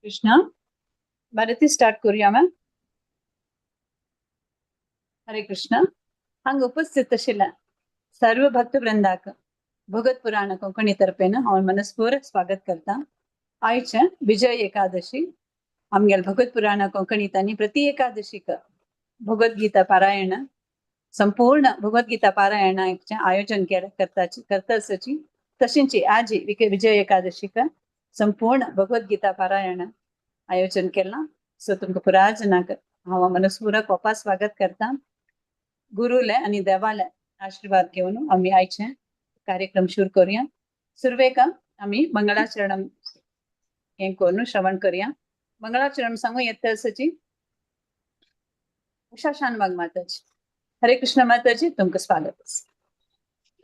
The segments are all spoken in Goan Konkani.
कृष्णा. भारती स्टार्ट करूया मॅम. हरे कृष्ण. हांगा उपस्थित आशिल्ल्या सर्व भक्त वृंदाक भगवत पुराण कोंकणी तर्फेन हांव मनस्पूर्वक स्वागत करता. आयचे विजय एकादशी. आमगेल भगवत पुराण कोंकणीत आनी प्रति एकादशीक भगवद्गीता पारायण, संपूर्ण भगवद्गीता पारायणाचें आयोजन केलें करता करताची. तशेंच आजी विजय एकादशीक संपूर्ण भगवद्गीता पारायण आयोजन केलां. सो तुमकां पुराय जणांक हांव मनस्पूर्वक वापस स्वागत करता. गुरुले आनी देवाले आशीर्वाद घेवन आमी आयचे कार्यक्रम सुरू करूया. सुरवेक आमी मंगळाचरण हें करून श्रवण करूया. मंगळाचरण सांगू येता आसाची उषा शानबाग माताजी. हरे कृष्ण माताजी, तुमकां स्वागत आसा.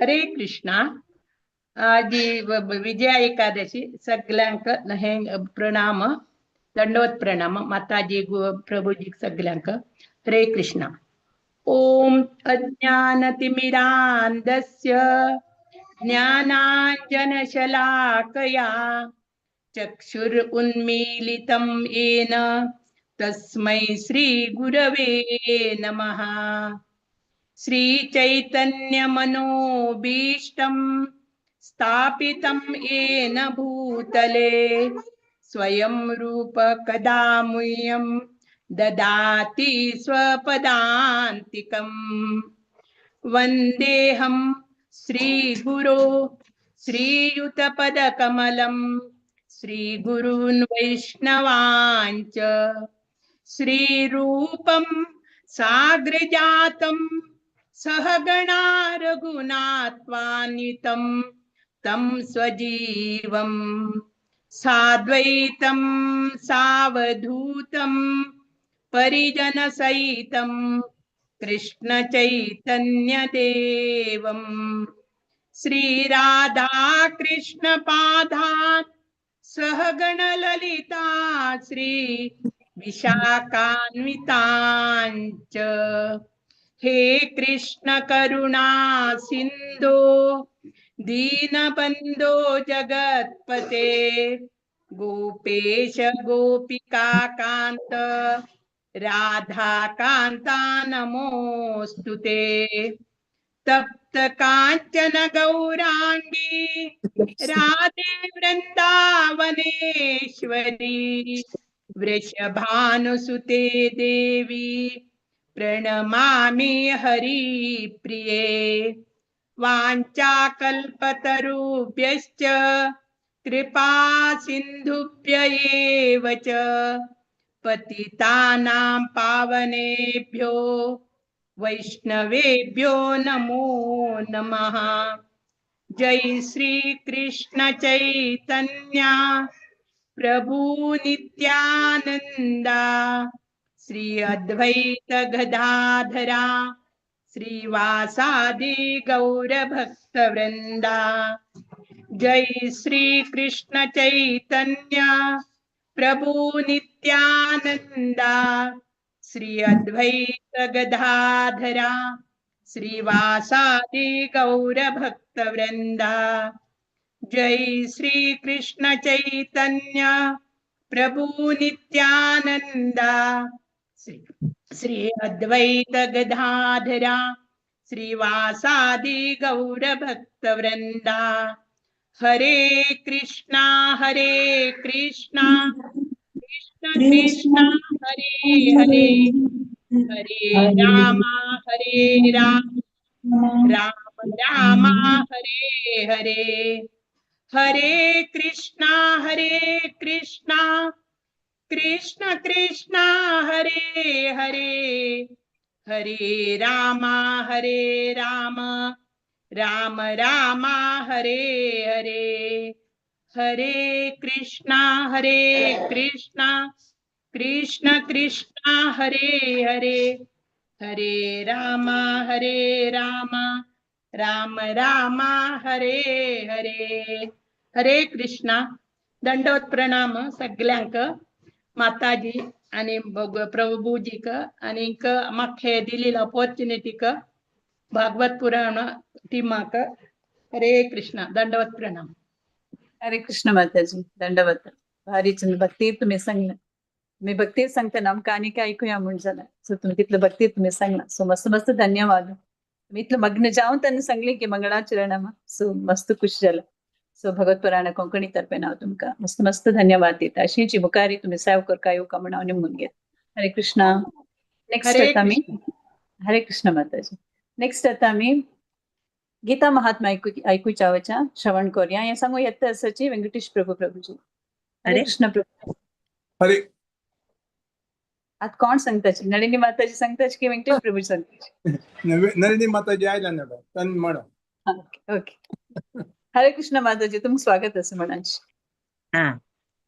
हरे कृष्णा. आज विजया एकादशी. सगळ्यांक हे प्रणाम, दंडवत प्रणाम माताजी, प्रभुजी, सगळ्यांक हरे कृष्णा. ॐ अज्ञानतिमिरान्धस्य ज्ञानाञ्जनशलाकया चक्षुरुन्मीलितं येन तस्मै श्रीगुरवे नमः. श्रीचैतन्यमनोभीष्टं स्थापितं येन भूतले स्वयं रूप कदा मह्यं ददाति स्वपदान्तिकम्. वन्देऽहं श्रीगुरो श्रीयुतपदकमलं श्रीगुरून् वैष्णवाञ्च श्रीरूपं साग्रजातं सहगणा रघुनाथान्वितं तं सजीवं साद्वैतं सावधूतं परिजनसहितं कृष्ण चैतन्यदेवम्. श्रीराधा कृष्णपादान् सहगण ललिता श्री विशाखान्विताञ्च. हे कृष्ण करुणा सिन्धो दीनबन्धो जगत्पते गोपेश गोपिका कान्त राधाकान्ता नमोऽस्तु ते. तप्त काञ्चन गौराङ्गी राधे वृन्दावनेश्वरी वृषभानुसुते देवी प्रणमामि हरिप्रिये. वाञ्छाकल्पतरुभ्यश्च कृपा सिन्धुभ्य एव च पतितानां पावनेभ्यो वैष्णवेभ्यो नमो नमः. जय श्री कृष्ण चैतन्य प्रभु नित्यानंदा श्री अद्वैत गदाधरा श्रीवासादि गौर भक्त वृंदा. जय श्री कृष्ण चैतन्य प्रभु नित्यानंदा श्री अद्वैत गदाधरा श्रीवासादि गौर भक्त वृंदा. जय श्री कृष्ण चैतन्य प्रभु नित्यानंदा श्री श्री अद्वैत गदाधरा श्रीवासादि गौर भक्त वृंदा. हरे कृष्णा हरे कृष्णा कृष्ण कृष्ण हरे हरे, हरे राम हरे राम राम राम हरे हरे. हरे कृष्णा हरे कृष्णा कृष्ण कृष्ण हरे हरे, हरे राम हरे राम राम राम हरे हरे. हरे कृष्णा हरे कृष्णा कृष्ण कृष्ण हरे हरे, हरे राम हरे राम राम राम हरे हरे. हरे कृष्णा. दंडवत प्रणाम सगळ्यांक माताजी आणि प्रभूजीक आणि म्हाका हे दिलेला ऑपॉर्च्युनिटीक भागवत पुराण टीमाक. हरे कृष्णा, दंडवत प्रणाम. हरे कृष्ण माताजी, दंडवत. भारी चंद भक्ती तुम्ही सांगले. मी भक्ती सांगता आमकां आनी काय ऐकूया म्हूण जालें. सो तुमी तितले भक्ती तुम्ही सांगला, सो मस्त मस्त धन्यवाद. तुम्ही इतलं मग्न जावन त्यांना सांगले की मंगळाचरणमा, सो मस्त खुश झालं. सो भगवत पुराण कोंकणी तर्फे हांव तुमकां मस्त मस्त धन्यवाद दिता. अशीच मुखारी तुम्ही सेव करका येवका म्हूण हांव निमून घेता. हरे कृष्णा. नेक्स्ट हरे आता आमी कृष्ण. हरे कृष्ण माताजी. नेक्स्ट आता आमी गीता महात्मा ऐकूच्या वचा श्रवण करूया. हें सांगू येता आसाची व्यंकटेश प्रभू प्रभूजी. हरे हरे. कृष्ण प्रभू. हरे. आता कोण सांगताची? नलिनी माताजी सांगताची की व्यंकटेश प्रभू सांगताची? नलिनी माताजी आयल्या ना तन म्हणा. Okay okay. हरे कृष्ण माताजी, तुमचं स्वागत असं म्हणाची. हा,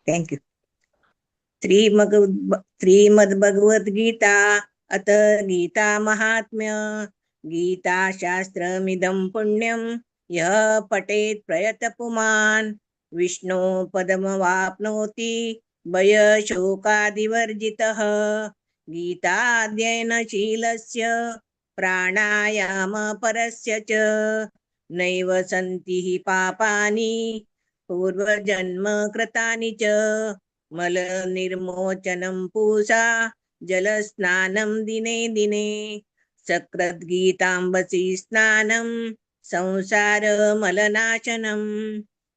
thank you. श्रीमग श्रीमद्भगवद्गीता अत गीता महात्म्य. गीताशास्त्रमिदं पुण्यं यः पठेत् प्रयत पुमान् विष्णो पदमवाप्नोति भयशोकादिवर्जितः. गीताध्ययनशीलस्य प्राणायामपरस्य च नैव सन्ति हि पापानि पूर्वजन्म कृतानि च. मलनिर्मोचनं पूषा जलस्नानं दिने दिने सकृद्गीताम्बसि स्नानं संसारमलनाशनं.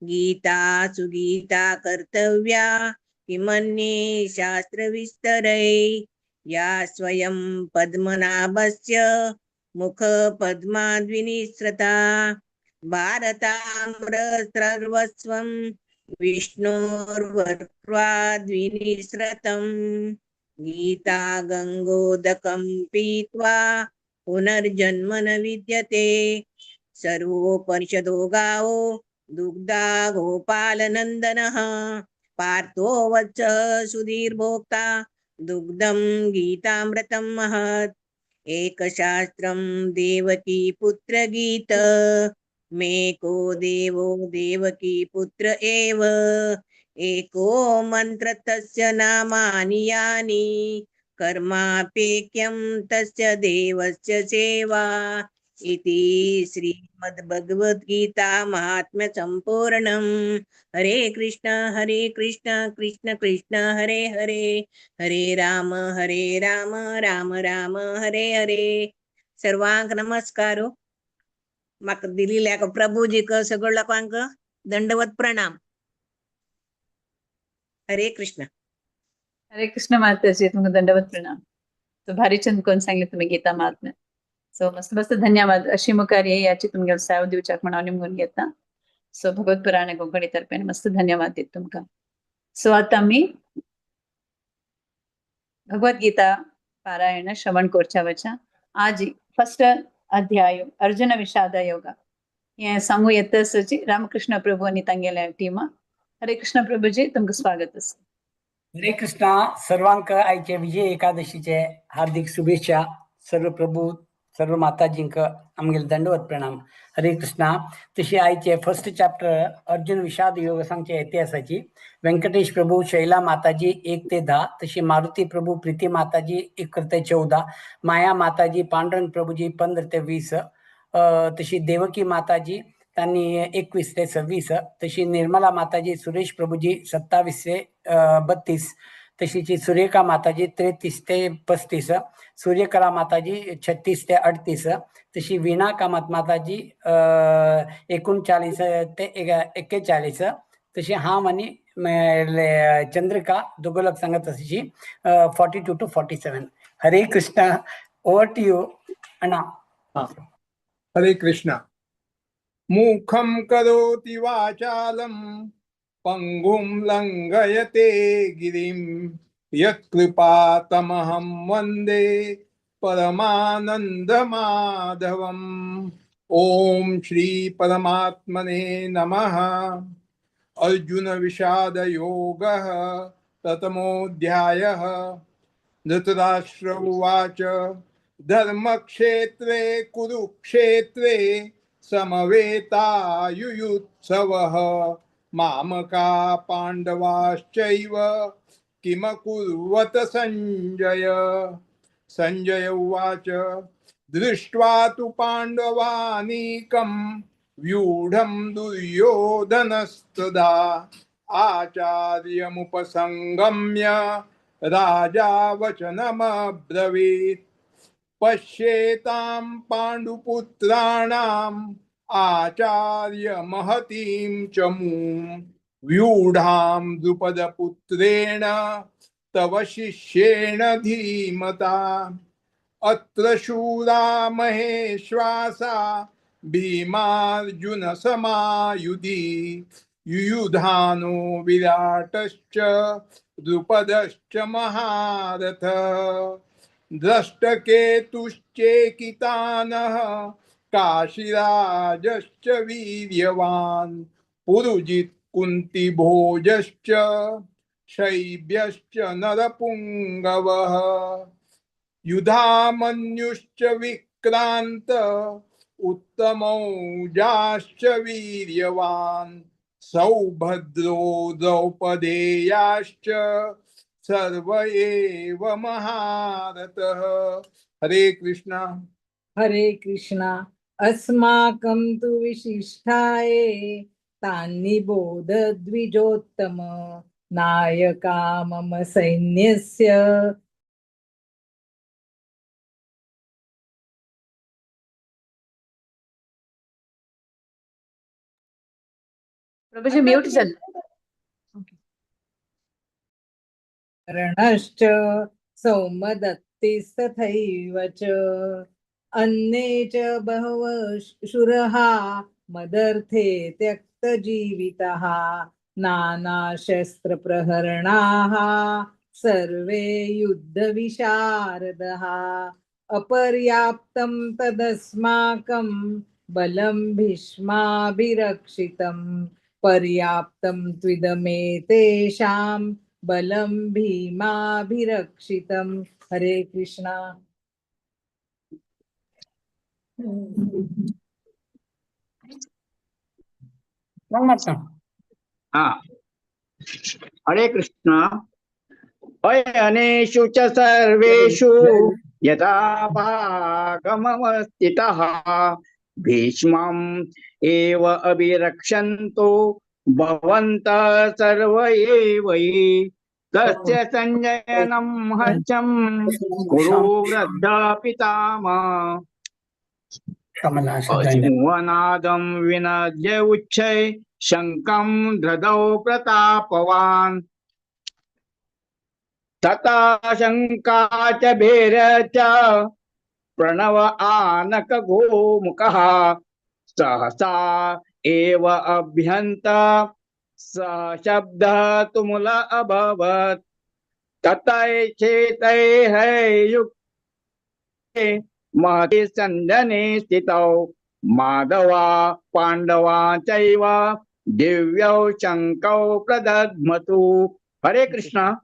गीता सुगीता कर्तव्या किमन्ये शास्त्रविस्तरै या स्वयं पद्मनाभस्य मुखपद्माद्विनिसृता. भारतामृतसर्वस्वं विष्णोर्वक्त्राद्विनिसृतम्. गीता गंगोदकं पीत्वा पुनर्जन्म न विद्यते. सर्वोपनिषदो गावो दुग्धा गोपालनंदनः. पार्थो वत्स सुधीर्भोक्ता दुग्धं गीतामृतं महत्. एकशास्त्रं देवकी पुत्र गीत मेको देवो देवकी पुत्र एव. एको मंत्र तस्य नामानि यानि कर्मापेक्यं तस्य देवस्य सेवा. इति श्रीमद्भगवद्गीता महात्म्य संपूर्णम्. हरे कृष्ण हरे कृष्ण कृष्ण कृष्ण हरे हरे, हरे राम हरे राम राम राम हरे हरे. सर्वांक नमस्कार. म्हाका दिलेल्या प्रभुजीक सगळ्या लोकांक दंडवत प्रणाम. हरे कृष्ण. हरे कृष्ण माताजी, तुमका दंडवत प्रणाम. सो भारी चंद कोण सांगले तुम्ही गीता महात्म्य, सो मस्त मस्त धन्यवाद. अशी मुखार याची तुमगे सेव दिवच्याक म्हणून हांव निमगून घेता. सो भगवत पुराण कोंकणी तर्फेन मस्त धन्यवाद दित तुमकां. सो आता आमी भगवद्गीता पारायण श्रवण करच्या वचा आज फर्स्ट अध्याय अर्जुन विषाद योग हे सांगू येता आसाची रामकृष्ण प्रभू आनी तांगेल्या टिमा. हरे कृष्ण प्रभूजी, तुमकां स्वागत आसा. हरे कृष्णा. सर्वांक आयचे विजय एकादशीचे हार्दिक शुभेच्छा. सर्व प्रभू सर्व माताजींक आमगेले दंडवत प्रणाम. हरे कृष्णा. तशी आयचे फर्स्ट चॅप्टर अर्जुन विषाद योग सांगचे इतिहासाची. व्यंकटेश प्रभू शैला माताजी 1 ते 10, तशी मारुती प्रभू प्रीती माताजी 11 ते 14, माया माताजी पांडुरंग प्रभूजी 15 ते 20, तशी देवकी माताजी त्यांनी 21 ते 26, तशी निर्मला माताजी सुरेश प्रभूजी 27 ते 32, तशीची सुरेखा माताजी 33 ते 35, सूर्यकला माताजी 36 ते 38, तशी वीणा कामत माताजी 39 ते 41, तशी हांव आनी चंद्रिका दोगोलक सांगत तशी 42 to 47. Hare Krishna. Over to you Anna. Hare Krishna. मूकं करोति वाचालं पंगुं लंघयते गिरिं यत्कृपा तमहं वंदे परमानंद माधवम्. ओम श्री परमात्मने नमः. अर्जुन विषाद योगः प्रथमोऽध्यायः. धृतराष्ट्र उवाच. धर्मक्षेत्रे कुरुक्षेत्रे समवेतायुयुत्सवः. मामका पाण्डवाश्चैव किमकुर्वत संजय. संजय उवाच. दृष्ट्वा तु पाण्डवानीकं व्यूढं दुर्योधनस्तदा आचार्यमुपसंगम्य राजा वचनमब्रवीत्। पश्येतां पाण्डुपुत्राणाम् आचार्य महतीं च मूं व्यूढां द्रुपदपुत्रेण तव शिष्येण धीमता। अत्र शूरा महेश्वासा भीमार्जुन समायुधि युयुधानो विराटश्च द्रुपदश्च महारथ। द्रष्टकेतुश्चेकितानः काशीराजश्च वीर्यवान् पुरुजित् कुन्तिभोजश्च शैब्यश्च नरपुङ्गवः। युधामन्युश्च विक्रान्त उत्तमौजाश्च वीर्यवान् सौभद्रो द्रौपदेयाश्च सर्व एव महारथः। हरे कृष्णा। हरे कृष्णा। अस्माकं तु विशिष्टाये तान्निबोध द्विजोत्तम नायका मम सैन्यस्य प्रभुजी म्यूट झालं. रणश्च सौमदत्तिस्तथैव च अन्ये च बहवः शूरः मदर्थे त्यक्तजीवितः नानाशस्त्रप्रहरणाः सर्वे युद्धविशारदः। अपर्याप्तं तदस्माकं बलं भीष्माभिरक्षितं पर्याप्तं त्विदमेतेषां बलं भीमाभिरक्षितं। हरे कृष्णा। हा, हरे कृष्णा। अयनेषु च सर्वेषु यथा भागमवस्थितः भीष्मम् एव अभिरक्षन्तो भवन्तः सर्व एव हि। तस्य संजयनं हर्षं कुरु वृद्धा पितामह। सिंहनादं विनद्य उच्चै शङ्खं ददौ प्रतापवान्। तथा शङ्का च भेर च प्रणव आनक गोमुखः सहसा एव अभ्यन्त स शब्दः तुमुल अभवत्। ततैक्षेतैर्युक्ते महति सन्दने स्थितौ माधवा पाण्डवा चैव दिव्यौ शङ्खौ प्रदध्मतु। हरे कृष्णा।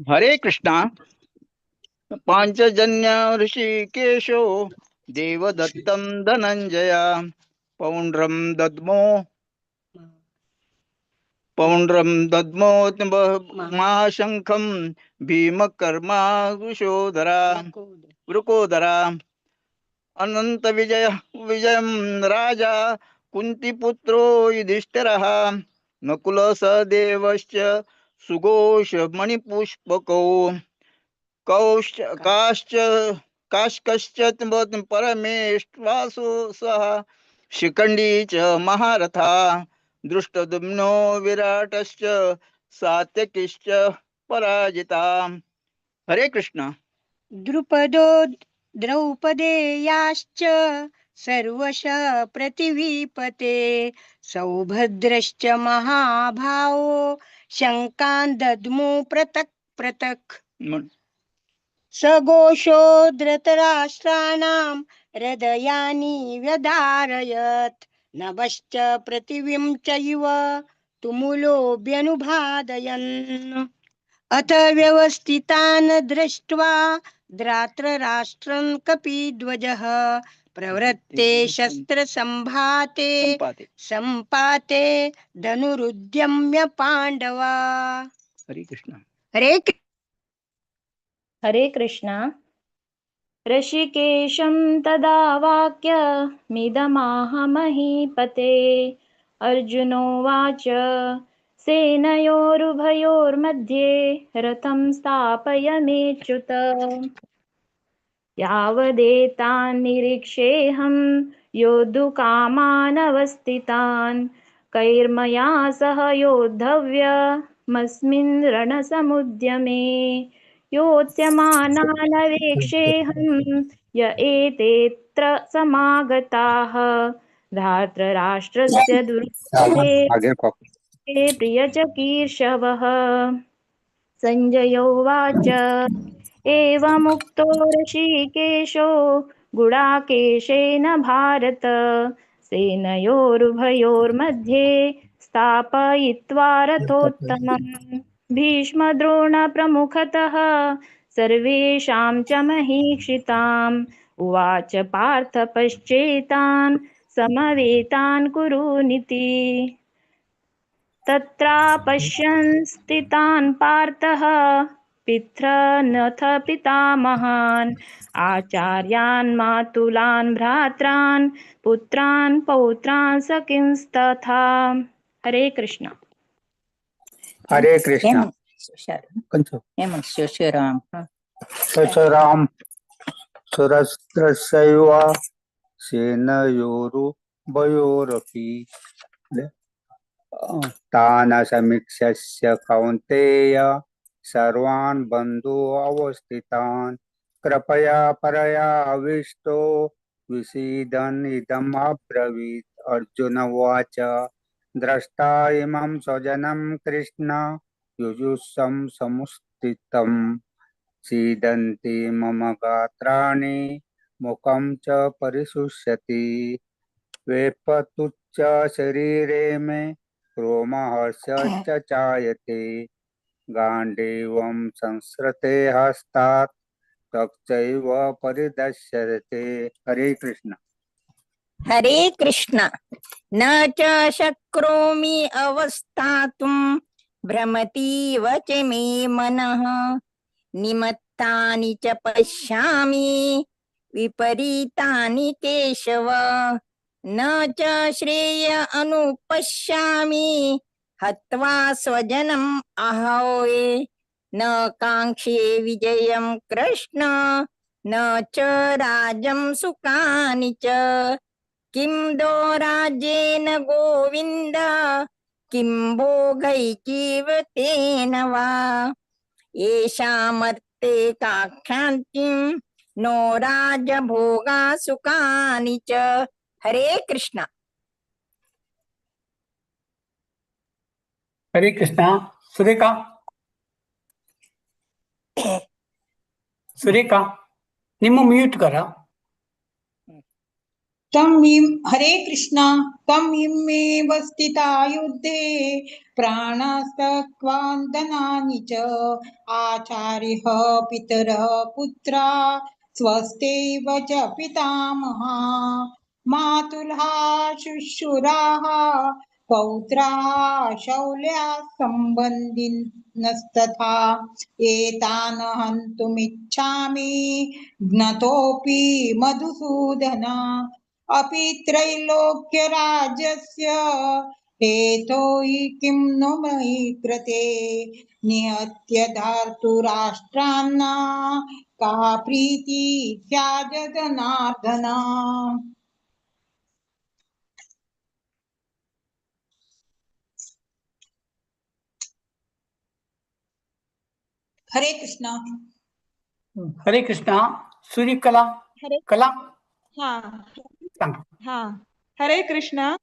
हरे कृष्णा। पाञ्चजन्य ऋषिकेशो देवदत्तं धनञ्जय पौण्ड्रं दद्मो महाशङ्खं भीमकर्मा वृषोदरा वृकोदरा। अनंत विजय विजयं राजा कुंतीपुत्रो युधिष्ठिरः नकुल सहदेवश्च सुघोष मणिपुष्पकौ कौश्च काश्च काश्कश्च परमेष्वासु सह शिखंडी च महारथा दृष्टद्युम्नो विराटश्च सात्यकिश्च पराजिता। हरे कृष्ण। द्रुपदो द्रौपदेयाश्च सर्वश प्रतिवीपते सौभद्रश्च महाभावो शङ्कान् दद्मो पृथक् पृथक्। सघोषो धृतराष्ट्राणां हृदयानि व्यदारयत् नभश्च पृथिवीं चैव तुमुलोऽभ्यनुभादयन्। अथ व्यवस्थितान् दृष्ट्वा द्रात्रराष्ट्रं कपिध्वजः प्रवृत्ते शस्त्रसंभाते संपाते धनुरुद्यम्य पाण्डवा। हरे कृष्ण। हरे हरे कृष्णा। ऋषिकेशं तदा वाक्यमिदमाह महीपते। अर्जुनोवाच सेनयोरुभयोर्मध्ये रथं स्थापय मेच्युत। यावदेतान् निरीक्षेऽहं योद्धुकामानवस्थितान् कैर्मया सह योद्धव्यमस्मिन् रणसमुद्यमे। योत्स्यमानानवेक्षेऽहं य एतेऽत्र समागताः धार्तराष्ट्रस्य दुर्बुद्धे प्रियचकीर्षवः। सञ्जय उवाच एवमुक्तो ऋषिकेशो गुडाकेशेन भारत सेनयोरुभयोर्मध्ये स्थापयित्वा रथोत्तमम्। भीष्मद्रोणप्रमुखतः सर्वेषां च महीक्षिताम् उवाच पार्थ पश्चेतान् समवेतान् कुरूनिति। तत्रापश्यन् स्थितान् पार्थः पितृनथ पितामहान् आचार्यान् मातुलान् भ्रात्रान् पुत्रान् पौत्रान् सखींस्तथा। हरे कृष्ण। हरे कृष्ण। राम सुरस्त्रस्यैव सेनयोरुभयोरपि तान् समीक्ष्य कौन्तेय सर्वान् बन्धु अवस्थितान् कृपया परयाविष्टो विसीदन् इदम् अब्रवीत्। अर्जुन उवाच द्रष्टा इमं स्वजनं कृष्ण युयुत्सं समुत्थितं सीदन्ति मम गात्राणि मुखं च परिशुष्यति वेपतुच्च शरीरे मे रोमहर्षश्च जायते गाण्डीवं संसृते हस्तात् त्वक्चैव परिदश्यते। हरे कृष्ण। हरे कृष्ण। न च शक्नोमि अवस्थातुं भ्रमतीव च मे मनः निमत्तानि च पश्यामि विपरीतानि केशव। न च श्रेय अनुपश्यामि हत्वा स्वजनम् आहोये। न काङ्क्षे विजयं कृष्ण न च राज्यं सुखानि च। किं दो राज्येन गोविन्द किं भोगैर्जीवितेन वा। येषामर्थे काक्षान्तिं नो राजभोगा सुखानि च। हरे कृष्ण। हरे कृष्णा। सुरेखा, सुरेखा निम्म म्यूट करा। तं हरे कृष्णा। तं इमेव स्थिता युद्धे प्राणास्तक्वान्दनानि च आचार्यः पितरः पुत्रा स्वस्तेव च पितामहा मातुलः शुश्रूराः पौत्राः शौल्या सम्बन्धिनस्तथा। एतान् हन्तुमिच्छामि घ्नतोऽपि मधुसूदन। अपि त्रैलोक्यराज्यस्य हेतो हि किं नु मयि कृते। निहत्य धार्तराष्ट्रान्ना का प्रीति स्यात् जनार्दन। हरे कृष्णा। हरे कृष्णा। सूर्यकला, हरे कला हाँ सांग। हाँ हरे कृष्णा।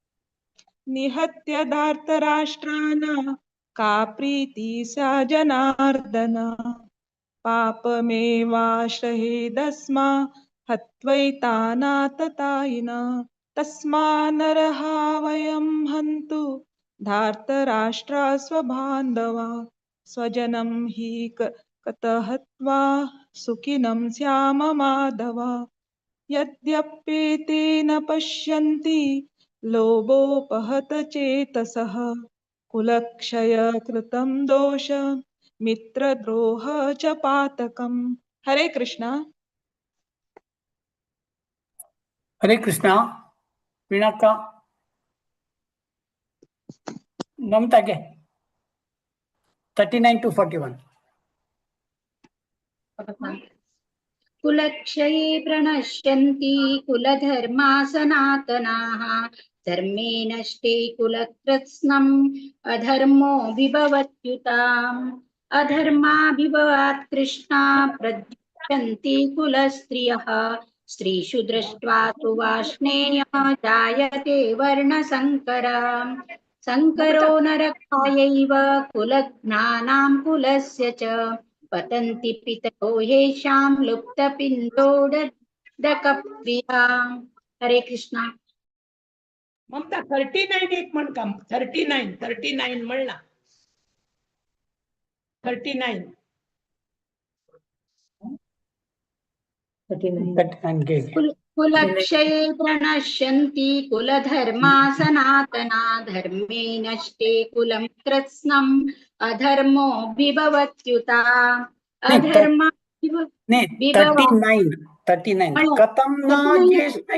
निहत्य धार्तराष्ट्रान् का प्रीति सा जनार्दन। पापमेवाश्रयेदस्मा हत्वैतानाततायिन। तस्मान्नरहा वयं हन्तु धार्तराष्ट्रा स्वबान्धवा। स्वजनं हि कतहत्वा सुखिनं स्याम माधव। यद्यप्येते न पश्यन्ति लोभोपहत चेतसः। कुलक्षय कृतं दोष मित्रद्रोह च पातकम्। हरे कृष्णा। हरे कृष्णा। वीणाका, ममता के। 39 to 41. कुलक्षये प्रणश्यन्ति कुलधर्मा सनातनाः, धर्मे नष्टे कुलकृत्स्नम् अधर्मो विभवत्युताम्। अधर्माभिभवात् कृष्णा प्रद्युषन्ति कुलस्त्रियः, स्त्रीषु दृष्ट्वा तु वाष्णेय जायते वर्णसङ्करा। सङ्करो नरकायैव कुलज्ञानां कुलस्य च, पतन्ति पितरो येषां लुप्तपिण्डोदकप्रिया। हरे कृष्णा. ममता, 39 एक म्हण का. 39, 39 म्हणला, 39. 39 घे. कुलक्षये प्रणश्यन्ति कुलधर्मा सनातना, धर्मे नष्टे कुलं कृत्स्नम् अधर्मो विभवत्युता। अधर्मा नाही, 39, 39. कथं न ज्येष्ठ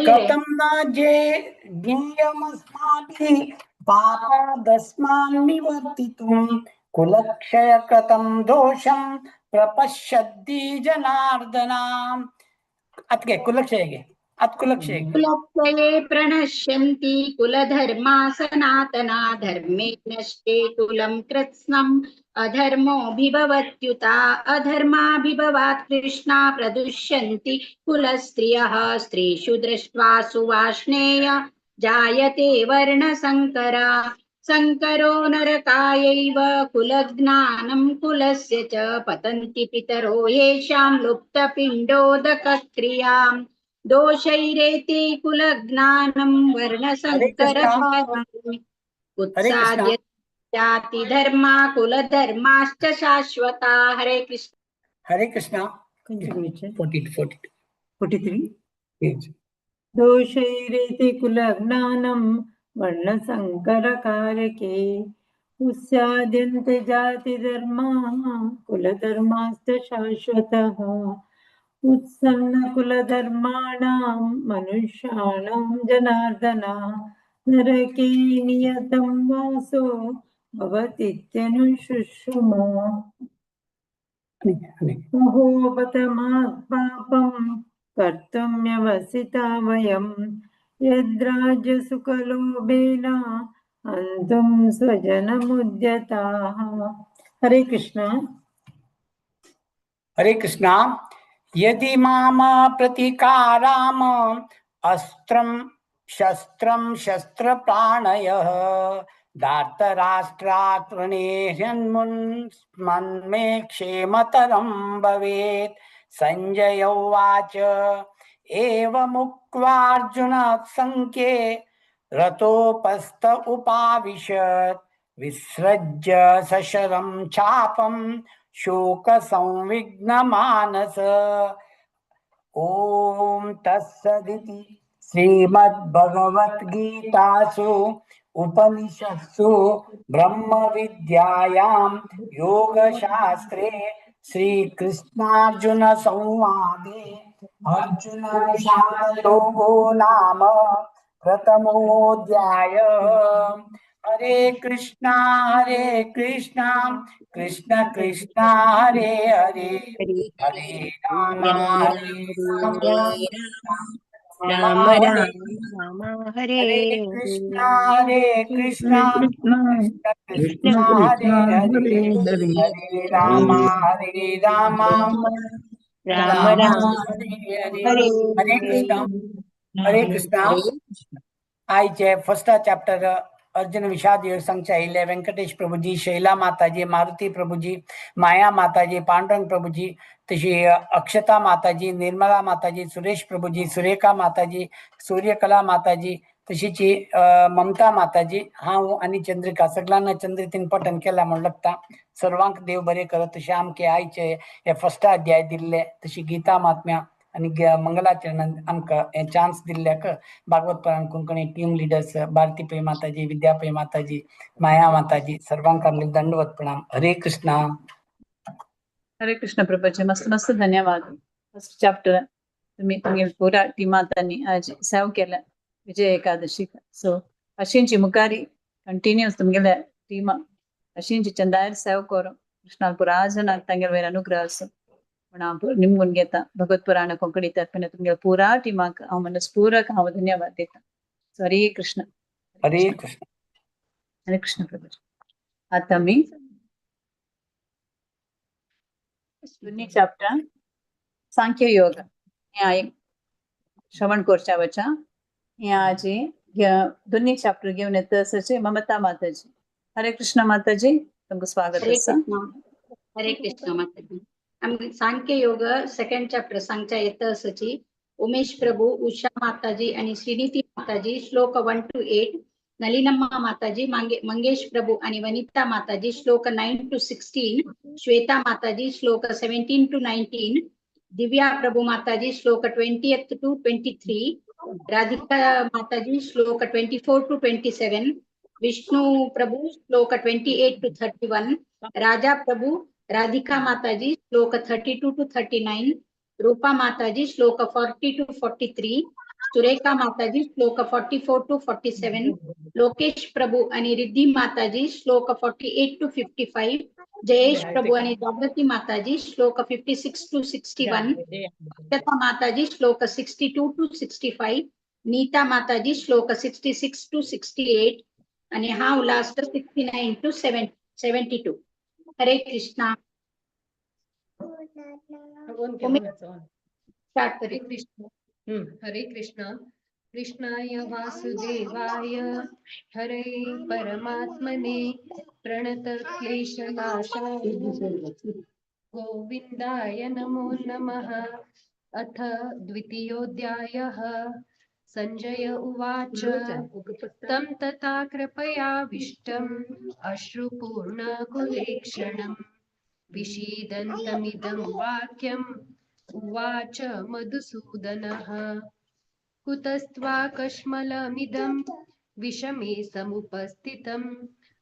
कथं न जे ज्ञेयमस्माभिः पापादस्मान् निवर्तितुं कुलक्षयकृतं दोषं प्रपश्यद्दि जनार्दनाम्. अतके कुलक्षयगे, अत कुलक्षयगे. कुलक्षये प्रणश्यन्ति कुलधर्मा सनातना, धर्मे नष्टे कुलं कृत्स्नम् अधर्मो विभवत्युता। अधर्माभिभवात् कृष्णा प्रदुष्यन्ति कुलस्त्रियः, स्त्रीषु दृष्ट्वा सुवाष्णेय जायते वर्णसङ्करा। सङ्करो नरकायैव कुलज्ञानं कुलस्य च, पतन्ति पितरो येषां लुप्तपिण्डोदकक्रियाम्। दोषैरेति कुलज्ञानं वर्णसङ्करकारणे, उत्साद्य जाति धर्मा कुलधर्माश्च शाश्वता। हरे कृष्ण. हरे कृष्णा. 42, 42. 43. दोषैरेति कुलज्ञानं वर्णसङ्करकारके, उत्साद्यन्ते जातिधर्माः कुलधर्माश्च शाश्वतः। उत्सन्नकुलधर्माणां मनुष्याणां जनार्दन, नरके नियतं वासो भवतीत्यनुशुश्रुमा। अहो बत पापं कर्तुं व्यवसिता वयं, यद्राज्यसुखलोभेन हन्तुं स्वजनमुद्यताः। हरे कृष्णा. हरे कृष्णा. यदि माम प्रतिकाराम अस्त्रं शस्त्रं शस्त्रप्राणयः, धार्तराष्ट्रात् रणे ह्यन्मुन्मन्मे क्षेमतरं भवेत्। संजय उवाच, एवमुक्त्वार्जुन सङ्ख्ये रतोपस्थ उपाविशत्, विसृज्य सशरं चापं शोकसंविघ्नमानस। ॐ तत्सदिति श्रीमद्भगवद्गीतासु उपनिषत्सु ब्रह्मविद्यायां योगशास्त्रे श्रीकृष्णार्जुन संवादे अर्जुन विषादयोगो नाम प्रथमोऽध्यायः। हरे कृष्णा हरे कृष्णा कृष्ण कृष्ण हरे हरे, हरे राम हरे राम राम राम हरे हरे कृष्णा हरे कृष्णा कृष्ण कृष्ण हरे हरे, हरे राम हरे राम राम राम हरे हरे हरे। हरे कृष्णा हरे कृष्णा. आयचे फर्स्ट चॅप्टर अर्जुन विषाद योग सांगचे आयिल्ले व्यंकटेश प्रभुजी, शैला माताजी, मारुती प्रभुजी, माया माताजी, पांडुरंग प्रभुजी, तशी अक्षता माताजी, निर्मला माताजी, सुरेश प्रभुजी, सुरेखा माताजी, सूर्यकला माताजी, तशीची ममता माताजी, हांव आनी चंद्रिका सगळ्यांना चंद्रितीन पठण केला म्हण लागता. सर्वांक देव बरे करत. तशें आमके आयचे हे फर्स्ट अध्याय दिल्ले, तशी गीता महात्म्या आनी मंगलाचरणान आमकां हे चान्स दिल्ल्याक भागवत पुराण कोंकणी टीम लिडर्स भारती पै माताजी, विद्या पै माताजी, माया माताजी सर्वांक आमगे दंडवत प्रणाम. हरे कृष्णा. हरे कृष्ण प्रभुजी, मस्त मस्त धन्यवाद. फर्स्ट चॅप्टर तुम्ही तुमगे पुरा टीमातांनी आज सेव केलं विजय एकादशी. सो अशींची मुखारी कंटिन्यूस तुमगेले टीमा अशींच चंदायर सेव करो कृष्णाल पुरा जणांक तांगेल वयर अनुग्रह आसूं म्हण हांव निमगून घेता. भगवत पुराण कोंकणी तर्फेन तुमगेले पुरा टीमाक हांव मनस्पूर्वक हांव धन्यवाद दिता. सो हरे कृष्ण. हरे कृष्ण. हरे कृष्ण प्रभुजी. आता आमी दोन्ही चॅप्टर सांख्य योग हें श्रवण करच्या वचा हें आजी दोन्ही चॅप्टर घेवन येता आसाचे ममता माताजी. हरे कृष्ण माताजी, तुमकां स्वागत हरे आसा. कृष्ण. हरे कृष्ण माताजी. आमी सांख्य योग सेकंड चॅप्टर सांगच्या येता आसाची उमेश प्रभू, उषा माताजी आणि श्रीनिती माताजी श्लोक 1 to 8, नलिनम्मा माताजी, मंगेश प्रभू आणि वनिता माताजी श्लोक 9 to 16, Shweta Mataji श्लोक 17 to 19, Divya Prabhu Mataji श्लोक 20 to 23, Radhika Mataji श्लोक 24 to 27, Vishnu Prabhu श्लोक 28 to 31, Raja Prabhu, Radhika Mataji श्लोक 32 to 39, Rupa Mataji श्लोक 40 to 43, Surekha Mataji श्लोक 44 to 47, Lokesh प्रभू आणि रिद्धी माताजी श्लोक 48 to 55, Jayesh प्रभू आणि जागृती माताजी श्लोक 56 to 61, Akshata Mataji श्लोक 62 to 65, Nita Mataji श्लोक 66 to 68 आणि हा last 69 to 72. Hare Krishna. Start. Hare Krishna. Hare Krishna. कृष्णाय वासुदेवाय हरे परमात्मने प्रणत क्लेशनाशाय गोविंदाय नमो नमः. अथ द्वितीयोऽध्यायः. संजय उवाच तं तथा कृपयाविष्टम् अश्रुपूर्णकुलेक्षणं विषीदन्तमिदं वाक्यम् उवाच मधुसूदनः. कुतस्त्वा कश्मलमिदं विषमे समुपस्थितम्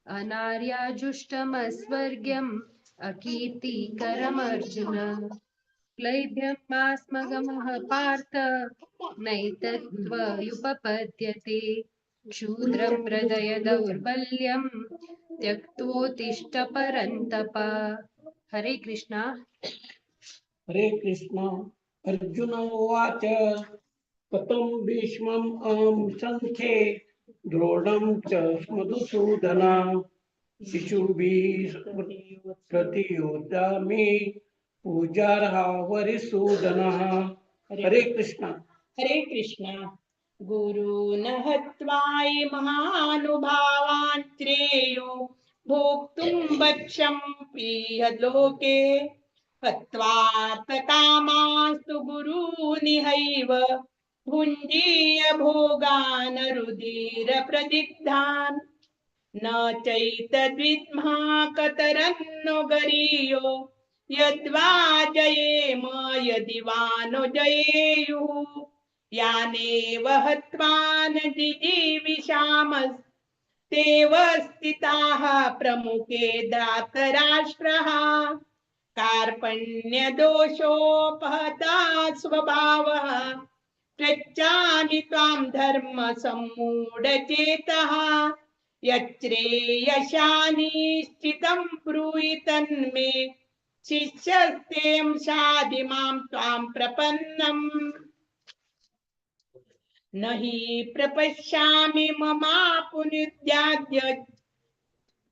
अनार्याजुष्टमस्वर्ग्यम् अकीर्तिकरमर्जुन. क्लैब्यं मास्मगमः पार्थ नैतत्त्वयुपपद्यते. क्षूद्रं हृदय दौर्बल्यं त्यक्त्वोत्तिष्ठ परन्तप. हरे कृष्णा. हरे कृष्णा. अर्जुन उवाच कथं भीष्मम् अहं संख्ये द्रोणं च मधुसूदन शिशुभिः प्रतियोद्धामि पूजार्हा वरिसूदनः. हरे कृष्णा. हरे कृष्णा. गुरून् हत्वाय महानुभावान् श्रेयो भोक्तुं वक्षं प्रिय लोके हत्वार्थकामास्तु गुरूनिहैव भुञ्जीय भोगान् रुधिर प्रदिग्धान्. न चैतद्विद्मा कतरन्नो गरीयो यद्वा जयेम यदि वा नो जयेयुः. यानेव हत्वा न जिजीविषामस्तेव स्थिताः प्रमुखे धार्तराष्ट्रः. कार्पण्यदोषोपहता स्वभावः पृच्छामि त्वां धर्म सम्मूढचेतः. यच्छ्रेयसा निश्चितं ब्रूहि तन्मे शिष्यस्तें शाधि मां त्वां प्रपन्नम्. न हि प्रपश्यामि ममापुनुद्याद्य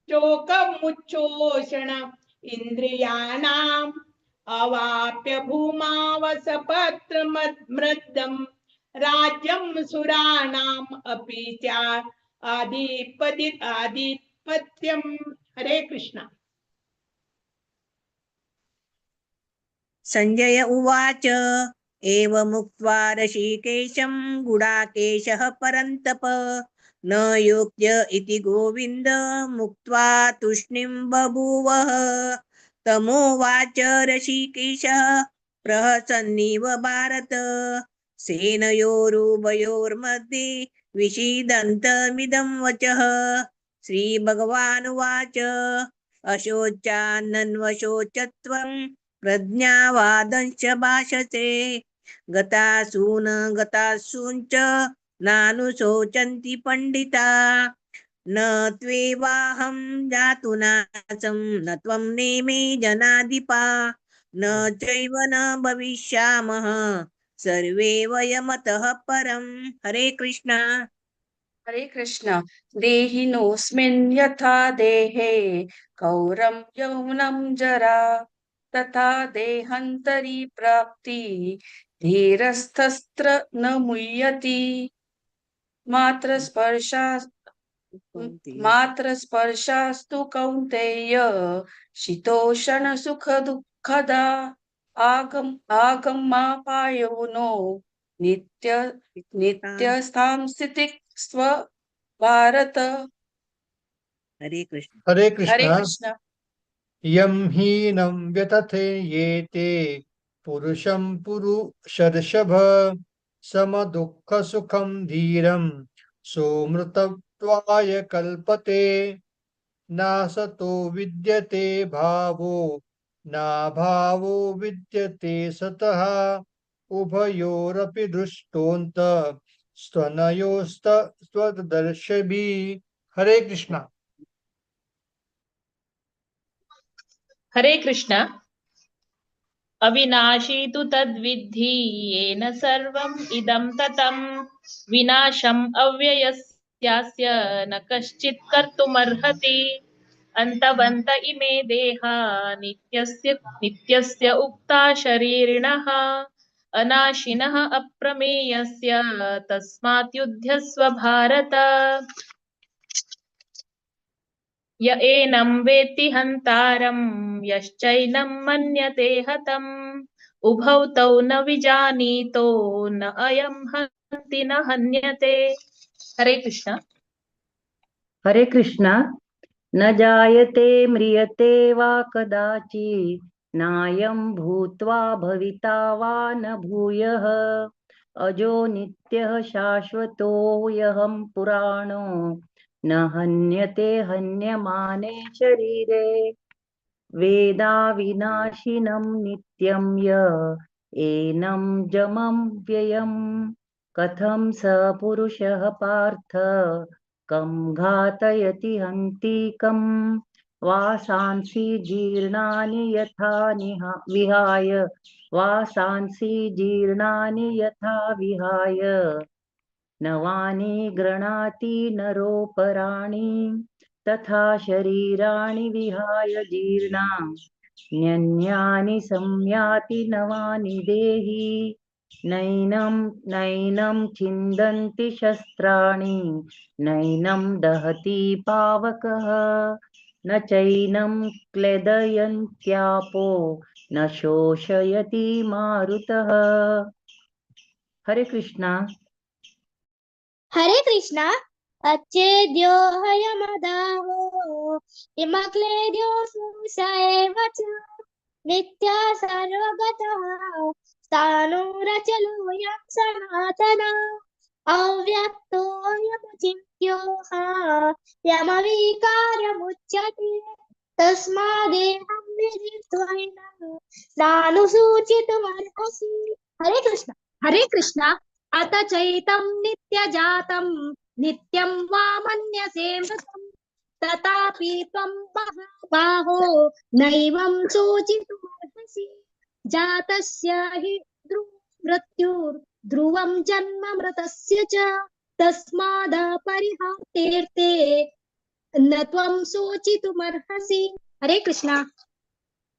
चोकमुच्छोषण इंद्रियाणाम् अवाप्य भूमावसपत्रमद्मृदं राज्यं सुराणाम् अपि च आधिपत्यं. हरे कृष्णा. संजय उवाच एवमुक्त्वा ऋषिकेशं गुडाकेशः परन्तप न योग्य इति गोविंद मुक्त्वा तूष्णीं बभूवः. तमोवाच ऋषिकेशः प्रहसन्निव भारत सेनयोरुभयोर्मध्ये विषीदन्तमिदं वचः. श्रीभगवानुवाच अशोचानन्वशोचत्वं प्रज्ञावादंश्च भाषते गतासून गतासूंच नानुशोचन्ति पंडिता. न त्वेवाहं जातु नासं न त्वं नेमे जनाधिपा न चैव न भविष्यामः सर्वे वयमतः परम्। हरे कृष्णा। हरे कृष्ण। देहिनोऽस्मिन् यथा देहे कौरं यौवनं जरा तथा देहान्तरी प्राप्ति धीरस्थस्त्र न मुह्यति। मात्र स्पर्शास्तु कौन्तेय शीतोष्ण सुख दुःखदा आगमापायिनो नित्य नित्यस्थां स्थितिस्त्व भारत। हरे कृष्ण। हरे हरे कृष्ण। कृष्ण। यं हीनं व्यतथे येते पुरुषं पुरुषर्षभ समदुःखसुखं धीरं सोमृतत्वाय कल्पते। नासतो विद्यते भावो नाभावो विद्यते सतः उभयोरपि दृष्टोऽन्त स्तनयोस्तत्त्वदर्शिभिः। हरे कृष्णा। हरे कृष्ण। अविनाशी तु तद्विद्धि येन सर्वम् इदं ततं विनाशम् अव्ययस्यास्य न कश्चित् कर्तुमर्हति। अन्तवन्त इमे देहा नित्यस्य नित्यस्य उक्ता शरीरिणः अनाशिनः अप्रमेयस्य तस्मात् युध्यस्व भारत। य एनं वेत्ति हन्तारं यश्चैनं मन्यते हतम् उभौ तौ न विजानीतो न अयं हन्ति न हन्यते। हरे कृष्ण। हरे कृष्ण। न जायते म्रियते वा कदाचित् नायं भूत्वा भविता वा न भूयः अजो नित्यः शाश्वतोऽयं पुराणो न हन्यते हन्यमाने शरीरे। वेदाविनाशिनं नित्यं य एनं जमं व्ययं कथं स पुरुषः पार्थ कं घातयति हन्ति कं। वासांसि जीर्णानि यथा विहाय वासांसि जीर्णानि यथा विहाय नवानि गृह्णाति नरोपराणि तथा शरीराणि विहाय जीर्णा न्यन्यानि संयाति नवानि देहि। नैनं नैनं छिन्दन्ति शस्त्राणि नैनं दहति पावकः न चैनं क्लेदयन्त्यापो न शोषयति मारुतः। हरे कृष्णा। हरे कृष्णा। अच्छेद्यो हयमदाहो इमक्लेद्यो स एव च नित्या सर्वगतः स्थाणुरचलोऽयं सनातनः अव्यक्तोऽयमचिन्त्योऽह यमविकारमुच्यते तस्मादेहं विदित्वैनं नानुसूचितुमर्हसि। हरे कृष्ण। हरे कृष्ण। अत चैतं नित्यजातं नित्यं वा मन्यसे मृतं तथापि त्वं महाबाहो नैवं सूचितुमर्हसि। जातस्य हि मृत्युर्ध्रुवं जन्म मृतस्य च तस्मादपरिहार्तेर्ते न त्वं सूचितुमर्हसि। हरे कृष्णा।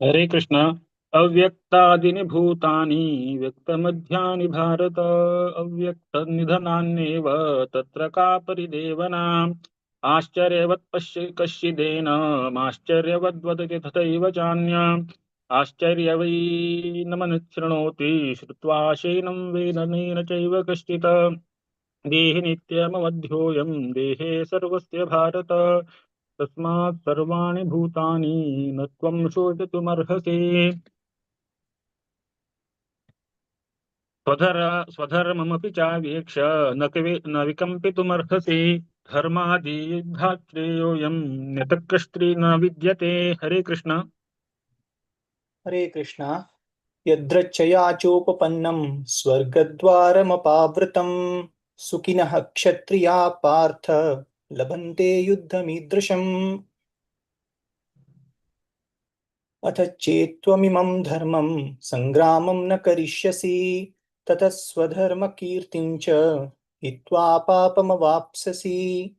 हरे कृष्ण। अव्यक्तादीनि भूतानि व्यक्तमध्यानि भारत अव्यक्तनिधनान्येव तत्र का परिदेवना। आश्चर्यवत् पश्य कश्चिदेनमाश्चर्यवद्वदति तथैव चान्य आश्चर्य वै न मनुशृणोति श्रुत्वा शैनं वेदनेन चैव कश्चित्। देहि नित्यमवध्योऽयं देहे सर्वस्य भारत तस्मात् सर्वाणि भूतानि न त्वं शोचितुमर्हसि। स्वधर्ममपि चावेक्ष न विकम्पितुमर्हसि। धर्मादियुद्धात् श्रेयोऽयं न्यतकस्त्री न विद्यते। हरे कृष्ण। हरे कृष्ण। यद्रच्छया चोपपन्नं स्वर्गद्वारमपावृतं सुखिनः क्षत्रिया पार्थ लभन्ते युद्धमीदृशम्। अथ चेत्त्वमिमं धर्मं संग्रामं न करिष्यसि ततः स्वधर्मकीर्तिं च हित्वा पापमवाप्स्यसि।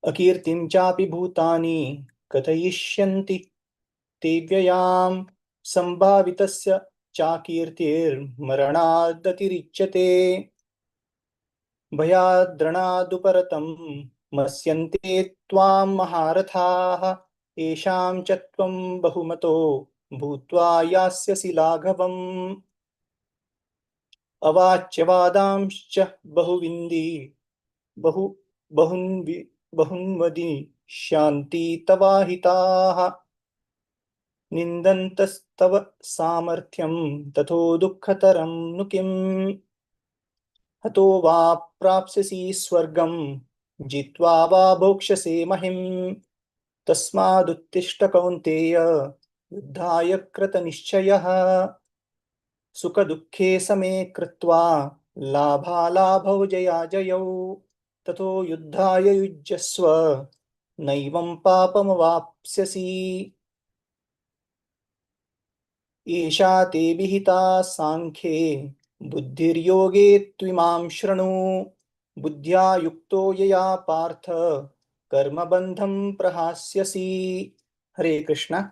अकीर्तिं चापि भूतानि कथयिष्यन्ति ते व्ययां संभावितस्य चाकीर्तिर्मरणादतिरिच्यते। भयाद्रणादुपरतं मस्यन्ते त्वां महारथाः येषां च त्वं बहुमतो भूत्वा यास्यसि लाघवम्। अवाच्यवादांश्च बहुविन्दी बहु बहुन्वि बहुन्वदिष्यन्ति तवाहिताः निन्दन्तस्तव सामर्थ्यं तथो दुःखतरं नु किम्। हतो वा प्राप्स्यसि स्वर्गं जित्वा वा भोक्ष्यसे महिम्। तस्मादुत्तिष्ठ कौन्तेय युद्धाय कृतनिश्चयः। सुखदुःखे समे कृत्वा लाभालाभौ जयाजयौ ततो युद्धाय युज्यस्व नैवं पापमवाप्स्यसि। एषा ते विहिता सांख्ये बुद्धिर्योगे त्विमां शृणु। बुद्ध्या युक्तो यया पार्थ कर्मबन्धं प्रहास्यसि। हरे कृष्ण।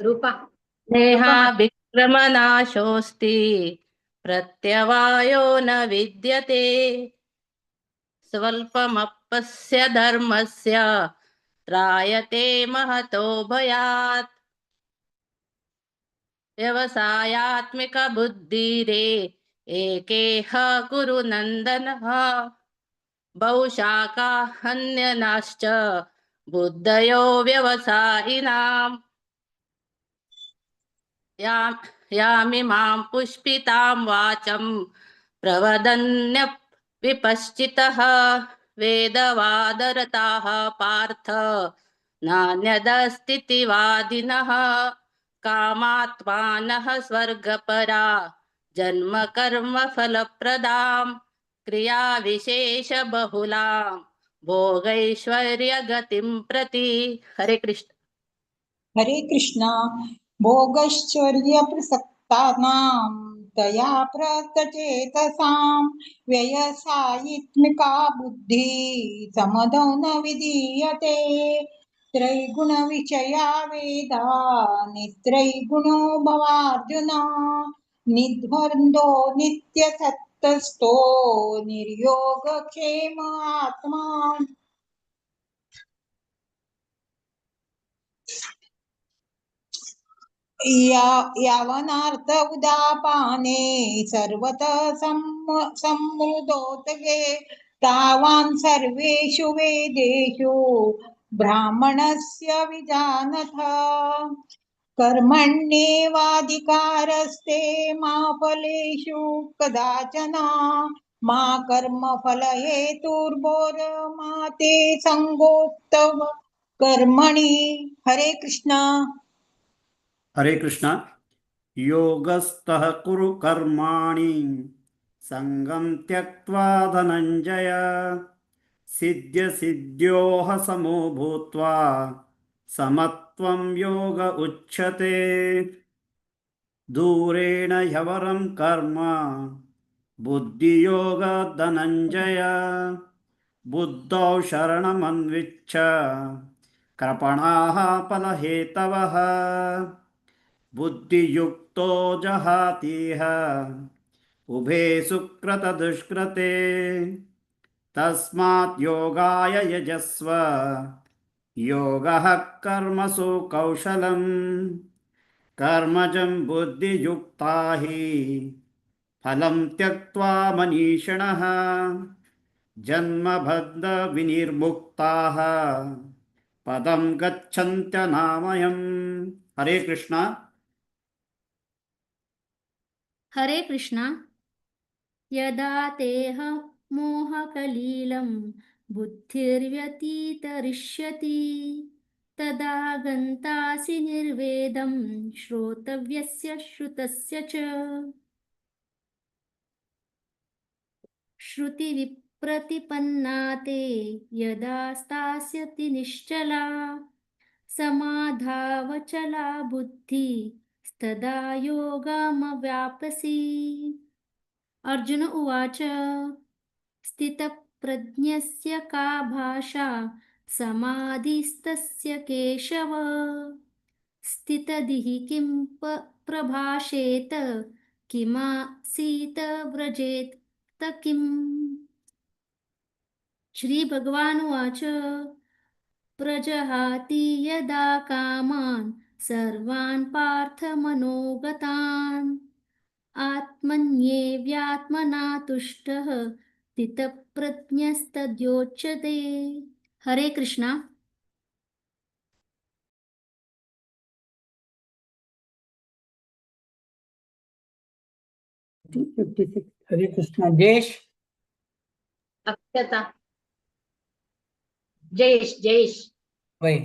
रूपा। नेहा विक्रमनाशोऽस्ति प्रत्यवायो न विद्यते। स्वल्पमप्यस्य धर्मस्य त्रायते महतो भयात्। व्यवसायात्मिका बुद्धिरे एकेह कुरु नन्दनः। बहुशाखा हन्यनाश्च बुद्धयो व्यवसायिनाम्। यामिमां पुष्पितां वाचं प्रवदन्य विपश्चितः। वेदवादरताः पार्थ नान्यदस्तीति वादिनः। कामात्मानः स्वर्गपरा जन्म कर्म फलप्रदां क्रियाविशेषबहुलां भोगैश्वर्यगतिं प्रति। हरे कृष्ण। हरे कृष्ण। भोगैश्वर्यप्रसक्तानां तया प्रतचेतसां व्यवसायित्मिका बुद्धिः समदौ न विधीयते। त्रैगुणविषया वेदा नित्रैगुणो भवार्जुन। निद्वन्द्वो नित्यसत्तस्थो निर्योगक्षेम आत्मा। यावनार्थ उदापाने सर्वतः सम्मुदोतगे तावान् सर्वेषु वेदेषु ब्राह्मणस्य विजानथ। कर्मण्येवाधिकारस्ते मा फलेषु कदाचन। मा कर्मफलहेतुर्भोर्मा ते संगोस्तव कर्मणि। हरे कृष्णा। हरे कृष्णा। योगस्थः कुरु कर्माणि संगं त्यक्त्वा धनञ्जय। सिद्ध्यसिद्ध्योः समो भूत्वा समत्वं योग उच्यते। दूरेण ह्यवरं कर्म बुद्धियोग धनञ्जय। बुद्धौ शरणमन्विच्छ कृपणाः फलहेतवः। बुद्धियुक्तो जहातीह उभे सुकृतदुष्कृते। तस्मात् योगाय यजस्व योगः कर्मसु कौशलम्। कर्मजं बुद्धियुक्ता हि फलं त्यक्त्वा मनीषिणः। जन्मबन्धविनिर्मुक्ताः पदं गच्छन्त्यनामयम्। हरे कृष्णा। हरे कृष्णा। यदा तेह मोहकलिलं बुद्धिर्व्यतीतरिष्यति तदा गन्तासि निर्वेदं श्रोतव्यस्य श्रुतस्य च। श्रुतिविप्रतिपन्ना ते यदा स्थास्यति निश्चला समाधावचला बुद्धिस्तदा योगमवाप्स्यसि। अर्जुन उवाच, स्थितप्रज्ञस्य का भाषा समाधिस्तस्य केशव, स्थितधिः किं प्रभाषेत किमासीत व्रजेत किम्। श्रीभगवानुवाच, प्रजहाति यदा कामान् सर्वान् पार्थ मनोगतान् आत्मन्येव्यात्मना तुष्टः स्थितप्रज्ञस्तद्योच्यते। हरे कृष्णा। 56. हरे कृष्णा. जयेश. अक्षता. जयेश जयेश. वय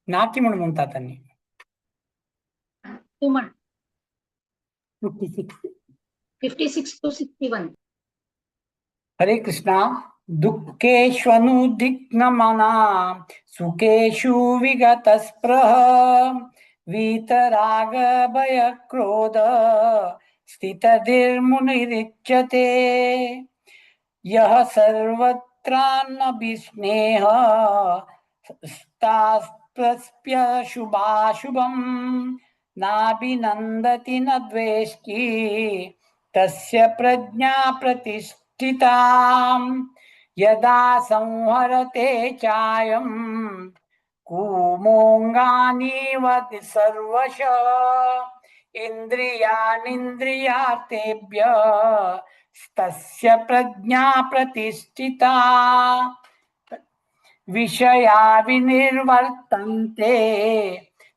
नाकी म्हणून म्हणतात त्यांनी. तू म्हण. 56. 56 to 61. हरे कृष्णा. दुःखेष्वनुद्विग्नमना सुखेषु विगतस्पृह वीतराग भयक्रोध स्थितधिर्मुनिरिच्यते। यः सर्वत्रान्नभिस्नेह स्तास्प्रस्प्य शुभाशुभं नाभिनन्दति न द्वेष्टि तस्य प्रज्ञा प्रतिष्ठिता। यदा संहरते चायं कूमोऽङ्गानीव सर्वश इन्द्रियाणीन्द्रियार्थेभ्यः तस्य प्रज्ञा प्रतिष्ठिता। विषया विनिर्वर्तन्ते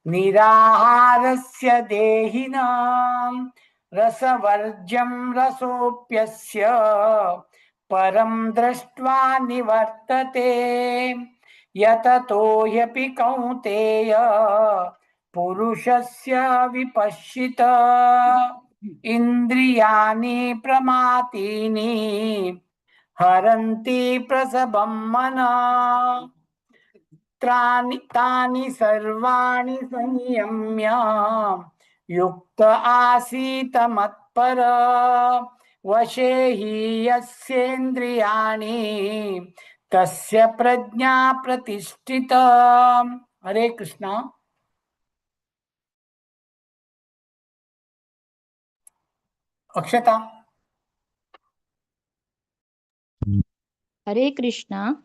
निराहारस्य देहिनां रसवर्ज्यं रसोऽप्यस्य परं दृष्ट्वा निवर्तते। यततो ह्यपि कौन्तेय पुरुषस्य विपश्चित इंद्रियाणि प्रमातीनि हरन्ति प्रसभं मनः। तानि सर्वाणि संयम्य युक्त आसीत मत्पर वशे हि यस्येन्द्रियाणि तस्य प्रज्ञा प्रतिष्ठिता। हरे कृष्णा. अक्षता. हरे कृष्णा.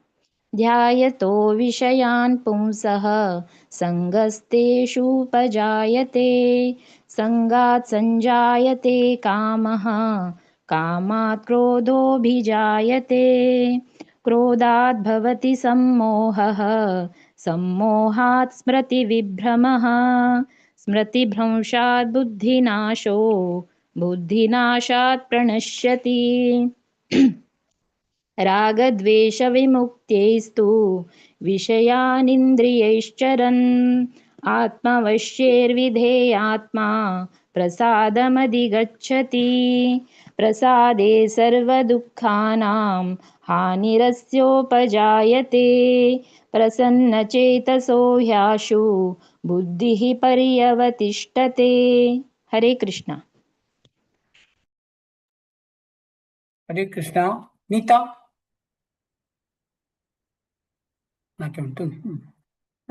ध्यायतो विषयान् पुंसः सङ्गस्तेषुपजायते सङ्गात् सञ्जायते कामः कामात् क्रोधोऽभिजायते क्रोधात् भवति सम्मोहः सम्मोहात् स्मृतिविभ्रमः स्मृतिभ्रंशात् बुद्धिनाशो बुद्धिनाशात् प्रणश्यति। रागद्वेषविमुक्त्यैस्तु विषयानिन्द्रियैश्चरन् आत्मवश्यैर्विधेयात्मा प्रसादमधिगच्छति। प्रसादे सर्वदुःखानां हानिरस्योपजायते। प्रसन्नचेतसो ह्याशु बुद्धिः पर्यवतिष्ठते। हरे कृष्णा. हरे कृष्णा. नीता.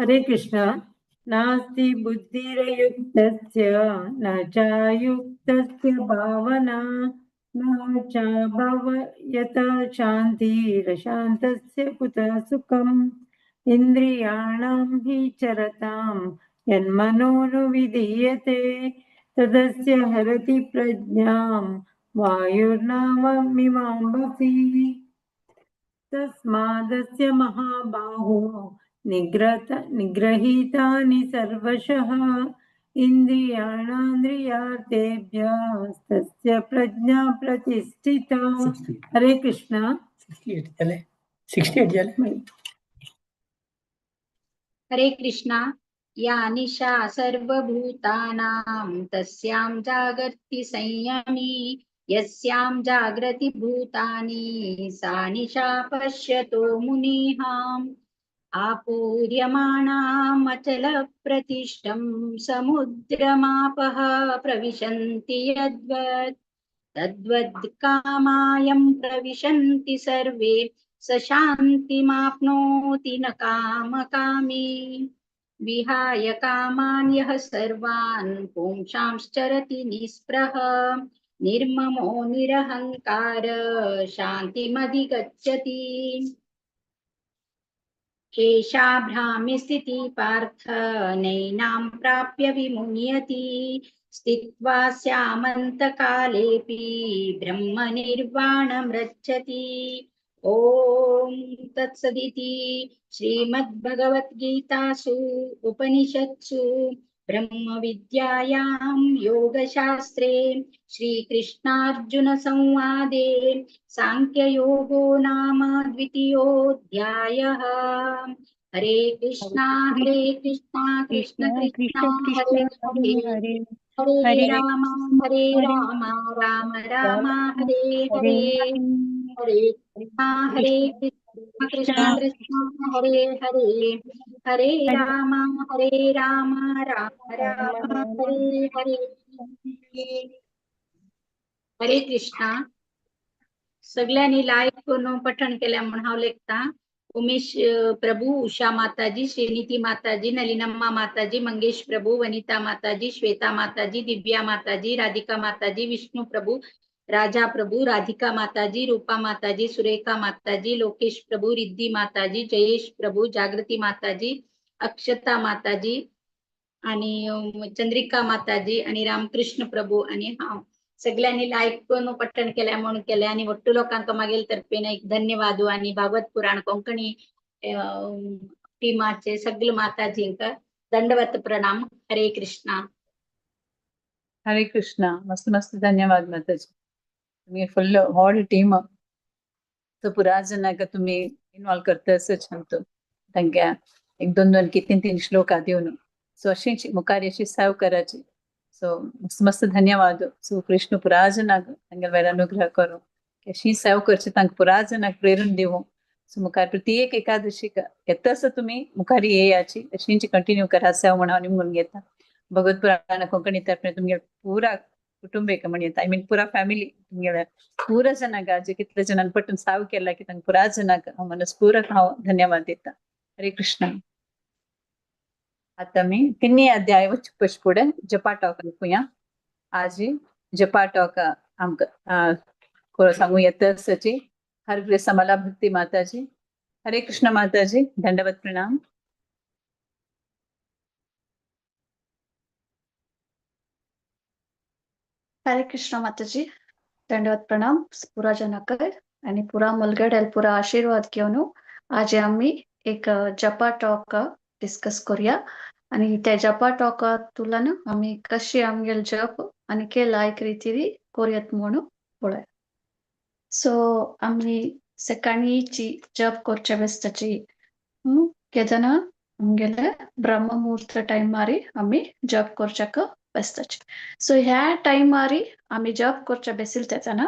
हरे कृष्णा. नास्ति बुद्धिरयुक्तस्य न चायुक्तस्य भावना न च भवयत शान्तिरशान्तस्य कुतः सुखम्। इन्द्रियाणां हि चरतां यन्मनोनुविधीयते तदस्य हरति प्रज्ञां वायुर्नाममिमाम्बसि। तस्मादस्य महाबाहो निग्रहीतानि सर्वशः इन्द्रियाणान्द्रियार्थेभ्यस्तस्य प्रज्ञा प्रतिष्ठिता। हरे कृष्णा. 68 झाले. 68 झाले. हरे कृष्णा. या निशा सर्वभूतानां तस्यां जागर्ति संयमी, यस्यां जाग्रति भूतानि सा निशा पश्यतो मुनिहाम्. आपूर्यमाणामचलप्रतिष्ठं समुद्रमापः प्रविशन्ति यद्वत्, तद्वद् कामायं प्रविशन्ति सर्वे, स शान्तिमाप्नोति न कामकामी. विहाय कामान् यः सर्वान् पुंसांश्चरति निःस्पृह, निर्ममो निरहंकार शान्तिमधिगच्छति. एषा भ्राम्य स्थिति पार्थ नैनां प्राप्य विमुह्यति, स्थित्वा स्यामन्तकालेऽपि ब्रह्मनिर्वाणमृच्छति. ॐ तत्सदिति श्रीमद्भगवद्गीतासु उपनिषत्सु ब्रह्मविद्यायां योगशास्त्रे श्रीकृष्णार्जुनसंवादे सांख्ययोगो नाम द्वितीयोऽध्यायः. हरे कृष्णा हरे कृष्णा कृष्ण कृष्ण हरे हरे, हरे राम हरे राम राम राम हरे हरे, हरे कृष्णा हरे कृष्णा कृष्ण कृष्ण हरे हरे, हरे राम हरे राम राम राम हरे हरे. हरे कृष्णा. सगळ्यांनी लायक करून पठण केल्या म्हणून हांव लेखता. उमेश प्रभु, उषा माताजी, श्रीनीती माताजी, नलिनम्मा माताजी, मंगेश प्रभु, वनिता माताजी, श्वेता माताजी, दिव्या माताजी, राधिका माताजी, विष्णु प्रभु, राजा प्रभु, राधिका माताजी, रूपा माताजी, सुरेखा माताजी, लोकेश प्रभु, रिद्धी माताजी, जयेश प्रभु, जागृती माताजी, अक्षता माताजी आणि चंद्रिका माताजी आणि रामकृष्ण प्रभू आणि हांव. सगळ्यांनी लायक करून पठण केल्या म्हणून केले आणि वट्टू लोकांक मागील तर्फेन एक धन्यवाद. आणि भागवत पुराण कोंकणी टीमाचे सगळे माताजींक दंडवत प्रणाम. हरे कृष्णा. हरे कृष्णा. मस्त मस्त धन्यवाद माताजी. तुम्ही फुल व्हड टीम तो पुरा जणांक तुम्ही इन्वॉल्व करता असं छान. तांकां एक दोन दोन की तीन तीन श्लोक दिवन सो अशीच मुखार अशी सेव करायची. सो मस्त मस्त धन्यवाद. सो कृष्ण पुरा जणांक तांगेले वयर अनुग्रह करूं अशी सेव करची, तांकां पुरा जणांक प्रेरण दिवं. सो मुखार प्रत्येक एकादशीक येता आसा तुमी मुखार येयाची अशीच कंटिन्यू करा सेव म्हणून हांव निमगून घेता. भगवत पुराण कोंकणी तर्फे तुमगे पुरा कुटुंबेक म्हण येता, I mean पुरा फॅमिली तुमगेले पुरा जणांक जे कितले जणांक पटून साव केला की तांकां पुरा जणांक हांव मनस्पूर्वक हांव धन्यवाद दिता. हरे कृष्ण. आता मी तिन्ही अध्याय वचपश फुडें जपा टॉक आयकुया. आज जपा टॉक आमकां सांगू येता आसाची हर समला भक्ती माताजी. हरे कृष्ण माताजी, दंडवत प्रणाम. हरे कृष्ण माताजी, दंडवत प्रणाम. पुरा जनाकर आणि पुरा मुलगडेल पुरा आशीर्वाद घेऊन आज आम्ही एक जपा टॉक डिस्कस करूया. आणि त्या जपा टॉकातून आम्ही कशी आमगेल जप आणि के लायक रीतीरी करूयात म्हणून पळोवया. सो आम्ही सकाळीची जप करच्या वेळेस केदना आमगेले ब्रह्ममुहूर्त टायमारी आम्ही जप करच्याक बसताची. सो ह्या टायमारी आम्ही जप करच्या बेसील तेतना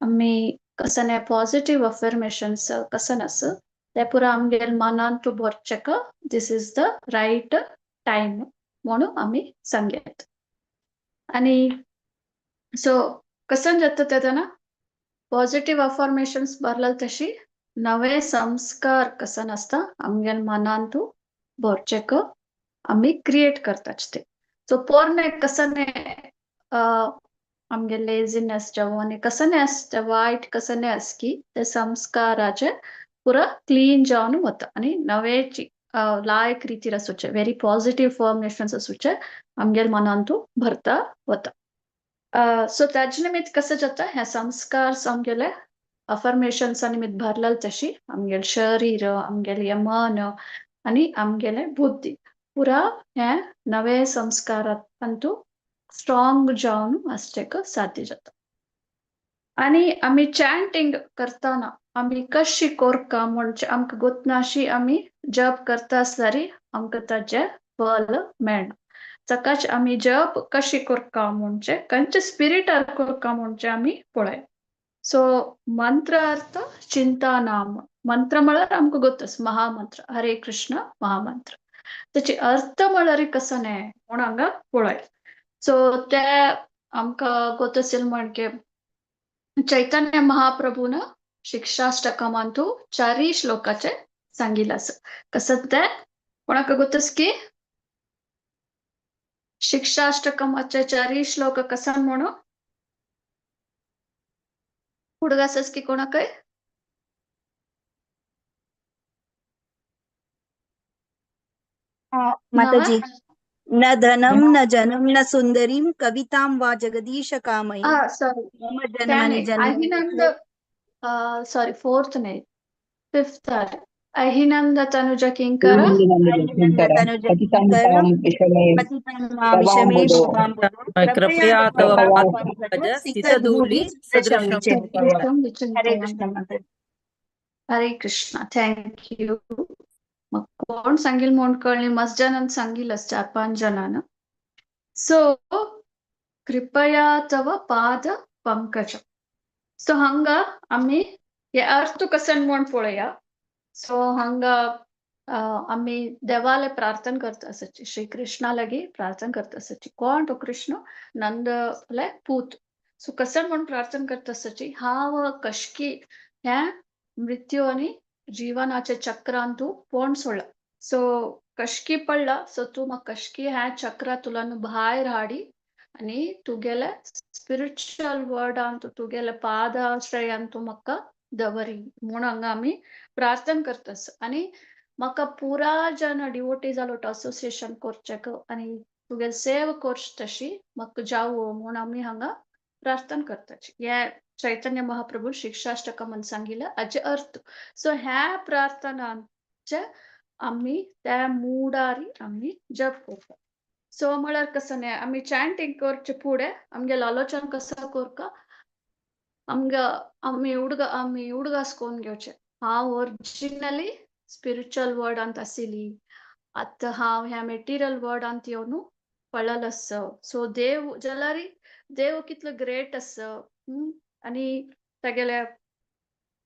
आम्ही कसं पॉझिटिव्ह अफर्मेशन्स कसं आस ते पुरा आमगेल मनान तूं भरचेक this is the right time म्हणून आम्ही सांगयात. आणि सो कसं जाता तेतना पॉझिटिव्ह अफर्मेशन्स भरले तशी नवे संस्कार कसं आसता आमगेल मनान तूं भरचेक आम्ही क्रिएट करताच ते. सो पोरणे कसने आमगे लेझिनेस जावं आनी कसने आसता वायट कसने आस की ते संस्काराचे पुरा क्लीन जावन वता आनी नवेची लायक रितीर आसूचे व्हेरी पॉझिटिव्ह फॉर्मेशन्स आसूचे आमगेल मनान तूं भरता वता. सो ताजे निमित्त कसं जाता हे संस्कार आमगेले अफर्मेशन्सा निमित्त भरलेले तशी आमगेले शरीर आमगेले मन आनी आमगेले बुद्धी पुरा हे नवे संस्कारांतू स्ट्रॉंग जावन आसचेक साध्य जाता. आनी आमी चॅन्टिंग करतना आमी कशी कोरका म्हणजे आमकां गोतनाशी आमी जप करता आसल्यार आमकां ताचें फल मेळना. ताकाच आमी जप कशी कोरका म्हणजे खंयचे स्पिरिटार कोरका म्हणजे आमी पळय. सो मंत्र अर्थ चिंता नाम. मंत्र म्हळ्यार आमकां गोतस महामंत्र हरे कृष्ण महामंत्र. ताचे अर्थ म्हळ्यार कसो न्हय म्हूण हांगा पळय. सो ते आमकां गोतसील म्हणजे चैतन्य महाप्रभून शिक्षाष्टकमांतू चारी श्लोकाचे सांगिल्लें आसा. कसं तें कोणाक गोतस की शिक्षाष्टकमाचे चारी श्लोक कसन म्हणून हुडगासस की कोणाकय? माताजी, न धनम न जनम न सुंदरीम कवितां वा जगदीश कामये. सॉरी, मम जन्मनि जन्म अहिनंद, सॉरी फोर्थ नाही, फिफ्थ आहे. अहिनंद तनुज किंकर तनुज किंकर पतितं मा कृपया तव पादपङ्कज स्थितधूलि सदृशं. हरे कृष्ण माताजी. हरे कृष्ण, thank you. मग कोण सांगील म्हूण कळ्ळी मस्त जणान सांगिल्लें 4-5 जणान. सो कृपया तव पाद पंकज. सो हांगा आमी हे अर्थ कसन म्हूण पळया. सो हांगा आमी देवाले प्रार्थना करता आसाची, श्री कृष्णा लागीं प्रार्थना करता आसाची. कोण तो कृष्ण? नंदले पूत. सो कसन म्हूण प्रार्थना करता आसाची, हांव कशकी हें मृत्यू आनी जीवनाचे चक्रान तूं पोण सोडला. सो कशकी पडला, सो तूं म्हाका कशकी ह्या चक्रा तुलान भायर हाडी आनी तुगेले स्पिरिच्युअल वर्डान तूं तुगेले पादाश्रयान तूं म्हाका दवरी म्हूण हांगा आमी प्रार्थना करता. आनी म्हाका पुरा जन डिवोटी जालो असोसिएशन करचें आनी तुगेले सेवा करची तशी म्हाका जावो म्हूण आमी हांगा प्रार्थना करताची. हे चैतन्य महाप्रभू शिक्षाष्टकमान सांगिल्लें हाचे अर्थ. सो ह्या प्रार्थनाचे आमी त्या मुडारी आमी जप करता. सो म्हळ्यार कसो न्हय, आमी चॅन्टींग करचे फुडें आमगेलें आलोचन कसो करता, आमगे आमी आमी उडगास करून घेवचें. हांव ओरिजिनली स्पिरिच्युअल वर्डांत आशिल्ली, आतां हांव ह्या मेटिरियल वर्डांत येवन पडलेलो आसा. सो देव जाल्यार देव कितलो ग्रेट आसा आनी तागेले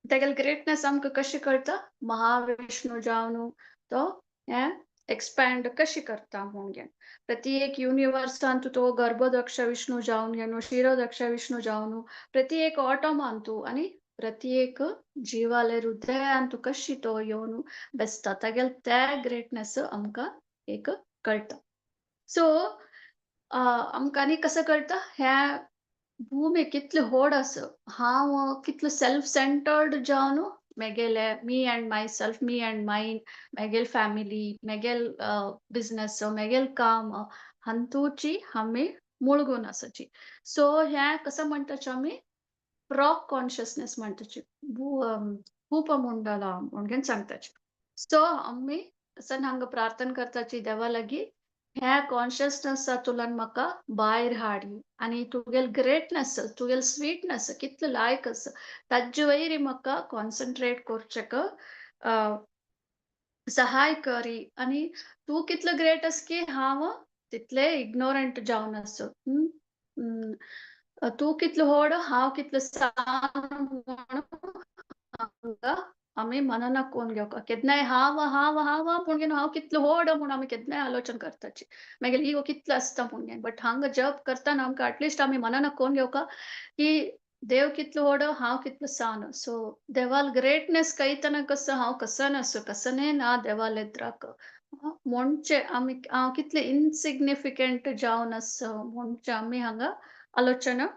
तागेले ग्रेटनेस आमकां कशी कळटा, महाविष्णू जावन तो हें एक्सपॅन्ड कशी करता म्हूण घेवन प्रति एक युनिवर्सांत तो गर्भदक्ष विष्णू जावन घेवन, क्षीरोदक्ष विष्णू जावन प्रति एक ऑटोमांतू आनी प्रति एक जिवाले हृदयांतू कशी तो येवन बेसता. तागेले ते ग्रेटनेस आमकां एक कळटा. सो आमकां आनी कसो कळटा, ह्या भूमी कितली व्हड आसा, हांव कितलो सेल्फ सेंटर्ड जावन मेगेले me and myself, me and mine, मेगेल family, मेगेल बिजनस, मेगेल काम हातूची आमी मुळगून आसाची. सो हें कसो म्हणटाचे आमी फ्रॉग कॉन्शियसनेस म्हणटाची, भूपमुंडला म्हणून सांगताची. सो आमी असं हांगा प्रार्थना करताची देवा लागीं, ह्या कॉन्शियसनेसांतल्यान म्हाका भायर हाडी आनी तुगेल ग्रेटनेस, तुगेल स्वीटनेस कितलो लायक आसा ताजे वयर म्हाका कॉन्सन्ट्रेट करचें सहाय करी. आनी तूं कितलो ग्रेट आसा की हांव तितलें इग्नोरंट जावन आसा, तूं कितलो व्हड हांव कितलो सान म्हूण हांगा आमी मनाक कोण घेवका. केन्नाय हांव हांव हांव पूण घेवन हांव कितलो व्हड म्हूण आमी केन्नाय आलोचन करताची, मागीर इगो कितलो आसता म्हूण घेवन. बट हांगा जप करतना आमकां एटलिस्ट आमी मनाक कोण घेवका की देव कितलो व्हड हांव कितलो सान. सो देवाल ग्रेटनेस कळयतना कसो हांव कसन आसो कसने ना देवाल एद्राक म्हणचे आमी हांव कितले इनसिग्निफिकंट जावन आसा म्हणचे आमी हांगा आलोचना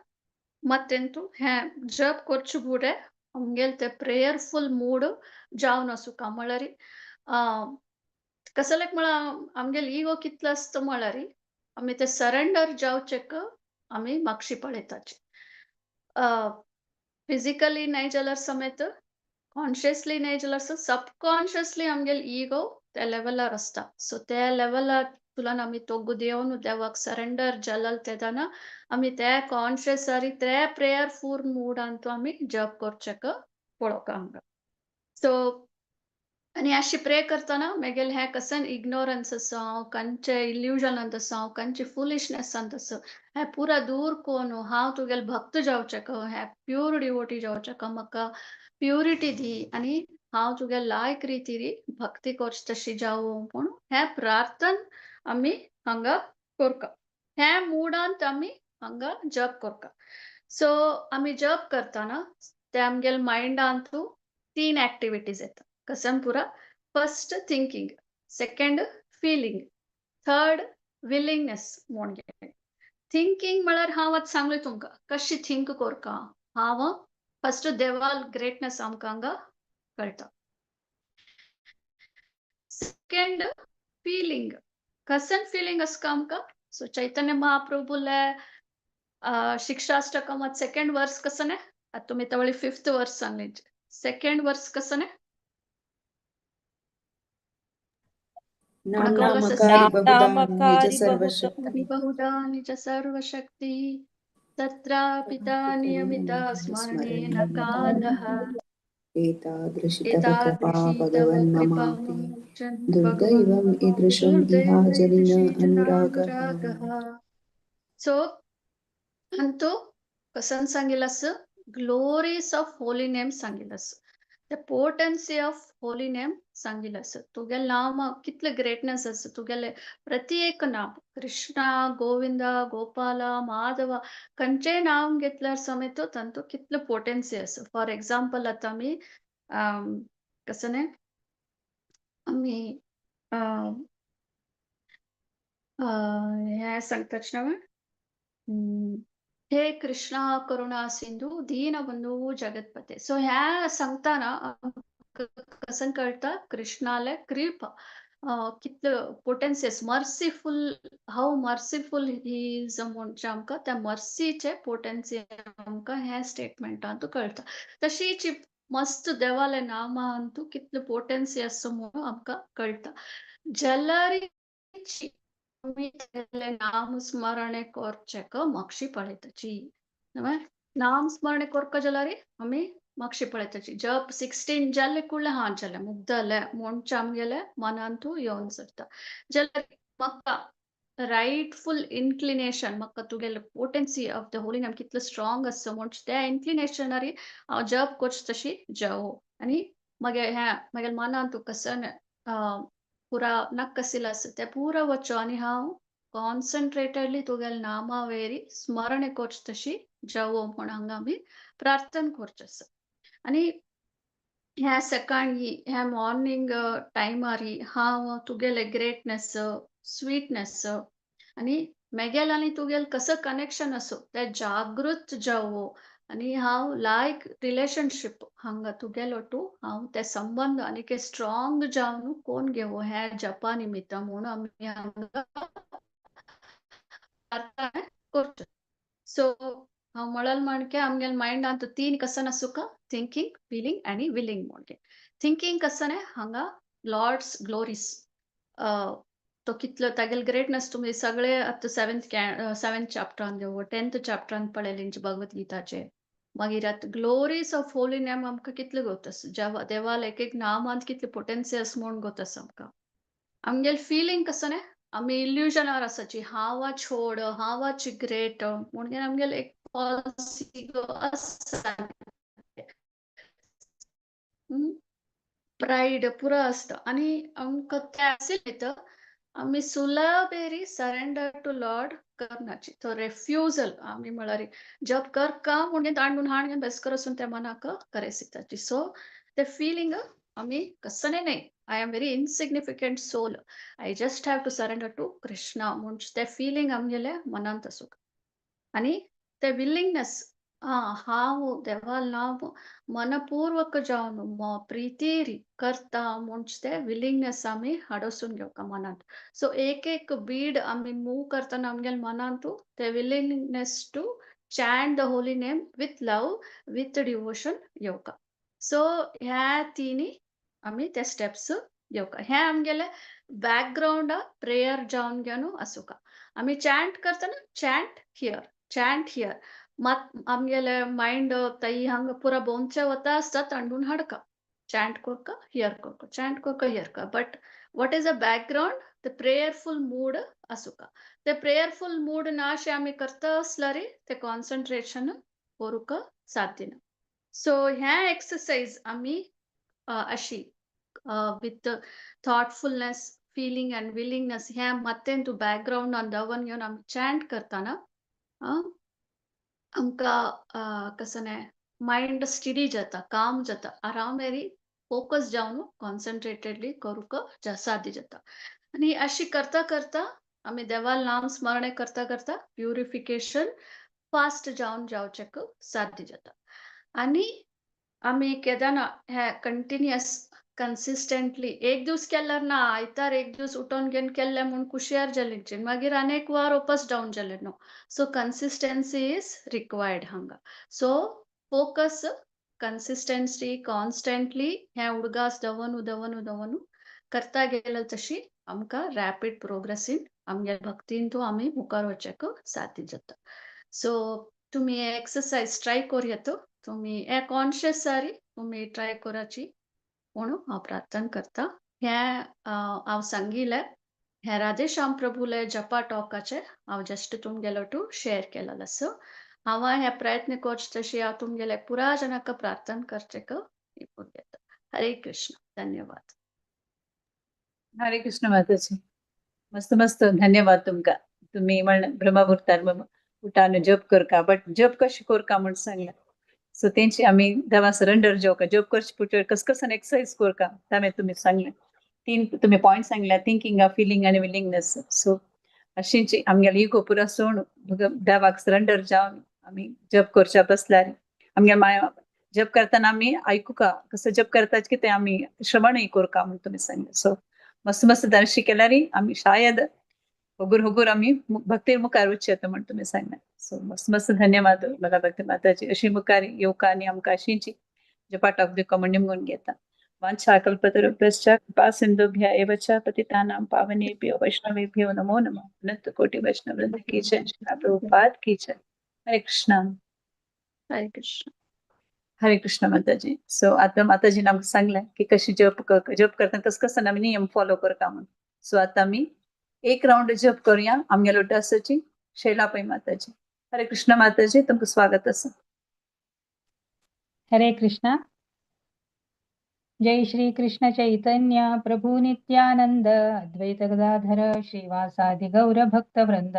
मत्तेंतू हें जप करचे फुडें आमगेले ते प्रेयरफूल मूड जावन आसूका. म्हळ्यार कसलेक म्हळ्यार आमगेले इगो कितलो आसता म्हळ्यार आमी ते सरेंडर जावचेक आमी मागशी पळयताची. फिजिकली न्हय जाल्यार समेत कॉन्शियसली न्हय जाल्यार सबकॉन्शियसली आमगेले इगो त्या लेवलार आसता. सो त्या लेवलार तुलान आमी तोगू देवन देवाक सरेंडर जाल्यार तेदना आमी ते कॉन्शियस आनी ते प्रेयरफूल मूडांतू आमी जप करचेक पळोवंक हांगा. सो आनी अशी प्रे करतना मागीर हें कसन इग्नोरन्स आसा, हांव खंयचे इल्युजनांत आसा, हांव खंयचे फुलिशनेसांत आसा, हें पुरा दूर कोन्न हांव तुगेले भक्त जावचें, हें प्यूर डिवोटी जावचें, म्हाका प्युरिटी दी आनी हांव तुगे लायक रितीरी भक्ती करची तशी जावं म्हूण हें प्रार्थन आमी हांगा करता. हें मुडांत आमी हांगा जप करता. सो आमी जप करतना ते आमगेले मायंडांतू 3 एक्टिविटीज येता. कसम पुरा first thinking, second feeling, third willingness. म्हूण थिंकींग म्हळ्यार हांव आतां सांगलें तुमकां कशी थिंक करता. हांव फर्स्ट देवाल ग्रेटनेस आमकां हांगा कळटा. सेकंड फिलिंग, कसन फिलिंग आसता आमकां. सो चैतन्य महाप्रभुले शिक्षाष्टकम सेकंड वर्स कसने, आतां तुमी तवळी 5th वर्स सांगली. सेकंड वर्स कसने बहुधा निज सर्वशक्ति तत्रा पिता नियमिता स्मरणेन कालः एतादृशी तव कृपा भगवन् ममापि दुर्दैवम् ईदृशम् इहाजनिन अनुरागः. सो अंतु कसन सांगिल आसा ग्लोरीज ऑफ होली नेम सांगिल आसा, the potency of holy name सांगिल आसा. तुगेलें नाम कितलें ग्रेटनेस आसा, तुगेलें प्रति एक नाम कृष्णा गोविंदा गोपाला माधवा खंयचेय नाम घेतल्यार समेत तांतू कितलें पोटेन्सी आसा. फॉर एग्जाम्पल आतां आमी कसं न्ही आमी हें सांगताच न्हय, हे कृष्णा करुणा सिंधू दीनबंधू जगतपते. सो ह्या सांगताना कसं कळटा कृष्णाले कृपा कितले potency, merciful, how merciful he is म्हणजे आमकां त्या मर्सीचे पोटेन्सी आमकां ह्या स्टेटमेंटांतू कळटा. तशीच मस्त देवाले नामांतू कितले पोटेन्सी आसा म्हणून आमकां कळटा. जलारीची नाम स्मरणे करचेक माक्षी पळयताची, नाम स्मरणे करका जाल्यार आमी माक्षी पळयताची. जप 16 जाले कुडले हा जाले मुग्दले म्हणचे आमगेले मनांतू येवन सरता. जाल्यार म्हाका रायटफुल इन्क्लिनेशन, म्हाका तुगेले potency of the holy name कितले स्ट्रॉंग आसा म्हणचे त्या इन्क्लिनेशनारी हांव जप करचे तशी जावो. आनी मागीर हें मागीर मनांतू कसन पुरा नाका आसा ते पुरा वचो आनी हांव कॉन्सन्ट्रेटेडली तुगेले नामा वेरी स्मरणे करचे तशी जावो म्हूण हांगा आमी प्रार्थना करचें आसा. आनी ह्या सकाळी ह्या मॉर्निंग टायमारी हांव तुगेले ग्रेटनेस स्वीटनेस आनी मेगेल आनी तुगेल कसो कनेक्शन आसो तें जागृत जावो आनी हांव लायक रिलेशनशीप हांगा तुगेलो टू हांव ते संबंद आनीक स्ट्रॉंग जावन कोण घेवो ह्या जपा निमित्त म्हणून आमी हांगा करता. सो हांव म्हणल म्हणके आमगेले मायंडांत 3 कसन आसूका, थिंकींग, फिलिंग आनी विलिंग. म्हणके थिंकींग कसन हांगा लॉर्ड्स ग्लोरीज, तो कितलो तागेले ग्रेटनेस तुमी सगळे आतां 7th चॅप्टरान घेवो 10th चॅप्टरान पळयलें भगवत गीताचे. मागीर आतां ग्लोरीज ऑफ होली नेम आमकां कितले गोत आसा, देवाल एक एक नामांत कितले पोटेन्सी आसा म्हूण गोत आसा आमकां. आमगेले फिलिंग कसं न्ही आमी इल्युजनार आसाची, हांवाच व्हड हांवाच ग्रेट म्हणून आमगेले एक फॉल्स इगो आसा, प्रायड पुरा आसता. आनी आमकां तें आशिल्लें आमी सुलभेरी सरेंडर टू लॉर्ड करनाची, तो रेफ्युजल आमी म्हळ्यार जप कर का म्हणून तांडून हाण बेस कर वचून त्या मनाक करे शिकताची. सो ते फिलिंग आमी कसने न्ही, I am very insignificant soul, I just have to surrender to Krishna म्हणजे ते फिलिंग आमगेले मनांत आसूंक. आनी ते विलिंगनेस हांव देवाल नांव मनपूर्वक जावन प्रितीरी करता म्हणजे ते विलिंगनेस आमी हाडसून घेवका मनांत. सो एक एक बीड आमी मूव करतना आमगेले मनांतू ते willingness to chant the holy name with love with devotion येवका. सो ह्या तिनी आमी ते स्टेप्स घेवका. हे आमगेले बॅकग्रावंड प्रेयर जावन घेवन आसूका. आमी चॅन्ट करतना चॅन्ट here chant here मात आमगेले मायंड तई हांगा पुरा बोंचे वता आसता तांडून हाडका, chant Korka here Korka, chant Korka here का, but what is a background ते प्रेयरफुल मूड आसुका. ते प्रेयरफुल मूड ना अशें आमी करता आसल्यार ते कॉन्सन्ट्रेशन करूंक साध्य ना. सो ह्या एक्सरसाइज आमी अशी with thoughtfulness, feeling and willingness ह्या मत्तें तूं बॅकग्रावंडान दवर घेवन आमी चॅन्ट करतना आमकां कसं न्हय मायंड स्टिडी जाता, काम जाता, आरामेरी फोकस जावन कॉन्सन्ट्रेटेडली करूंक साध्य जाता. आनी अशी करता करता आमी देवाल नाम स्मरणे करता करता प्युरिफिकेशन फास्ट जावन जावचेक साध्य जाता. आनी आमी केदना हे कंटिन्युअस कन्सिस्टंटली एक दीस केल्यार ना, आयतार एक दीस उठोवन घेवन केल्लें म्हूण कुशियार जालें, मागीर अनेक वार वापस डावन जालें न्हू. सो कन्सिस्टन्सी is required हांगा. सो फोकस, कन्सिस्टन्सी, कॉन्स्टंटली हें उडगास दवरून दवरून दवरून करता गेले तशी आमकां रॅपीड प्रोग्रेस इन आमगे भक्तीन तूं आमी मुखार वचपाक साध्य जाता. सो तुमी एक्सरसाइज ट्राय करूं येता, तुमी हे कॉन्शियस सारी तुमी ट्राय कराची म्हणून हांव प्रार्थना करता. हें हांव सांगिलें हें राधेश्याम प्रभुले जपा टॉकाचें हांव जस्ट तुमगेलो टू शेअर केलेलें आसा. हांव हे प्रयत्न करचे तशी हांव तुमगेले पुरा जनाक प्रार्थना करचें. हरे कृष्ण, धन्यवाद. हरे कृष्ण माताजी, मस्त मस्त धन्यवाद तुमकां. तुम्ही म्हण ब्रह्ममुहूर्तार उठान जप करका, बट जप कशें करका म्हूण सांगलें. सो तेंची आमी देवा सरेंडर जावका, जप करचे पुटर कस कसन एक्सरसाइज करका तामें तुमी सांगलें. तीन तुमी पॉयंट सांगल्या, थिंकिंग, फिलिंग आनी विलिंगनेस. सो अशींची आमगेले इगो पुरा सोड देवाक सरेंडर जावन आमी जप करच्या बसल्यार आमगे माया जप करतना आमी आयकुका कसं जप करता की ते आमी श्रवणूय करका म्हूण तुमी सांगलें. सो मस्त मस्त दर्शी केल्यार आमी शायद हुगूर हुगूर आमी भक्ती मुखार वचचे म्हूण तुमी सांगलें. सो मस्त मस्त धन्यवाद मला भक्ती माताजी. अशी मुखार येवका आनी आमकां अशींची जपा टॉक दिवका म्हूण निमगून घेता. वाञ्छाकल्पतरुभ्यश्च कृपा सिन्धुभ्य एव च पतितानां पावनेभ्यो वैष्णवेभ्यो नमो नमः. अनंत कोटि वैष्णव वृंद की जय, श्रील प्रभुपाद की जय. हरे कृष्ण. हरे कृष्ण. हरे कृष्ण माताजी. सो आता माताजीन आमकां सांगलें की कशी जप जप करतना कसं कसं आमी नियम फॉलो करता म्हूण. सो आतां आमी एक रावंड जप करूया आमगे लोटसाची शैला पै माताजी. हरे कृष्ण माताजी, तुमकां स्वागत आसा. हरे कृष्णा. जय श्री कृष्ण चैतन्य प्रभु नित्यानंद अद्वैत गदाधर श्रीवासादि गौर भक्त वृंद.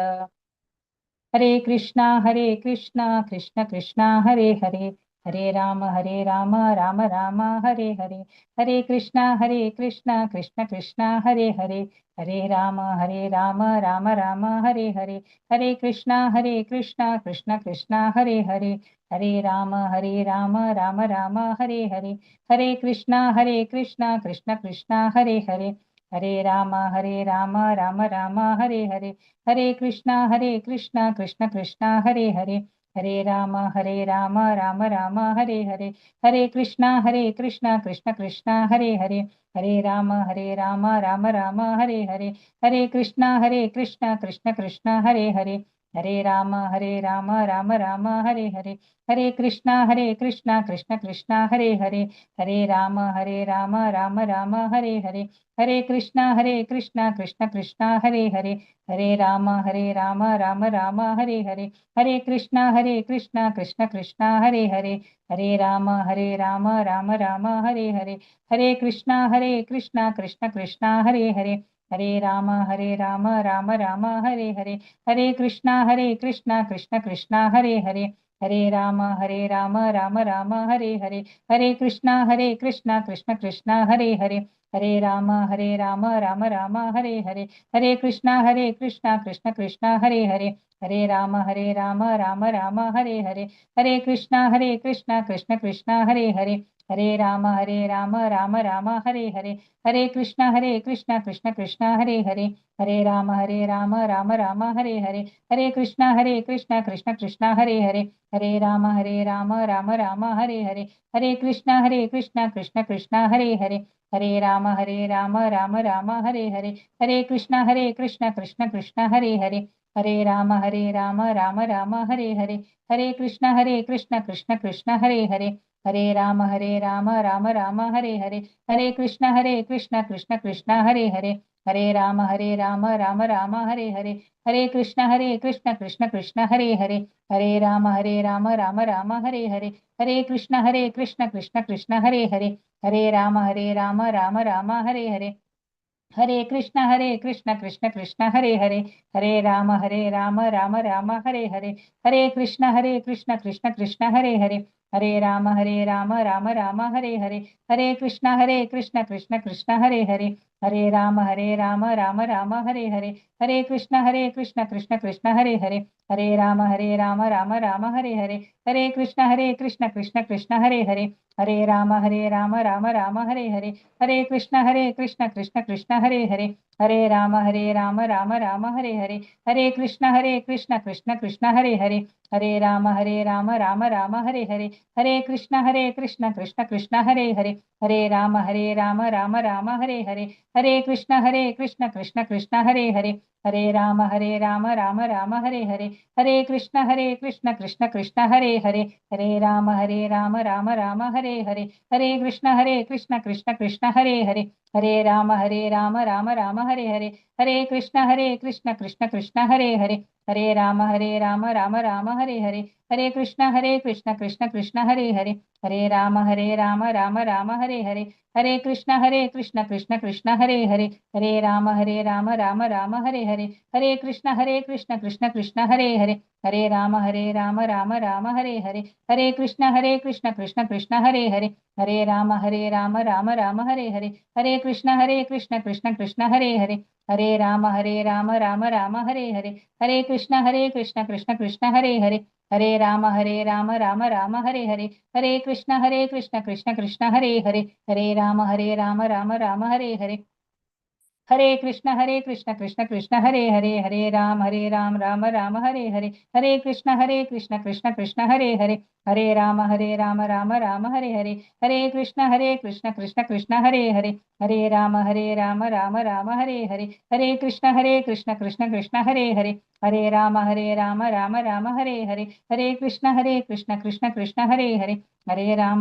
हरे कृष्णा कृष्ण कृष्णा हरे हरे, हरे राम राम राम हरे हरे. हरे कृष्णा कृष्ण कृष्णा हरे हरे, हरे राम राम राम हरे हरे. हरे कृष्णा कृष्ण कृष्णा हरे हरे, हरे राम राम राम हरे हरे. हरे कृष्णा कृष्ण कृष्णा हरे हरे, हरे राम राम राम हरे हरे. हरे कृष्णा कृष्ण कृष्णा हरे हरे, हरे राम राम राम हरे हरे. हरे कृष्णा कृष्ण कृष्णा हरे हरे, हरे राम राम राम हरे हरे. हरे कृष्णा कृष्ण कृष्णा हरे हरे, हरे राम राम राम हरे हरे. हरे कृष्णा कृष्ण कृष्णा हरे हरे, हरे राम राम राम हरे हरे. हरे कृष्णा कृष्ण कृष्णा हरे हरे, हरे राम राम राम हरे हरे. हरे कृष्णा कृष्ण कृष्णा हरे हरे, हरे राम राम राम हरे हरे. हरे कृष्णा कृष्ण कृष्णा हरे हरे, हरे राम राम राम हरे हरे. हरे कृष्णा कृष्ण कृष्णा हरे हरे, हरे राम राम राम हरे हरे. हरे कृष्णा कृष्ण कृष्णा हरे हरे, हरे राम राम राम हरे हरे. हरे कृष्णा कृष्ण कृष्णा हरे हरे, हरे राम राम राम हरे हरे. हरे कृष्णा कृष्ण कृष्णा हरे हरे, हरे राम राम राम हरे हरे. हरे कृष्णा कृष्ण कृष्णा हरे हरे, हरे राम राम राम हरे हरे. हरे कृष्णा कृष्ण कृष्णा हरे हरे, हरे राम राम राम हरे हरे. हरे कृष्णा कृष्ण कृष्णा हरे हरे, हरे राम राम राम हरे हरे. हरे कृष्णा कृष्ण कृष्णा हरे हरे, हरे राम राम राम हरे हरे। हरे कृष्ण कृष्ण कृष्ण हरे हरे। हरे राम राम राम हरे हरे। हरे कृष्ण कृष्ण कृष्ण हरे हरे। हरे राम राम राम हरे हरे। हरे कृष्ण कृष्ण कृष्ण हरे हरे। हरे राम राम राम हरे हरे। हरे कृष्ण कृष्ण कृष्ण हरे हरे। हरे राम राम राम हरे हरे। हरे कृष्ण कृष्ण कृष्ण हरे हरे। हरे राम राम राम हरे हरे। हरे कृष्ण कृष्ण कृष्ण हरे हरे। हरे राम राम राम हरे हरे। हरे कृष्ण कृष्ण कृष्ण हरे हरे। हरे राम राम राम हरे हरे। हरे कृष्ण कृष्ण कृष्ण हरे हरे। हरे राम राम राम हरे हरे। हरे कृष्ण कृष्ण कृष्ण हरे हरे। हरे राम राम राम हरे हरे। हरे कृष्ण कृष्ण कृष्ण हरे हरे। हरे राम राम राम हरे हरे। हरे कृष्ण कृष्ण कृष्ण हरे हरे। हरे राम राम राम हरे हरे। हरे कृष्ण कृष्ण कृष्ण हरे हरे। हरे राम राम राम हरे हरे। हरे कृष्ण कृष्ण कृष्ण हरे हरे। हरे राम राम राम हरे हरे। हरे कृष्ण कृष्ण कृष्ण हरे हरे। हरे राम राम राम हरे हरे। हरे कृष्ण कृष्ण कृष्ण हरे हरे। हरे राम राम राम हरे हरे। हरे कृष्ण कृष्ण कृष्ण हरे हरे। हरे राम राम राम हरे हरे। हरे कृष्ण कृष्ण कृष्ण हरे हरे। हरे राम राम राम हरे हरे। हरे कृष्ण कृष्ण कृष्ण हरे हरे। हरे राम राम राम हरे हरे। हरे कृष्ण कृष्ण कृष्ण हरे हरे। हरे राम राम राम हरे हरे। हरे कृष्ण कृष्ण कृष्ण हरे हरे। हरे राम राम राम हरे हरे। हरे कृष्ण कृष्ण कृष्ण हरे हरे। हरे राम राम राम हरे हरे। हरे कृष्ण कृष्ण कृष्ण हरे हरे। हरे राम राम राम हरे हरे। हरे कृष्ण कृष्ण कृष्ण हरे हरे। हरे राम राम राम हरे हरे। हरे कृष्ण कृष्ण कृष्ण हरे हरे। हरे राम राम राम हरे हरे। हरे कृष्ण कृष्ण कृष्ण हरे हरे। हरे राम राम राम हरे हरे। हरे कृष्ण कृष्ण कृष्ण हरे हरे। हरे राम राम राम हरे हरे। हरे कृष्ण कृष्ण कृष्ण हरे हरे। हरे राम राम राम हरे हरे। हरे कृष्ण कृष्ण कृष्ण हरे हरे। हरे राम राम राम हरे हरे। हरे कृष्ण कृष्ण कृष्ण हरे हरे। हरे राम राम राम हरे हरे। हरे कृष्ण कृष्ण कृष्ण हरे हरे। हरे राम राम राम हरे हरे। हरे कृष्ण कृष्ण कृष्ण हरे हरे। हरे राम राम राम हरे हरे। हरे कृष्ण कृष्ण कृष्ण हरे हरे। हरे राम राम राम हरे हरे। हरे कृष्ण कृष्ण कृष्ण हरे हरे। हरे राम राम राम हरे हरे। हरे कृष्ण कृष्ण कृष्ण हरे हरे। हरे राम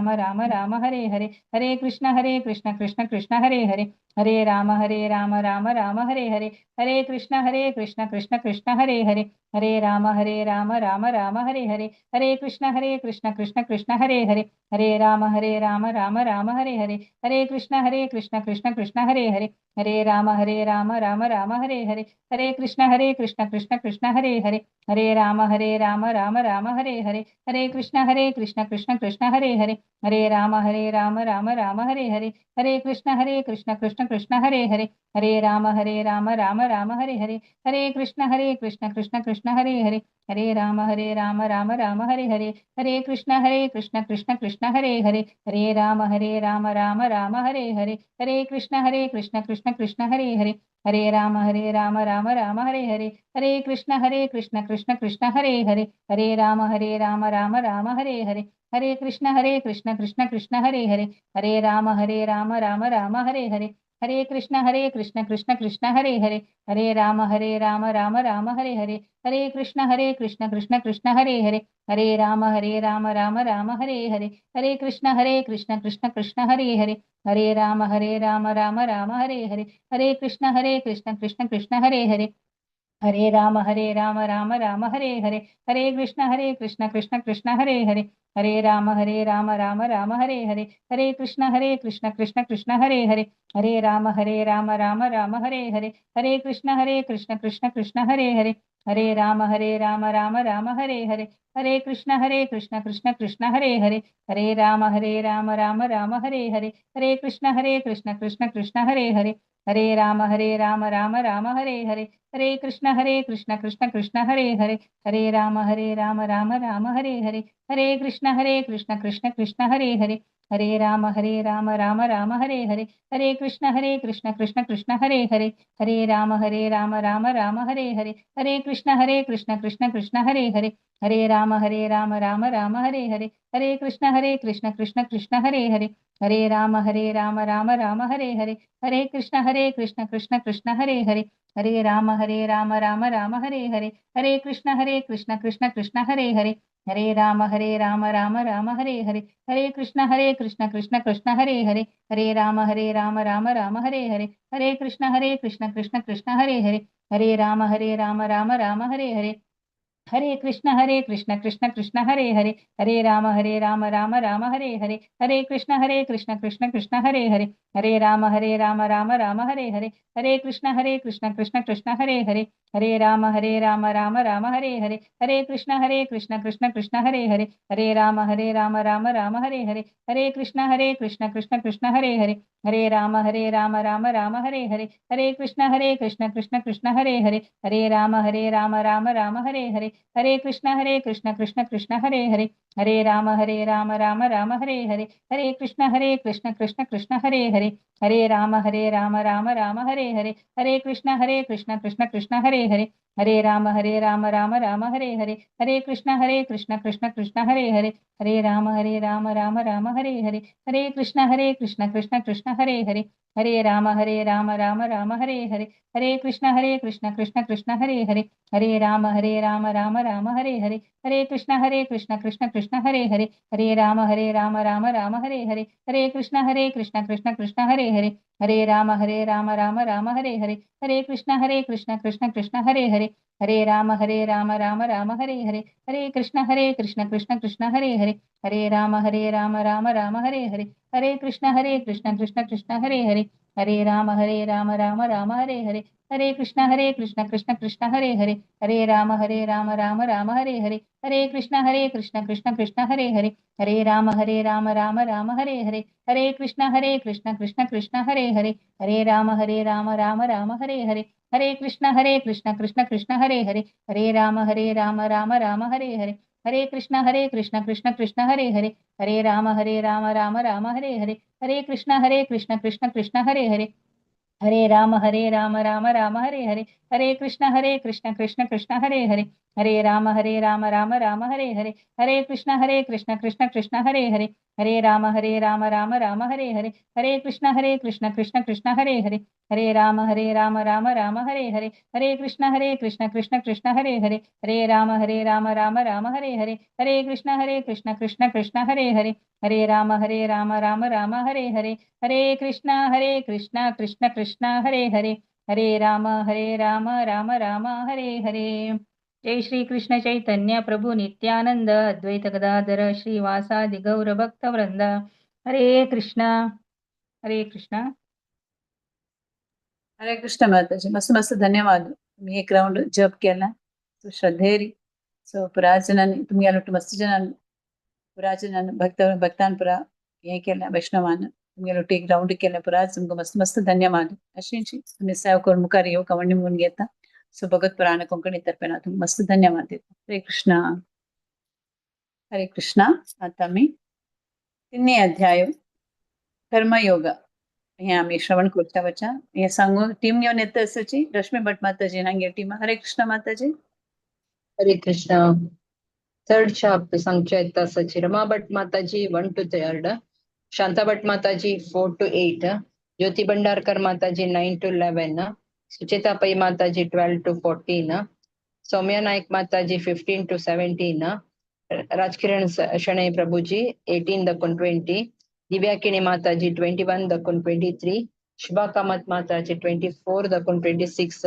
राम राम हरे हरे। हरे कृष्ण कृष्ण कृष्ण हरे हरे। हरे राम राम राम हरे हरे। हरे कृष्ण कृष्ण कृष्ण हरे हरे। हरे राम राम राम हरे हरे। हरे कृष्ण कृष्ण कृष्ण हरे हरे। हरे राम राम राम हरे हरे। हरे कृष्ण कृष्ण कृष्ण हरे हरे। हरे राम राम राम हरे हरे। हरे कृष्ण कृष्ण कृष्ण हरे हरे। हरे राम राम राम हरे हरे। हरे कृष्ण कृष्ण कृष्ण हरे हरे। हरे राम राम राम हरे हरे। हरे कृष्ण कृष्ण कृष्ण हरे हरे। हरे राम राम राम हरे हरे। हरे कृष्ण कृष्ण कृष्ण हरे हरे। हरे राम राम राम हरे हरे। हरे कृष्ण कृष्ण कृष्ण हरे हरे। हरे राम राम राम हरे हरे। हरे कृष्ण कृष्ण कृष्ण हरे हरे। हरे राम राम राम हरे हरे। हरे कृष्ण कृष्ण कृष्ण हरे हरे। हरे राम राम राम हरे हरे। हरे कृष्ण कृष्ण कृष्ण हरे हरे। हरे राम राम राम हरे हरे। हरे कृष्ण कृष्ण कृष्ण हरे हरे। हरे राम राम राम हरे हरे। हरे कृष्ण कृष्ण कृष्ण हरे हरे। हरे राम राम राम हरे हरे। हरे कृष्ण कृष्ण कृष्ण हरे हरे। हरे राम राम राम हरे हरे। हरे कृष्ण कृष्ण कृष्ण हरे हरे। हरे राम राम राम हरे हरे। हरे कृष्ण कृष्ण कृष्ण हरे हरे। हरे राम राम राम हरे हरे। हरे कृष्ण कृष्ण कृष्ण हरे हरे। हरे राम राम राम हरे हरे। हरे कृष्ण कृष्ण कृष्ण हरे हरे। हरे राम राम राम हरे हरे। हरे कृष्ण कृष्ण कृष्ण हरे हरे। हरे राम राम राम हरे हरे। हरे कृष्ण कृष्ण कृष्ण हरे हरे। हरे राम राम राम हरे हरे। हरे कृष्ण कृष्ण कृष्ण हरे हरे। हरे राम राम राम हरे हरे। हरे कृष्ण कृष्ण कृष्ण हरे हरे। हरे राम राम राम हरे हरे। हरे कृष्ण कृष्ण कृष्ण हरे हरे। हरे राम राम राम हरे हरे। हरे कृष्ण कृष्ण कृष्ण हरे हरे। हरे राम राम राम हरे हरे। हरे कृष्ण कृष्ण कृष्ण हरे हरे। हरे राम राम राम हरे हरे। हरे कृष्ण कृष्ण कृष्ण हरे हरे। हरे राम राम राम हरे हरे। हरे कृष्ण कृष्ण कृष्ण हरे हरे। हरे राम राम राम हरे हरे। हरे कृष्ण कृष्ण कृष्ण हरे हरे। हरे राम राम राम हरे हरे। हरे कृष्ण कृष्ण कृष्ण हरे हरे। हरे राम राम राम हरे हरे। हरे कृष्ण कृष्ण कृष्ण हरे हरे। हरे राम राम राम हरे हरे। हरे कृष्ण कृष्ण कृष्ण हरे हरे। हरे राम राम राम हरे हरे। हरे कृष्ण कृष्ण कृष्ण हरे हरे। हरे राम राम राम हरे हरे। हरे कृष्ण कृष्ण कृष्ण हरे हरे। हरे राम राम राम हरे हरे। हरे कृष्ण कृष्ण कृष्ण हरे हरे। हरे राम राम राम हरे हरे। हरे कृष्ण कृष्ण कृष्ण हरे हरे। हरे राम राम राम हरे हरे। हरे कृष्ण कृष्ण कृष्ण हरे हरे। हरे राम राम राम हरे हरे। हरे कृष्ण कृष्ण कृष्ण हरे हरे। हरे राम राम राम हरे हरे। हरे कृष्ण कृष्ण कृष्ण हरे हरे। हरे राम राम राम हरे हरे। हरे कृष्ण कृष्ण कृष्ण हरे हरे। हरे राम राम राम हरे हरे। हरे कृष्ण कृष्ण कृष्ण हरे हरे। हरे राम राम राम हरे हरे। हरे कृष्ण कृष्ण कृष्ण हरे हरे। हरे राम राम राम हरे हरे। हरे कृष्ण कृष्ण कृष्ण हरे हरे। हरे राम राम राम हरे हरे। हरे कृष्ण कृष्ण कृष्ण हरे हरे। हरे राम राम राम हरे हरे। हरे कृष्ण कृष्ण कृष्ण हरे हरे। हरे राम राम राम हरे हरे। हरे कृष्ण कृष्ण कृष्ण हरे हरे। हरे राम राम राम हरे हरे। हरे कृष्ण कृष्ण कृष्ण हरे हरे। हरे राम राम राम हरे हरे। हरे कृष्ण कृष्ण कृष्ण हरे हरे। हरे राम राम राम हरे हरे। हरे कृष्ण कृष्ण कृष्ण हरे हरे। हरे राम राम राम हरे हरे। हरे कृष्ण कृष्ण कृष्ण हरे हरे। हरे राम राम राम हरे हरे। हरे कृष्ण कृष्ण कृष्ण हरे हरे। हरे राम राम राम हरे हरे। हरे कृष्ण कृष्ण कृष्ण हरे हरे। हरे राम राम राम हरे हरे। हरे कृष्ण कृष्ण कृष्ण हरे हरे। हरे राम राम राम हरे हरे। जय श्री कृष्ण चैतन्य प्रभु नित्यानंद अद्वैत गदाधर श्रीवासादि गौर भक्त वृंद। हरे कृष्णा हरे कृष्णा। हरे कृष्ण माताजी, मस्त मस्त धन्यवाद. तुम्ही एक राऊंड जप केला सो श्रद्धेरी सो पुराजनान तुमगे ಒಟ್ಟು मस्त जनान पुराजनान भक्त भक्तान पुरा हे केला वैष्णवान तुमगे ಒಟ್ಟು एक राऊंड केला पुरा तुमकां मस्त मस्त धन्यवाद. अशींची तुम्ही सेवा करून मुखार येवंक आवडणी म्हणून घेता सो भगत पुराण कोंकणी तर्फे हांव तुमकां मस्त धन्यवाद दिता. हरे कृष्णा हरे कृष्णा. आता आमी तिन्ही अध्याय कर्मयोग हे आमी श्रवण करच्या वचा हे सांगू टीम घेवन येता आसची रश्मी भट माताजी हांगे टीम. हरे कृष्ण माताजी. हरे कृष्ण. थर्ड चाप्टर सांगच्या येता आसाची रमा भट माताजी 1 to 3, Shanta Bhat Mataji 4 to 8, Jyoti Bhandarkar Mataji 9 to 11, Sucheta Pai Mataji 12 to 14, Saumya Naik Mataji 15 to 17, Rajkiran Shanai Prabhuji 18 दकून 20, Divya Kini Mataji 21 दकून 23, Shubha Kamat Mataji 24 दकून 26,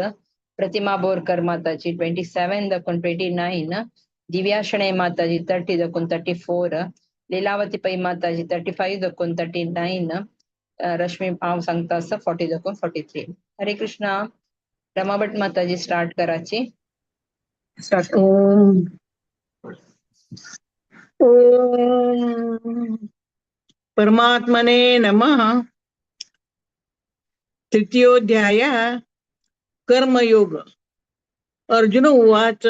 Pratima Borkar Mataji 27 दकून 29, Divya Shanai Mataji 30 दकून 34, Lilavati Pai Mataji 35 दकून 39, रश्मी हांव सांगता आसा 40 दकून 43. हरे कृष्णा. रमा भट माताजी स्टार्ट कराची. स्टार्ट. ओम ओम परमात्मने नमः. तृतीयोध्याय कर्मयोग. अर्जुन उवाच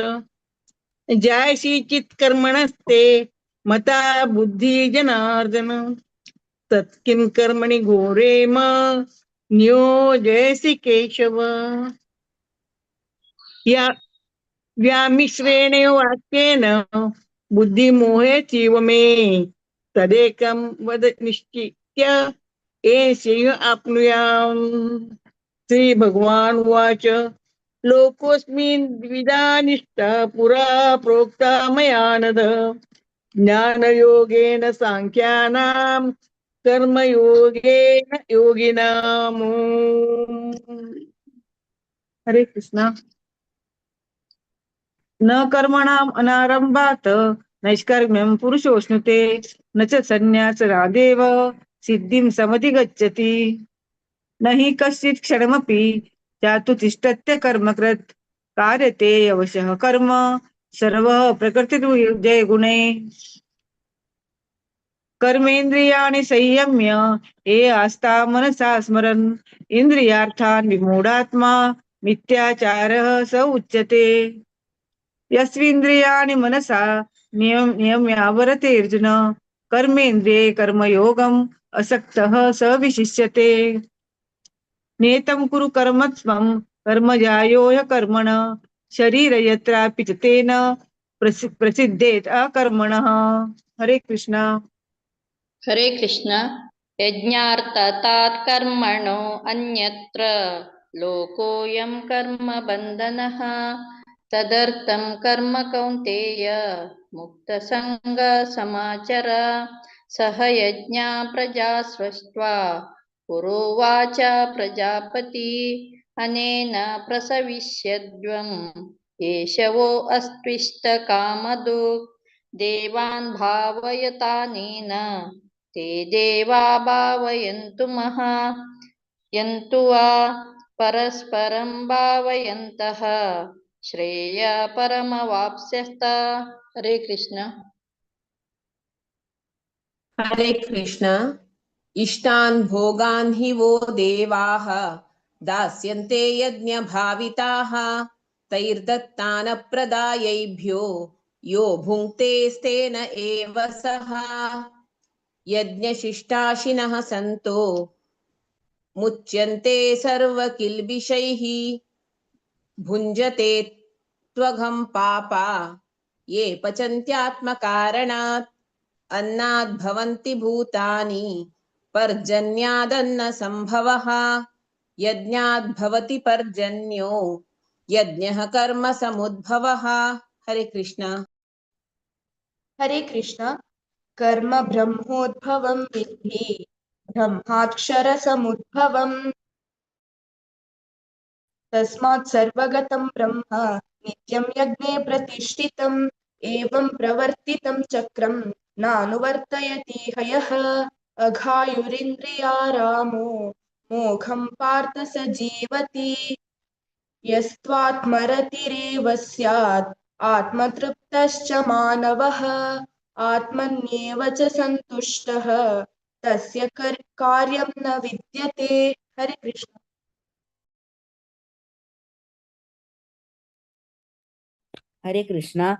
जायसी चित्कर्मणस्ते मता बुद्धि जनार्दन तत्किं कर्मणि घोरे मा नियोजयसि केशव। या व्यामिश्रेण वाक्येन बुद्धिमोहे चीव मे तदेकं वद निश्चित्य एषैव आप्नुयाम्। श्री भगवान उवाच लोकोऽस्मिन् द्विधा निष्ठा पुरा प्रोक्ता मया नघ ज्ञानयोगेन सांख्यानां कर्मयोगेन योगिनाम्। हरे कृष्णा। न कर्मणाम अनारंभात नैष्कर्म्यं पुरुषोऽश्नुते न च संन्यासरादेव सिद्धिं समधिगच्छति। न हि कश्चित् क्षणमपि जातु तिष्ठत्य कर्मकृत् कार्यते अवशः कर्म सर्वः प्रकृतिर्जय गुणे। कर्मेन्द्रियाणि संयम्य ये आस्था मनसा स्मरन् इंद्रियार्थान् विमूढात्मा मिथ्याचारः स उच्यते। यस्विन्द्रियाणि मनसा नियम्यावरते अर्जुन कर्मेन्द्रिये कर्मयोगम असक्तः स विशिष्यते। नेतं कुरु कर्म त्वं कर्मजायो ह्य कर्मण शरीर यत्रापि च तेन प्रसिद्धेत अकर्मणः। हरे कृष्णा। हरे कृष्ण। यज्ञार्थतात् कर्मणो अन्यत्र लोकोऽयं कर्म बन्धनः तदर्थं कर्म कौन्तेय मुक्तसंग समाचर। सह यज्ञा प्रजा सृष्ट्वा पुरोवाच प्रजापति अनेन प्रसविष्यद्वं एषवो अस्त्विष्टकामदुक् देवान् भावयतानेन ते देवा भावयन्तु मः यन्तु वा परस्परं भावयन्तः श्रेय परमवाप्स्यस्त। हरे कृष्ण। हरे कृष्ण। इष्टान् भोगान् हि वो देवाः दास्यन्ते यज्ञभाविताः तैर्दत्तानप्रदायैभ्यो यो भुङ्क्तेस्तेन एव सः। यज्ञशिष्टाशिनः सन्तो मुच्यन्ते सर्वकिल्बिषैः भुञ्जते त्वघं पापा ये पचन्त्यात्मकारणात् अन्नाद् भवन्ति भूतानि पर्जन्यादन्न संभवः यज्ञाद् भवति पर्जन्यो यज्ञः कर्म समुद्भवः। हरे कृष्णा। हरे कृष्णा। कर्म ब्रह्मोद्भवं विद्धि ब्रह्माक्षर समुद्भवम् तस्मात् सर्वगतं ब्रह्म नित्यं यज्ञे प्रतिष्ठितम् एवं प्रवर्तितं चक्रं नानुवर्तयति हयः। अघायुरिन्द्रियारामो मोघं पार्थ स जीवति यस्त्वात्मरतिरेव स्यात् आत्मतृप्तश्च मानवः आत्मन्येव च सन्तुष्टः तस्य कार्यं न विद्यते। हरे कृष्ण। हरे कृष्णा।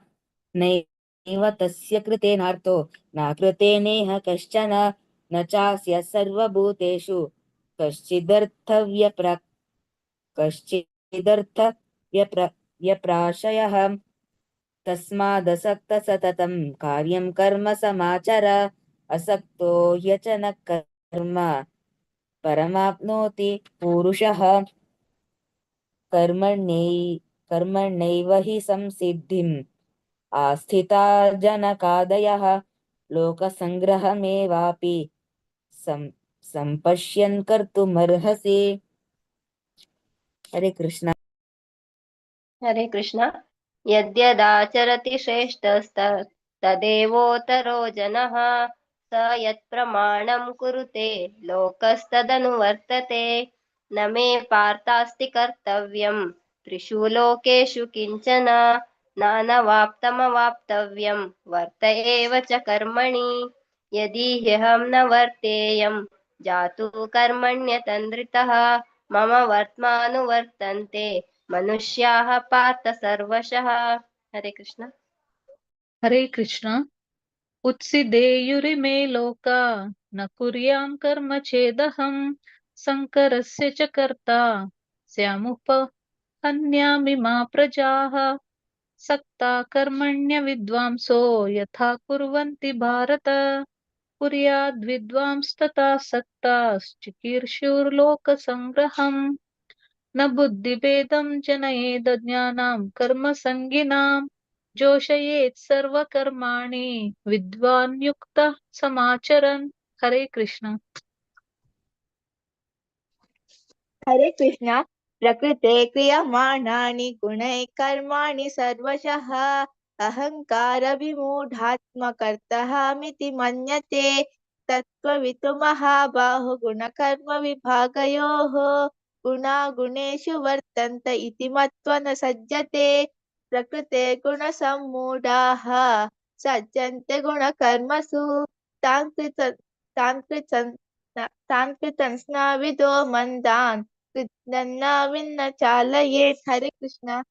नैव तस्य कृतेनार्थो न कृते नेह कश्चन न चास्य सर्वभूतेषु कश्चिदर्थव्यप्राशयः। तस्मादसक्त सततं कार्यं कर्म समाचर असक्तो ह्यचन कर्म परमाप्नोति पुरुषः। कर्मण्यैव हि संसिद्धिम् आस्थिता जनकादयः लोकसंग्रहमेवापि संपश्यन् कर्तुमर्हसि। हरे कृष्ण। हरे कृष्ण। यद्यदाचरति श्रेष्ठस्तदेवोतरो जनः स यत्प्रमाणं कुरुते लोकस्तदनुवर्तते। न मे पार्थास्ति कर्तव्यं त्रिषु लोकेषु किंचन नानवाप्तमवाप्तव्यं वर्त एव च कर्मणि। यदि ह्यहं न वर्तेयं जातु कर्मण्यतन्द्रितः मम वर्त्मानुवर्तन्ते मनुष्याः पार्थ सर्वशः। हरे कृष्ण। हरे कृष्ण। उत्सिदेयुरिमे लोका न कुर्यां कर्म चेदहं शङ्करस्य च कर्ता स्यामुपहन्यामि मा प्रजाः। सक्ता कर्मण्य विद्वांसो यथा कुर्वन्ति भारत, कुर्याद् विद्वांस्तथा सक्ताश्चिकीर्षुर्लोकसङ्ग्रहम्। न बुद्धिभेदं जनयेद ज्ञानां कर्मसङ्गिनां, जोषयेत् सर्वकर्माणि विद्वान् युक्तः समाचरन्। हरे कृष्ण। हरे कृष्ण। प्रकृते क्रियमाणानि गुणैः कर्माणि सर्वशः, अहंकार विमूढात्मकर्तहमिति मन्यते। तत्त्ववितु महाबाहु गुणकर्म विभागयोः, गुणागुणेषु वर्तन्त इति मत्वा न सज्जते। प्रकृते गुणसम्मूढाः सज्जन्ते गुणकर्मसु, तान् कृतस्नाविदो मन्दान् कृत्स्नविन्न चालयेत्। हरे कृष्ण।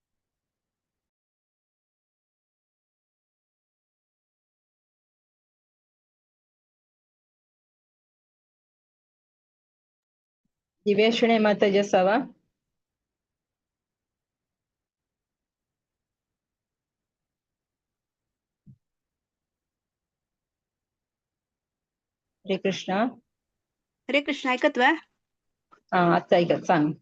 दिव्या शणे माताजी असावा. हरे कृष्ण. हरे कृष्ण. ऐकत वा? हा, आता ऐकत सांग.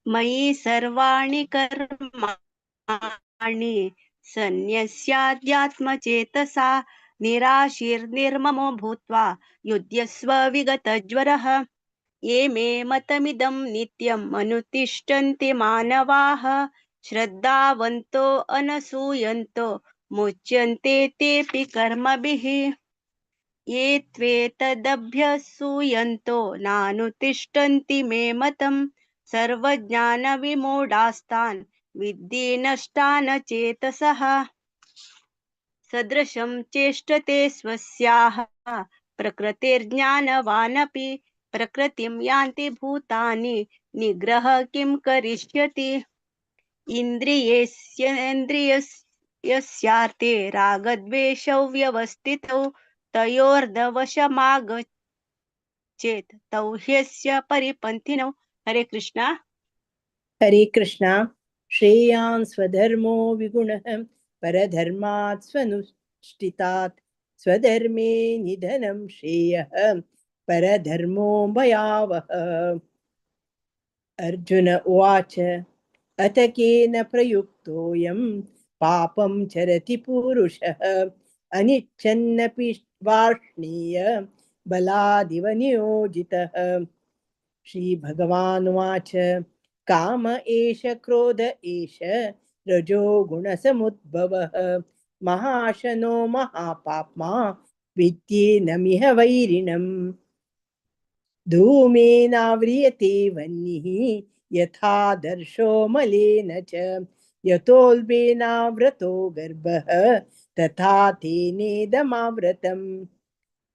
मयि सर्वाणि कर्माणि सन्न्यस्याध्यात्मचेतसा, निराशीर्निर्ममो भूत्वा युध्यस्व विगतज्वरः। ये मे मतमिदं नित्यम् अनुतिष्ठन्ति मानवाः, श्रद्धावन्तो अनसूयन्तो मुच्यन्ते तेऽपि कर्मभिः। ये त्वेतदभ्यसूयन्तो नानुतिष्ठन्ति मे मतम्, सर्वज्ञानविमूढास्तान् विद्धि नष्टान् चेतसः। सदृशं चेष्टते स्वस्याः प्रकृतिर्ज्ञानवानपि, प्रकृतिं यान्ति भूतानि निग्रह किं करिष्यति। इन्द्रियस्यार्थे रागद्वेषौ व्यवस्थितौ, तयोर्दवशमागच्छेत् तौ ह्यस्य परिपन्थिनौ। हरे कृष्णा. हरे कृष्णा. श्रेयान् स्वधर्मो विगुणः परधर्मात् स्वनुष्ठितात्, स्वधर्मे निधनं श्रेयः परधर्मो भयावह। अर्जुन उवाच, अथ केन प्रयुक्तोऽयं पापं चरति पुरुषः, अनिच्छन्नपि वार्ष्णेय बलादिव नियोजितः। श्रीभगवानुवाच, काम एष क्रोध एष रजो गुणसमुद्भवः, महाशनो महापाप्मा विद्येनमिह वैरिणम्। धूमेनाव्रियते वह्निः यथा दर्शो मलेन च, यतोल्बेनाव्रतो गर्भः तथा तेनेदमाव्रतम्।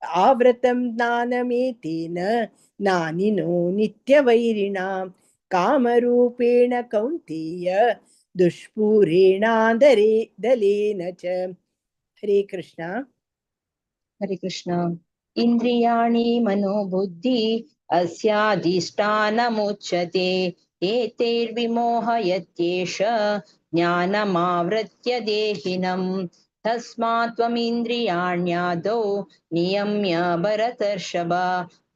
आवृतं ज्ञानमेतेन नानिनो नित्यवैरिणां, कामरूपेण कौन्तेय दुष्पूरेणादरे दलेन च। हरे कृष्णा. हरे कृष्ण. इंद्रियाणि मनोबुद्धि अस्याधिष्ठानमुच्यते, एतैर्विमोहयत्येष ज्ञानमावृत्य देहिनम्। तस्मात् त्वमिन्द्रियाण्यादौ नियम्य भरतर्षभ,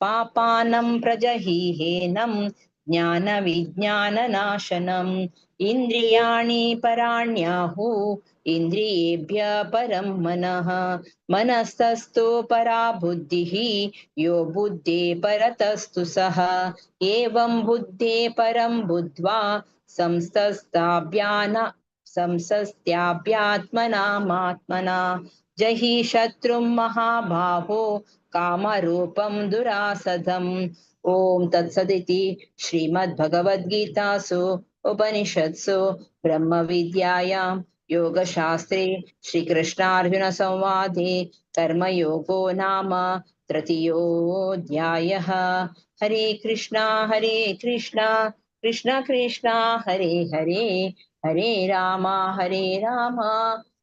पापानं प्रजहीहेनं ज्ञानविज्ञाननाशनम्। इंद्रियाणि पराण्याहु इंद्रियेभ्य परं मनः, मनस्तस्तु परा बुद्धिः यो बुद्धे परतस्तु सः। एवं बुद्धे परं बुद्ध्वा संसस्त्याभ्यात्मनामात्मना जहि शत्रुं महाबाहो कामरूपं दुरासदम्। ओम तत्सदिति श्रीमद्भगवद्गीतासु उपनिषत्सु ब्रह्मविद्यायां योगशास्त्रे श्रीकृष्णार्जुन संवादे कर्मयोगो नाम तृतीयोऽध्यायः। हरे कृष्णा कृष्ण कृष्ण हरे हरे, हरे राम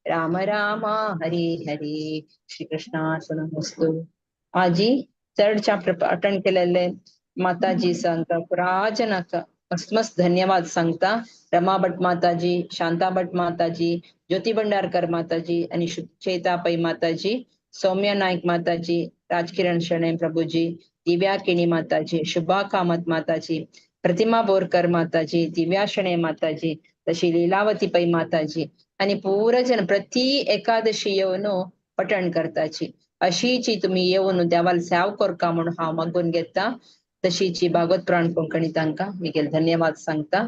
राम राम हरे हरे। श्रीकृष्णार्पणमस्तु। आजी थर्ड चॅप्टर अटेंड केलेले माताजी सांगता पुरा मस्त मस्त धन्यवाद सांगता. रमा भट माताजी, शांता भट माताजी, ज्योती भंडारकर माताजी आणि चेता पै माताजी, सौम्या नाईक माताजी, राजकिरण शणे प्रभुजी, दिव्या किणी माताजी, शुभा कामत माताजी, प्रतिमा बोरकर माताजी, दिव्या शणे माताजी, तशी लीलावती पै माताजी आणि पुरा जण प्रति एकादशी येवन पठण करताची. अशीची तुम्ही येवन देवाला सेव करका म्हणून हांव मागून घेता. तशीची भागवत पुराण कोंकणी तांकां मिगेल धन्यवाद सांगता.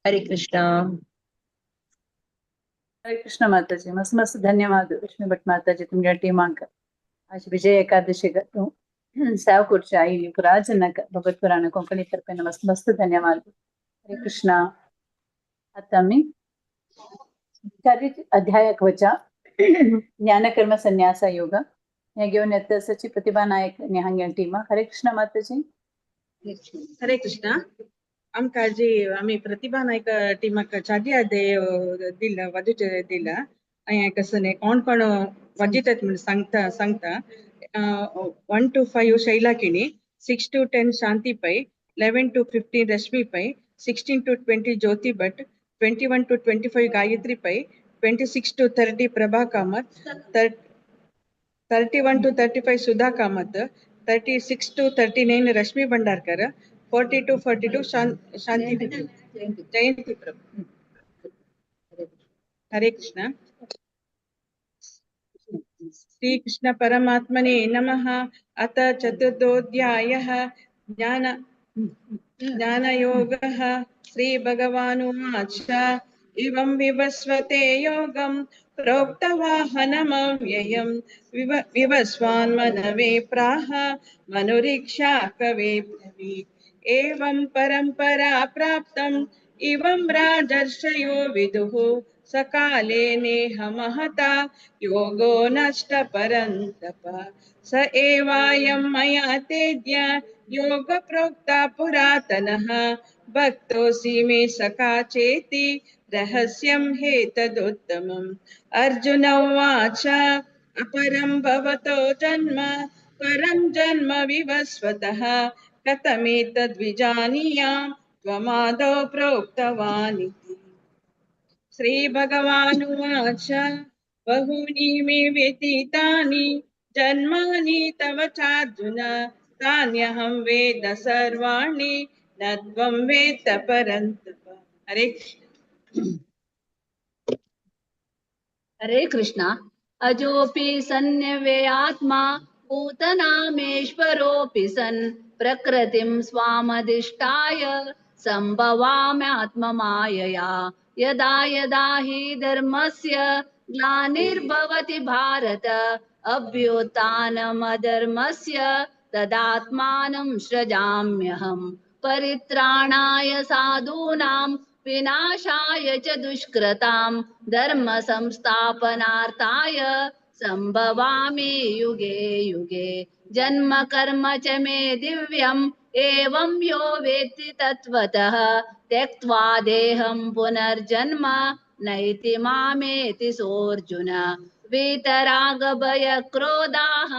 हरे कृष्णा. हरे कृष्ण माताजी. मस्त मस्त धन्यवाद लक्ष्मी भट माताजी तुमच्या टीमांक. आज विजय एकादशी सेव करची आयिल्ली पुरा जनाक भगवत पुराण कोंकणी तर्फेन मस्त मस्त धन्यवाद. हरे कृष्णा. आता आमी चारित अध्यायाक वचा ज्ञानकर्म संन्यासा योग हे घेवन येता आसाची प्रतिभा नायक आनी हांगे टीमा. हरे कृष्ण माताजी. हरे कृष्णा. आमकां जी आमी प्रतिभा नायक टीमाक चादी अध्याय दिला वाजूचे दिला हें कसं कोण कोण वाजयतात म्हण सांगता सांगता. 1 to 5 Shaila Kini, 6 to 10 Shanti Pai, 11 to 15 Rashmi Pai, 16 to 20 Jyoti Bhat, 21 to 25 Gayatri Pai, 26 to 30 Prabha Kamath, 31 to 35 Sudha Kamath, 36 to 39 Rashmi Bhandarkar, 40 to 42 Shanti Jayanti Prabhu. Hare Krishna. Shri Krishna परमात्मने नमः. अथ चतुर्थोऽध्यायः ज्ञानयोगः. श्री भगवानुवाच इमं विवस्वते योगं प्रोक्तवाहनमव्ययं विवस्वान्मनवे प्राह मनुरीक्षा कवे ब्रवीत्. एवं परंपरा प्राप्तम् इवं राजर्षयो विदुः सकाले नेह महता योगो नष्ट परन्तप. स एवायं मया तेद्य योग प्रोक्ता पुरातनः भक्तोऽसि मे सखा चेति रहस्यं हेतदुत्तमम्. अर्जुन उवाच अपरं भवतो जन्म परं जन्म विवस्वतः कथमेतद्विजानीयां त्वमादौ प्रोक्तवानिति. श्रीभगवानुवाच बहूनि मे व्यतीतानि जन्मानि तव चार्जुन तान्यहं वेद सर्वाणि न त्वं वेत्त परन्तप. हरे कृष्ण. हरे कृष्ण. अजोपि सन्निवेयात्मा भूतनामेश्वरोऽपि सन् प्रकृतिं स्वामधिष्ठाय संभवाम्यात्ममायया. यदा यदा हि धर्मस्य ग्लानिर्भवति भारत अभ्युत्थानमधर्मस्य तदात्मानं सृजाम्यहम्. परित्राणाय साधूनां विनाशाय च दुष्कृतां धर्म संस्थापनार्थाय संभवामि युगे युगे. जन्म कर्म च मे दिव्यम् एवं यो वेत्ति तत्त्वतः त्यक्त्वा देहं पुनर्जन्म नैति मामेति सोऽर्जुन. वीतरागभयक्रोधाः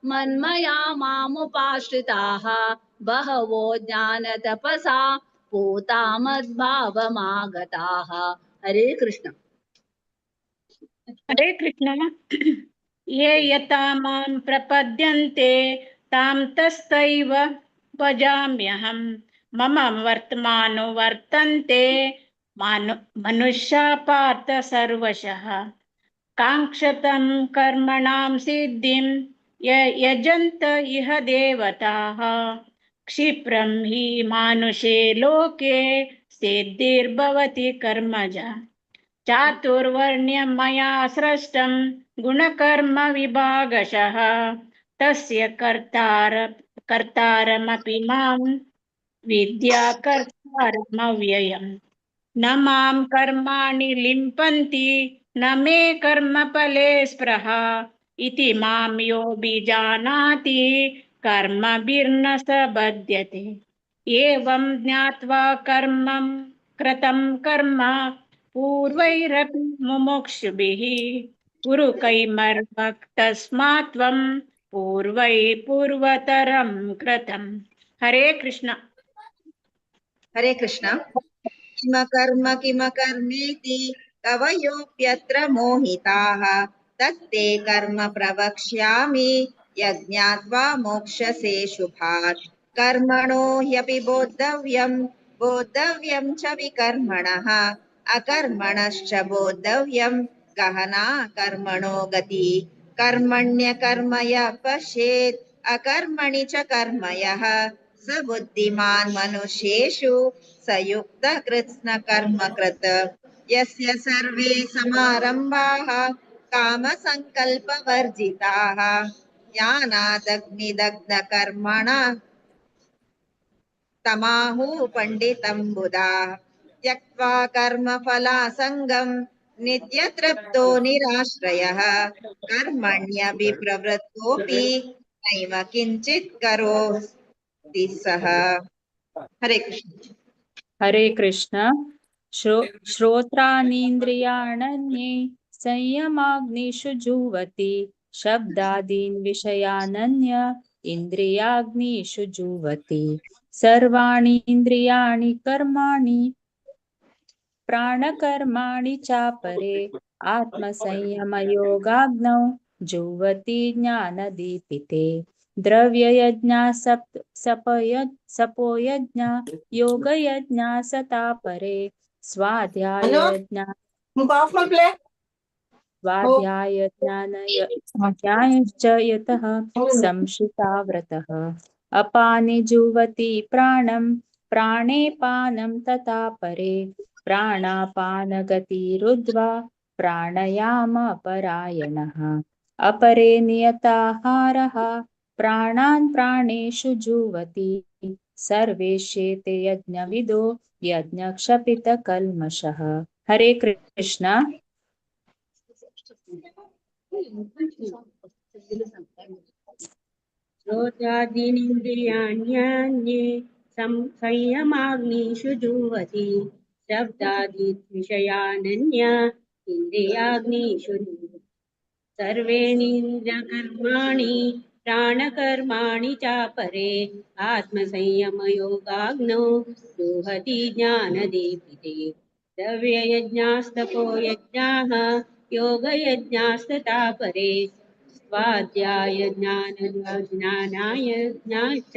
मन्मया मामुपाश्रिताः बहवो ज्ञानतपसा पूता मद्भावमागताः. हरे कृष्ण. हरे कृष्ण. ये यथा मां प्रपद्यन्ते तां तस्तैव भजाम्यहं. मम वर्तमानो वर्तन्ते मनुष्या पार्थ सर्वशः. काङ्क्षतं कर्मणां सिद्धिं यजन्त इह देवताः. क्षिप्रं हि मानुषे लोके सिद्धिर्भवति कर्मजा. चातुर्वर्ण्यं मया सृष्टं गुणकर्म विभागशः. तस्य कर्तारमपि मां विद्या कर्तारमव्ययम्. न मां कर्माणि लिम्पन्ति न मे कर्मफले स्पृहा. इति मां यो बीजानाति कर्मभिर्न स बध्यते. एवं ज्ञात्वा कर्मं कृतं कर्म पूर्वैरपि मुमुक्षुभिः. कुरु कैमर्म तस्मात् त्वं पूर्वै पूर्वतरं कृतम्। हरे कृष्ण। हरे कृष्ण। किमकर्म किमकर्मेति कवयोऽप्यत्र मोहिताः तत्ते कर्म प्रवक्ष्यामि यज्ञात्वा मोक्षसे शुभात्। कर्मणो ह्यपि बोद्धव्यं बोद्धव्यं च विकर्मणः अकर्मणश्च बोद्धव्यं गहना कर्मणो गति। कर्मण्यकर्म यः पश्येत् अकर्मणि च कर्म यः स बुद्धिमान् मनुष्येषु स युक्त कृत्स्न कर्म कृत। यस्य सर्वे समारम्भाः कामसङ्कल्पवर्जिताः ज्ञानादग्निदग्धकर्मणा तमाहु पण्डितं बुधाः। त्यक्त्वा कर्मफलासङ्गं नित्यतृप्तो निराश्रयः कर्मण्यभिप्रवृत्तोऽपि नैव किञ्चित् करोति सः। हरे कृष्ण। हरे कृष्ण। श्रोत्राणीन्द्रियाण्ये संयमाग्निषु जुवति शब्दादीन् विषयानन्य इन्द्रियाग्निषु जुवति। सर्वाणि इन्द्रियाणि कर्माणि प्राणकर्माणि चापरे आत्मसंयमयोगाग्नौ जुवति ज्ञानदीपिते। द्रव्ययज्ञा सपोयज्ञा योगयज्ञा सतापरे स्वाध्यायज्ञा स्वाध्याय ज्ञानयश्च यतः संशिताव्रतः। अपाने जुवति प्राणं प्राणे पानं तथा परे प्राणापानगतिरुद्ध्वा प्राणायाम परायणः। अपरे नियताहारः प्राणान् प्राणेषु जुवति सर्वेष्येते यज्ञविदो यज्ञक्षपितकल्मषः। हरे कृष्ण। श्रोत्रादीनिन्द्रियाण्यन्ये संयमाग्निषु जुवति शब्दादि विषयानन्य इन्द्रियाग्निषु जुवति। सर्वेणीन्द्रियकर्माणि प्राणकर्माणि चापरे आत्मसंयमयोगाग्नौ जुहति ज्ञानदीपिते। द्रव्ययज्ञास्तपो यज्ञाः योगयज्ञास्तथा परे स्वाध्याय ज्ञानाय ज्ञाश्च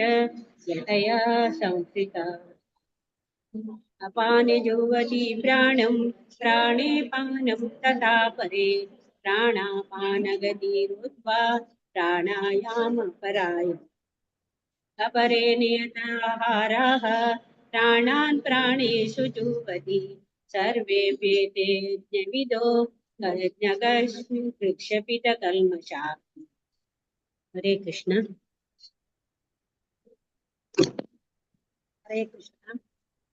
यतया संस्थिता। अपाने जुवति प्राणं प्राणे पानं तथा परे प्राणापानगतिरुत्वा प्राणायाम पराय। अपरे नियताहाराः प्राणान् प्राणेषु जुवति सर्वे वेदे यज्ञविदो यज्ञकर्षपितकल्मषा। हरे कृष्ण। हरे कृष्ण।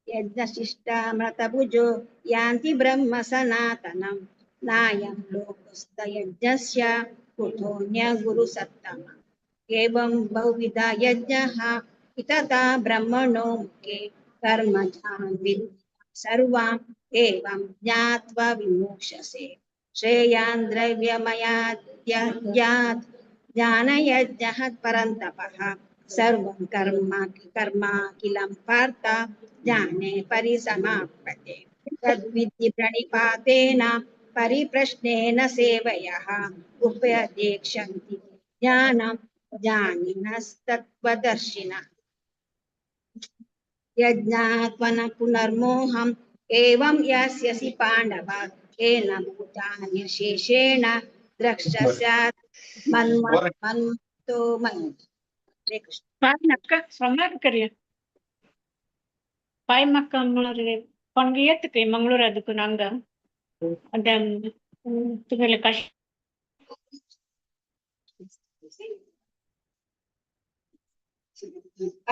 यज्ञशिष्टामृतभुजो यान्ति ब्रह्म सनातनं नायं लोकस्तयज्ञस्य कुतोऽन्य गुरुसत्तम। एवं बहुविधा यज्ञः इतता ब्रह्मणो मुखे कर्मजान् सर्वान् एवं ज्ञात्वा विमोक्षसे। श्रेयान् द्रव्यमयाद्यज्ञात् ज्ञानयज्ञः परन्तपः सर्वं कर्म कर्माखिलं पार्थ ज्ञाने परिसमाप्यते। तद्विद्धि प्रणिपातेन परिप्रश्नेन सेवयः उपदेक्षन्ति ज्ञानं ज्ञानिनस्तत्त्वदर्शिनः। यज्ञात्वा न पुनर्मोहम् एवं यास्यसि पाण्डव येन भूतान्यशेषेण द्रक्ष्यस्यात् मन्मतो मयि। हरे कृष्ण। ಪಾಯಮಕ್ಕ ಪಂಗೆ ಎತ್ತಕ್ಕೆ ಮಂಗಳೂರು ಅದಕ್ಕೂ ನಂಗ ಅದ ಕಷ್ಟ.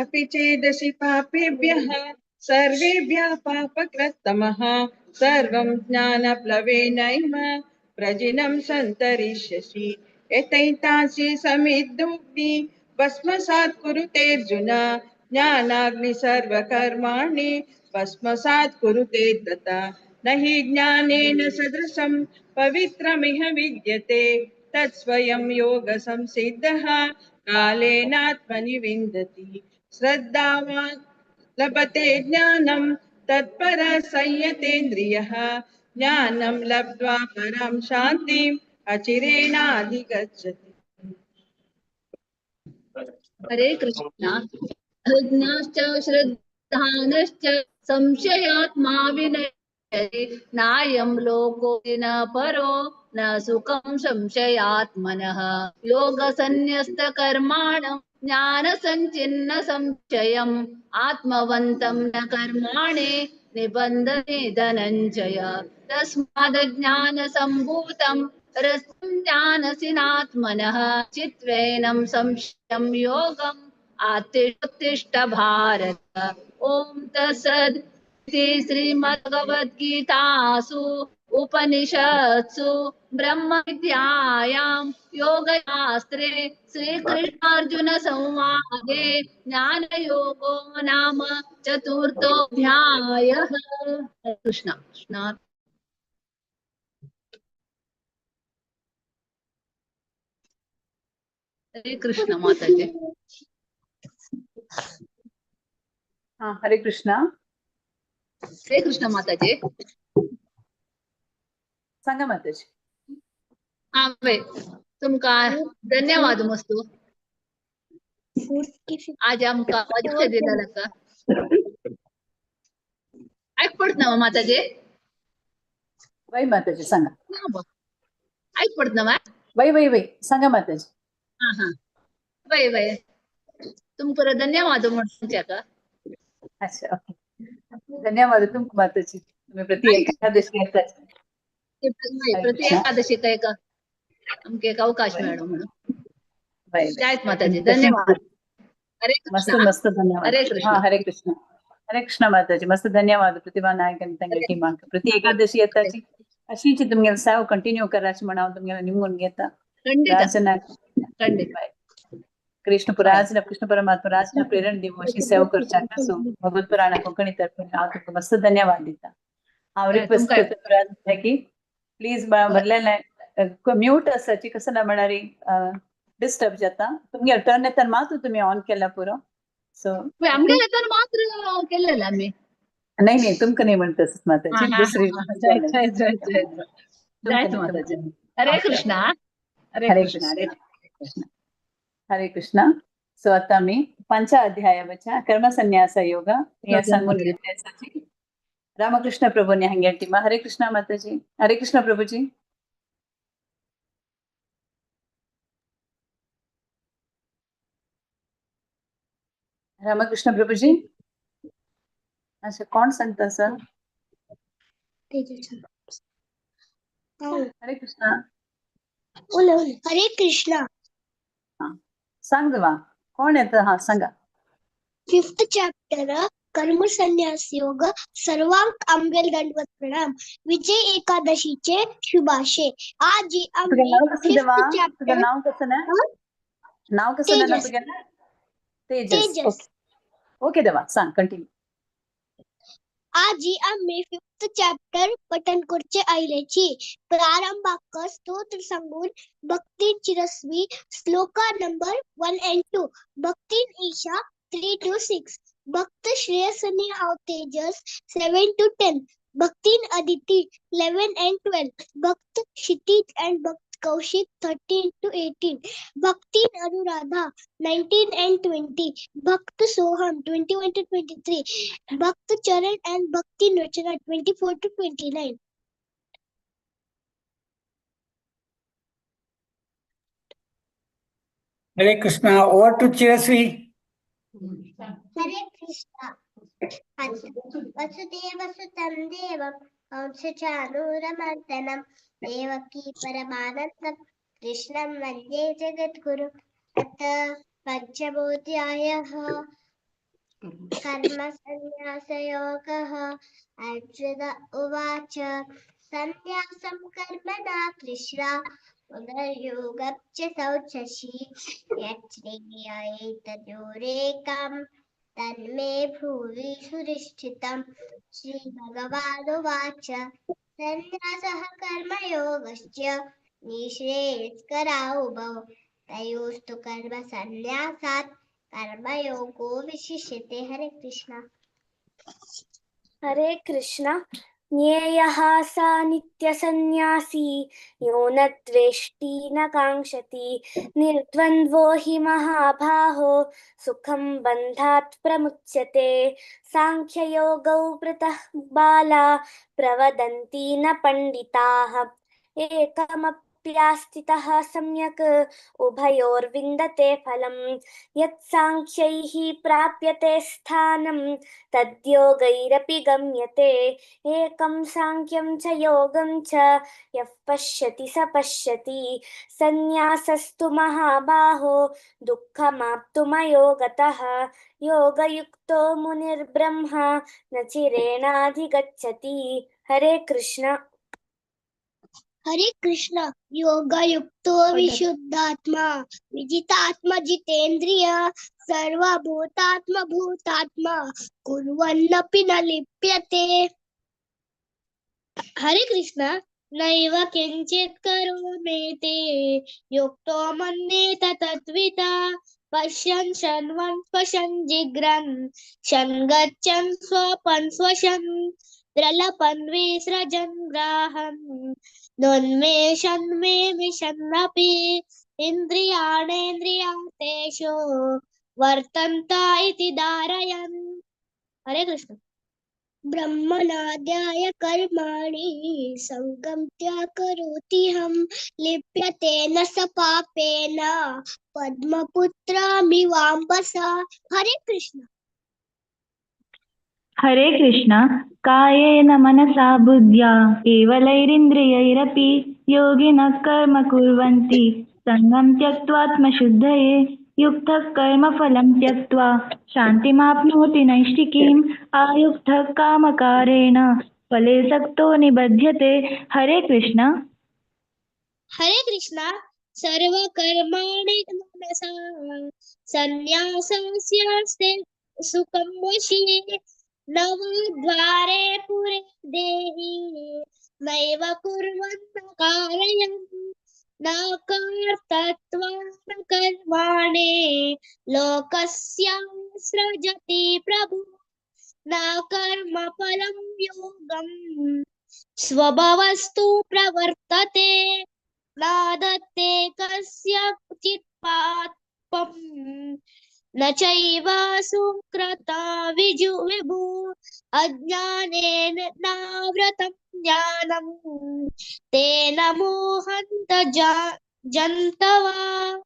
अपि चेदसि पापेभ्यः सर्वेभ्यः पापकृत्तमः सर्वं ज्ञानप्लवेनैव प्रजिनं सन्तरिष्यसि। यतैतासि समिद्धोऽग्नि भस्मसात् कुरुतेऽर्जुन ज्ञानाग्नि सर्वकर्माणि भस्मसात् कुरुते तथा। न हि ज्ञानेन सदृशं पवित्रमिह विद्यते तत्स्वयं योगसंसिद्धः कालेनात्मनि विन्दति। श्रद्धावान् लभते ज्ञानं तत्परः संयतेन्द्रियः ज्ञानं लब्ध्वा परां शान्तिम् अचिरेणाधिगच्छति। हरे कृष्ण। ज्ञाश्च श्रद्धानश्च संशयात्मा विनयति नायं लोको न परो न सुखं संशयात्मनः। योगसन्न्यस्तकर्माणं ज्ञानसञ्चिन्न संशयम् आत्मवन्तं न कर्माणि निबन्धने धनञ्जय। तस्माद् ज्ञानसम्भूतं रसं ज्ञानसिनात्मनः चित्वेनं संशयं योगम् आतिष्ठ भारत। ॐ तत्सद् इति श्रीमद्भगवद्गीतासु उपनिषत्सु ब्रह्मविद्यायां योगशास्त्रे श्रीकृष्णार्जुन संवादे ज्ञानयोगो नाम चतुर्थोऽध्यायः। कृष्ण कृष्ण। हरे कृष्ण माताजी। हा, हरे कृष्णा। हरे कृष्ण माताजी। सांगा माताजी। हा बाई, तुमका धन्यवाद मस्तू आज आमकां वाचचे दिलें का। ऐक पडत ना माताजी? वय माताजी सांगा। ऐक पडत ना? वय वय वय सांगा माताजी। हा हा वय वय तुमकां धन्यवाद म्हणून का। अच्छा, ओके, धन्यवाद तुमकां माताजी। तुम्ही प्रति एकादशी येतात। प्रति एकादशी एक आमकां एक अवकाश मेळ्ळो म्हणून। जय माताजी, धन्यवाद। हरे मस्त कृष्ण। मस्त धन्यवाद। हरे कृष्ण। हा, हरे कृष्ण। हरे कृष्ण माताजी, मस्त धन्यवाद प्रतिभा नायक आणि तांगे टीमाक। प्रति एकादशी येताची अशीच तुमगेले सेवा कंटिन्यू कराची म्हण हांव तुमगेले निमगून घेता। खंडित। राजना खंडित। कृष्ण राजना कृष्ण परमात्मा राजना प्रेरण दिवं अशी सेवा करच्याक। सो भगवत पुराणा कोंकणी तर्फे हांव तुमकां मस्त धन्यवाद दिता। हांव रिक्वेस्ट करता पुराण की प्लीज भरलेले म्यूट आसाची कसं ना म्हळ्यार डिस्टर्ब जाता। तुमगे टर्न येतना मात्र तुम्ही ऑन केला पुरो। सो आमगे येतना मात्र केलेलं आम्ही। नाही नाही, तुमकां नाही म्हणत तसंच माताजी, दुसरी। जय जय जय जय जय माताजी। हरे कृष्णा। हरे हरे कृष्ण। कृष्ण। हरे कृष्णा। सो आता आमी पांचव्या अध्यायाच्या कर्मसन्यास योग हे सांगून घेतले रामकृष्ण प्रभूंनी हांगे टिमा। हरे कृष्णा माताजी। हरे कृष्ण प्रभूजी। रामकृष्ण प्रभूजी, अच्छा कोण सांगता सर? हरे कृष्णा। हरे कृष्णा। सांग देवा कोण येतं? हा सांगा। फिफ्थ चॅप्टर कर्म संन्यास योग। सर्वांक आमगेल दंडवत प्रणाम। विजय एकादशीचे शुभाशय। आज तुझं आम्ही नाव कसं देवा? फिफ्थ तुझं चॅप्टर नाव कसं ना? नाव कसं ना तेजस। तुझं? तेजस। तेजस। ओके ओके देवा, सांग कंटिन्यू। आजी आम्ही फिफ्थ चॅप्टर पठण करचे आयलेची। प्रारंभाक स्तोत्र सांगून भक्ती चिरस्वी श्लोका नंबर 1 and 2, भक्तीन ईशा 3 to 6, भक्त श्रेयसनी हाव तेजस 7 to 10, भक्तीन अदिती 11 and 12, भक्त क्षितिज and भक्त कौशिक 13 to 18, भक्तीन अनुराधा 19 and 20, भक्त सोहम 21 to 23, भक्त चरण and भक्ती रचना 24 to 29. Hare Krishna. Over to Chirasvi. Hare Krishna. Vasudeva सुतं देवं कंसचाणूरमर्दनं देवकी परमानन्दं कृष्णं वन्दे जगद्गुरु। अथ पञ्चमोऽध्यायः कर्मसन्न्यासयोगः। अर्जुन उवाच सन्न्यासं कर्मणा कृष्ण पुनर्योगं च शौचसि यच्छ्रेयैतयोरेकं तन्मे भूरि सुनिश्चितं। श्रीभगवानुवाच सन्न्यासः कर्मयोगश्च निःश्रेयस्करा उभौ। तयोस्तु कर्म संन्यासात् कर्मयोगो विशिष्यते। हरे कृष्णा। हरे कृष्ण। ज्ञेयः स नित्यसन्न्यासी यो न द्वेष्टि न काङ्क्षति निर्द्वन्द्वो हि महाबाहो सुखं बन्धात् प्रमुच्यते। साङ्ख्ययोगौ पृथक् बाला प्रवदन्ति न पण्डिताः। एकमप्यास्थितः सम्यक् उभयोर्विन्दते फलम्। यत् साङ्ख्यैः प्राप्यते स्थानं तद्योगैरपि गम्यते। एकं साङ्ख्यं च योगं च यः पश्यति स पश्यति। सन्न्यासस्तु महाबाहो दुःखमाप्तुमयोगतः। योगयुक्तो मुनिर्ब्रह्म न चिरेणाधिगच्छति। हरे कृष्ण। हरे कृष्ण। योगयुक्तो विशुद्धात्मा विजितात्मा जितेन्द्रिय सर्वभूतात्मा भूतात्मा कुर्वन्नपि न लिप्यते। हरे कृष्ण। नैव किञ्चित् करोमीति युक्तो मन्येत तत्त्विता। पश्यन् शृण्वन् स्पशन् जिघ्रन् शन् गच्छन् स्वपन् स्वशन् प्रलपन् विसृजन् ग्राहन् नोन्मेषन्मेमिषन्नपि इन्द्रियाणेन्द्रियार्थेषु वर्तन्त इति धारयन्। हरे कृष्ण। ब्रह्मणाद्याय कर्माणि सङ्गं त्याकरोति हं लिप्यते न स पापेन पद्मपुत्रामिवाम्बसा। हरे कृष्ण। हरे कृष्ण। कायेन मनसा बुद्ध्या केवलैरिन्द्रियैरपि योगिनः कर्म कुर्वन्ति सङ्गं त्यक्त्वात्मशुद्धये। युक्तः कर्मफलं त्यक्त्वा शान्तिमाप्नोति नैष्ठिकीम्। आयुक्तः कामकारेण फले सक्तो निबध्यते। हरे कृष्ण। हरे कृष्ण। सर्वकर्माणि मनसा सन्न्यासस्यास्ते सुखं वशी। नवद्वारे पुरे देहि नैव कुर्वन् कार्यं न कर्तत्वान् कर्माणि लोकस्य सृजति प्रभु। न कर्मफलं योगं स्वभावस्तु प्रवर्तते। न दत्ते कस्यचित् पापं न चैव सुकृता विजु विभु। अज्ञानेन नावृतं ज्ञानं तेन मोहन्त जन्तवा।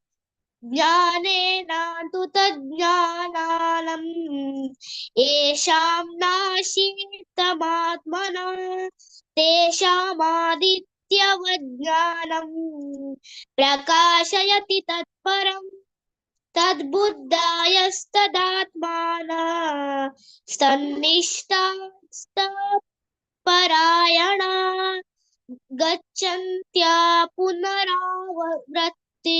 ज्ञानेन तु तज्ज्ञानानं येषां नाशितमात्मना तेषामादित्यवज्ञानं प्रकाशयति तत्परम्। तद्बुद्धायस्तदात्माना स्तन्निष्ठास्तपरायणा गच्छन्त्या पुनरावृत्ति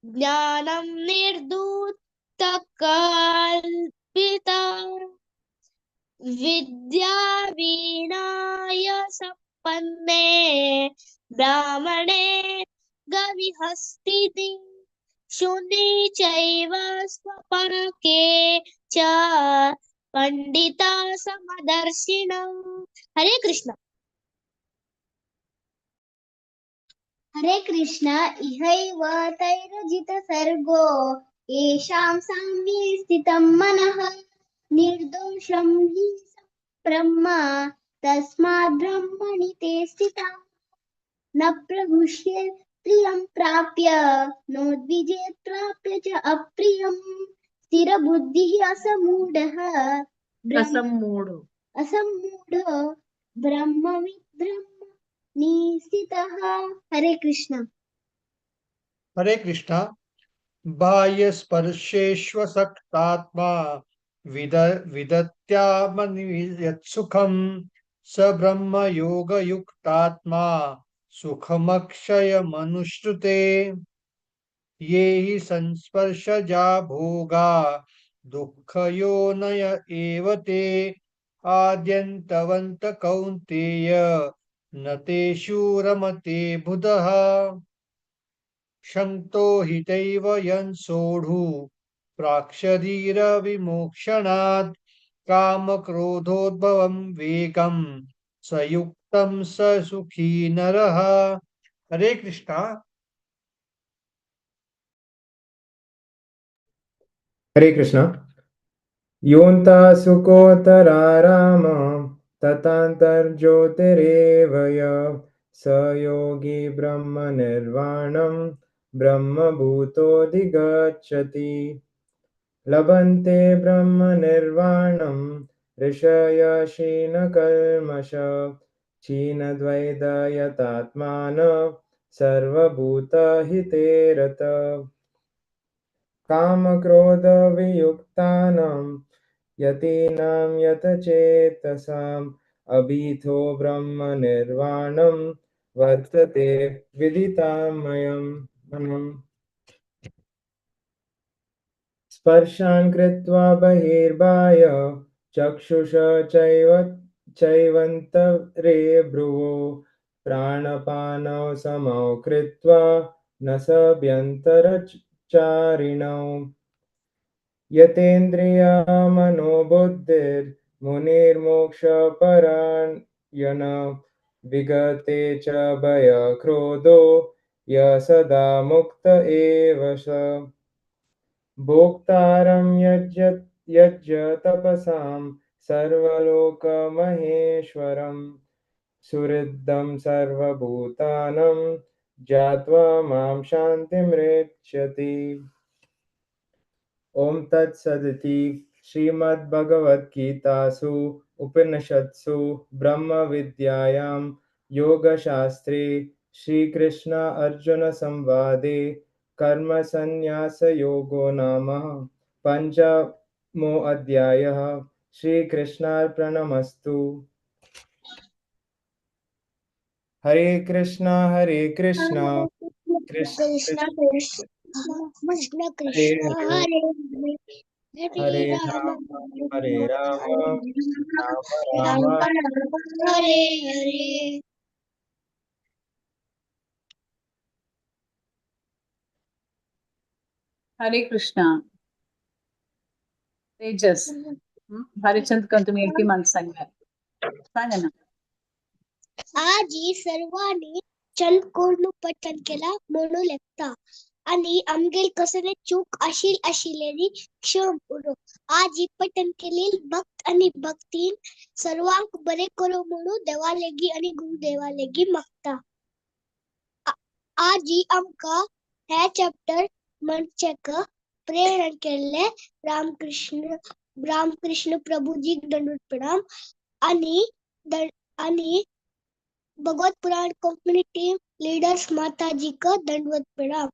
ज्ञानं निर्दूतकल्पिता विद्या विनाय संपन्ने ब्राह्मणे गविहस्तिनि शून्ये चैव स्वपरके च पंडिता समदर्शिनः। हरे कृष्ण। हरे कृष्ण। इहैव तैरजित सर्गो येषां साम्ये स्थितं मनः निर्दोषं हि ब्रह्म तस्माद् ब्रह्मणि ते स्थिताः। न प्रहुष्ये प्रियं प्राप्य नोद्विजेत् प्राप्य च अप्रियं। स्थिरबुद्धिः असमूढः असम्मूढो असम्मूढो ब्रह्मविद् ब्रह्म निस्थितः। हरे कृष्ण। हरे कृष्ण। बाह्य स्पर्शेष्वसक्तात्मा विदत्यामनियत्सुखं स ब्रह्म योगयुक्तात्मा सुखमक्षयमनुश्रुते। ये हि संस्पर्शजा भोगा दुःखयोनय एव ते आद्यन्तवन्त कौन्तेय न तेषु रमते बुधः। शङ्क्तो हितैव यन् सोढु प्राक्शरीरविमोक्षणात् कामक्रोधोद्भवं वेगं सयुक्तं स सुखी नरः। हरे कृष्णा। हरे कृष्ण। योऽन्तः सुकोतराराम तथान्तर्ज्योतिरेव य स योगी ब्रह्मनिर्वाणं ब्रह्मभूतोऽधिगच्छति। लभन्ते ब्रह्मनिर्वाणं ऋषयक्षीणकल्मष क्षीणद्वैदयतात्मान सर्वभूतहिते रत। कामक्रोधवियुक्तानां यतीनां यतचेतसाम् अभीतो ब्रह्मनिर्वाणं वर्तते विदितामयं मनम्। स्पर्शान् कृत्वा बहिर्बाह्य चक्षुष चैव चैवन्तरे भ्रुवो प्राणपानौ समौ कृत्वा न सभ्यन्तरचारिणौ। यतेन्द्रिया मनोबुद्धिर्मुनिर्मोक्षपरायण विगते च भयक्रोधो य सदा मुक्त एव स। भोक्तारं यज्ञ यज्ञ तपसां सर्वलोकमहेश्वरं सुहृदं सर्वभूतानां ज्ञात्वा मां शान्तिमृच्छति। ॐ तत्सदिति श्रीमद्भगवद्गीतासु उपनिषत्सु ब्रह्मविद्यायां योगशास्त्रे श्रीकृष्ण अर्जुन संवादे कर्मसन्न्यासयोगो नाम पञ्चमो अध्यायः। श्रीकृष्णार्पणमस्तु। हरे कृष्णा हरे कृष्णा कृष्ण कृष्ण कृष्ण कृष्ण कृष्ण हरे कृष्ण हरे हरे हरे, हरे हरे राम राम हरे राम राम राम राम राम हरे हरे। हरे कृष्णा। तेजस हरिचंद कोण तुम्ही एकटी मला सांगा, सांगा ना. आजी सर्वांनी चंदकोण पठण केला म्हणू लेखता आणि आमगेल कसले चूक आशील आशिल्ली क्षम उरो. आजी पठण केली भक्त आणि भक्तीन सर्वांक बरे करो म्हणू देवालेगी आणि गुरुदेवालेगी मागता. आजी आमकां हे चॅप्टर म्हणचेक प्रेरणा केल्ले रामकृष्ण रामकृष्ण प्रभुजीक दंडवत प्रणाम आणि आणि भगवत पुराण कोंकणी टीम लीडर्स माताजीक दंडवत प्रणाम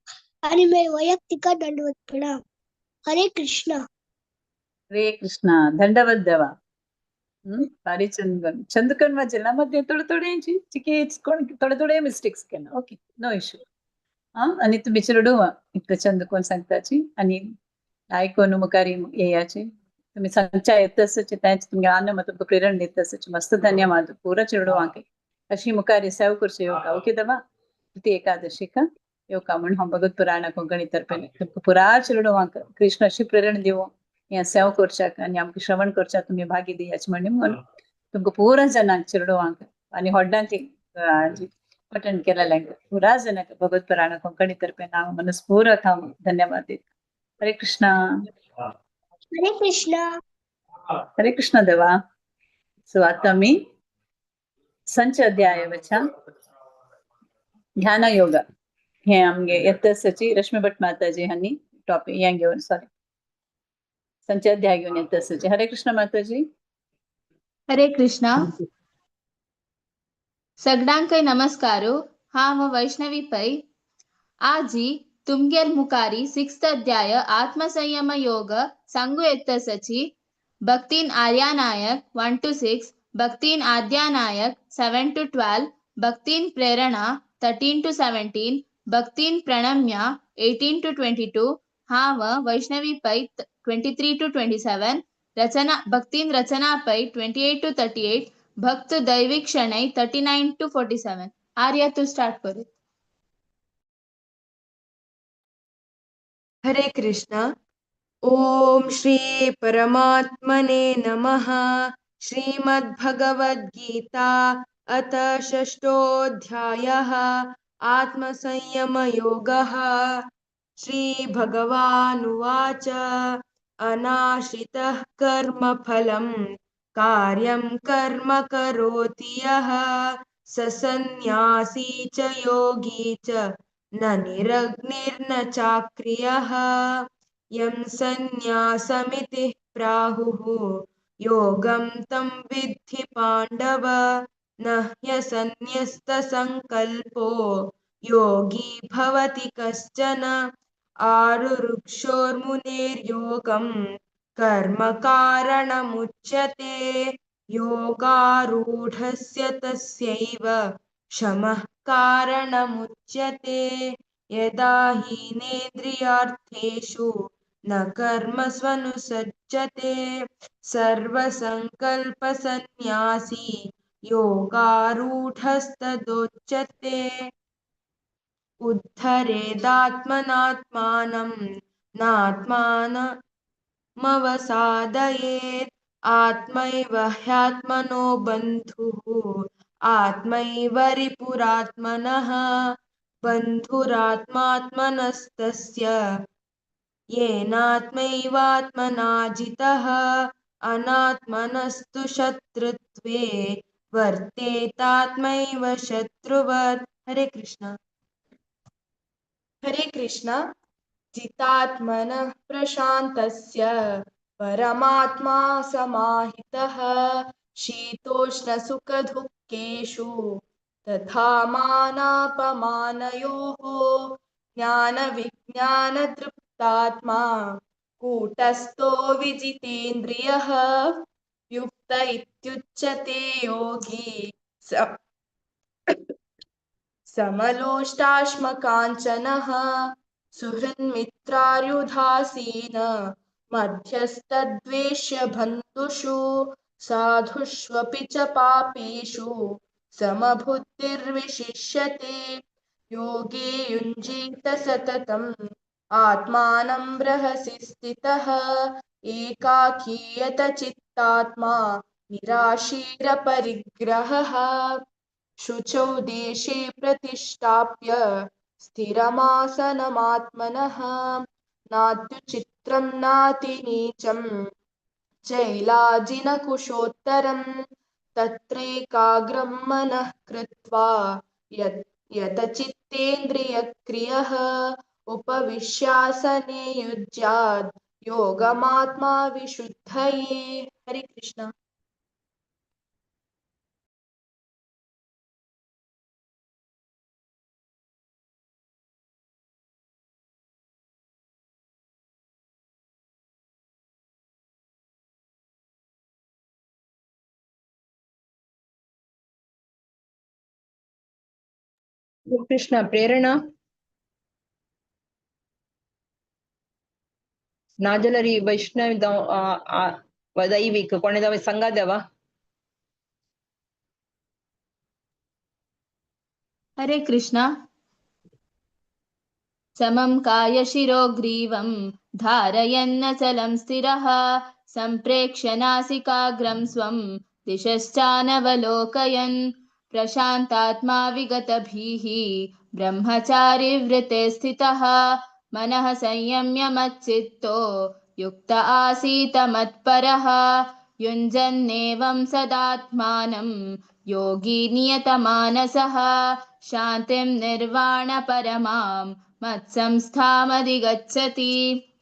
आणि मे वैयक्तिक दंडवत प्रणाम. हरे कृष्णा. हरे कृष्णा. दंडवत देवा. भारी चंदन चंदकन वाचला मध्ये थोडे थोडे चिके कोण थोडे थोडे मिस्टेक्स केला. Okay, no issue. हा, आणि तुम्ही चेडू इतकं चंद कोण सांगताची आणि आयकोन मुखारी येयाचे तुम्ही सांगच्या येत असाचे त्याचे तुमगे आनंद तुमकां प्रेरणा दिता आसाचे. मस्त धन्यवाद पुरा चेडवांक अशी मुखारी सेव करचे येवका. ओके दवा ती एकादशी का येवका म्हण हांव भगवत पुराणा कोंकणी तर्फेन तुमकां पुरा चेडवांक कृष्ण अशी प्रेरणा दिवं हें सेव करच्याक आनी आमकां श्रवण करच्याक तुमी भागी दियाचे म्हण तुमकां पुरा जाणांक चेडवांक आनी व्हडल्यांक पठण केलेल्यांक पुरा जाणांक भगवत पुराणा कोंकणी तर्फेन हांव मनस्पूर्वक हांव धन्यवाद दिता. हरे कृष्णा. हरे कृष्णा. हरे कृष्ण देवा. सो आता मी संच अध्याय वचा ध्यान योग हे आमगे येतसाची रश्मी भट माताजी हांणी टॉपिक हें घेवन सॉरी संच अध्याय घेवन येतसाची. हरे कृष्ण माताजी. हरे कृष्णा. सगळ्यांकय नमस्कारो. हांव वैष्णवी पै. आजी तुमगेल मुखारी सिक्स्थ अध्याय आत्मसंयम योग सांगू येतसाची. भक्तीन Arya Naik 1 to 6, भक्तीन Adya Naik 7 to 12, भक्तीन Prerana 13 to 17, भक्तीन Pranamya 18 to 22, हांव वैष्णवी पै 23 to 27, रचना भक्तीन रचना पै 28 to 38, भक्त दैविक शणै 39 to 47. Arya तूं स्टार्ट कर. हरे कृष्णा. ओम श्री परमात्मने नमः. श्रीमद्भगवद्गीता अथ षष्ठोऽध्यायः आत्मसंयमयोगः. श्री भगवानुवाच. अनाश्रितः कर्मफलं कार्यं कर्म करोति यः स सन्न्यासी च योगी च न निरग्निर्न चाक्रियः. यं सन्न्यासमिति प्राहुः योगं तं विद्धि पाण्डव. न ह्यसन्न्यस्तसङ्कल्पो योगी भवति कश्चन. आरुरुक्षोर्मुनेर्योगं कर्म कारणमुच्यते. योगारूढस्य तस्यैव शमः कारणमुच्यते. यदा हीनेन्द्रियार्थेषु न कर्म स्वनुसज्जते. सर्वसङ्कल्पसन्न्यासी योगारूढस्तदोच्यते. उद्धरेदात्मनात्मानं नात्मानमवसादयेत्. आत्मैव ह्यात्मनो बन्धुः आत्मैव रिपुरात्मनः. बन्धुरात्मात्मनस्तस्य येनात्मैवात्मना जितः. अनात्मनस्तु शत्रुत्वे वर्तेतात्मैव शत्रुवत्. हरे कृष्ण. हरे कृष्ण. जितात्मनः प्रशान्तस्य परमात्मा समाहितः. शीतोष्णसुखदुःखेषु तथा मानापमानयोः. ज्ञानविज्ञानतृप्तात्मा कूटस्थो विजितेन्द्रियः. युक्त इत्युच्यते योगी समलोष्टाश्मकाञ्चनः. सुहृन्मित्रार्युदासीन मध्यस्तद्वेष्य बन्धुषु. साधुष्वपि च पापेषु समबुद्धिर्विशिष्यते. योगी युञ्जीत सततम् आत्मानं रहसि स्थितः. एकाकीयत चित्तात्मा निराशीरपरिग्रहः. शुचौ देशे प्रतिष्ठाप्य स्थिरमासनमात्मनः. नात्युचित्रं नातिनीचं चैलाजिनकुशोत्तरं. तत्रैकाग्रं मनः कृत्वा यतचित्तेन्द्रियक्रियः. उपविश्यासने युज्यात् योगमात्मा विशुद्धये. हरे कृष्ण. कृष्ण. प्रेरणा नाजलरी वैष्णव दैविक कोणे संगा देवा. हरे कृष्णा. समं कायशिरोग्रीवं धारयन्नचलं स्थिरः. सम्प्रेक्ष्य नासिकाग्रं स्वं दिशश्चानवलोकयन्. प्रशान्तात्मा विगतभीः ब्रह्मचारी व्रते स्थितः. मनः संयम्य मच्चित्तो युक्त आसीत मत्परः. युञ्जन्नेवं सदात्मानं योगी नियतमानसः. शान्तिं निर्वाणपरमां मत्संस्थामधिगच्छति.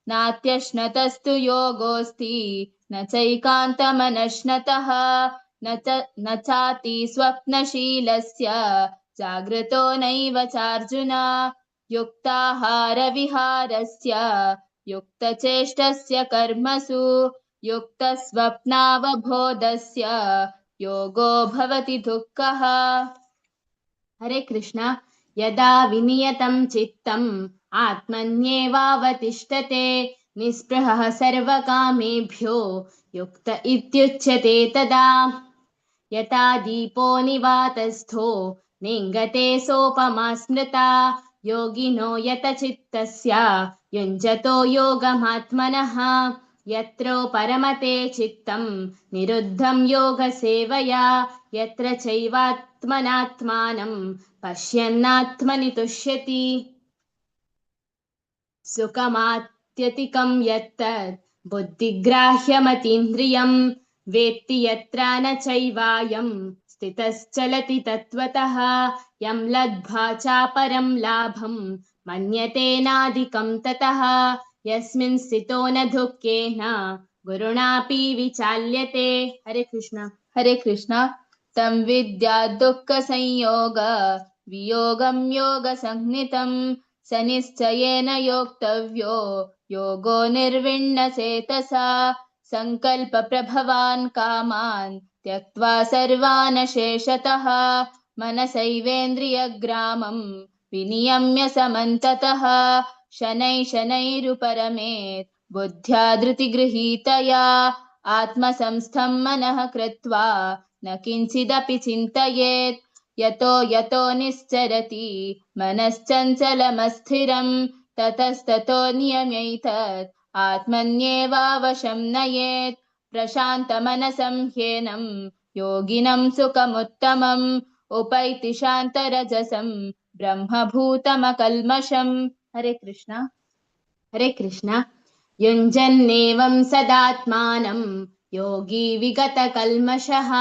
नात्यश्नतस्तु योगोऽस्ति न चैकान्तमनश्नतः. न चाति स्वप्नशीलस्य जागृतो नैव चार्जुन. युक्ताहारविहारस्य युक्तचेष्टस्य कर्मसु युक्तस्वप्नावबोधस्य योगो भवति दुःखः. हरे कृष्ण. यदा विनियतं चित्तम् आत्मन्येवावतिष्ठते. निःस्पृहः सर्वकामेभ्यो युक्त इत्युच्यते तदा. यथा दीपो निवातस्थो नेङ्गते सोपमा स्मृता। योगिनो यतचित्तस्य युञ्जतो योगमात्मनः। यत्रो परमते चित्तं निरुद्धं योगसेवया। यत्र चैवात्मनात्मानं पश्यन्नात्मनि तुष्यति। सुखमात्यतिकं यत्तत् बुद्धिग्राह्यमतीन्द्रियं वेत्ति यत्र न चैवायं स्थितश्चलति तत्त्वतः। यं लब्ध्वा चापरं लाभं मन्यते नाधिकं ततः। यस्मिन् स्थितो न दुःखेन गुरुणापि विचाल्यते। हरे कृष्ण। हरे कृष्ण। तं विद्या दुःख संयोग वियोगं योग संज्ञितं स निश्चयेन योक्तव्यो योगो निर्विण्ण चेतसा। संकल्प प्रभवान् कामान् त्यक्त्वा सर्वान् शेषतः मनसैवेन्द्रियग्रामं विनियम्य समन्ततः। शनैः शनैरुपरमेत् बुद्ध्या धृतिगृहीतया आत्मसंस्थं मनः कृत्वा न किञ्चिदपि चिन्तयेत्। यतो यतो निश्चरति मनश्चञ्चलमस्थिरं ततस्ततो नियम्यैतत् आत्मन्येवावशं नयेत्। प्रशान्तमनसं ह्येनं योगिनं सुखमुत्तमम् उपैति शान्तरजसं ब्रह्मभूतमकल्मषम्। हरे कृष्ण। हरे कृष्ण। युञ्जन्नेवं सदात्मानं योगी विगतकल्मषः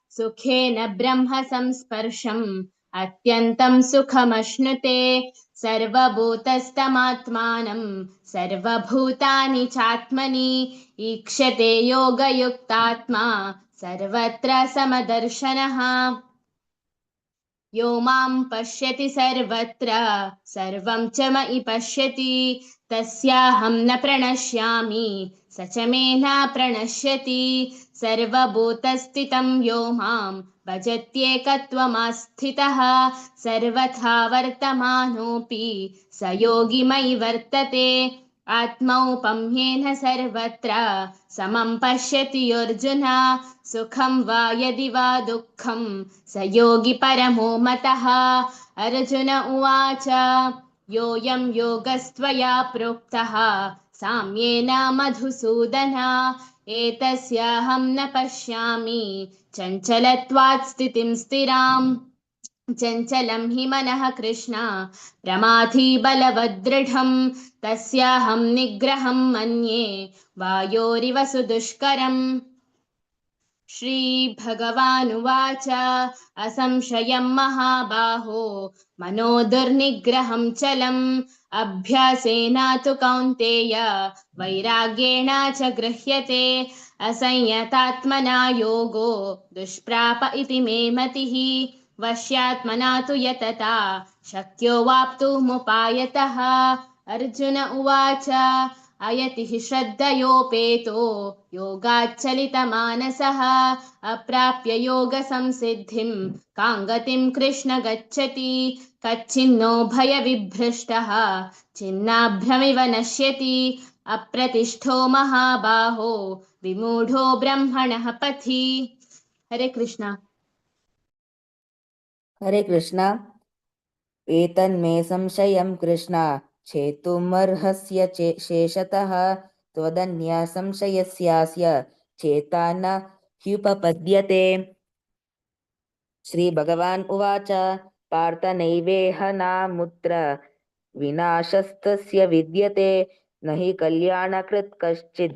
सुखेन ब्रह्म संस्पर्शम् अत्यन्तं सुखमश्नुते। सर्वभूतस्थमात्मानं सर्वभूतानि चात्मनि ईक्षते योगयुक्तात्मा सर्वत्र समदर्शनः। यो मां पश्यति सर्वत्र सर्वं च मयि पश्यति तस्याहं न प्रणश्यामि स च मे न प्रणश्यति। सर्वभूतस्थितं यो मां भजत्येकत्वमास्थितः सर्वथा वर्तमानोऽपि स योगी मयि वर्तते। आत्मौपम्येन सर्वत्र समं पश्यति अर्जुन सुखं वा यदि वा दुःखं स योगी परमो मतः। अर्जुन उवाच योऽयं योगस्त्वया प्रोक्तः साम्येन मधुसूदन एतस्याहं न पश्यामि चञ्चलत्वात् स्थितिं स्थिराम्। चञ्चलं हि मनः कृष्ण प्रमाथि बलवदृढं तस्याहं निग्रहं मन्ये वायोरिव सुदुष्करम्। श्रीभगवानुवाच असंशयं महाबाहो मनो दुर्निग्रहं चलम् अभ्यासेन तु कौन्तेय वैराग्येण च गृह्यते। असंयतात्मना योगो दुष्प्राप इति मे मतिः वश्यात्मना तु यतता शक्यो वाप्तुमुपायतः। अर्जुन उवाच अयति हि श्रद्धयोपेतो योगाच्चलितमानसः अप्राप्य योगसंसिद्धिं कां गतिं कृष्ण गच्छति। कच्चिन्नो भयविभ्रष्टः छिन्नाभ्रमिव नश्यति अप्रतिष्ठो महाबाहो विमूढो ब्रह्मणः पथि। हरे कृष्ण। हरे कृष्ण। एतन्मे संशयं कृष्ण छेतुमर्हस्य शेषतः त्वदन्या संशयस्यास्य चेता न ह्युपपद्यते। श्रीभगवान् उवाच पार्थ नैवेह नामुत्र विनाशस्तस्य विद्यते न हि कल्याणकृत् कश्चित्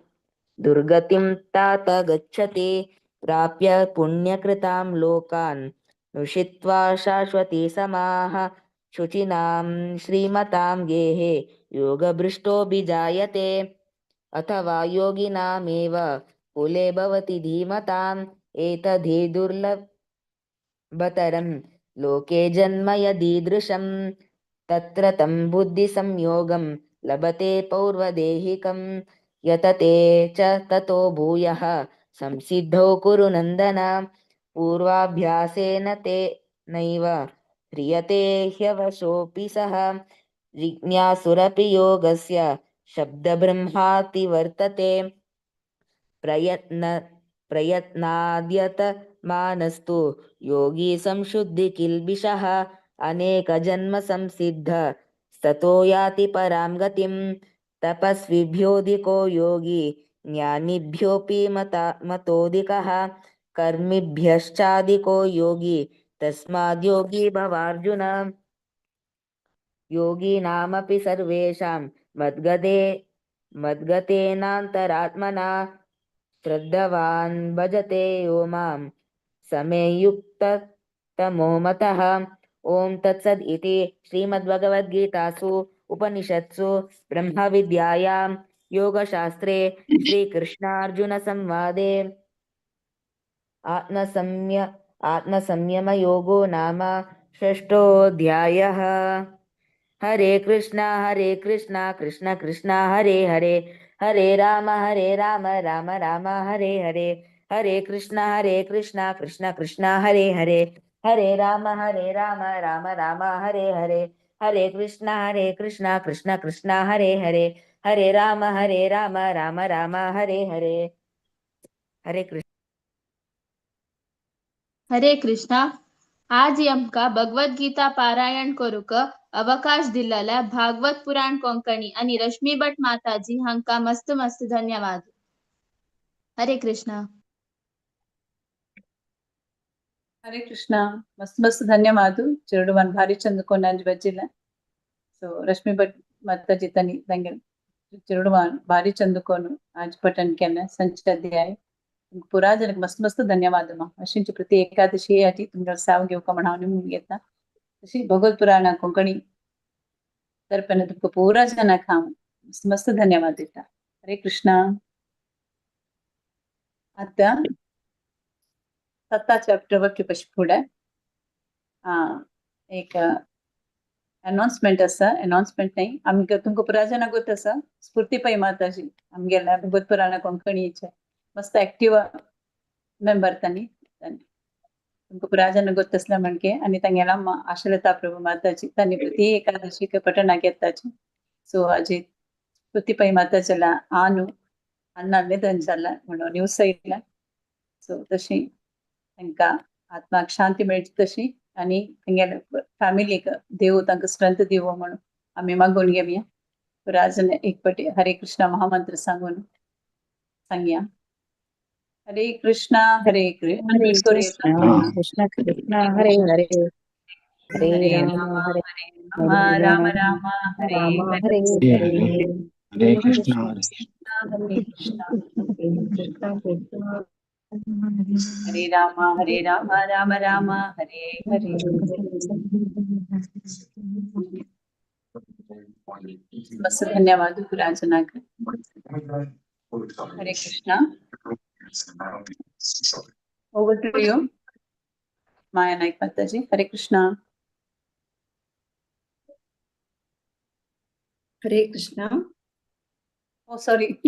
दुर्गतिं तात गच्छति। प्राप्य पुण्यकृतां लोकान् नुषित्वा शाश्वती समाः शुचिनां श्रीमतां गेहे योगभ्रष्टोऽभिजायते। अथवा योगिनामेव कुले भवति धीमताम् एतद्धि दुर्लभतरं लोके जन्म यदीदृशं। तत्र तं बुद्धिसंयोगं लभते पौर्वदेहिकं यतते च ततो भूयः संसिद्धौ कुरु नन्दन। पूर्वाभ्यासेन ते नैव ह्रियते ह्यवशोऽपि सः। जिज्ञासुरपि योगस्य शब्दब्रह्माति वर्तते। प्रयत्नाद्यत मानस्तु योगी संशुद्धि किल्बिषः अनेक जन्म संसिद्ध ततो याति परां गतिं। तपस्विभ्योऽधिको योगी ज्ञानिभ्योऽपि मतोऽधिकः कर्मिभ्यश्चाधिको योगी तस्माद्योगी भवार्जुन। योगिनामपि सर्वेषां मद्गते मद्गतेनान्तरात्मना श्रद्धावान् भजते यो मां समे युक्ततमो मतः। ॐ तत्सद् इति श्रीमद्भगवद्गीतासु उपनिषत्सु ब्रह्मविद्यायां योगशास्त्रे श्रीकृष्णार्जुनसंवादे आत्मसंयमयोगो नाम षष्ठोऽध्यायः। हरे कृष्णा कृष्ण कृष्ण हरे हरे, हरे राम राम राम हरे हरे, हरे कृष्णा कृष्ण कृष्ण हरे हरे, हरे राम राम राम हरे हरे, हरे कृष्णा कृष्ण कृष्ण हरे हरे, हरे राम राम राम हरे हरे। हरे कृष्ण। हरे कृष्णा। आज आमकां भगवद गीता पारायण करूंक अवकाश दिल्लल्या भागवत पुराण कोंकणी आनी रश्मी भट माताजी हांकां मस्त मस्त धन्यवाद। हरे कृष्णा। हरे कृष्णा। मस्त मस्त धन्यवाद चिरडुवान भारी चंद कोनांज बजिला। सो रश्मी भट माताजी तनी तांगे चिरडुवान भारी चंद कोनु आज पठन केलें संचाध्याय पुरा जनक मस्त मस्त धन्यवाद मा। अशींची प्रति एकादशी आजी तुमकां साव घेवका म्हण हांव निमून घेता। तशी भगवत पुराणा कोंकणी तर्फेन तुमकां पुरा जनाक हांव मस्त मस्त धन्यवाद दिता। हरे कृष्णा। आतां सत्ता चॅप्टर वरचे पशी फुडें एक अनाउन्समेंट आसा। अनाउन्समेंट न्ही, आमकां तुमकां पुरा जाणांक गोत आसा स्फूर्ती पै माताजी आमगेल्या भगवत पुराणा कोंकणीचे मस्त एक्टिव मेंबर तांणी तुमकां पुरा जाणांक गोत आसल्या म्हणके आनी तांगेला आशलता प्रभू माताजी तांणी प्रति एकादशीक पठणाक येताची। सो आजी स्फूर्ती पै माताजेला आनु अण्णा निधन जाला म्हणून न्यूज येयला। सो तशी तांकां आत्माक शांती मेळची तशी आनी तांगेल्या फॅमिलीक देव तांकां स्ट्रेंथ दिवो म्हणून आमी मागून घेवया। पुरा जाण एक पटी हरे कृष्णा महामंत्र सांगून सांगया। हरे कृष्णा हरे कृष्णा कृष्ण कृष्ण हरे हरे, हरे राम हरे राम राम हरे हरे हरे, हरे कृष्णा हरे कृष्णा हरे राम राम राम हरे हरे। मस्त धन्यवाद पुरा जनाक। Hare Krishna. Over to you Maya Naik Mataji. Hare Krishna. Hare Krishna. Oh sorry,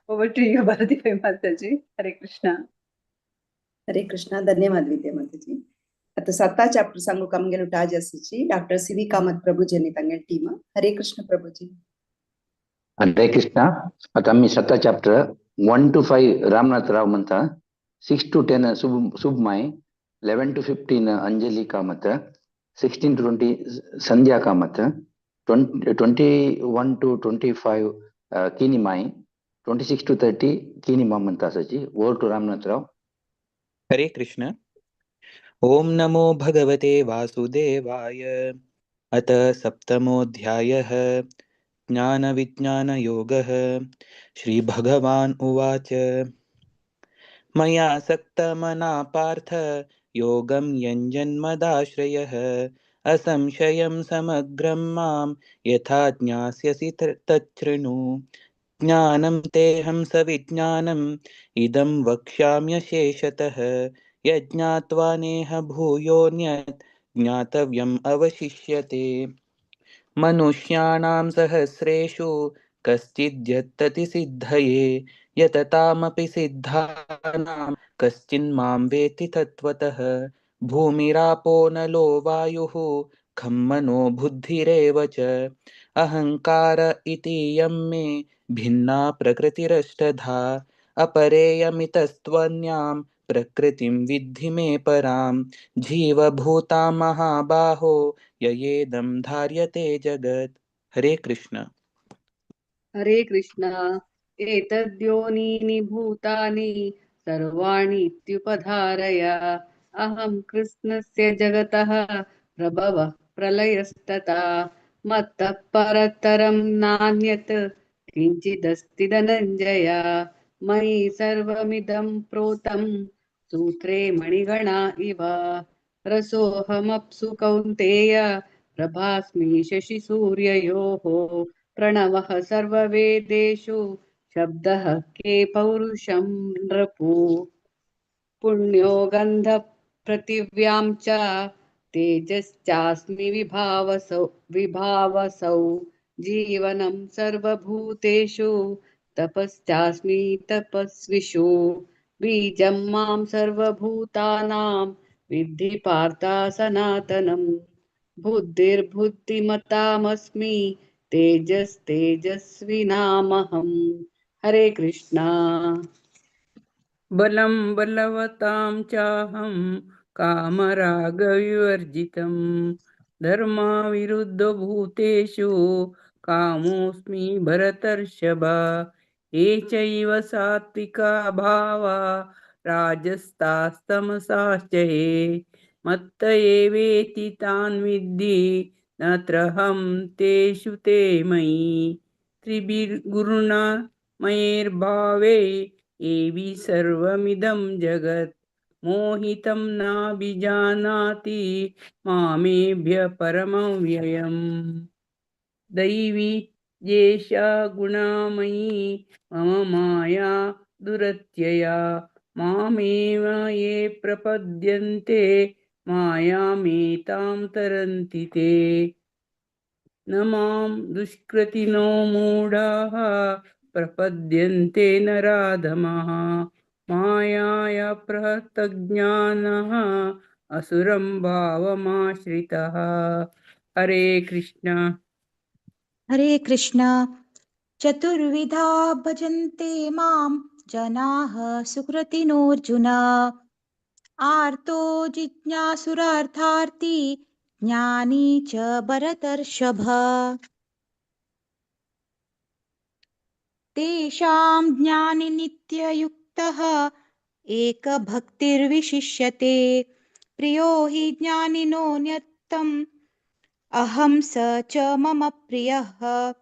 over to you Bharati Pai Mataji. Hare Krishna. Hare Krishna. धन्यवाद विद्या माताजी। आता साता चॅप्टर सांगू आमगेलो टाज आसूची डॉक्टर सी we Kamat Prabhuji आनी तांगेली टीम। हरे कृष्ण प्रभुजी। हरे कृष्णा। आता आम्ही साता चॅप्टर 1 to 5 Ramnath Rao म्हणता, 6 to 10 Submai, 11 to 15 Anjali Kamath, 16 to 20 Sandhya Kamath, 21 to 25 Kinimai, 26 to 30 Kinima म्हणता आसाची। Over to Ramnath Rao. Hare Krishna. Om नमो भगवते वासुदेवाय। अत सप्तमोऽध्यायः ज्ञानविज्ञानयोगः। श्रीभगवान् उवाच मया सक्तमना पार्थ योगं यञ्जन्मदाश्रयः असंशयं समग्रं मां यथा ज्ञास्यसि तच्छृणु। ज्ञानं तेऽहं सविज्ञानम् इदं वक्ष्याम्यशेषतः यज्ञात्वा नेह भूयोऽन्यत् ज्ञातव्यम् अवशिष्यते। मनुष्याणां सहस्रेषु कश्चिद्यतति सिद्धये यततामपि सिद्धानां कश्चिन्मां वेत्ति तत्त्वतः। भूमिरापो नलो वायुः खं मनो बुद्धिरेव च अहंकार इति यं मे भिन्ना प्रकृतिरष्टधा। अपरेयमितस्त्वन्यां प्रकृतिं विद्धि मे परां। जीवभूतां महाबाहो ययेदं धार्यते जगत्। हरे कृष्ण। हरे कृष्ण। एतद्योनीनि भूतानि सर्वाणीत्युपधारय। अहं कृत्स्नस्य जगतः प्रभवः प्रलयस्तथा। मत्तः परतरं नान्यत् किञ्चिदस्ति धनञ्जय। मयि सर्वमिदं प्रोतं सूत्रे मणिगणा इव। रसोऽहमप्सु कौन्तेय प्रभास्मि शशिसूर्ययोः। प्रणवः सर्ववेदेषु शब्दः के पौरुषं नृपु। पुण्यो गन्धपृथिव्यां च तेजश्चास्मि विभावसौ। जीवनं सर्वभूतेषु तपश्चास्मि तपस्विषु। बीजं मां सर्वभूतानां विद्धि पार्थ सनातनम्। बुद्धिर्बुद्धिमतामस्मि तेजस्तेजस्विनामहम्। हरे कृष्णा। बलं बलवतां चाहं कामरागविवर्जितं धर्माविरुद्धभूतेषु कामोऽस्मि भरतर्षभ। ये चैव सात्विका भावा राजस्तास्तमसाश्च ये मत्त एवेति तान् विद्धि नत्रहं तेषु ते मयि। त्रिभिर्गुरुणा मयैर्भावे एवि सर्वमिदं जगत् मोहितं नाभिजानाति मामेभ्य परमं व्ययम्। दैवी येषा गुणामयी मम माया दुरत्यया मामेव ये प्रपद्यन्ते मायामेतां तरन्ति ते। न मां दुष्कृतिनो मूढाः प्रपद्यन्ते नराधमाः मायाया प्रहतज्ञानः असुरं भावमाश्रितः। हरे कृष्ण। हरे कृष्ण। चतुर्विधा भजन्ते मां जनाः सुकृतिनोऽर्जुन। आर्तो जिज्ञासुरार्थार्थी ज्ञानी च भरतर्षभ। तेषां ज्ञानि नित्ययुक्तः एकभक्तिर्विशिष्यते। प्रियो हि ज्ञानिनोऽन्यतम् अहं स च मम प्रियः।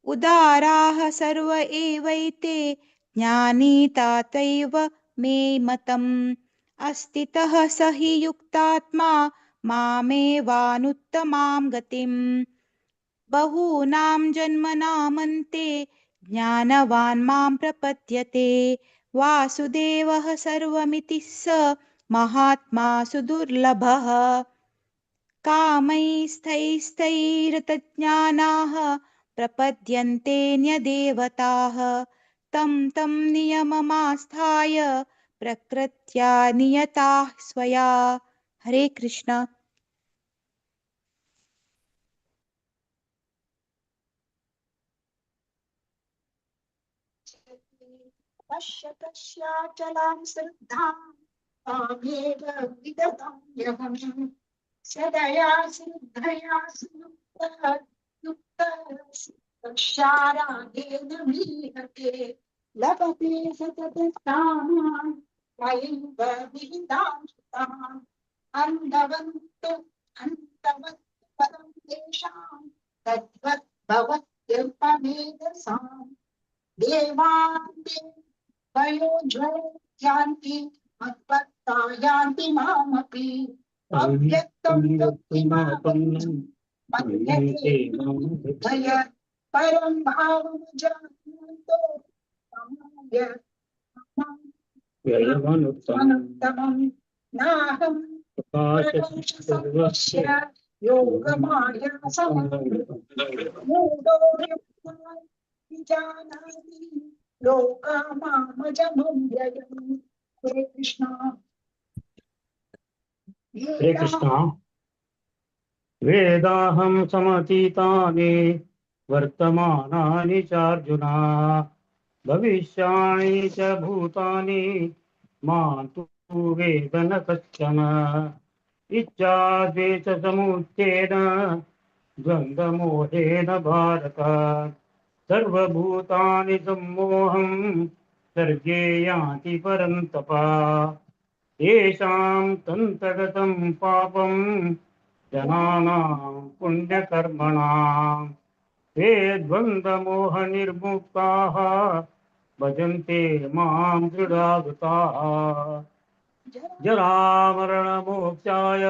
उदाराः सर्व एवैते ज्ञानी तातैव मे मतम्। अस्तितः स हि युक्तात्मा मामेवानुत्तमां गतिम्। बहूनां जन्मनामन्ते ज्ञानवान् मां प्रपद्यते। वासुदेवः सर्वमिति स महात्मा सुदुर्लभः। कामैस्तैस्तैरतज्ञानाः प्रपद्यन्ते न्यदेवताः। तं तं नियममास्थाय प्रकृत्या नियताः स्वया। हरे कृष्ण। पश्य पश्याचलां श्रद्धां तामेव विदधाम्यहम्। सदया श्रद्धया सुयुक्तः युक्तः पश्यारागेण मीहते। लभते सततं कामान् मयैव विहितां सुतान्। अन्धवन्तु अन्धवत् पदं तेषां तद्वत् भवत्यल्पमेधसाम्। देवान् वयोज्वयान्ति मत्भक्ता यान्ति मामपि। अव्यक्तं व्यक्तिमापन्नं मन्यते भयत् परं भावमजानन्तो व्ययमनुत्तमं। नाहं प्रकाशसर्वस्य योगमाया समन्वितो। मूढो युक्तान् विजानाति लोकामामजमव्ययम्। हरे कृष्ण। हरे कृष्ण। वेदाहं समतीतानि वर्तमानानि चार्जुन भविष्याणि च भूतानि मां तु वेद न कश्चन। इच्छाद्वेषसमुच्चेन द्वन्द्वमोहेन भारत सर्वभूतानि सम्मोहं सर्गे याति परन्तप। येषां तन्तगतं पापं जनानां पुण्यकर्मणां ते द्वन्द्वमोहनिर्मुक्ताः भजन्ते मां दृढागताः। जरामरणमोक्षाय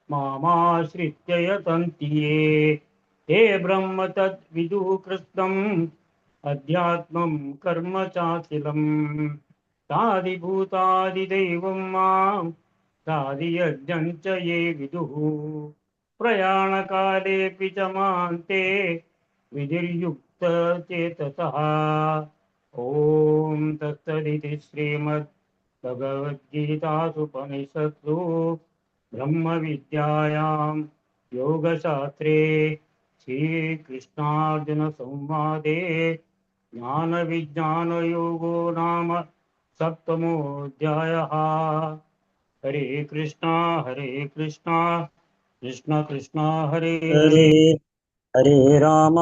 मामाश्रित्य यतन्ति ये ते ब्रह्म तद्विदुः कृत्स्नम् अध्यात्मं कर्म चाखिलम्। साधिभूतादिदैवं मां साधियज्ञं च ये विदुः प्रयाणकालेऽपि च मां ते विधिर्युक्तचेतसः। ॐ तत्सदिति श्रीमद् भगवद्गीतासुपनिषत्सु ब्रह्मविद्यायां योगशास्त्रे श्रीकृष्णार्जुनसंवादे ज्ञानविज्ञानयोगो नाम सप्तमोऽध्यायः। हरे कृष्णा कृष्ण कृष्ण हरे हरे, हरे राम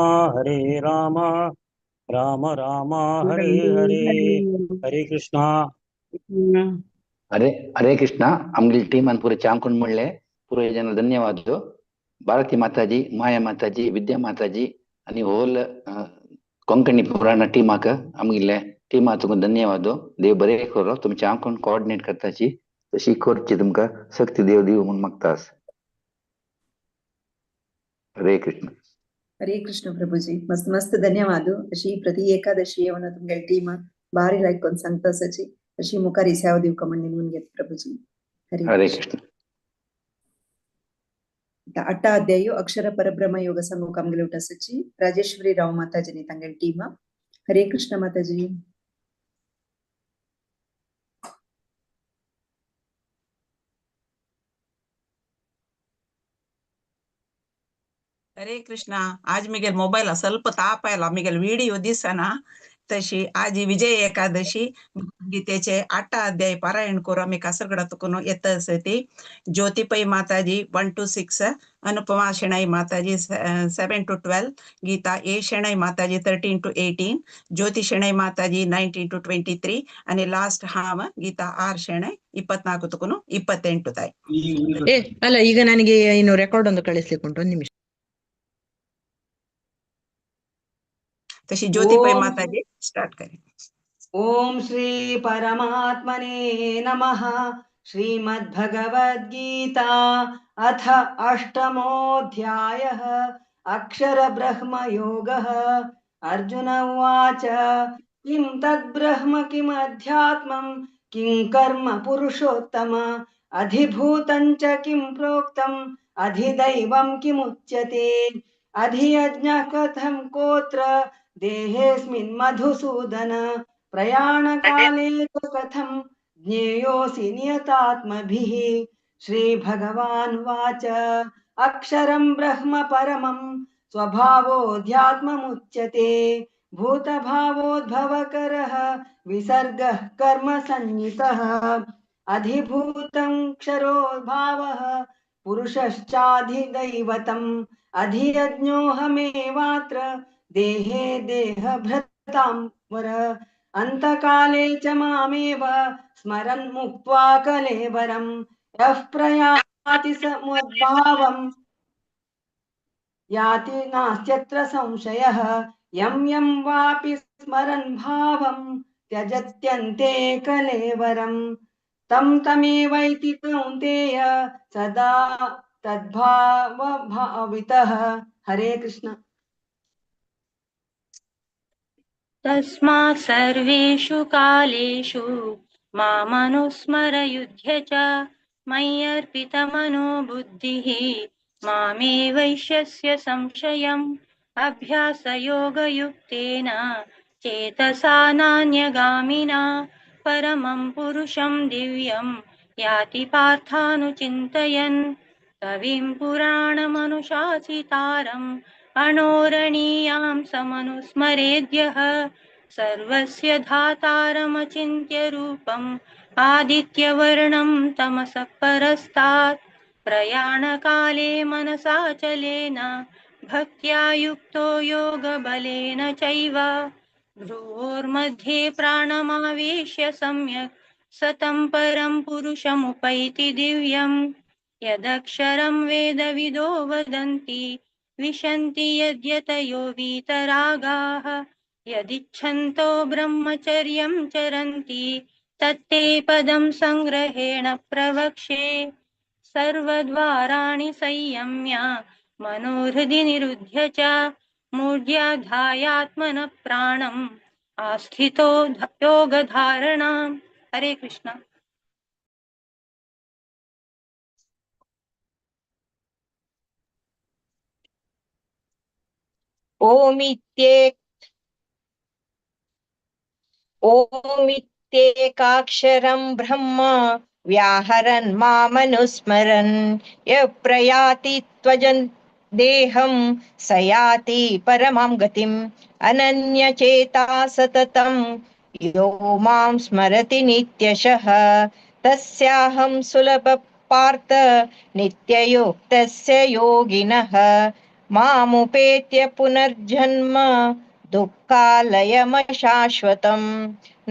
राम राम हरे हरे। हरे कृष्णा। हरे हरे कृष्ण। आमगेली टीमान पुरे चामकुंड म्हणले पुरे जन धन्यवाद। भारती माताजी, माया माताजी, विद्या माताजी आणि होल कोंकणी पुराण टीमाक आमगेले टीमा तुमकां धन्यवाद। देव बरे करो, तुमी चामकुंड कोऑर्डिनेट करताची तशी करची तुमकां शक्ती देव दिव म्हूण मागता। हरे कृष्ण। हरे कृष्ण प्रभुजी, मस्त मस्त धन्यवाद। अशी प्रति एकादशी येवन तुमगेले टीम बारी लायक कोन सांगता सची अशी मुखार सेवा दिवका म्हण निमून घेत प्रभुजी। हरे हरे कृष्ण। कृष्ण। अट्टा अध्याय अक्षर परब्रह्म योग सांगूक आमगेले उठासची राजेश्वरी राव माताजी तांगेले टीम। हरे कृष्ण माताजी। हरे कृष्णा। आज मिगेल मोबाईल ಸ್ವಲ್ಪ ताप आयला, मिगेल व्हिडिओ दिसना। तशी आज विजय एकादशी गीतेचे 8 अध्याय पारायण करू आमी कासरगडा तुकून येत आसती। Jyoti Pai Mataji 1 to 6, Anupama Shenoy Mataji 7 to 12, Geeta A Shenoy Mataji 13 to 18, Jyoti Shenoy Mataji 19 to 23 आणि लास्ट हाम ಗೀತಾ ಆರ್ ಶೆಣೈ 24 ತುಕುನು 28 ತಾಯಿ. ಏ ಅಲ್ಲ, ಈಗ ನನಗೆ ಇನ್ನು ರೆಕಾರ್ಡ್ ಒಂದು ಕಳಿಸ್ಲಿಕ್ಕೆ ಉಂಟು, ಒಂದು ನಿಮಿಷ. तशी ज्योति पै ओम माताजी स्टार्ट करें। ओम श्री परमात्मने नमः। श्रीमद्भगवद्गीता अथ अष्टमोऽध्यायः अक्षर ब्रह्म योगः। अर्जुन उवाच, किं तद्ब्रह्म किमध्यात्मं किं कर्म पुरुषोत्तम अधिभूतं च किं प्रोक्तम् अधिदैवं किमुच्यते अधियज्ञः कथं कोत्र देहेऽस्मिन् मधुसूदन प्रयाणकाले च कथं ज्ञेयोऽसि नियतात्मभिः। श्रीभगवानुवाच, अक्षरं ब्रह्म परमं स्वभावोऽध्यात्ममुच्यते भूतभावोद्भवकरः विसर्गः कर्म संज्ञितः अधिभूतं क्षरो भावः पुरुषश्चाधिदैवतम् अधियज्ञोऽहमेवात्र देहे देहभृतां वर अन्तकाले च मामेव स्मरन् मुक्त्वा कलेवरं यः प्रयाति समुद्भावं याति नास्त्यत्र संशयः यं यं वापि स्मरन् भावं त्यजत्यन्ते कलेवरं तं तमेवैति कौन्तेय सदा तद्भावभावितः। हरे कृष्ण। तस्मात् सर्वेषु कालेषु मामनुस्मर युध्य च मय्यर्पितमनो बुद्धिः मामे वैश्यस्य संशयम् अभ्यासयोगयुक्तेन चेतसा नान्यगामिना परमं पुरुषं दिव्यं याति पार्थानुचिन्तयन्। कविं पुराणमनुशासितारम् अणोरणीयां समनुस्मरेद्यः सर्वस्य धातारमचिन्त्य रूपम् आदित्यवर्णं तमसः परस्तात् प्रयाणकाले मनसाचलेन भक्त्या युक्तो योगबलेन चैव भ्रुवोर्मध्ये प्राणमावेश्य सम्यक् सतं परं पुरुषमुपैति दिव्यम् यदक्षरं वेदविदो वदन्ति विशन्ति यद्यतयो वीतरागाः यदिच्छन्तो ब्रह्मचर्यं चरन्ति तत्ते पदं संग्रहेण प्रवक्ष्ये। सर्वद्वाराणि संयम्य मनोहृदि निरुध्य च मूढ्याधायात्मनः प्राणम् आस्थितो योगधारणाम्। हरे कृष्ण। ओमित्येकाक्षरं ब्रह्म व्याहरन् मामनुस्मरन् यः प्रयाति त्वजन् देहं स याति परमां गतिम् अनन्यचेता सततं यो मां स्मरति नित्यशः तस्याहं सुलभः पार्थ नित्ययुक्तस्य योगिनः मामुपेत्य पुनर्जन्म दुःखालयमशाश्वतं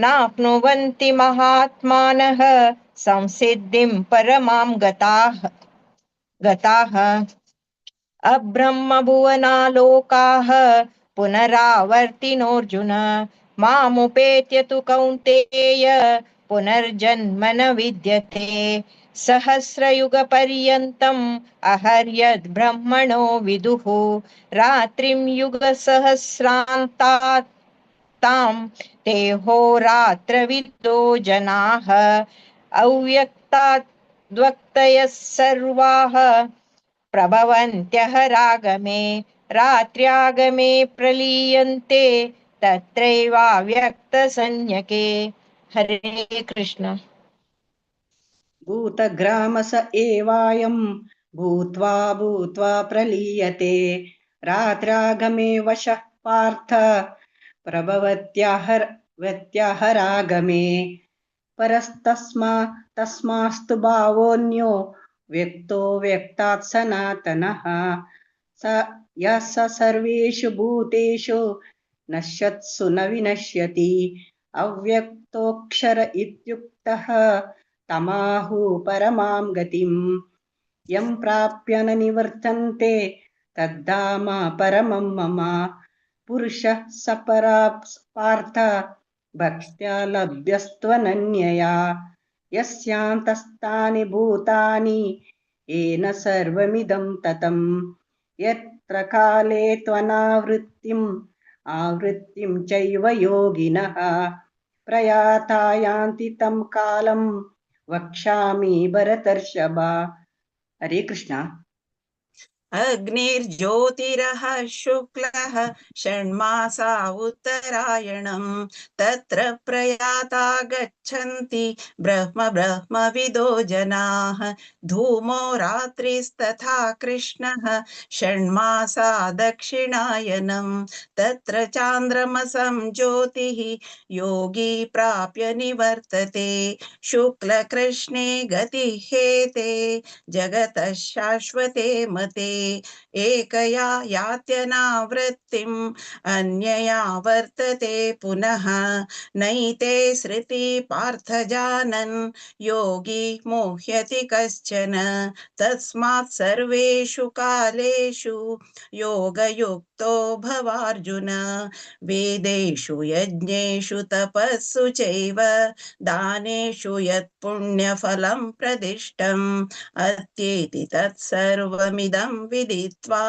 नाप्नुवन्ति महात्मानः संसिद्धिं परमां गताः गताः। अब्रह्मभुवनालोकाः पुनरावर्तिनोऽर्जुन मामुपेत्य तु कौन्तेय पुनर्जन्म न विद्यते। सहस्रयुगपर्यन्तम् अहर्यद् ब्रह्मणो विदुः रात्रिं युगसहस्रान्तात् तां ते होरात्रविदो जनाः अव्यक्ताद्वक्तयः सर्वाः प्रभवन्त्यहरागमे रात्र्यागमे प्रलीयन्ते तत्रैवाव्यक्तसंज्ञके। हरे कृष्ण। भूतग्रामस एवायं भूत्वा भूत्वा प्रलीयते रात्रागमे वशः पार्थ प्रभवत्याहरागमे परस्तस्मा तस्मास्तु भावोऽन्यो व्यक्तो व्यक्तात् सनातनः स यः स सर्वेषु भूतेषु नश्यत्सु न विनश्यति अव्यक्तोऽक्षर इत्युक्तः तमाहु परमां गतिं यं प्राप्य न निवर्तन्ते तद्धाम परमं मम पुरुषः स परा पार्थ भक्त्या लभ्यस्त्वनन्यया यस्यान्तस्तानि भूतानि येन सर्वमिदं ततं यत्र काले त्वनावृत्तिम् आवृत्तिं चैव योगिनः प्रयाता यान्ति तं कालं वक्ष्यामि भरतर्षभ। हरे कृष्ण। अग्निर्ज्योतिरः शुक्लः षण्मासा उत्तरायणं तत्र प्रयाता गच्छन्ति ब्रह्म ब्रह्मविदो जनाः धूमो रात्रिस्तथा कृष्णः षण्मासा दक्षिणायनं तत्र चान्द्रमसं ज्योतिः योगी प्राप्य निवर्तते शुक्लकृष्णे गतिहेते जगतः शाश्वते मते एकया यात्यनावृत्तिम् अन्यया वर्तते पुनः नैते सृति पार्थ जानन् योगी मोह्यति कश्चन तस्मात् सर्वेषु कालेषु योगयुक्तो भवार्जुन वेदेषु यज्ञेषु तपस्सु चैव दानेषु यत्पुण्यफलं प्रदिष्टम् अत्येति तत्सर्वमिदं विदित्वा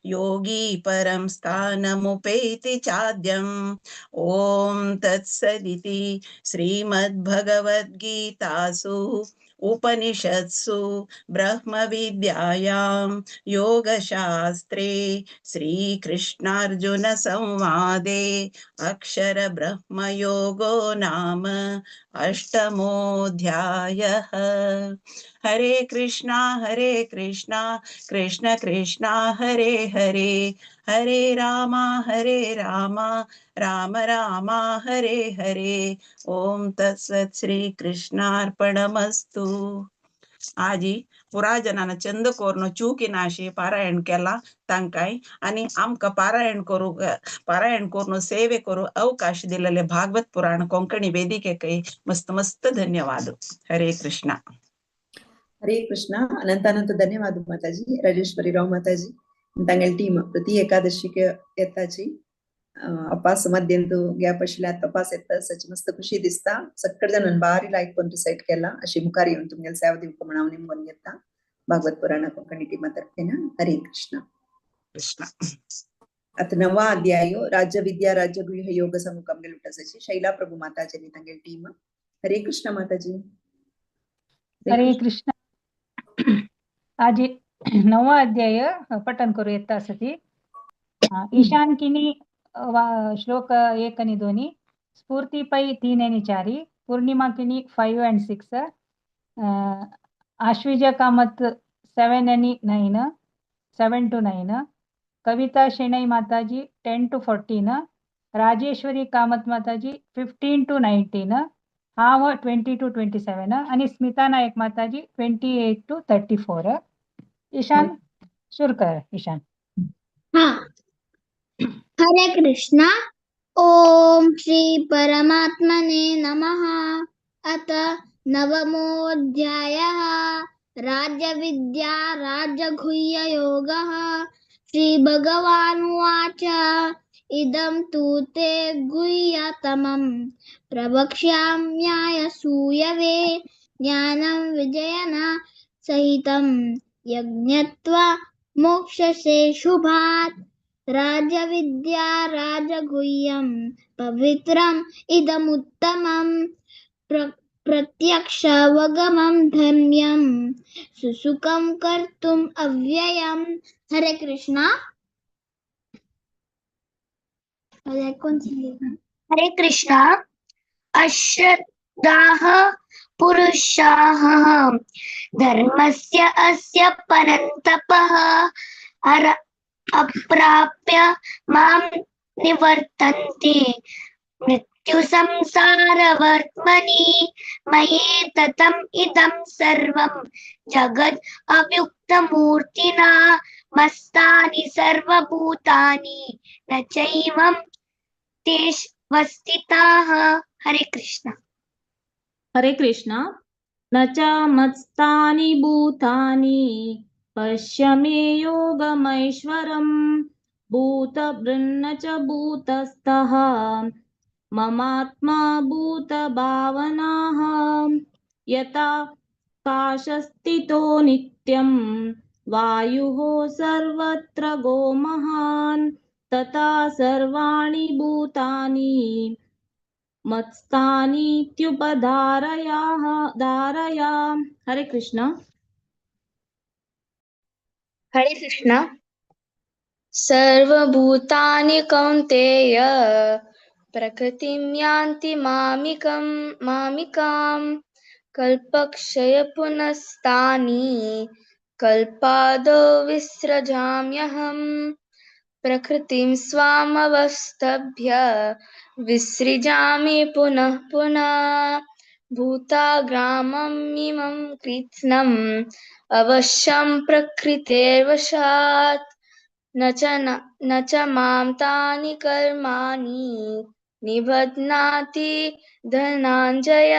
योगी परं स्थानमुपैति चाद्यम्। ॐ तत्सदिति श्रीमद्भगवद्गीतासु उपनिषत्सु ब्रह्मविद्यायां योगशास्त्रे श्रीकृष्णार्जुन संवादे अक्षरब्रह्मयोगो नाम अष्टमोऽध्यायः। हरे कृष्णा कृष्ण कृष्णा हरे हरे हरे रामा हरे रामा राम राम हरे हरे। ओम तत्सत श्री कृष्णार्पणमस्तु। आजी पुरा जनान चंद कोरनो चूकी नाशी पारायण केला तांकाय आणि आमकां पारायण करूं पारायण करून सेवे करू अवकाश दिलेले भागवत पुराण कोंकणी वेदिकेकय मस्त मस्त धन्यवाद। हरे कृष्णा। हरे कृष्णा। अनंत अनंत धन्यवाद माताजी, राजेश्वरी राव माताजी, तांगेले टीम प्रति एकादशीक येताची अपास मध्यंतु ग्याप आशिल्ल्या तपास येता सची मस्त खुशी दिसता। सक्कड जाणान बारी लायक कोन रिसाइट केला अशी मुखार येवन तुमगेले सेवा दिवपाक म्हण हांव निमगोन घेता भागवत पुराण कोंकणी टीमा तर्फेन। हरे कृष्ण। कृष्ण। आता नवा अध्याय राज्य विद्या राज्य गृह योग सांगूक आमगेले उठासाची शैला प्रभु माताजी आनी तांगेले टीम। हरे कृष्ण माताजी। हरे कृष्ण। आज नवा अध्याय पठन करू येता आसा। ईशान किनी श्लोक 1 आणि 2, स्फूर्ती पै 3 आणि 4, पूर्णिमा किनी 5 आणि 6, आश्विजा कामत 7 आणि 9, 7 to 9, Kavita Shenoy Mataji 10 to 14, Rajeshwari Kamat Mataji 15 to 19, हांव 20 to 27 आणि स्मिता नायक माताजी 28 to 34। Ishan सुरू कर। ईशान। हाँ। हरे कृष्णा। ओम श्री परमात्मने नमः। अथ नवमोऽध्यायः राज्य विद्या राजगुह्य योगः। श्री भगवानुवाच इदं तु ते गुह्यतमं प्रवक्ष्याम्याय सूयवे ज्ञानं विजयन सहितं यज्ञत्वा मोक्षसे शुभात्। राजविद्या राजगुह्यं पवित्रम् इदमुत्तमं प्रत्यक्षावगमं धर्म्यं सुसुखं कर्तुम् अव्ययम्। हरे कृष्णा। हरे कृष्णा। अश्रद्धाः पुरुषाः धर्मस्य अस्य परन्तपः अप्राप्य मां निवर्तन्ते मृत्यु संसारवर्त्मनि मयि ततम् इदं सर्वं जगद् अव्युक्तमूर्तिना मस्तानि सर्वभूतानि न चैवं तेष्वस्थिताः। हरे कृष्ण। हरे कृष्ण। न च मत्स्थानि भूतानि पश्य मे योगमैश्वरं भूतभृन्न च भूतस्थः ममात्मा भूतभावनाः। यथा काशस्थितो नित्यं वायुः सर्वत्र गोमहान् तथा सर्वाणि भूतानि मत्स्थानीत्युपधारयाः धारया। हरे कृष्ण। हरे कृष्ण। सर्वभूतानि कौन्तेय प्रकृतिं यान्ति मामिकं मामिकां कल्पक्षय पुनस्तानि कल्पादौ विसृजाम्यहम्। प्रकृतिं स्वामवस्तभ्य विसृजामि पुनः पुनः। भूताग्रामम् इमं कृत्स्नम् अवश्यं प्रकृतेर्वशात्। न च मां तानि कर्माणि निबध्नाति धनञ्जय।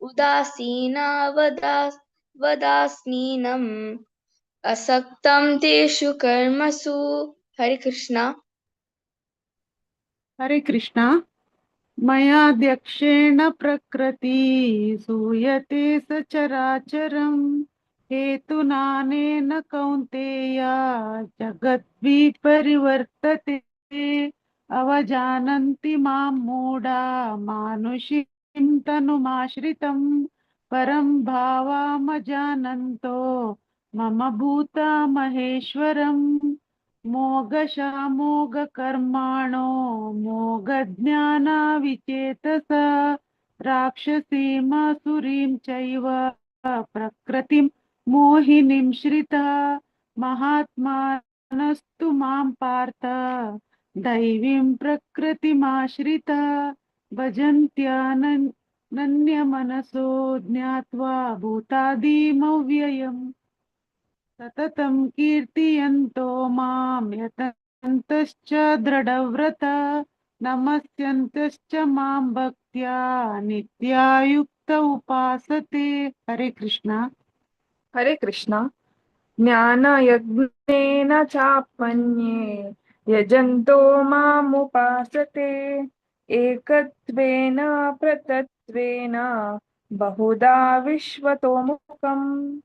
उदासीना वदासीनम् असक्तं तेषु कर्मसु। हरे कृष्णा। हरे कृष्णा। मयाध्यक्षेण प्रकृति सूयते सचराचरं हेतुनानेन कौन्तेय जगद्विपरिवर्तते। अवजानन्ति मां मूढा मानुषीं तनुमाश्रितं परं भावामजानन्तो मम भूता महेश्वरम्। मोघशामोघकर्माणो मोघज्ञानाविचेतस राक्षसीमासुरीं चैव प्रकृतिं मोहिनीं श्रिता। महात्मा भजमानस्तु मां पार्थ दैवीं प्रकृतिमाश्रिता भजन्त्यानन्यमनसो ज्ञात्वा भूतादिमव्ययम् सततं कीर्तयन्तो मां यतन्तश्च दृढव्रता नमस्यन्तश्च मां भक्त्या नित्यायुक्त उपासते. हरे कृष्णा. हरे कृष्णा. ज्ञानयज्ञेन चापन्ये यजन्तो मामुपासते एकत्वेन प्रतत्वेन बहुधा विश्वतोमुखम्.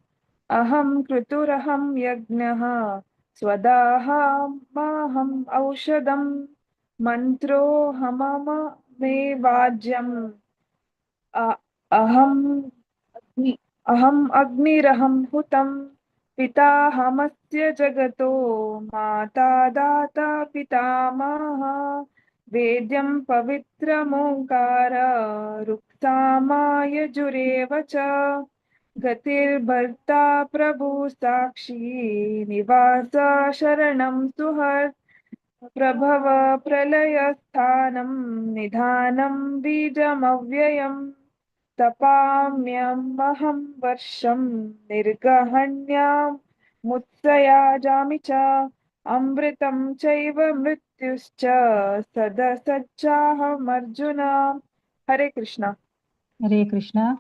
अहं क्रतुरहं यज्ञः स्वदाहमाहम् औषधम् मन्त्रोऽहममेवाज्यम् अहम् अहम् अग्निरहं हुतम् पिताहमस्य जगतो माता दाता पितामहः वेद्यं पवित्रमोङ्कार ऋक्सामायजुरेव च गतिर्भर्ता प्रभु साक्षी निवास शरणं सुहृत् प्रभव प्रलयस्थानं निधानं बीजमव्ययम् तपाम्यहं वर्षं निर्गहण्यां मुत्सयाजामि च अमृतं चैव मृत्युश्च सदसच्चाहमर्जुन. हरे कृष्णा. हरे कृष्ण.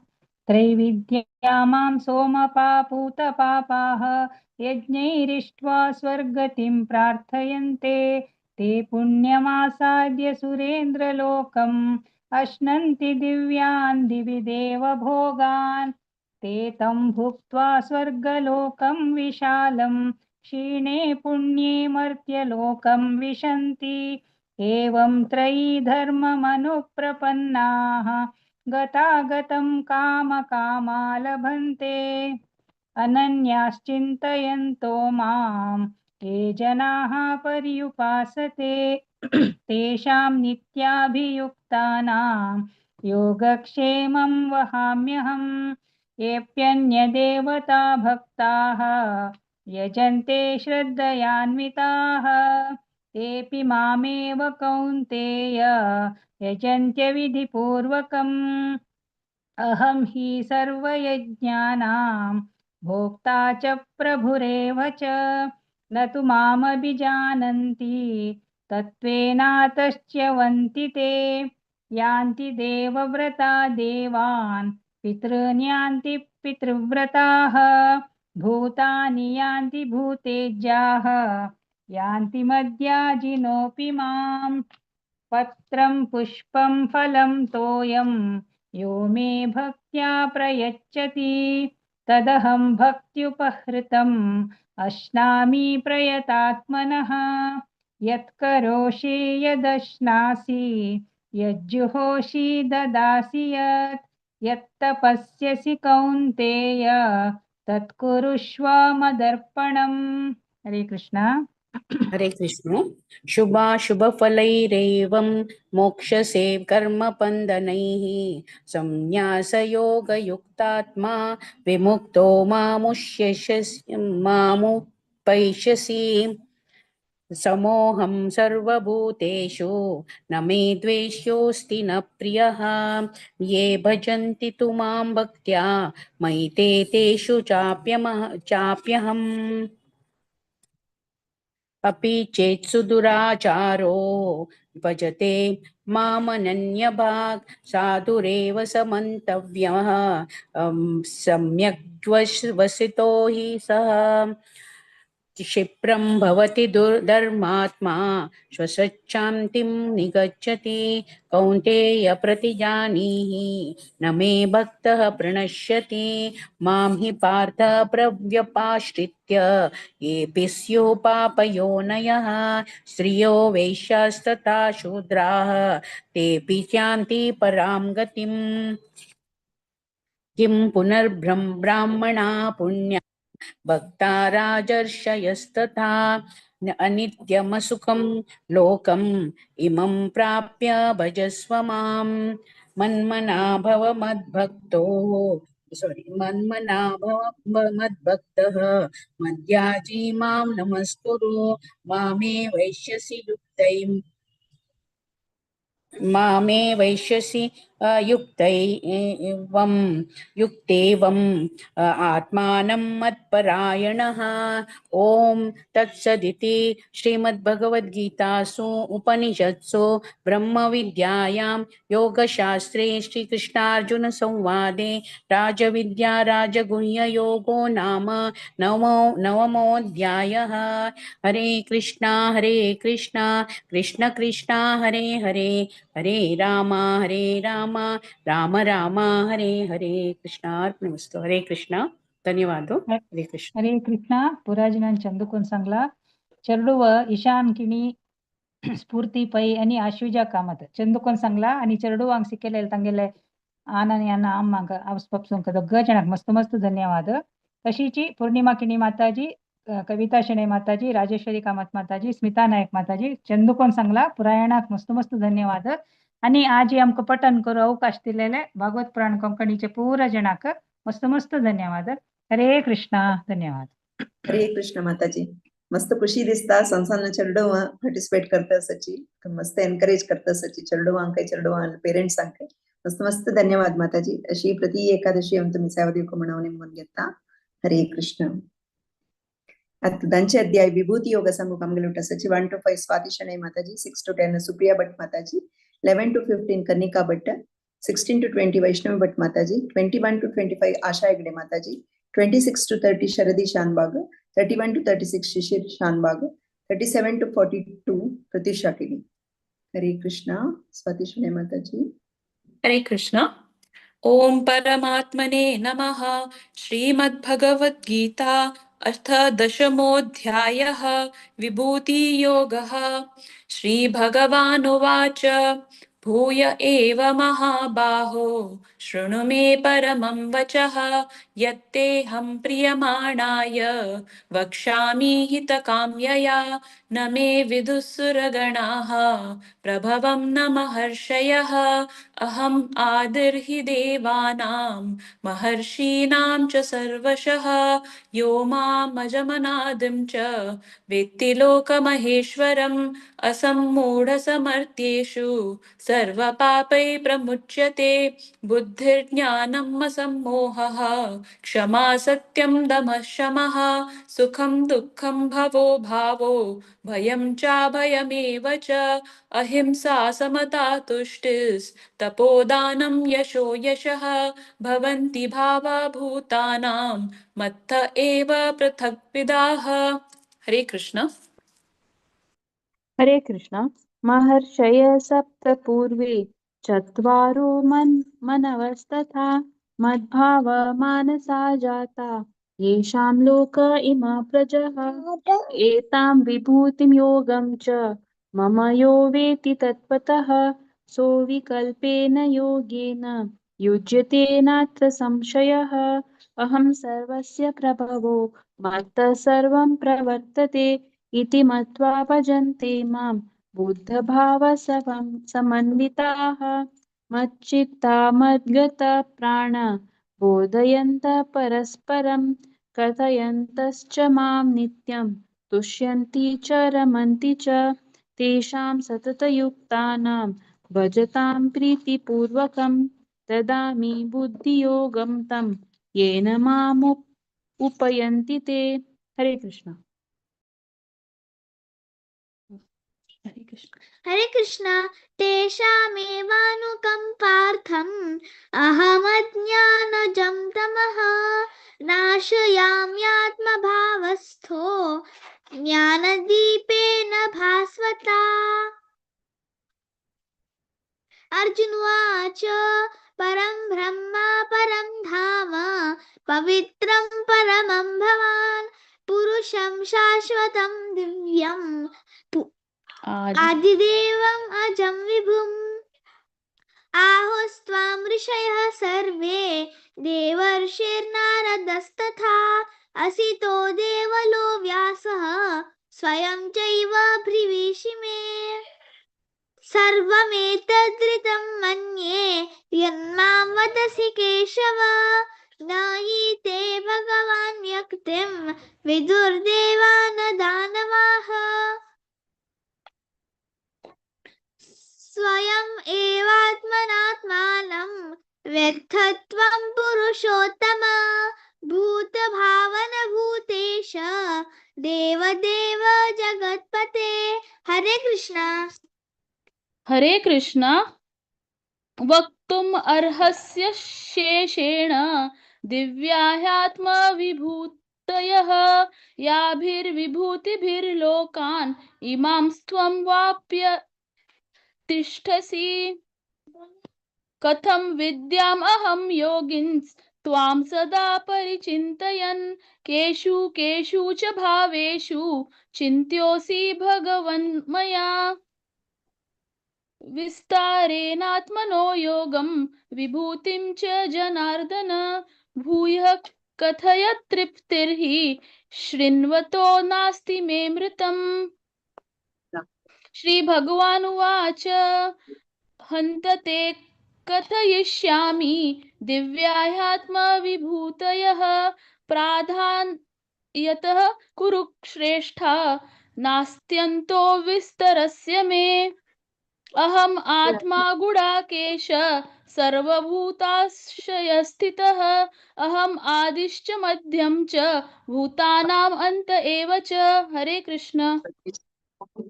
त्रैविद्या मां सोमपापूतपापाः यज्ञैरिष्ट्वा स्वर्गतिं प्रार्थयन्ते ते पुण्यमासाद्य सुरेन्द्रलोकम् अश्नन्ति दिव्यान् दिवि देवभोगान् ते तं भुक्त्वा स्वर्गलोकं विशालं क्षीणे पुण्ये मर्त्यलोकं विशन्ति. एवं त्रयी धर्ममनुप्रपन्नाः गतागतं कामकामा लभन्ते. अनन्याश्चिन्तयन्तो मां ये जनाः पर्युपासते तेषां नित्याभियुक्तानां योगक्षेमं वहाम्यहम्. येऽप्यन्यदेवता भक्ताः यजन्ते श्रद्धयान्विताः तेऽपि मामेव कौन्तेय यजन्त्यविधिपूर्वकम्. अहं हि सर्वयज्ञानां भोक्ता च प्रभुरेव च न तु मामभिजानन्ति तत्त्वेनातश्च्यवन्ति ते. यान्ति देवव्रता देवान् पितॄन् यान्ति पितृव्रताः भूतानि यान्ति भूतेज्याः यान्ति मद्याजिनोऽपि माम्. पत्रं पुष्पं फलं तोयं यो मे भक्त्या प्रयच्छति तदहं भक्त्युपहृतम् अश्नामि प्रयतात्मनः. यत्करोषि यदश्नासि यज्जुहोषि ददासि यत् यत्तपस्यसि कौन्तेय तत्कुरुष्व मदर्पणम्. हरे कृष्णा. हरे कृष्ण. शुभाशुभफलैरेवं मोक्षसे कर्मबन्धनैः संन्यासयोगयुक्तात्मा विमुक्तो मामुपैष्यसि. समोऽहं सर्वभूतेषु न मे द्वेष्योऽस्ति न प्रियः. ये भजन्ति तु मां भक्त्या मयि ते तेषु चाप्यहम्. अपि चेत् सुदुराचारो भजते मामनन्यभाक् साधुरेव समन्तव्यः सम्यग् वसितो हि सः. क्षिप्रं भवति धर्मात्मा श्वसच्छान्तिं निगच्छति. कौन्तेय प्रतिजानीहि न मे भक्तः प्रणश्यति. मां हि पार्थ प्रव्यपाश्रित्य येऽपि स्युः पापयोनयः स्त्रियो वैश्यास्तथा शूद्राः तेऽपि यान्ति परां गतिम्. किं पुनर्ब्राह्मणा पुण्या भक्ता राजर्षयस्तथा अनित्यमसुखं लोकम् इमं प्राप्य भजस्व मां. मन्मना भव मद्भक्तो सॉरी मन्मना भव मद्भक्तः मद्याजी मां नमस्कुरु मामे वैश्यसि युक्तैं मामे वैश्यसि युक्तैवं युक्तेवं आत्मानं मत्परायणः। ॐ तत्सदिति श्रीमद्भगवद्गीतासु उपनिषत्सु ब्रह्मविद्यायां योगशास्त्रे श्रीकृष्णार्जुनसंवादे राजविद्या राजगुह्ययोगो नाम नवमोऽध्यायः। हरे कृष्णा कृष्ण कृष्ण हरे हरे हरे राम राम राम हरे हरे। कृष्णार्पणमस्तु। हरे कृष्ण। धन्यवाद। हरे कृष्ण। हरे कृष्ण। पुराजनान चंदुकोन सांगला चेरडूव ईशान किणी स्फूर्ती पै आणि आश्विजा कामत चंदुकोन सांगला आणि चेरडूवांक शिकलेले तांगेले आन आणि अण्णा अम्मांक आपसपसुंक दोग जणांक मस्त मस्त धन्यवाद। तशीची पूर्णिमा किणी माताजी, कविता शेणै माताजी, राजेश्वरी कामत माताजी, स्मिता नायक माताजी चंदुकोन सांगला पुरायणाक मस्त मस्त धन्यवाद। आणि आज आमकां पठण करू अवकाश दिलेले भागवत पुराण कोंकणीचे पुरा जणांक मस्त मस्त धन्यवाद। हरे कृष्णा। धन्यवाद। हरे कृष्ण माताजी। मस्त खुशी दिसता संसारना चेरडूव पार्टिसिपेट करता सची मस्त एनकरेज करता सची चेरडूवांक चेरडूवां पेरेंट्सांक मस्त मस्त धन्यवाद माताजी। अशी प्रति एकादशी आम तुमी सेवा दिवंक म्हणून निमून घेता। हरे कृष्ण। आता दांचे अध्याय विभूती योग सांगूक आमगेले उठा सची 1 to 5 Swati Shenoy Mataji, 6 to 10 Supriya Bhat Mataji, 11 to 15 Kanika Bhat, 16 to 20 Vaishnavi Bhat Mataji, 21 to 25 Asha Hegde Mataji, 26 to 30 Sharadi Shanbag, 31 to 36 Shishir Shanbag, 37 to 42 Pratisha Kini. Hare Krishna. Swati Shenoy Mataji. Hare Krishna. Om परमात्मने नमः। श्रीमद्भगवद्गीता अथ दशमोऽध्यायः विभूतियोगः। श्रीभगवानुवाच भूय एव महाबाहो शृणु मे परमं वचः यत्तेऽहं प्रियमाणाय वक्ष्यामि हितकाम्यया न मे विदुःसुरगणाः प्रभवं न महर्षयः अहम् आदिर्हि देवानां महर्षीणां च सर्वशः यो मामजमनादिं च वेत्ति लोकमहेश्वरम् असम्मूढसमर्थ्येषु सर्वपापैः प्रमुच्यते बुद्धिर्ज्ञानम् असम्मोहः क्षमा सत्यं दमः शमः सुखं दुःखं भवो भावो भयं चाभयमेव च अहिंसा समता तुष्टिस्तपोदानं यशो यशः भवन्ति भावा भूतानां मत्त एव पृथक्विदाः। हरे कृष्ण। हरे कृष्ण। महर्षय सप्त पूर्वे चत्वारो मनवस्तथा मद्भाव मानसा जाता येषां लोक इमा प्रजः एतां विभूतिं योगं च मम यो वेति तत्त्वतः सोऽविकल्पेन योगेन युज्यते नात्र संशयः। अहं सर्वस्य प्रभवो मत्तः सर्वं प्रवर्तते इति मत्वा भजन्ते मां बुद्धभावसवं समन्विताः मच्चित्ता मद्गतप्राण बोधयन्तः परस्परं कथयन्तश्च मां नित्यं तुष्यन्ति च रमन्ति च तेषां सततयुक्तानां भजतां प्रीतिपूर्वकं ददामि बुद्धियोगं तं येन मामुपयन्ति ते। हरे कृष्ण। हरे कृष्ण। हरे कृष्ण। तेषामेवानुकम्पार्थम् अहमज्ञानजं तमः नाशयाम्यात्मभावस्थो ज्ञानदीपेन भास्वता। अर्जुन उवाच परं ब्रह्म परं धाम पवित्रं परमं भवान् पुरुषं शाश्वतं दिव्यं आदिदेवम् अजं विभुम्। आहुस्त्वां ऋषयः सर्वे देवर्षिर्नारदस्तथा असितो देवलो व्यासः स्वयं चैव ब्रवीषि मे। सर्वमेतद्रितं मन्ये यन्मां वदसि केशव न हि ते भगवान् व्यक्तिं विदुर्देवा न दानवाः। स्वयम् एवात्मनात्मानं व्यर्थत्वं पुरुषोत्तम भूतभावन भूतेश देवदेव जगत्पते। हरे कृष्णा। हरे कृष्ण। वक्तुम् अर्हस्य शेषेण दिव्याह्यात्मविभूतयः याभिर्विभूतिभिर्लोकान् इमां स्त्वं वाप्य तिष्ठसि। कथं विद्याम् अहं योगिन्स् त्वां सदा परिचिन्तयन् केषु केषु च भावेषु चिन्त्योऽसि भगवन् मया। विस्तारेणात्मनो योगं विभूतिं च जनार्दन भूयः कथय तृप्तिर्हि शृण्वतो नास्ति मे मृतम्। श्री भगवानुवाच हन्त ते कथयिष्यामि दिव्याह्यात्मविभूतयः प्राधान्यतः कुरुश्रेष्ठा नास्त्यन्तो विस्तरस्य मे। अहम् आत्मा गुडाकेश सर्वभूताश्रयस्थितः अहम् आदिश्च मध्यं च भूतानाम् अन्त एव च। हरे कृष्ण।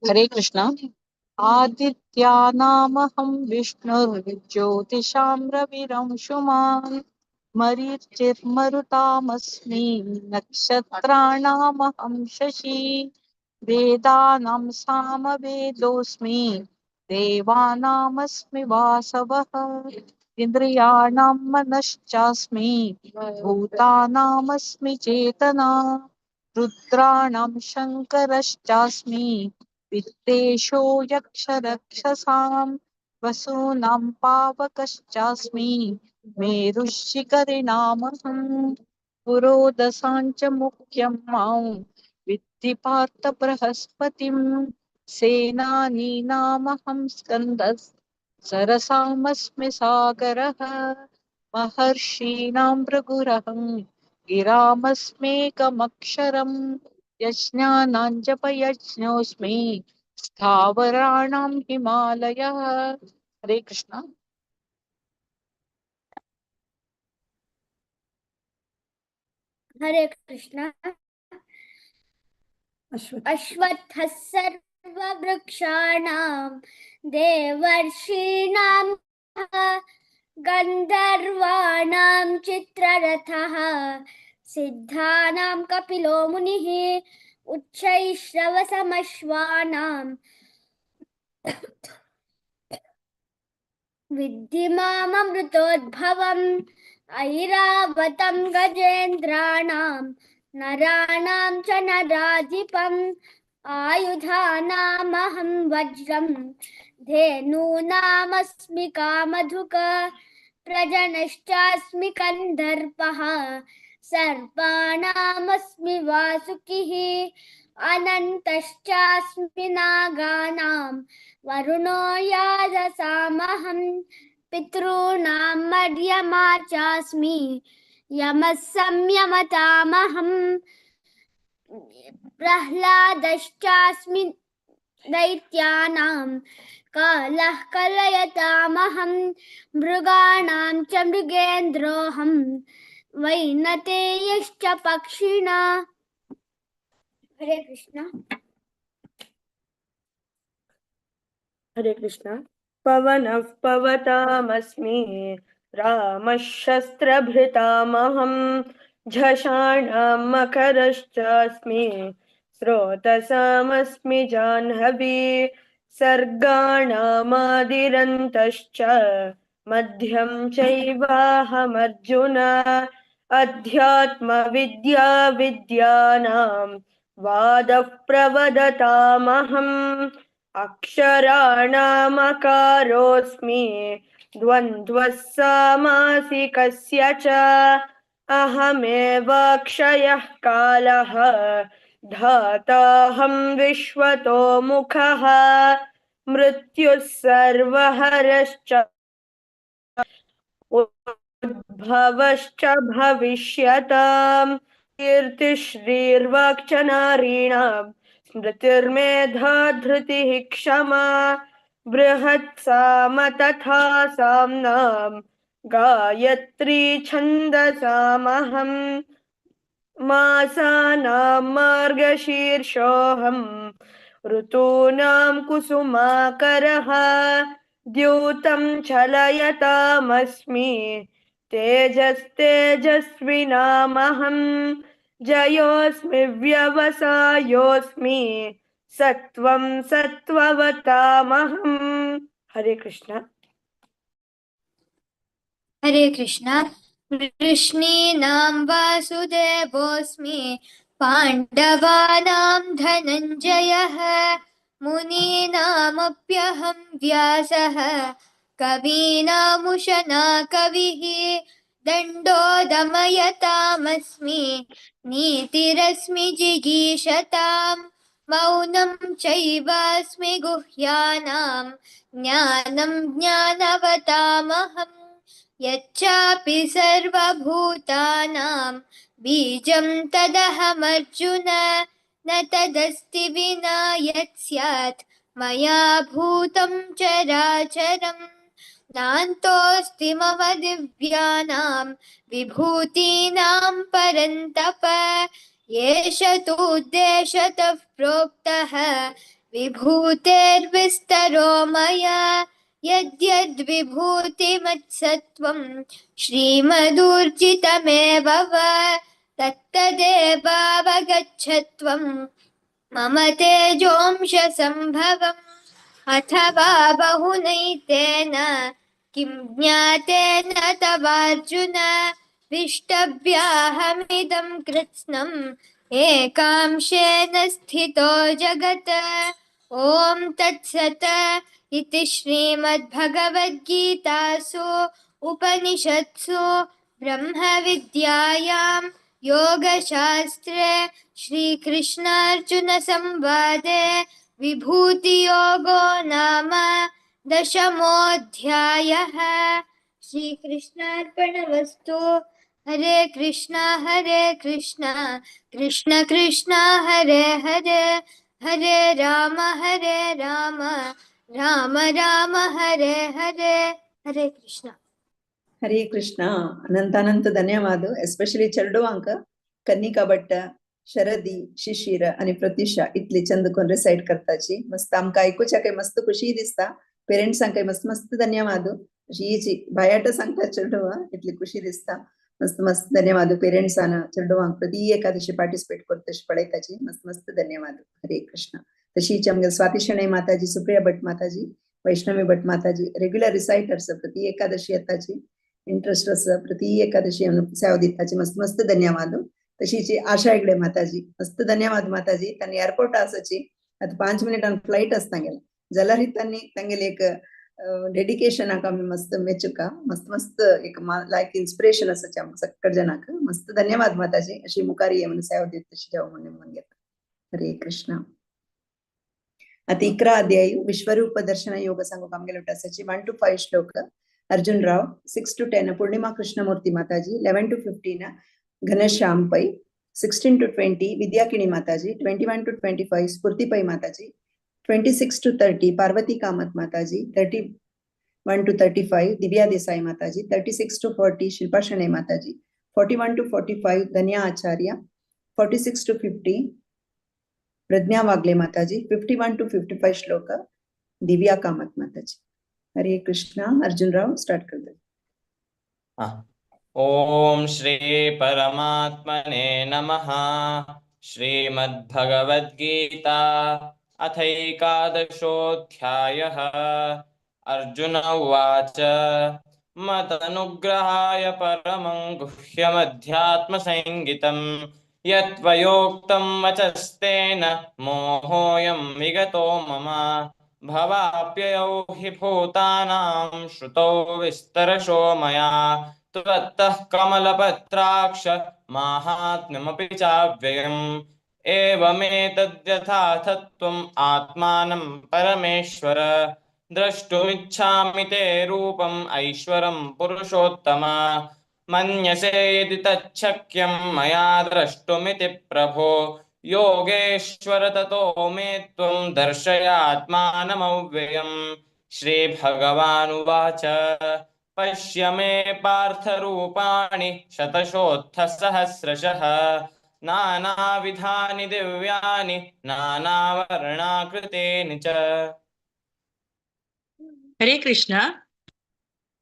हरे कृष्ण। आदित्यानामहं विष्णुर्ज्योतिषां रविरंशुमान् मरीचिर्मरुतामस्मि नक्षत्राणामहं शशि वेदानां सामवेदोऽस्मि देवानामस्मि वासवः इन्द्रियाणां मनश्चास्मि भूतानामस्मि चेतना रुद्राणां शङ्करश्चास्मि वित्तेशो यक्षरक्षसां वसूनां पावकश्चास्मि मेरुशिखरिणामहं पुरोदसां च मुख्यं मां विद्धि पार्थ बृहस्पतिं सेनानीनामहं स्कन्दः सरसामस्मि सागरः महर्षीणां भृगुरहं गिरामस्मेकमक्षरम् यज्ञानां जपयज्ञोऽस्मि स्थावराणां हिमालयः। हरे कृष्ण। हरे कृष्ण। अश्वत्थः सर्ववृक्षाणां देवर्षीणां गन्धर्वाणां चित्ररथः सिद्धानां कपिलो मुनिः उच्चैश्रवसमश्वानां विद्धि माममृतोद्भवम् ऐरावतं गजेन्द्राणां नराणां च नराधिपम् आयुधानामहं वज्रं धेनूनामस्मि कामधुक प्रजनश्चास्मि कन्दर्पः सर्पाणामस्मि वासुकिः अनन्तश्चास्मि नागानां वरुणो यादसामहं पितॄणां मर्यमा चास्मि यमः संयमतामहं प्रह्लादश्चास्मि दैत्यानां कालः कलयतामहं मृगाणां च मृगेन्द्रोऽहं वैनतेयश्च पक्षिणा। हरे कृष्ण। हरे कृष्ण। पवनः पवतामस्मि रामः शस्त्रभृतामहं झषाणां मकरश्चास्मि स्रोतसामस्मि जाह्नवी सर्गाणामादिरन्तश्च मध्यं चैवाहमर्जुन अध्यात्मविद्या विद्यानां वादः प्रवदतामहम् अक्षराणामकारोऽस्मि द्वन्द्वः सामासिकस्य च अहमेवाक्षयः कालः धाताहं विश्वतो मुखः मृत्युः सर्वहरश्च भूतभवश्च भविष्यताम् कीर्तिश्रीर्वाक्च नारीणां स्मृतिर्मेधा धृतिः क्षमा बृहत्साम तथा साम्नां गायत्री छन्दसामहम् मासानां मार्गशीर्षोऽहम् ऋतूनां कुसुमाकरः द्यूतं चलयतामस्मि तेजस्तेजस्विनामहं जयोऽस्मि व्यवसायोऽस्मि सत्त्वं सत्त्ववतामहम्। हरे कृष्ण। हरे कृष्ण। वृष्णीनां वासुदेवोऽस्मि पाण्डवानां धनञ्जयः मुनीनामप्यहं व्यासः कवीनामुशना कविः दण्डो दमयतामस्मि नीतिरस्मि जिगीषतां मौनं चैवास्मि गुह्यानां ज्ञानं ज्ञानवतामहम् यच्चापि सर्वभूतानां बीजं तदहमर्जुन न तदस्ति विना यत् स्यात् मया भूतं चराचरं नान्तोऽस्ति मम दिव्यानां विभूतीनां परन्तप एष तूद्देशतः प्रोक्तः विभूतेर्विस्तरो मया यद्यद्विभूतिमत्सत्त्वं श्रीमदूर्जितमेव वा तत्तदेवावगच्छत्वं मम तेजोंशसम्भवम् अथवा बहुनैतेन किं ज्ञातेन तवार्जुन विष्टभ्याहमिदं कृत्स्नम् एकांशेन स्थितो जगत्। ॐ तत्सत् इति श्रीमद्भगवद्गीतासु उपनिषत्सु ब्रह्मविद्यायां योगशास्त्रे श्रीकृष्णार्जुनसंवादे विभूतियोगो नाम दशमोऽध्यायः। श्रीकृष्णार्पणमस्तु। हरे कृष्णा हरे कृष्णा कृष्ण कृष्ण हरे हरे हरे राम राम राम हरे हरे। हरे कृष्ण। हरे कृष्ण। अनंत अनंत धन्यवाद। एस्पेशली चेरडुवांक कन्निका भट्ट, शरदी, शिशिर आणि प्रत्युषा इतले चंद कोण रिसाइट करताची मस्त आमकां आयकुच्याकय मस्त खुशी दिसता। पेरेंट्सांकय मस्त मस्त धन्यवाद। अशी बायाट सांगता चेरडुवा इतली खुशी दिसता। मस्त मस्त धन्यवाद पेरेंट्सान चेरडुवांक प्रति एकादशी पार्टिसिपेट करता तशी पळयताची मस्त मस्त धन्यवाद। हरे कृष्ण। तशीच आमगे स्वाती शणै माताजी, सुप्रिया भट माताजी, वैष्णवी भट माताजी रेग्युलर रिसाइटर्स प्रति एकादशी येताची इंटरेस्ट आसा प्रति एकादशी सेवा दिताची मस्त मस्त धन्यवाद। तशीच आशा हेगडे माताजी मस्त धन्यवाद माताजी। तांणी एअरपोर्ट आसाची आतां 5 मिनटान फ्लायट आसा तांगेले जाल्यार तांणी तांगेले एक डेडिकेशनाक आमी मस्त मेचुका मस्त मस्त एक लायक इन्स्पिरेशन आसाची आमकां सगळ्या जणांक मस्त धन्यवाद माताजी। अशी मुखार ये म्हणून सेवा दित तशी देव म्हणून घेता। हरे कृष्ण। आता 11 अध्याय विश्वरूप दर्शन योग सांगूक आमगेले आसाची 1 to 5 श्लोक Arjun Rao, 6 to 10 Purnima Krishnamurthy Mataji, 11 to 15 Ghanshyam Pai, 16 to 20 Vidyakini Mataji, 21 to 25 Sphoorthi Pai Mataji, 26 to 30 Parvati Kamath Mataji, 31 to 35 Divya Desai Mataji, 36 to 40 Shilpa Shenoy Mataji, 41 to 45 Dhanya Acharya, 46 to 50 Pragna Wagle Mataji, 51 to 55 Shloka Divya Kamath Mataji. Hare Krishna. Arjun Rao start कर दे। ओम श्री परमात्मने नमः। श्रीमद्भगवद्गीता अथैकादशोऽध्यायः। अर्जुन उवाच मदनुग्रहाय परमं गुह्यमध्यात्मसंज्ञितं यत्त्वयोक्तं वचस्तेन मोहोऽयं विगतो मम भवाप्ययौ हि भूतानां श्रुतौ विस्तरशो मया त्वत्तः कमलपत्राक्ष माहात्म्यमपि चाव्ययम् एवमेतद्यथार्थत्वम् आत्मानं परमेश्वर द्रष्टुमिच्छामि ते रूपम् ऐश्वरं पुरुषोत्तम। मन्यसे यदि तच्छक्यं मया द्रष्टुमिति प्रभो। योगेश्वर ततो मे त्वं दर्शयात्मानमव्ययम्। श्रीभगवानुवाच पश्य मे पार्थरूपाणि शतशोत्थसहस्रशः। नानाविधानि दिव्यानि नानावर्णाकृतेनि च। हरे कृष्ण।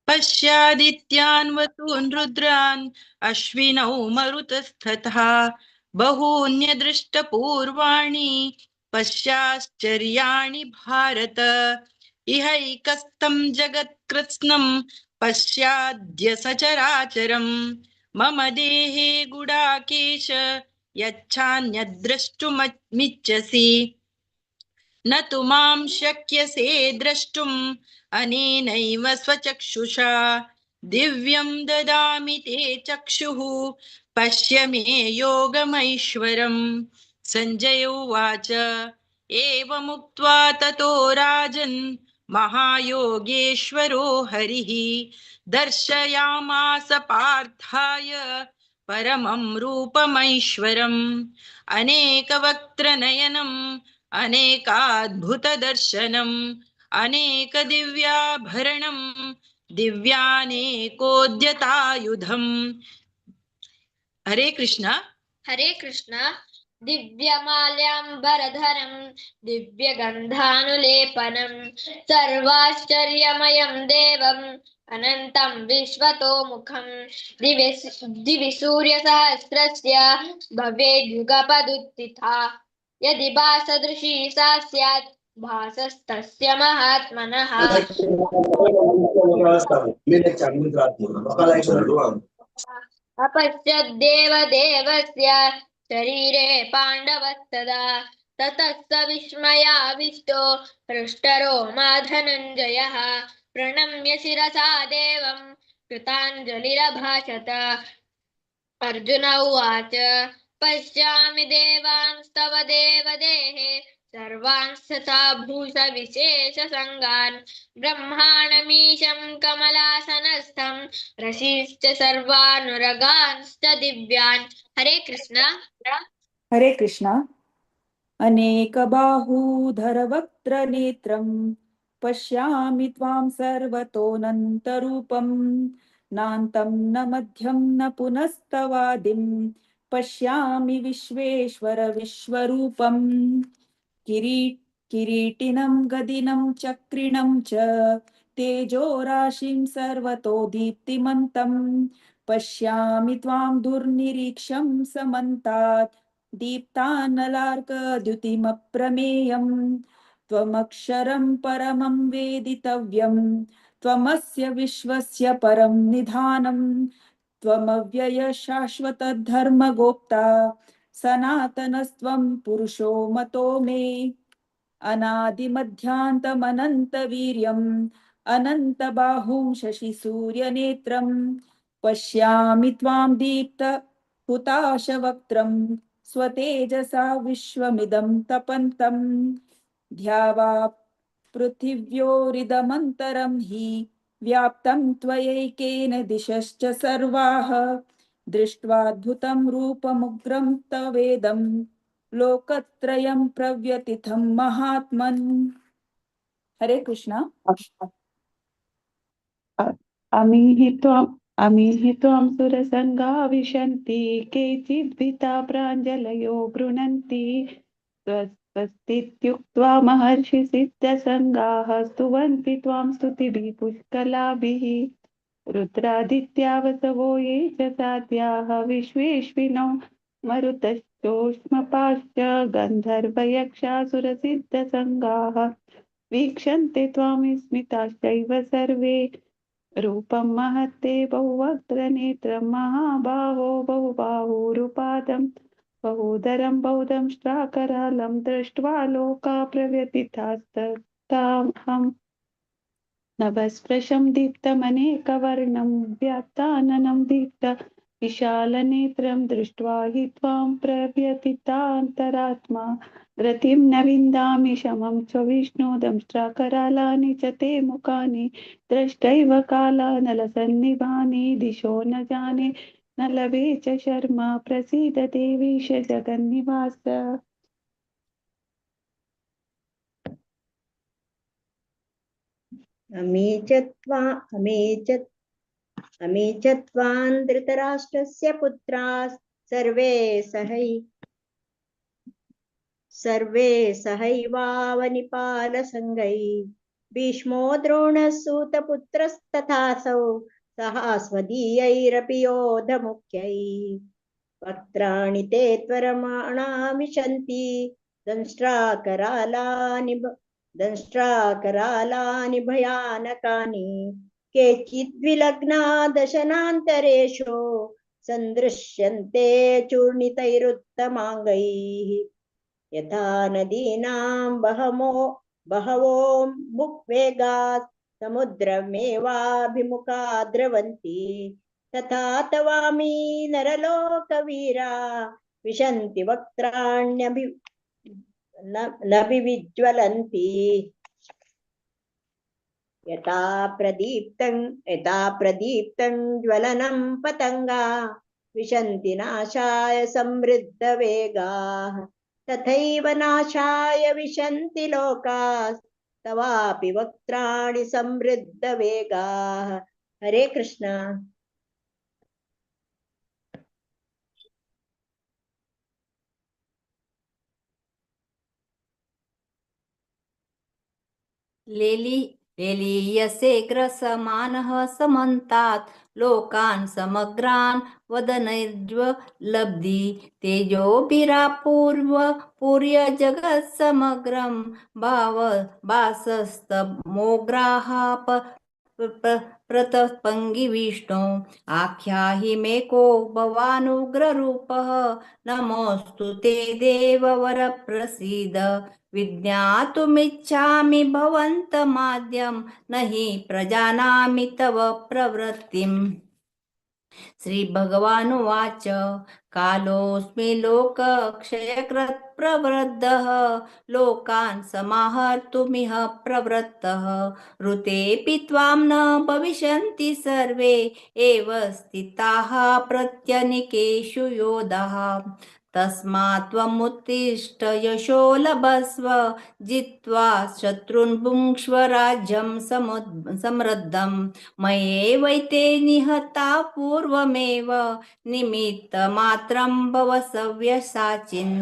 पश्यादित्यान् वसून् रुद्रान् अश्विनौ मरुतस्तथा बहून्यदृष्टपूर्वाणि पश्याश्चर्याणि भारत। इहैकस्तं जगत्कृत्स्नं पश्याद्य सचराचरं मम देहे गुडाकेश यच्छान्यद्रष्टुमिच्छसि। न तु मां शक्यसे द्रष्टुम् अनेनैव स्वचक्षुषा दिव्यं ददामि ते चक्षुः पश्य मे योगमैश्वरम्। सञ्जय उवाच एवमुक्त्वा ततो राजन् महायोगेश्वरो हरिः दर्शयामास पार्थाय परमं रूपमैश्वरम्। अनेकवक्त्रनयनम् अनेकाद्भुतदर्शनम् अनेकदिव्याभरणं दिव्यानेकोद्यतायुधम्। हरे कृष्ण। हरे कृष्ण। दिव्यमाल्याम्बरधरं दिव्यगन्धानुलेपनं सर्वाश्चर्यमयं देवम् अनन्तं विश्वतोमुखं दिवि सूर्यसहस्रस्य भवेद्युगपदुत्थिता। यदि भासदृशी सा स्यात् भासस्तस्य महात्मनः। अपश्यद्देवदेवस्य शरीरे पाण्डवस्तदा ततः स विस्मयाविष्टो हृष्टरो माधनञ्जयः प्रणम्य शिरसा देवं कृताञ्जलिरभाषत। अर्जुन उवाच पश्यामि देवांस्तव देवदेहे सर्वांस्तथा भूषविशेषसङ्गान् ब्रह्माणमीशं कमलासनस्थं ऋषीश्च सर्वानुरगांश्च दिव्यान्। हरे कृष्ण। हरे कृष्ण। अनेकबाहूधरवक्त्रनेत्रं पश्यामि त्वां सर्वतोऽनन्तरूपं नान्तं न मध्यं न पुनस्तवादिं पश्यामि विश्वेश्वर विश्वरूपम्। किरीटिनं गदिनं चक्रिणं च तेजोराशिं सर्वतो दीप्तिमन्तं पश्यामि त्वां दुर्निरीक्षं समन्तात् दीप्तानलार्कद्युतिमप्रमेयम्। त्वमक्षरं परमं वेदितव्यं त्वमस्य विश्वस्य परं निधानं त्वमव्यय शाश्वतधर्मगोप्ता सनातनस्त्वं पुरुषो मतो मे। अनादिमध्यान्तमनन्तवीर्यम् अनन्तबाहुं शशिसूर्यनेत्रं पश्यामि त्वां दीप्त हुताशवक्त्रं स्वतेजसा विश्वमिदं तपन्तं। ध्यावा पृथिव्योरिदमन्तरं हि व्याप्तं त्वयैकेन दिशश्च सर्वाः। दृष्ट्वाद्भुतं रूपमुग्रं तवेदं लोकत्रयं प्रव्यथितं महात्मन्। हरे कृष्ण। अमीहि त्वां सुरसङ्गा विशन्ति केचिद्भिता प्राञ्जलयो गृह्णन्ति स्वस्तीत्युक्त्वा महर्षिसिद्धसङ्गाः स्तुवन्ति त्वां स्तुतिभिः पुष्कलाभिः। रुद्रादित्या वसवो ये च साध्याः विश्वेश्विनौ मरुतश्चोष्मपाश्च गन्धर्वयक्षासुरसिद्धसङ्गाः वीक्षन्ते त्वां विस्मिताश्चैव सर्वे। रूपं महत्ते बहुवक्त्रनेत्रं महाबाहो बहुबाहुरुपादं बहूदरं बहुदं श्राकरालं दृष्ट्वा लोका प्रव्यथितास्तताहम्। नभस्पृशं दीप्तमनेकवर्णं व्याप्ताननं दीप्त विशालनेत्रं दृष्ट्वा हि त्वां प्रव्यथितान्तरात्मा धृतिं न विन्दामि शमं च विष्णु दंष्ट्राकरालानि च ते मुखानि द्रष्टैव कालानलसन्निभानि दिशो न जाने न लभे च शर्म प्रसीद देवीश जगन्निवास। अमी च त्वां धृतराष्ट्रस्य पुत्राः सर्वे सहैवावनिपालसङ्गैः भीष्मो द्रोणः सूतपुत्रस्तथासौ सहास्मदीयैरपि योधमुख्यैः वक्त्राणि ते त्वरमाणा विशन्ति दंष्ट्राकरालानि भयानकानि केचिद्विलग्ना दशनान्तरेषु सन्दृश्यन्ते चूर्णितैरुत्तमाङ्गैः यथा नदीनां बहवो मुग्वेगात् समुद्रमेवाभिमुखा द्रवन्ति तथा तवामि नरलोकवीरा विशन्ति वक्त्राण्यभि नभिविज्वलन्ति यथा प्रदीप्तं ज्वलनं पतङ्गा विशन्ति नाशाय समृद्धवेगाः तथैव नाशाय विशन्ति लोकास्तवापि वक्त्राणि समृद्धवेगाः। हरे कृष्णा। लेलीयसे ग्रसमानः समन्तात् लोकान् समग्रान् वदनैर्ज्वलब्धि तेजोभिरापूर्व पूर्य जगत्समग्रं भाव भासस्तमोग्राः प्रतपङ्गि विष्णु आख्याहि मे को भवानुग्ररूपः नमोऽस्तु ते देववरप्रसीद विज्ञातुमिच्छामि भवन्तमाद्यं न हि प्रजानामि तव प्रवृत्तिम्। श्रीभगवानुवाच कालोऽस्मि लोकक्षयकृत् प्रवृद्धः लोकान् समाहर्तुमिह प्रवृत्तः ऋतेऽपि त्वां न भविष्यन्ति सर्वे एव स्थिताः प्रत्यनिकेषु योधाः तस्मात् त्वमुत्तिष्ठ यशो लभस्व जित्वा शत्रून् भुङ्क्ष्व राज्यं समृद्धं मयैवैते निहता पूर्वमेव निमित्तमात्रं भव सव्यसाचिन्।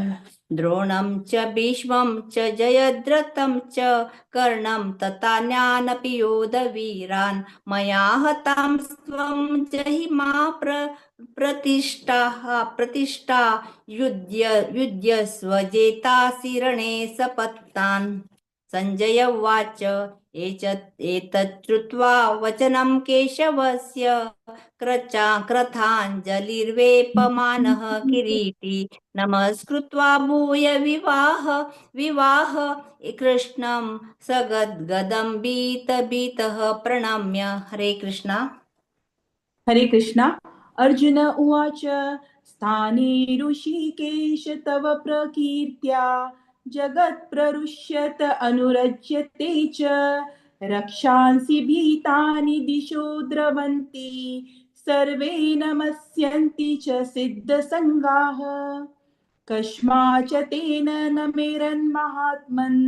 द्रोणं च भीष्मं च जयद्रथं च कर्णं तथान्यानपि योधवीरान् मया हतांस्त्वं जहि मा प्रतिष्ठा युध्यस्व जेतासि रणे सपत्नान्। संजय उवाच एतच्छ्रुत्वा वचनं केशवस्य क्रथाञ्जलिर्वेपमानः किरीटी नमस्कृत्वा भूय विवाह विवाह कृष्णं सगद्गदं बीतबीतः प्रणम्य। हरे कृष्णा। हरे कृष्णा। अर्जुन उवाच स्थाने ऋषिकेश तव प्रकीर्त्या जगत्प्ररुष्यत अनुरज्यते च रक्षांसि भीतानि दिशो द्रवन्ति सर्वे नमस्यन्ति च सिद्धसङ्गाः कस्माच्च तेन न मेरन्महात्मन्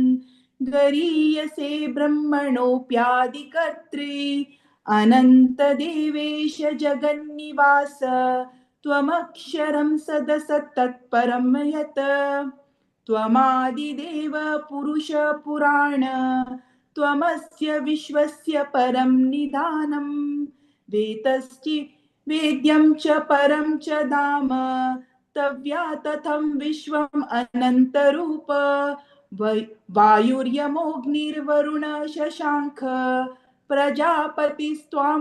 गरीयसे ब्रह्मणोऽप्यादिकर्त्रे अनन्तदेवेश जगन्निवास त्वमक्षरं सदसत्तत्परं यत् त्वमादिदेव पुरुष पुराण त्वमस्य विश्वस्य परं निधानं वेतश्चि वेद्यं च परं च धाम तव्यातथं विश्वम् अनन्तरूप वायुर्यमोऽग्निर्वरुण शशाङ्क प्रजापतिस्त्वां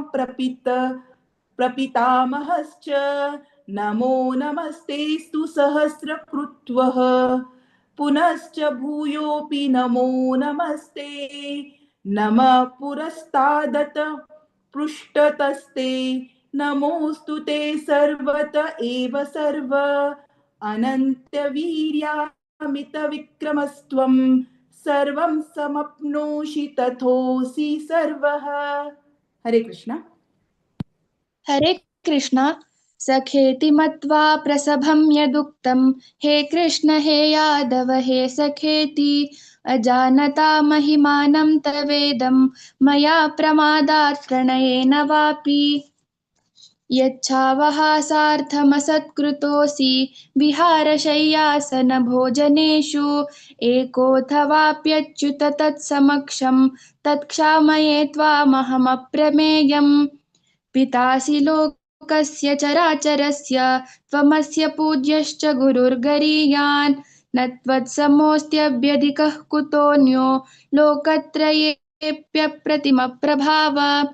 प्रपितामहश्च नमो नमस्तेस्तु सहस्रकृत्वः पुनश्च भूयोऽपि नमो नमस्ते नमः पुरस्तादत पृष्ठतस्ते नमोऽस्तु ते सर्वत एव सर्व अनन्तवीर्यातुलसिद्धबहुले मितविक्रमस्त्वं सर्वं समाप्नोषि तथोऽसि सर्वः। हरे कृष्ण। हरे कृष्ण। सखेति मत्वा प्रसभं यदुक्तं हे कृष्ण हे यादव हे सखेति अजानता महिमानं तवेदं मया प्रमादात् प्रणयेन वापि यच्छावहासार्थमसत्कृतोऽसि विहारशय्यासनभोजनेषु एकोऽथवाप्यच्युत तत्समक्षं तत्क्षामये त्वामहमप्रमेयम्। पितासि लोकस्य चराचरस्य त्वमस्य पूज्यश्च गुरुर्गरीयान् न त्वत्समोऽस्त्यभ्यधिकः कुतोऽन्यो लोकत्रयेऽप्यप्रतिमप्रभाव।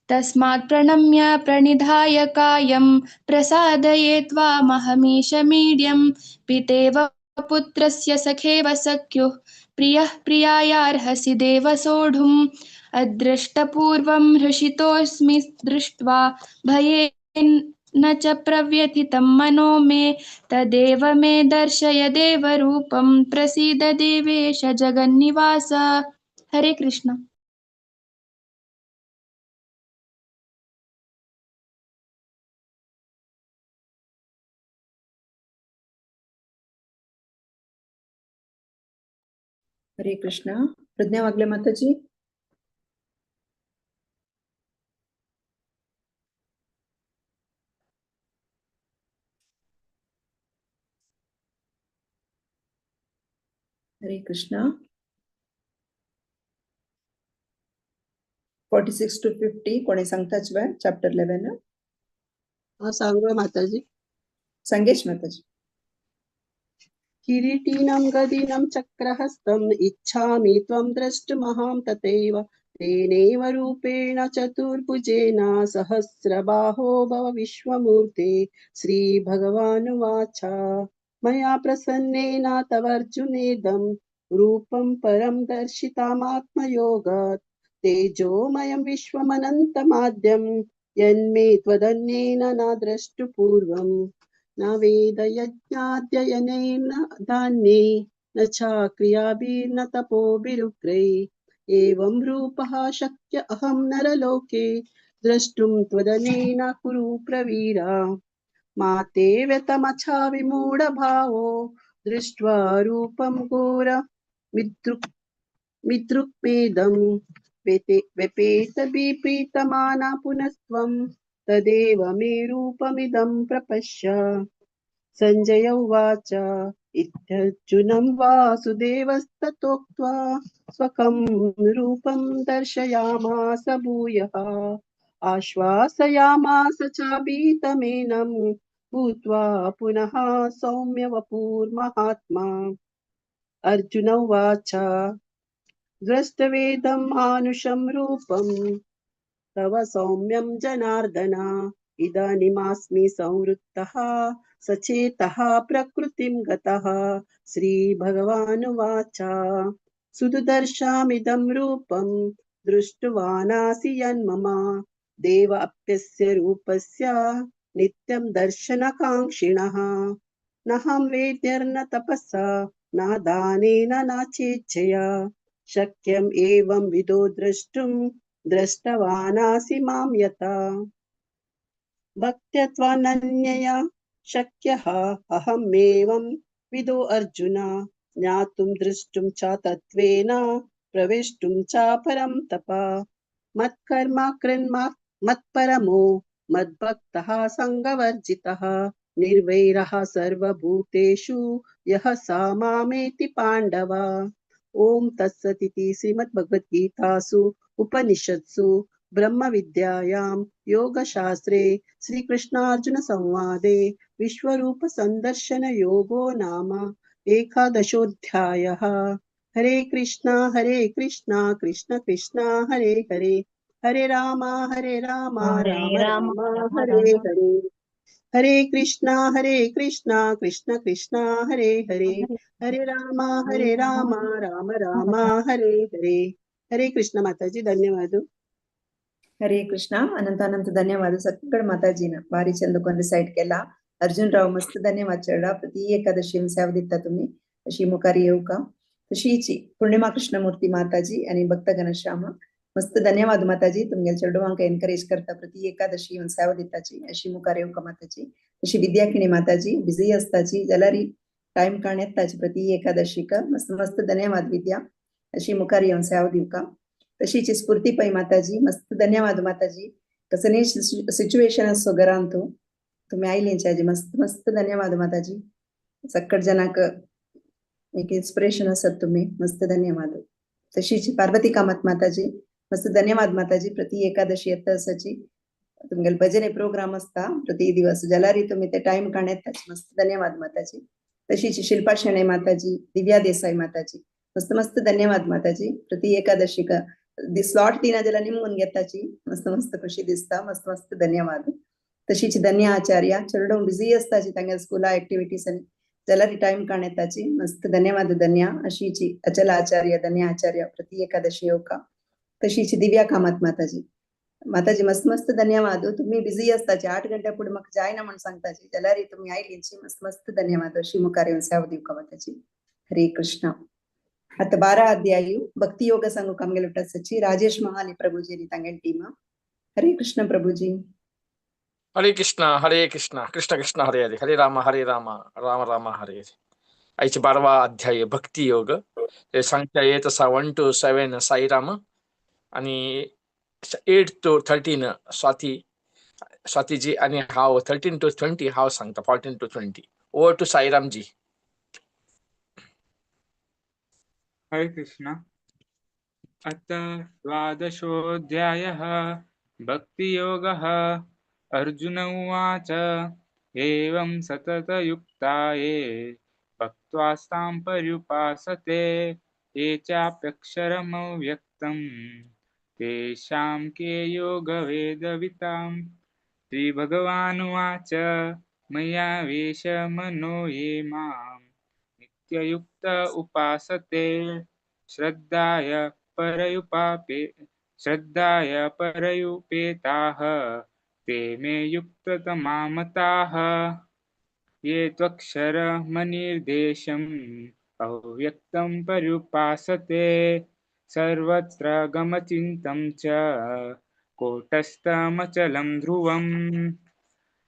तस्मात् प्रणम्य प्रणिधाय कायं प्रसादये त्वामहमीशमीड्यं पितेव पुत्रस्य सखेव सख्युः प्रियः प्रियायार्हसि देव सोढुम्। अदृष्टपूर्वं हृषितोऽस्मि दृष्ट्वा भयेन च प्रव्यथितं मनो मे तदेव मे दर्शय देवरूपं प्रसीद देवेश जगन्निवास। हरे Krishna. Hare Krishna. Pragya Wagle Mataji. Hare Krishna. 46 to 50 कोणी सांगताच वे चॅप्टर 11. हा सांगा माताजी. संगेश माताजी. किरीटिनं गदिनं चक्रहस्तम् इच्छामि त्वं द्रष्टुमहं तथैव तेनैव रूपेण चतुर्भुजेन सहस्रबाहो भव विश्वमूर्ते। श्रीभगवानुवाच मया प्रसन्नेन तवार्जुनेदं रूपं परं दर्शितमात्मयोगात् तेजोमयं विश्वमनन्तमाद्यं यन्मे त्वदन्येन न द्रष्टुपूर्वम्। न वेदयज्ञाध्ययनेन दान्ये न च क्रियाभिर्न तपोभिरुग्रैः एवं रूपः शक्य अहं नरलोके द्रष्टुं त्वदनेन कुरु प्रवीरा। माते व्यतमछा विमूढभावो दृष्ट्वा रूपं घोर मिदृक्मेदं व्यपेतविप्रीतमाना पुनस्त्वं तदेव मे रूपमिदं प्रपश्य। संजय उवाच इत्यर्जुनं वासुदेवस्ततोक्त्वा स्वकं रूपं दर्शयामास भूयः आश्वासयामास चाभीतमेनं भूत्वा पुनः सौम्य वपुर्महात्मा। अर्जुन उवाच द्रष्टवेदं मानुषं रूपं तव सौम्यं जनार्दन इदानीमास्मि संवृत्तः सचेतः प्रकृतिं गतः। श्रीभगवानुवाच सुदुदर्शामिदं रूपं दृष्टवानासि यन्मम देव अप्यस्य रूपस्य नित्यं दर्शनकाङ्क्षिणः। नहं वेद्यर्न तपसा न दानेन न चेच्छया शक्यम् एवं विदो द्रष्टुं द्रष्टवानासि मां यथा। भक्त्यत्वानन्यया शक्यः अहमेवं विदो अर्जुन ज्ञातुं द्रष्टुं च तत्त्वेन प्रवेष्टुं च परं तप। मत्कर्म कृन्मा मत्परमो मद्भक्तः सङ्गवर्जितः निर्वैरः सर्वभूतेषु यः स मामेति पाण्डव। ओम तत्सदिति श्रीमद्भगवद्गीतासु उपनिषत्सु ब्रह्मविद्यायां योगशास्त्रे श्रीकृष्णार्जुन संवादे विश्वरूप संदर्शन योगो नाम एकादशोऽध्यायः। हरे कृष्णा कृष्ण कृष्ण हरे हरे, हरे राम राम राम हरे हरे, हरे कृष्णा कृष्ण कृष्ण हरे हरे, हरे राम राम राम हरे हरे। हरे कृष्ण माताजी, धन्यवाद। हरे कृष्ण, अनंत अनंत धन्यवाद सगळ माताजीना भारी चंद कोण रिसाइट केला। अर्जुन राव मस्त धन्यवाद चेडा, प्रति एकादशी सेवा दिता तुम्ही। अशी मुखार येवका. तशीच पूर्णिमा कृष्णमूर्ती माताजी आणि भक्त घनश्याम, मस्त धन्यवाद माताजी, तुमगे चेडवांक एनकरेज करता प्रति एकादशी येवन सेवा दिताची, अशी मुखार येवका माताजी. तशी विद्याकिणी माताजी बिझी असताची जाल्यार टायम काण येताची प्रति एकादशीक, मस्त मस्त धन्यवाद विद्या, अशी मुखार येवन सेवा दिवका. तशीच स्फूर्ती पै माताजी, मस्त धन्यवाद माताजी, कसनी सिच्युएशन असो घरांतू तुम्ही आयलींची आजी, मस्त मस्त धन्यवाद माताजी, सक्कट जनाक एक इन्स्पिरेशन असत तुम्ही, मस्त धन्यवाद. तशीच पार्वती कामत माताजी, मस्त धन्यवाद माताजी, प्रति एकादशी येता असाची तुमगेले भजने प्रोग्राम असता प्रति दिवस जाल्यार तुम्ही ते टाइम काण येताची, मस्त धन्यवाद माताजी. तशीच शिल्पा शेणे माताजी, दिव्या देसाई माताजी, मस्त मस्त धन्यवाद माताजी, प्रति एकादशीक स्लॉट दिना जाल्यार निमगून घेताची, मस्त मस्त खुशी दिसता, मस्त मस्त धन्यवाद. तशीच धन्य आचार्य चेडूं बिझी असताची तांगे स्कुला एक्टिविटीज आनी जाल्यार टायम काण येताची, मस्त धन्यवाद धन्या. अशीची अचल आचार्य धन्य आचार्य प्रति एकादशी येवका. तशीच दिव्या कामत माताजी, माताजी मस्त मस्त धन्यवाद, तुम्ही बिझी असताची 8 घंट्या पुढे म्हाका जायना म्हण सांगताची जाल्यार तुम्ही आयलींची, मस्त मस्त धन्यवाद. अशी मुखार येवन सेवा दिवका माताजी. हरे कृष्ण. आता 12 अध्यायु भक्ती योग सांगू आमगेले सची राजेश महाली प्रभुजी आणि तांगेले टीम. हरे कृष्ण प्रभुजी. हरे कृष्ण हरे कृष्ण कृष्ण कृष्ण हरे हरे, हरे राम राम राम हरे हरे. आयचे 12वा अध्याय भक्ती योग, ते सांगता येत आसा 1 to 7 Sairam आणि 8 to 13 Swati स्वातीजी आणि हांव 13 to 20 हांव सांगता, 14 to 20. Over to Sairamji. Hare Krishna. अथ द्वादशोऽध्यायः भक्तियोगः. अर्जुन उवाच, एवं सततयुक्ता ये भक्त्वास्तां पर्युपासते ये चाप्यक्षरमव्यक्तं तेषां के योगवेदवितां. श्रीभगवानुवाच, मया वेशमनो ये मां नित्ययुक्त उपासते श्रद्धाय परयुपेताः ते मे युक्ततमामताः. ये त्वक्षरमनिर्देशम् अव्यक्तं पर्युपासते सर्वत्र गमचिन्तं च कूटस्थमचलं ध्रुवम्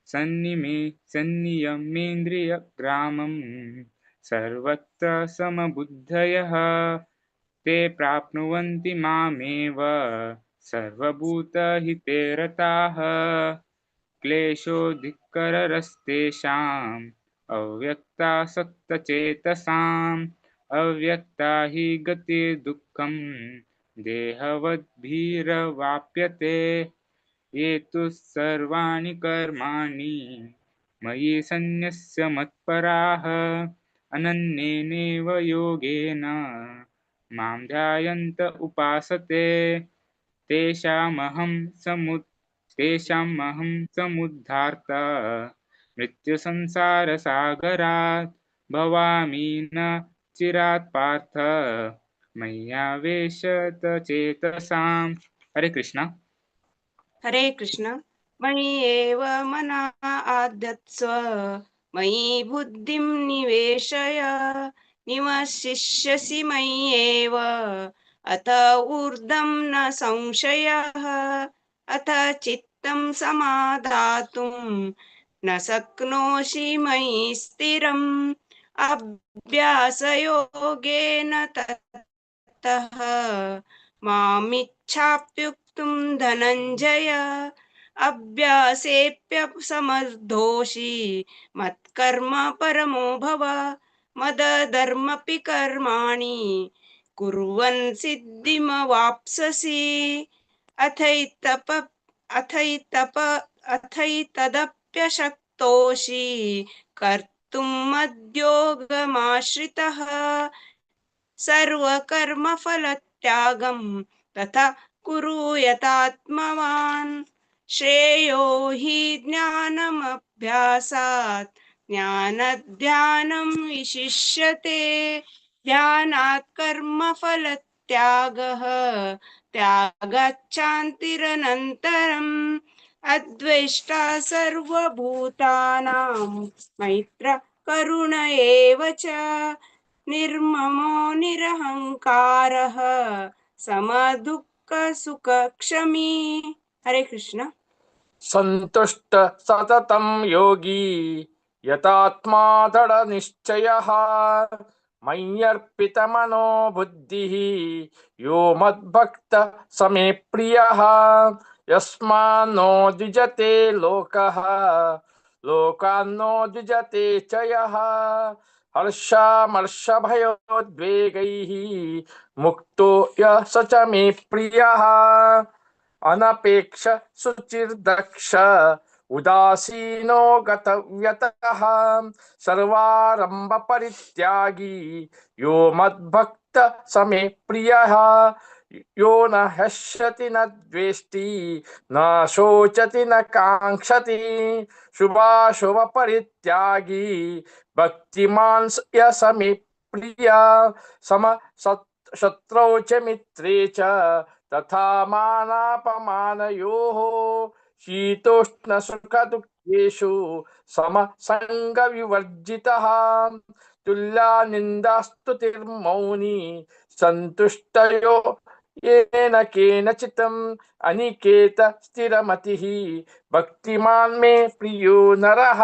सन्नियमेन्द्रियग्रामं सर्वत्र समबुद्धयः ते प्राप्नुवन्ति मामेव सर्वभूतहिते रताः. क्लेशोऽधिकरस्तेषाम् अव्यक्तासक्तचेतसाम् अव्यक्ता हि गतिर्दुःखं देहवद्भिरवाप्यते. ये तु सर्वाणि कर्माणि मयि सन्न्यस्य मत्पराः अनन्येनैव योगेन मां ध्यायन्त उपासते तेषामहं समुद्धार्ता मृत्युसंसारसागरात् भवामि न चिरात् पार्थ मय्यावेशत चेतसाम्. हरे कृष्ण. हरे कृष्ण. मयि एव मना आदत्स्व मयि बुद्धिं निवेशय निवसिष्यसि मय्येव अत ऊर्ध्वं न संशयः. अथ चित्तं समाधातुं न शक्नोषि मयि स्थिरम् अभ्यासयोगेन ततः मामिच्छाप्युक्तुं धनञ्जय. अभ्यासेऽप्यसमर्थोऽसि मत्कर्म परमो भव मदधर्मपि कर्माणि कुर्वन् सिद्धिमवाप्स्यसि. अथैतदप्यशक्तोषि कर्तुं मद्योगमाश्रितः सर्वकर्मफलत्यागं तथा कुरु यतात्मवान्. श्रेयो हि ज्ञानमभ्यासात् ज्ञानध्यानं विशिष्यते ध्यानात् कर्मफलत्यागः त्यागाच्छान्तिरनन्तरम्. अद्वेष्टा सर्वभूतानां मैत्र करुण एव च निर्ममो निरहङ्कारः समदुःखसुखक्षमी। हरे कृष्ण। संतुष्ट सततं योगी यतात्मा दृढनिश्चयः मय्यर्पितमनो बुद्धिः यो मद्भक्त समे प्रियः। यस्मान्नो द्विजते लोकः लोकान्नो द्विजते च यः। हर्षामर्षभयोद्वेगैः मुक्तो यः स च मे प्रियः। अनपेक्ष शुचिर्दक्ष उदासीनो गतव्यतः सर्वारंभ परित्यागी यो मद्भक्त समे प्रियः। यो न हस्यति न द्वेष्टि न शोचति न कांक्षति शुभाशुभ परित्यागी भक्तिमान् य समे प्रियः। सम शत्रौ च मित्रे च तथा मानापमानयोः शीतोष्ण सुख दुःखेषु समसंगविवर्जितः। तुल्या निन्दास्तुतिर्मौनी संतुष्टयो येन केनचितम् अनिकेत स्थिरमतिः भक्तिमान् मे प्रियो नरः।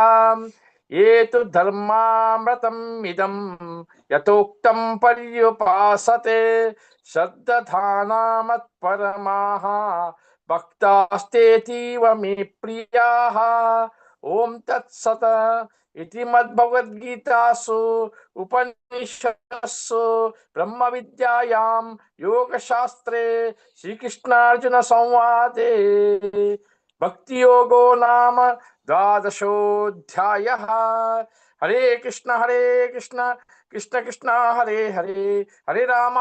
ये तु धर्मामृतम् इदं यथोक्तं पर्युपासते श्रद्धानामत्परमाः भक्तास्तेतीव मे प्रियाः। ओम तत्सत इति मद्भगवद्गीतासु उपनिषत्सु ब्रह्मविद्यायां योगशास्त्रे श्रीकृष्णार्जुन संवादे भक्तियोगो नाम द्वादशोऽध्यायः। हरे कृष्ण कृष्ण कृष्ण हरे हरे, हरे राम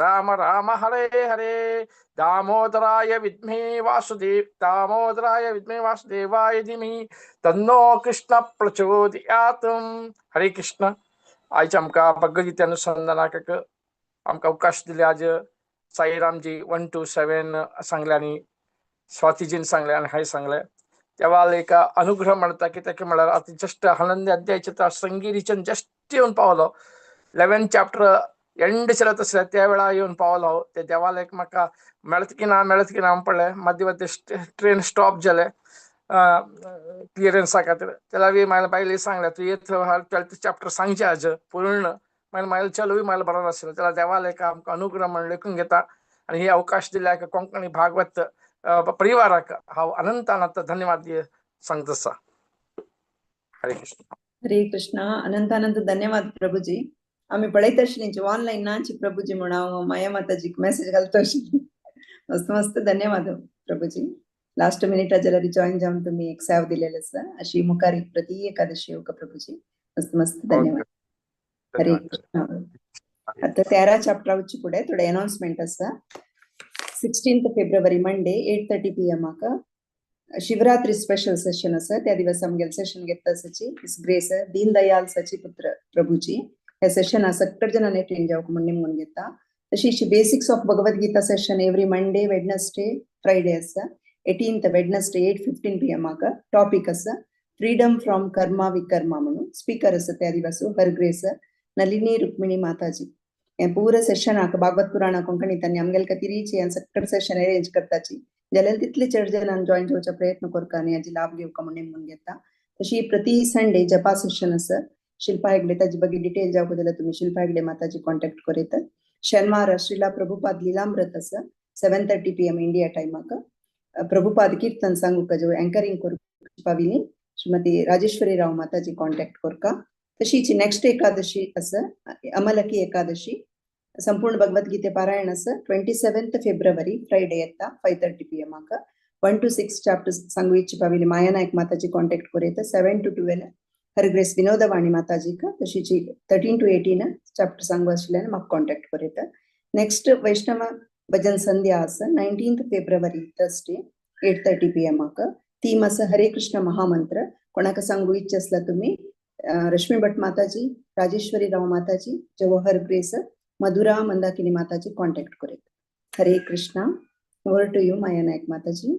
राम राम हरे हरे। दामोदराय विद्महे वासुदेव दामोदराय विद्महे वासुदेवाय धीमहि तन्नो कृष्ण प्रचोदयात्। हरे कृष्ण। आयज आमकां भगवद्गीते अनुसंधानाक आमकां अवकाश दिले। आज साईरामजी 1 to 7 सांगले आनी स्वातीजीन सांगले आनी हांवें सांगलें। तेवा एक अनुग्रह म्हणटा कित्याक म्हळ्यार आतां जस्ट 11 अध्यायाचे शृंगेरीच्यान जस्ट येवन पावलो। 11 चॅप्टर एंड चलत आसले त्या वेळार येवन पावलो हांव। ते देवाक एक म्हाका मेळत की ना मेळत की ना पडलें। मदीं मदीं ट्रेन स्टॉप जालें क्लियरन्सा खातीर। तेला बी म्हाज्या बायले सांगलें तूं येत 12th chapter सांगचें आज पूर्ण। मागीर म्हाज्या चलोय म्हाका बरोबर आसलें। तेला देवाक एक आमकां अनुग्रह म्हण लेखून घेता आनी हे अवकाश दिल्या कोंकणी भागवत परिवाराक हांव अनंत अनंत धन्यवाद सांगता आसा। हरे कृष्ण। हरे कृष्ण। अनंत अनंत धन्यवाद प्रभुजी। आमी पळयत आशिल्ली ऑनलायन नाची प्रभुजी म्हूण हांव माया माताजीक मेसेज घालता आशिल्ली। मस्त मस्त धन्यवाद प्रभुजी। लास्ट मिनिटा जाल्यार जॉईन जावन तुमी एक सेव दिलेले आसा। अशी मुखार प्रति एकादशी येवका प्रभुजी। मस्त मस्त धन्यवाद। हरे कृष्ण। आतां 13 चॅप्टरा वच्चे फुडें थोडे अनाउन्समेंट आसा। 16 फेब्रुवारी Monday 8:30 PM Shivratri special session आसा। त्या दिवस आमगेले सेशन घेता आसाची his grace Deendayal Sachiputra Prabhuji. हे सेशन सगळे जाणांनी अटेंड जावंक म्हूण नेमून घेता। तशीच basics of Bhagavad Gita session every Monday, Wednesday, Friday आसा। 18th Wednesday 8:15 PM topic आसा फ्रीडम फ्रॉम कर्मा विकर्मा म्हणून। स्पीकर आसा त्या दिवस हर ग्रेस नलिनी रुक्मिणी माताजी। हें पुरो सेशनाक भागवत पुराणा कोंकणीत आनी आमगेले खातीर हें सगळें सेशन अरेंज करताची जाल्यार तितले चड जाणांक जॉईन जावचो प्रयत्न करता आनी हाजी लाभ घेवका म्हूण नेमून घेता। तशी प्रति संडे जपा सेशन आसा। शिल्पा हेगडे ताजी बगी डिटेल जावंक जाल्यार तुमी शिल्पा हेगडे माताजी कॉन्टेक्ट करयतात। शेनवार श्रीला प्रभुपाद लीलामृत आसा 7:30 PM India टायमाक। प्रभुपाद कीर्तन सांगूक जो एंकरिंग करूंक पाविली श्रीमती राजेश्वरी राव माताजी कॉन्टेक्ट करका। तशीच नेक्स्ट एकादशी आसा अमलकी एकादशी संपूर्ण भगवद्गीते पारायण आसा 27 फेब्रुवारी फ्रायडे येता 5:30 PM 1 to 6 chapters सांगू इच्छा पाविली माया नायक माताजी कॉन्टेक्ट करयता। 7 to 12 her grace Vinodavani माताजीक। तशीच 13 to 18 chapter सांगू आशिल्ल्यान म्हाका कॉन्टेक्ट करयता। नेक्स्ट वैष्णव भजन संध्या आसा 19 फेब्रुवारी थर्सडे 8:30 PM. Theme आसा हरे कृष्ण महामंत्र। कोणाक सांगू इच्छा आसला तुमी रश्मी भट माताजी, राजेश्वरी राव माताजी, जवाहर ग्रेस, मधुरा मंदाकिनी माताजी कॉन्टेक्ट करयत। Hare Krishna. Over to you Maya Naik Mataji.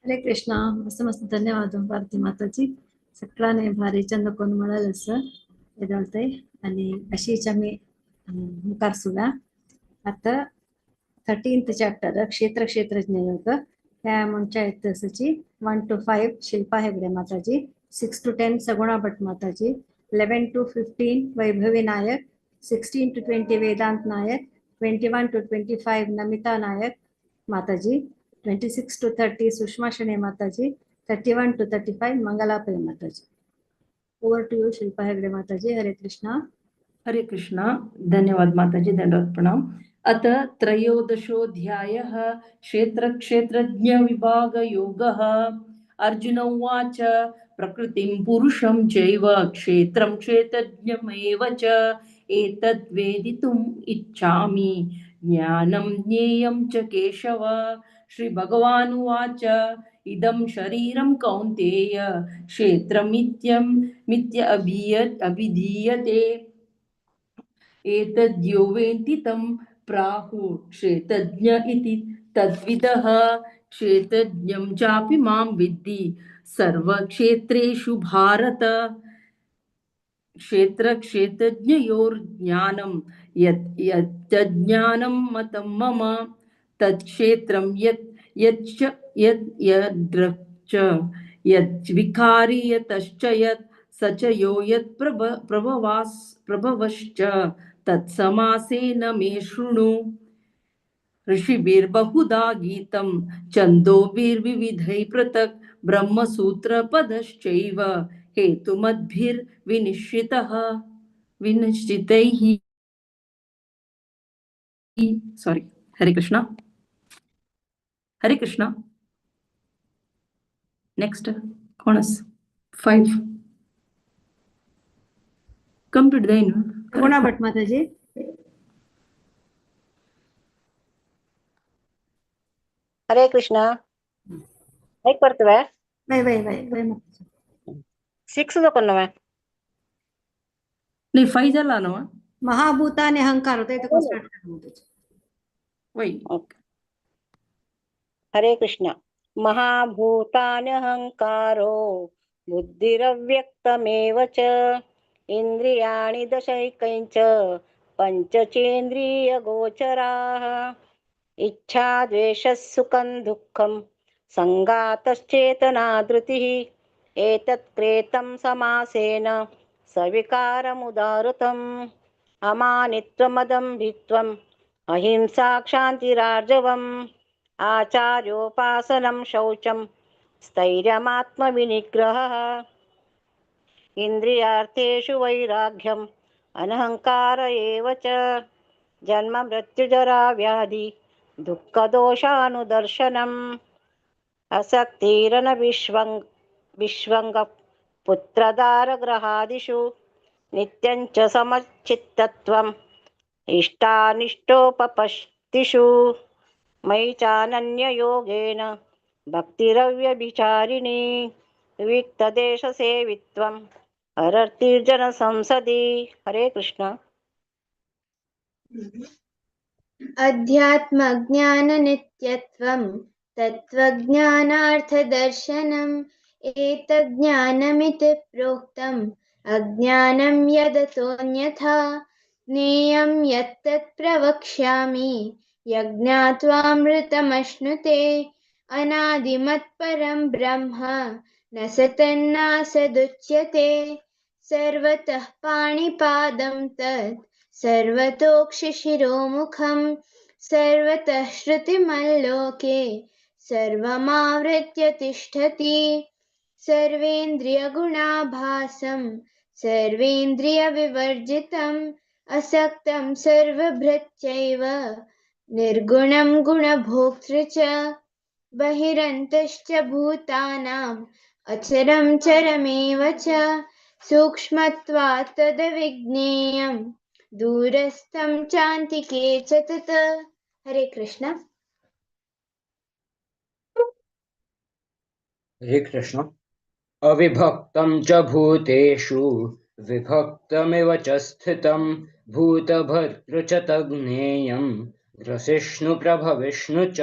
Hare Krishna. मस्त मस्त धन्यवाद भारती माताजी। सकळाने भारी चंद कोण मळल असं येदोळतय आणि अशीच आमी मुखार सुया. आतां 13th chapter क्षेत्र क्षेत्रज्ञ योग ह्या म्हणच्या येतसची 1 to 5 Shilpa Hegde Mataji, 6 to 10 Saguna Bhat Mataji, 11 to 15 Vaibhavi Nayak, 16 to 20 Vedant Nayak, 21 to 25 Namita Nayak Mataji, 26 to 30 Sushma Shane Mataji, 31 to 35 Mangala Pai Mataji. Over to you Shilpa Hegde Mataji. Hare Krishna. Hare Krishna. धन्यवाद माताजी, दंडवत प्रणाम. अत त्रयोदशोऽध्यायः क्षेत्र क्षेत्रज्ञ विभाग योगः. अर्जुन उवाच प्रकृतिं पुरुषं चैव क्षेत्रं क्षेत्रज्ञमेव च एतद् वेदितुम् इच्छामि ज्ञानं ज्ञेयं च केशव. श्री भगवानुवाच इदं शरीरं कौन्तेय क्षेत्रमित्यं मित्य अभिधीयते एतद्यो वेत्ति तं प्राहु क्षेत्रज्ञ इति तद्विदः. क्षेत्रज्ञं चापि मां विद्धि सर्वक्षेत्रेषु भारत. क्षेत्र क्षेत्रज्ञयोर्ज्ञानं यत् यज्ञानं मतं मम तत्क्षेत्रं यत् यच्च यत् यद्रक्च यद्विकारी यतश्च यत् स च यो यत् प्रभवश्च तत्समासेन मे शृणु. ऋषिभिर्बहुधा गीतं छन्दोभिर्विविधैः पृथक् ब्रह्मसूत्रपदश्चैव हेतुमद्भिर्विनिश्चितः विनिश्चितैः. सॉरी. हरे कृष्णा. हरे कृष्णा. नेक्स्ट कोण 5 कंप्लीट जाईन. सगुणा भट माताजी. हरे कृष्णा. ऐक परतवे वय वय वय वय माताजी. 6 दोकोन नाही 5 झाला ना. महाभूता आणि अहंकार होते तर स्टार्ट करा माताजी. वय ओके. हरे कृष्णा. महाभूतान्यहंकारो बुद्धिरव्यक्तमेव च इंद्रियाणि दशैकञ्च पंचचेन्द्रियगोचराः. इच्छा द्वेषः सुखं दुःखं संघातश्चेतना धृतिः एतत् क्रेतं समासेन सविकारमुदाहृतम्. अमानित्वमदम्भित्वम् अहिंसा क्षान्तिरार्जवम् आचार्योपासनं शौचं स्थैर्यमात्मविनिग्रहः. इंद्रियार्थेषु वैराग्यम् अनहंकार एव च. जन्म मृत्युजरा व्याधि दुःखदोषानुदर्शनम्. असक्तिरनविष्वंग विष्वंग पुत्रदारग्रहादिषु नित्यं च समचित्तत्वम् इष्टानिष्टोपपत्तिषु. मयि चानन्ययोगेन भक्तिरव्यभिचारिणी विविक्तदेशसेवित्वम् हरर्तिर्जनसंसदि. हरे कृष्ण. अध्यात्मज्ञाननित्यत्वं तत्त्वज्ञानार्थदर्शनम् एतज्ज्ञानमिति प्रोक्तम् अज्ञानं यदतोऽन्यथा. ज्ञेयं यत्तत् प्रवक्ष्यामि यज्ञात्वामृतमश्नुते. अनादिमत्परं ब्रह्म न सतन्नासदुच्यते. सर्वतः पाणिपादं तत् सर्वतोक्षिशिरोमुखं सर्वतः श्रुतिमल्लोके सर्वमावृत्य तिष्ठति. सर्वेन्द्रियगुणाभासं सर्वेन्द्रियविवर्जितम् असक्तं सर्वभृत्यैव निर्गुणं गुणभोक्तृ च. बहिरन्तश्च भूतानाम् अचरं चरमेव च. सूक्ष्मत्वात् तद्विज्ञेयं दूरस्थं चान्तिके च तत्. हरे कृष्ण. हरे कृष्ण. अविभक्तं च भूतेषु विभक्तमिव च स्थितं भूतभर्तृ च तज्ज्ञेयं ग्रसिष्णुप्रभविष्णु च.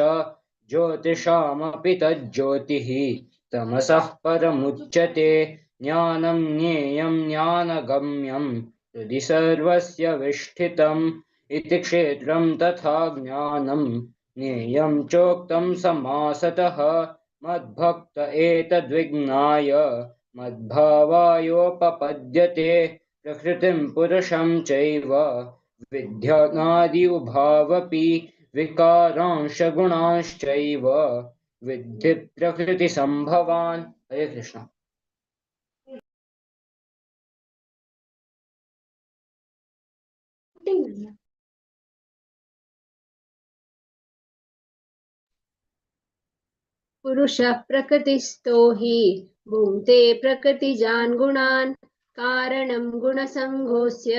ज्योतिषामपि तज्ज्योतिः तमसः परमुच्यते. ज्ञानं ज्ञेयं ज्ञानगम्यं हृदि सर्वस्य विष्ठितम् इति क्षेत्रं तथा ज्ञानं ज्ञेयं चोक्तं समासतः। मद्भक्त एतद्विज्ञाय मद्भावायोपपद्यते प्रकृतिं पुरुषं चैव विद्यानादि उभावपि विकारांश गुणांश्चैव विद्धि प्रकृतिसम्भवान्। हरे कृष्ण। पुरुषः प्रकृतिस्थो हि भुङ्क्ते प्रकृतिजान् गुणान् कारणं गुणसङ्गोऽस्य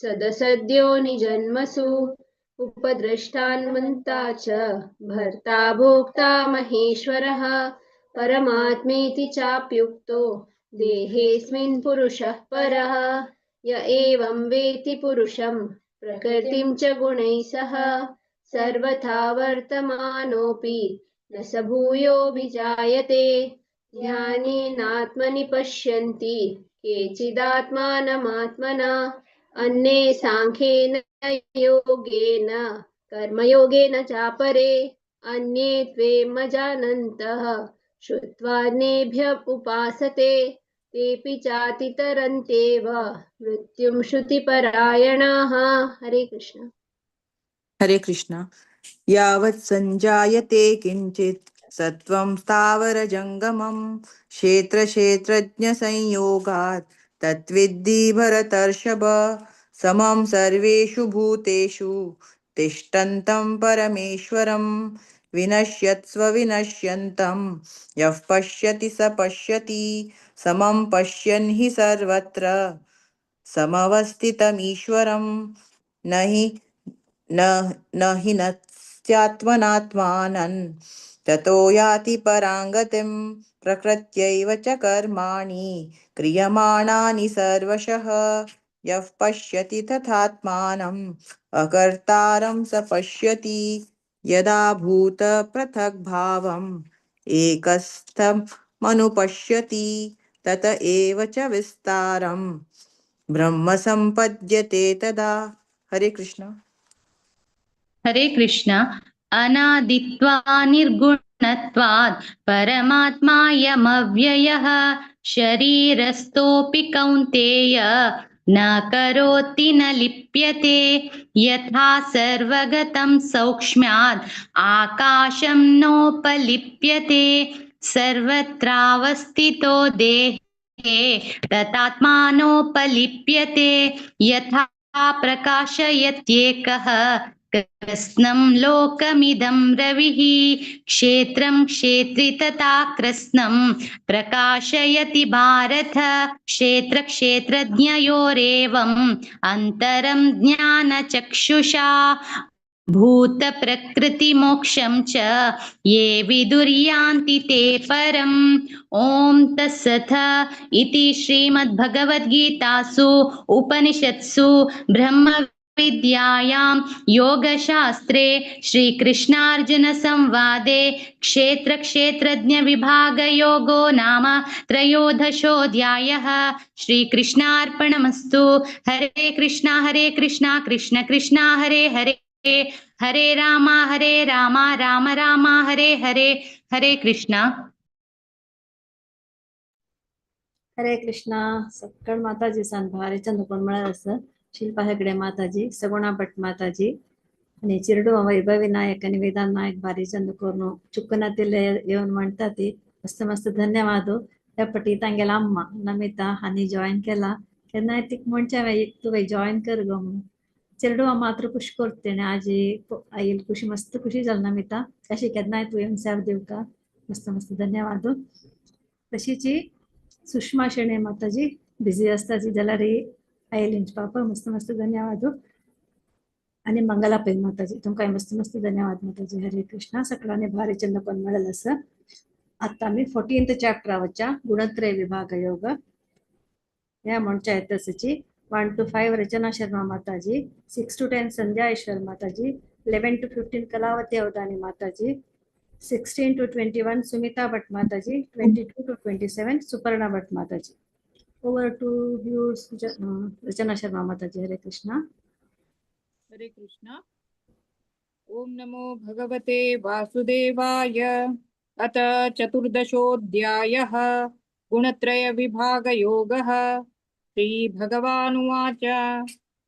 सदसद्यो निजन्मसु उपद्रष्टान्मन्ता च भर्ता भोक्ता महेश्वरः परमात्मेति चाप्युक्तो देहेऽस्मिन् पुरुषः परः। य एवं वेत्ति पुरुषं प्रकृतिं च गुणैः सह सर्वथा वर्तमानोऽपि न स भूयोऽभिजायते। ध्यानेनात्मनि पश्यन्ति केचिदात्मानमात्मना अन्ये साङ्ख्येन योगेन कर्मयोगेन चापरे अन्ये त्वेमजानन्तः श्रुत्वान्येभ्य उपासते तेऽपि चातितरन्त्येव मृत्युं श्रुतिपरायणाः। हरे कृष्ण। हरे कृष्ण। यावत् सञ्जायते किञ्चित् सत्त्वं स्थावरजङ्गमं क्षेत्रक्षेत्रज्ञसंयोगात् तद्विद्धि भरतर्षभ। समं सर्वेषु भूतेषु तिष्ठन्तं परमेश्वरं विनश्यत्स्व विनश्यन्तं यः पश्यति स पश्यति समं पश्यन् हि सर्वत्र समवस्थितमीश्वरं न हि न न हि नस्यात्मनात्मानं ततो याति पराङ्गतिं प्रकृत्यैव च कर्माणि क्रियमाणानि सर्वशः। यः पश्यति तथात्मानम् अकर्तारं स पश्यति यदा भूतपृथग्भावम् एकस्थमनुपश्यति तत एव च विस्तारं ब्रह्म सम्पद्यते तदा। हरे कृष्ण। हरे कृष्ण। अनादित्वा निर्गुणत्वात् परमात्मायमव्ययः शरीरस्थोऽपि कौन्तेय न करोति न लिप्यते। यथा सर्वगतं सौक्ष्म्यात् आकाशं नोपलिप्यते सर्वत्रावस्थितो देहे तथात्मानोपलिप्यते। यथा प्रकाशयत्येकः कृत्स्नं लोकमिदं रविः क्षेत्रं क्षेत्री तथा कृत्स्नं प्रकाशयति भारत। क्षेत्र क्षेत्रज्ञयोरेवम् अन्तरं ज्ञानचक्षुषा भूतप्रकृतिमोक्षं च ये विदुर्यान्ति ते परम्। ॐ तत्सत् इति श्रीमद्भगवद्गीतासु उपनिषत्सु ब्रह्म विद्यायां योगशास्त्रे श्रीकृष्णार्जुन संवादे क्षेत्र क्षेत्रज्ञ विभागयोगो नाम त्रयोदशोऽध्यायः। श्रीकृष्णार्पणमस्तु। हरे कृष्णा कृष्ण कृष्ण हरे हरे हरे राम राम राम हरे हरे। हरे कृष्ण। हरे कृष्ण। सक्कळ माताजी सान भारी चंद कोण म्हळ्यार आसा शिल्पा हेगडे माताजी, सगुणा भट माताजी आणि चिरडू वैभवी नायक आणि वेदांत नायक भारी चंद करून चुकनातील येऊन म्हणतात ती मस्त मस्त धन्यवाद। त्या पटी तांगेला अम्मा नमिता हांणी जॉईन केला केन्नाय तिका म्हणचे हांवें तुवें जॉईन कर गो म्हणून। चेरडुवा मात्र खुश करते आजी आईल खुशी मस्त खुशी जाल नमिता अशी केन्नाय तूं येवन सेव दिवका मस्त मस्त धन्यवाद। तशीच सुषमा शेणे माताजी बिझी आसता जाल्यार आयलींच पापा मस्त मस्त धन्यवाद। आणि मंगला पै माताजी तुमकां मस्त मस्त धन्यवाद माताजी। हरे कृष्णा। सकळांनी भारी चंद पण मेळ्ळें आसा। आतां आमी 14th chapter वच्या गुणत्रय विभाग योग ह्या म्हणच्या येतसची 1 to 5 Rachana Sharma Mataji, 6 to 10 Sandhya Ishwar Mataji, 11 to 15 Kalavati Avadhani Mataji, 16 to 21 Sumita Bhat Mataji, 22 to 27 Suparna Bhat Mataji. Over to you Rachana Sharma Mataji. Hare Krishna. Hare Krishna. ॐ नमो भगवते वासुदेवाय। अथ चतुर्दशोऽध्यायः गुणत्रयविभागयोगः। श्रीभगवानुवाच।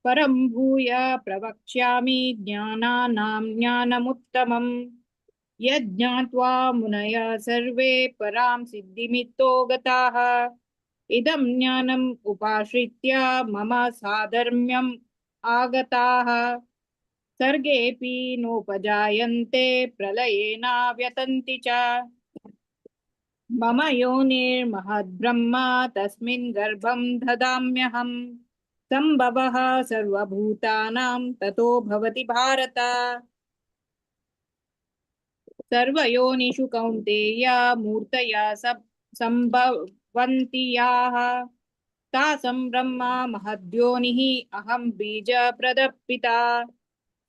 परं भूय प्रवक्ष्यामि ज्ञानानां ज्ञानमुत्तमम् यज्ञात्वा मुनयः सर्वे परां सिद्धिमितो गताः। इदं ज्ञानम् उपाश्रित्य मम साधर्म्यम् आगताः। सर्गेऽपि नोपजायन्ते प्रलये नाव्यतन्ति च। मम योनिर्महद्ब्रह्म तस्मिन् गर्भं ददाम्यहम्। सम्भवः सर्वभूतानां ततो भवति भारत। सर्वयोनिषु कौन्तेय मूर्तया सम्भवन्ति याः। तासं ब्रह्म महद्योनिः अहं बीजप्रदपिता।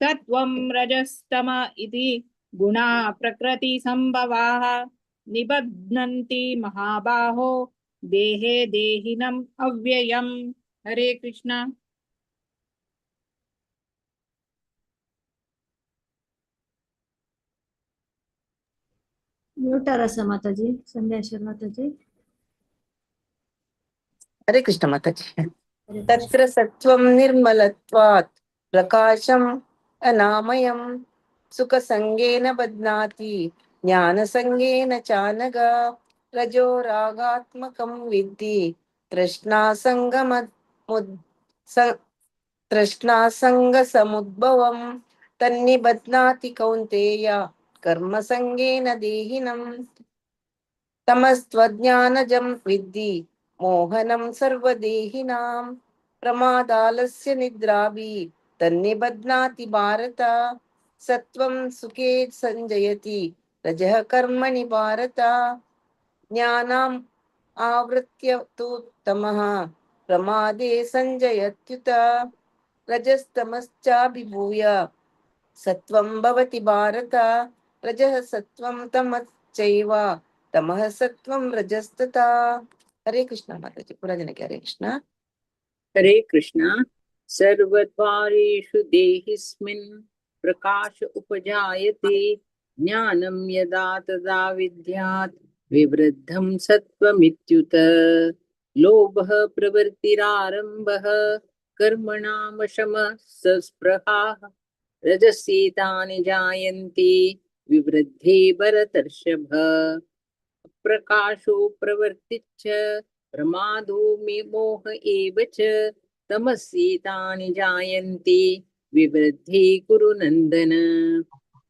सत्त्वं रजस्तम इति गुणा प्रकृतिसम्भवाः। निबध्नन्ति महाबाहो देहे देहिनम् अव्ययम्। हरे कृष्ण। म्यूट आसा माताजी, संध्या शर्मा माताजी. हरे कृष्ण माताजी. तत्र सत्त्वं निर्मलत्वात् प्रकाशम् अनामयं सुखसङ्गेन बध्नाति ज्ञानसङ्गेन चानघ। रजो रागात्मकं विद्धि तृष्णासङ्गसमुद्भवं तन्निबध्नाति कौन्तेय कर्मसङ्गेन देहिनम्। तमस्त्वज्ञानजं विद्धि मोहनं सर्वदेहिनां प्रमादालस्य निद्राभि तन्निबध्नाति भारत। सत्त्वं सुखे संजयति रजः कर्मणि भारत। ज्ञानाम् आवृत्य तु तमः प्रमादे संजयत्युत। रजस्तमश्चाभिभूय सत्त्वं भवति भारत। रजः सत्त्वं तमश्चैव तमः सत्त्वं रजस्तथा। हरे कृष्णा माताजी. पूरा जन के हरे कृष्णा. हरे कृष्णा. सर्वद्वारेषु देहिस्मिन् प्रकाश उपजायते। ज्ञानं यदा तदा विद्यात् विवृद्धं सत्त्वमित्युत। लोभः प्रवृत्तिरारम्भः कर्मणामशमः सस्पृहाः रजसीतानि जायन्ते विवृद्धे भरतर्षभ। प्रकाशो प्रवर्तिच्च प्रमादो मे मोह एव च तमसीतानि जायन्ते विवृद्धे कुरु नन्दन।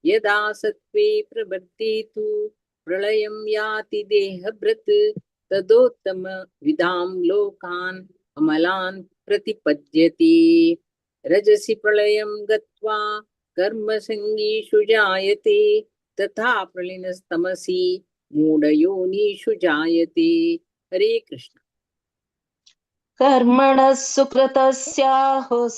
यदा सत्त्वे प्रवृत्ते तु प्रलयं याति देहभृत् तदोत्तम विदां लोकान् अमलान् प्रतिपद्यते। रजसि प्रलयं गत्वा कर्मसङ्गीषु जायते तथा प्रलीनस्तमसि मूढयोनिषु जायते। हरे कृष्ण। कर्मणः सुकृतस्याहुः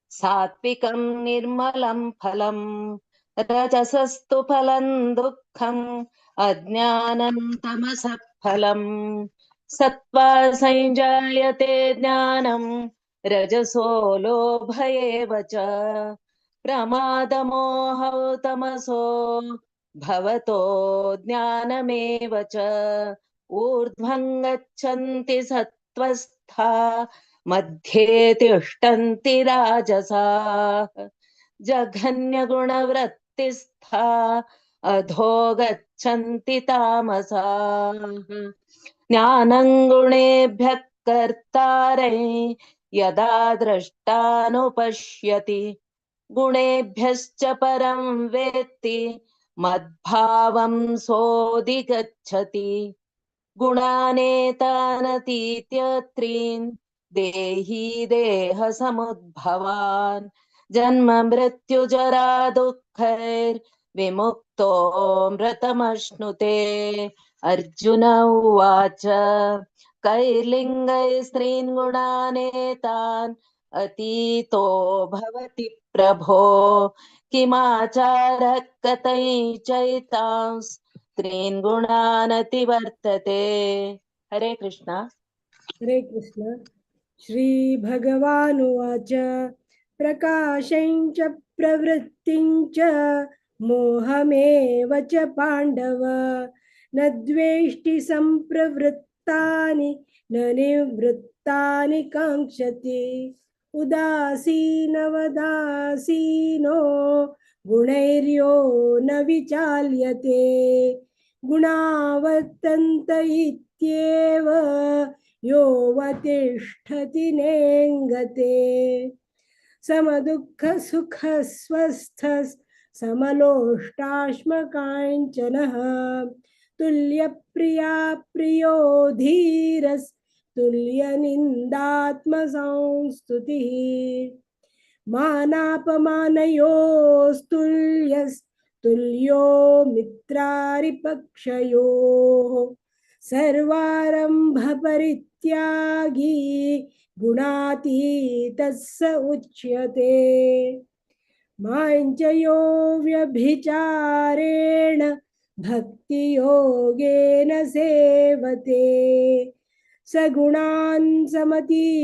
सात्विकं निर्मलं फलं रजसस्तु फलं दुःखम् अज्ञानं तमसः फलं। सत्त्वा संजायते ज्ञानं रजसो लोभ एव च प्रमादमोहौ तमसो भवतो ज्ञानमेव च। ऊर्ध्वं गच्छन्ति सत्त्वस्था मध्ये तिष्ठन्ति राजसाः जघन्यगुणवृत्तिस्था अधो गच्छन्ति तामसाः। ज्ञानं गुणेभ्यः कर्तारै यदा द्रष्टानुपश्यति गुणेभ्यश्च परं वेत्ति मद्भावं सोऽधिगच्छति। गुणानेतानतीत्य त्रीन् देही देहसमुद्भवान् जन्म मृत्युजरा दुःखैर्विमुक्तो मृतमश्नुते। अर्जुन उवाच कैर्लिङ्गैः स्त्रीन् गुणानेतान् अतीतो भवति प्रभो किमाचारः कथैचैतां स्त्रीन् गुणानतिवर्तते। हरे कृष्णा। हरे कृष्ण. श्री भगवानुवाच प्रकाशं च प्रवृत्तिं च मोहमेव च पाण्डव न द्वेष्टि संप्रवृत्तानि न निवृत्तानि काङ्क्षति उदासीनवदासीनो गुणैर्यो न विचाल्यते गुणावर्तन्त इत्येव योऽवतिष्ठति नेङ्गते समदुःखसुखस्वस्थः समलोष्टाश्मकाञ्चनः तुल्यप्रिया प्रियो धीरस्तुल्यनिन्दात्मसंस्तुतिः मानापमानयोस्तुल्यस्तुल्यो मित्रारिपक्षयोः सर्वारम्भपरित्यागी गुणातीतः स उच्यते. मां च यो व्यभिचारेण भक्तियोगेन सेवते स गुणान् समतीत्यैतान्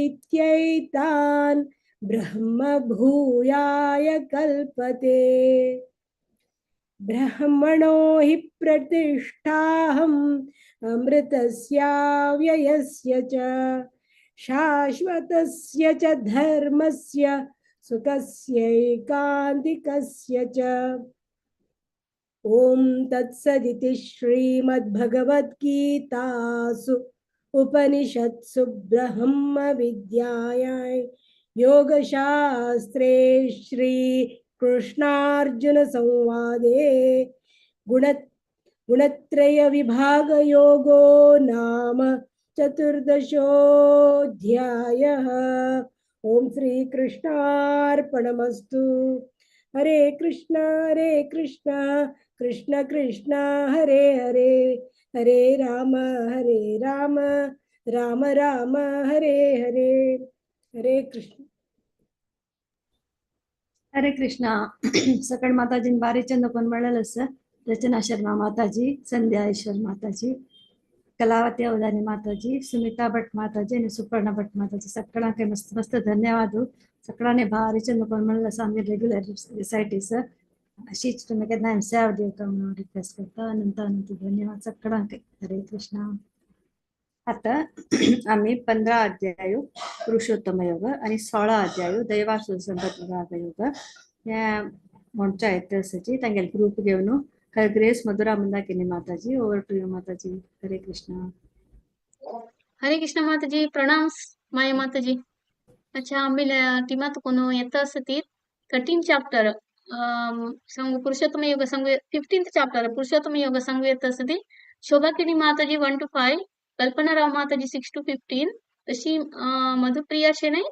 ब्रह्मभूयाय कल्पते. ब्रह्मणो हि प्रतिष्ठाहम् अमृतस्याव्ययस्य च शाश्वतस्य च धर्मस्य सुखस्यैकान्तिकस्य च. ॐ तत्सदिति श्रीमद्भगवद्गीतासु उपनिषत्सु ब्रह्मविद्यायां योगशास्त्रे श्री कृष्णार्जुन संवादे गुणत्रय विभाग योगो नाम चतुर्दशोऽध्यायः. ओम श्री कृष्णार्पणमस्तु. हरे कृष्ण कृष्ण कृष्ण हरे हरे हरे राम राम राम हरे हरे. हरे कृष्ण. हरे कृष्ण. सकळ माताजीन बारी चंद कोण म्हणलेलं सर. रचना शर्मा माताजी, संध्या ईश्वर माताजी, कलावती अवधानी माताजी, सुमिता भट माताजी आणि सुपर्णा भट माताजी सगळ्यांना मस्त मस्त धन्यवाद. सगळ्यांनी भारी चंद कोण म्हणलं असं आम्ही रेग्युलर रिसायटीस अशीच तुम्ही केन्ना सेवा दिवका म्हणून रिक्वेस्ट करता. अनंत अनंत धन्यवाद सगळ्यांक. हरे कृष्ण. आता आम्ही 15 अध्याय पुरुषोत्तम योग आणि 16 अध्याय दैवासुर संपद विभाग योग ह्या म्हणच्या येतची तांगेले ग्रुप घेवन grace Mathura Mandakini Mataji. Over to you Mataji. Hare Krishna. Hare Krishna Mataji. प्रणाम माया माताजी. अच्छा आम्ही टीमात कोण येत असती 13 चॅप्टर सांगू पुरुषोत्तम योग सांगू 15th chapter पुरुषोत्तम योग सांगू येत असती. शोभाकिणी माताजी 1 to 5, Kalpana Rao Mataji 6 to 15, तशी मधुप्रिया शेणै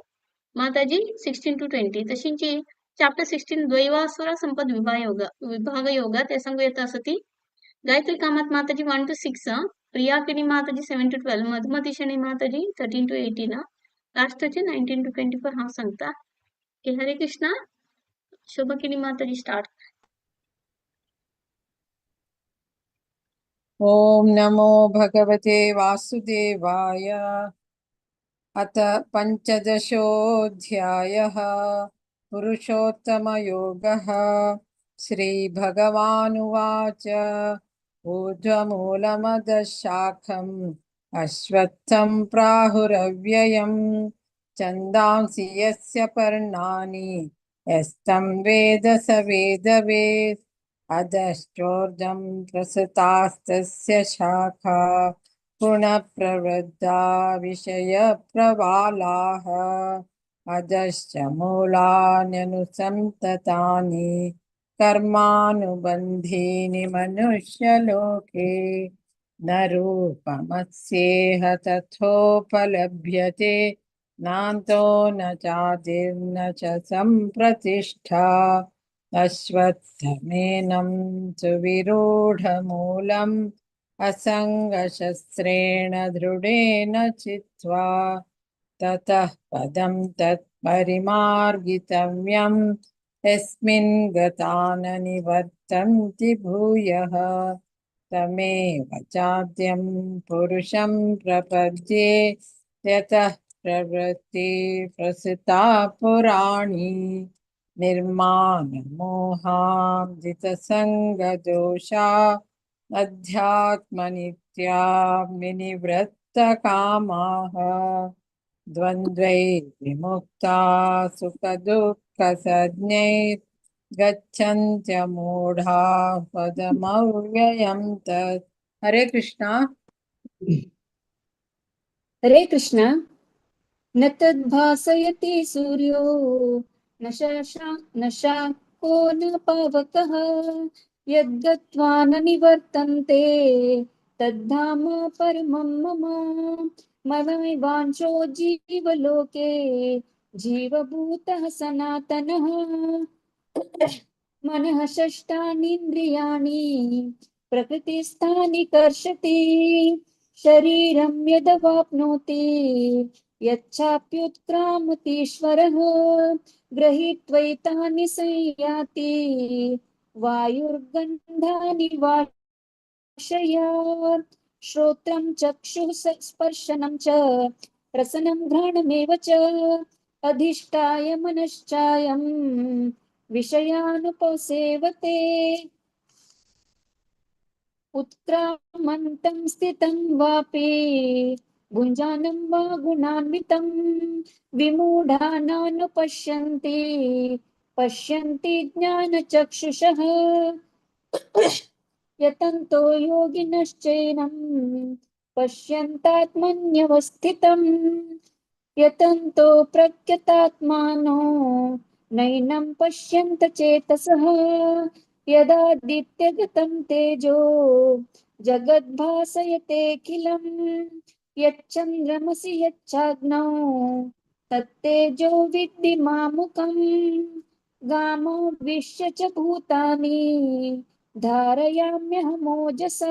माताजी 16 to 20, तशींची चॅप्टर 16 द्वैवासुर संपद विभाग योग ते सांगू येत असती. गायत्री कामत माताजी 1 to 6, Priya Keni Mataji 7 to 12, Madhumati Shenoy Mataji 13 to 18, लास्टचे 19 to 24 हांव सांगता. हरे कृष्णा. शोभाकिणी माताजी स्टार्ट. ॐ नमो भगवते वासुदेवाय. अथ पञ्चदशोऽध्यायः पुरुषोत्तमयोगः. श्रीभगवानुवाच. ऊर्ध्वमूलमदशाखम् अश्वत्थं प्राहुरव्ययम् छन्दांसि यस्य पर्णानि यस्तं वेद स वेदवेत्. अधश्चोर्ध्वं प्रसृतास्तस्य शाखा गुणप्रवृद्धा विषयप्रवालाः. अधश्च मूलान्यनुसन्ततानि कर्मानुबन्धीनि मनुष्यलोके. न रूपमस्येह तथोपलभ्यते नान्तो न चादिर्न च सम्प्रतिष्ठा. अश्वत्थमेनं सुविरूढमूलम् असङ्गशस्त्रेण दृढेन चित्वा. ततः पदं तत्परिमार्गितव्यं यस्मिन् गता न निवर्तन्ति भूयः. तमेव चाद्यं पुरुषं प्रपद्ये यतः प्रवृत्ति प्रसृता पुराणी निर्माणमोहाब्धितसङ्गदोषा अध्यात्मनित्या विनिवृत्तकामाः द्वन्द्वैर्विमुक्ता सुखदुःखसंज्ञैर्गच्छन्त्यमूढा पदमव्ययं तत्। हरे कृष्णा। हरे कृष्णा। न तद्भासयति सूर्यो न शाको न पावकः, यद्गत्वा न निवर्तन्ते तद्धाम परमं मम। ममैवांशो जीवलोके जीवभूतः सनातनः। मनः षष्ठानीन्द्रियाणि प्रकृतिस्थानि कर्षति, शरीरं यदवाप्नोति यच्चाप्युत्क्रामतीश्वरः। गृहीत्वैतानि संयाति वायुर्गन्धानि वाशयात्। श्रोत्रं चक्षुः स्पर्शनं च रसनं घ्राणमेव च अधिष्ठाय मनश्चायं विषयानुपसेवते। उत्क्रामन्तं स्थितं वापि भुञ्जानं वा गुणान्वितं विमूढानानुपश्यन्ति पश्यन्ति ज्ञानचक्षुषः। यतन्तो योगिनश्चैनं पश्यन्तात्मन्यवस्थितं, यतन्तो प्रख्यतात्मानो नैनं पश्यन्त चेतसः। यदादित्यगतं तेजो जगद्भासयतेऽखिलं, यच्चन्द्रमसि यच्चाग्नौ तत्तेजो विद्धि मामुकम्। गामाविश्य च भूतानि धारयाम्यहमोजसा।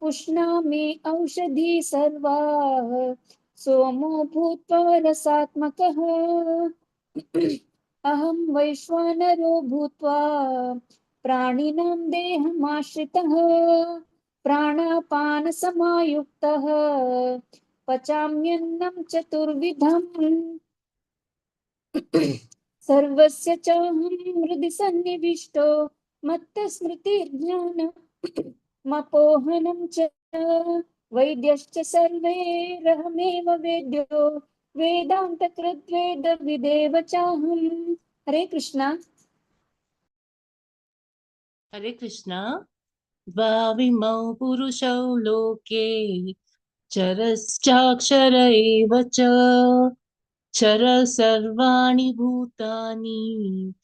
पुष्णामि औषधी सर्वाः सोमो भूत्वा रसात्मकः। अहं वैश्वानरो भूत्वा प्राणिनां देहमाश्रितः। प्राणापानसमायुक्तः पचाम्यन्नं चतुर्विधम्। सर्वस्य चाहं हृदि सन्निविष्टो मत्तस्मृतिर्ज्ञानमपोहनं च। वैद्यश्च सर्वैरहमेव वेद्यो वेदान्तकृद्वेदविदेव चाहं। हरे कृष्णा। हरे कृष्णा। द्वाविमौ पुरुषौ लोके चरश्चाक्षर एव च, चर सर्वाणि भूतानि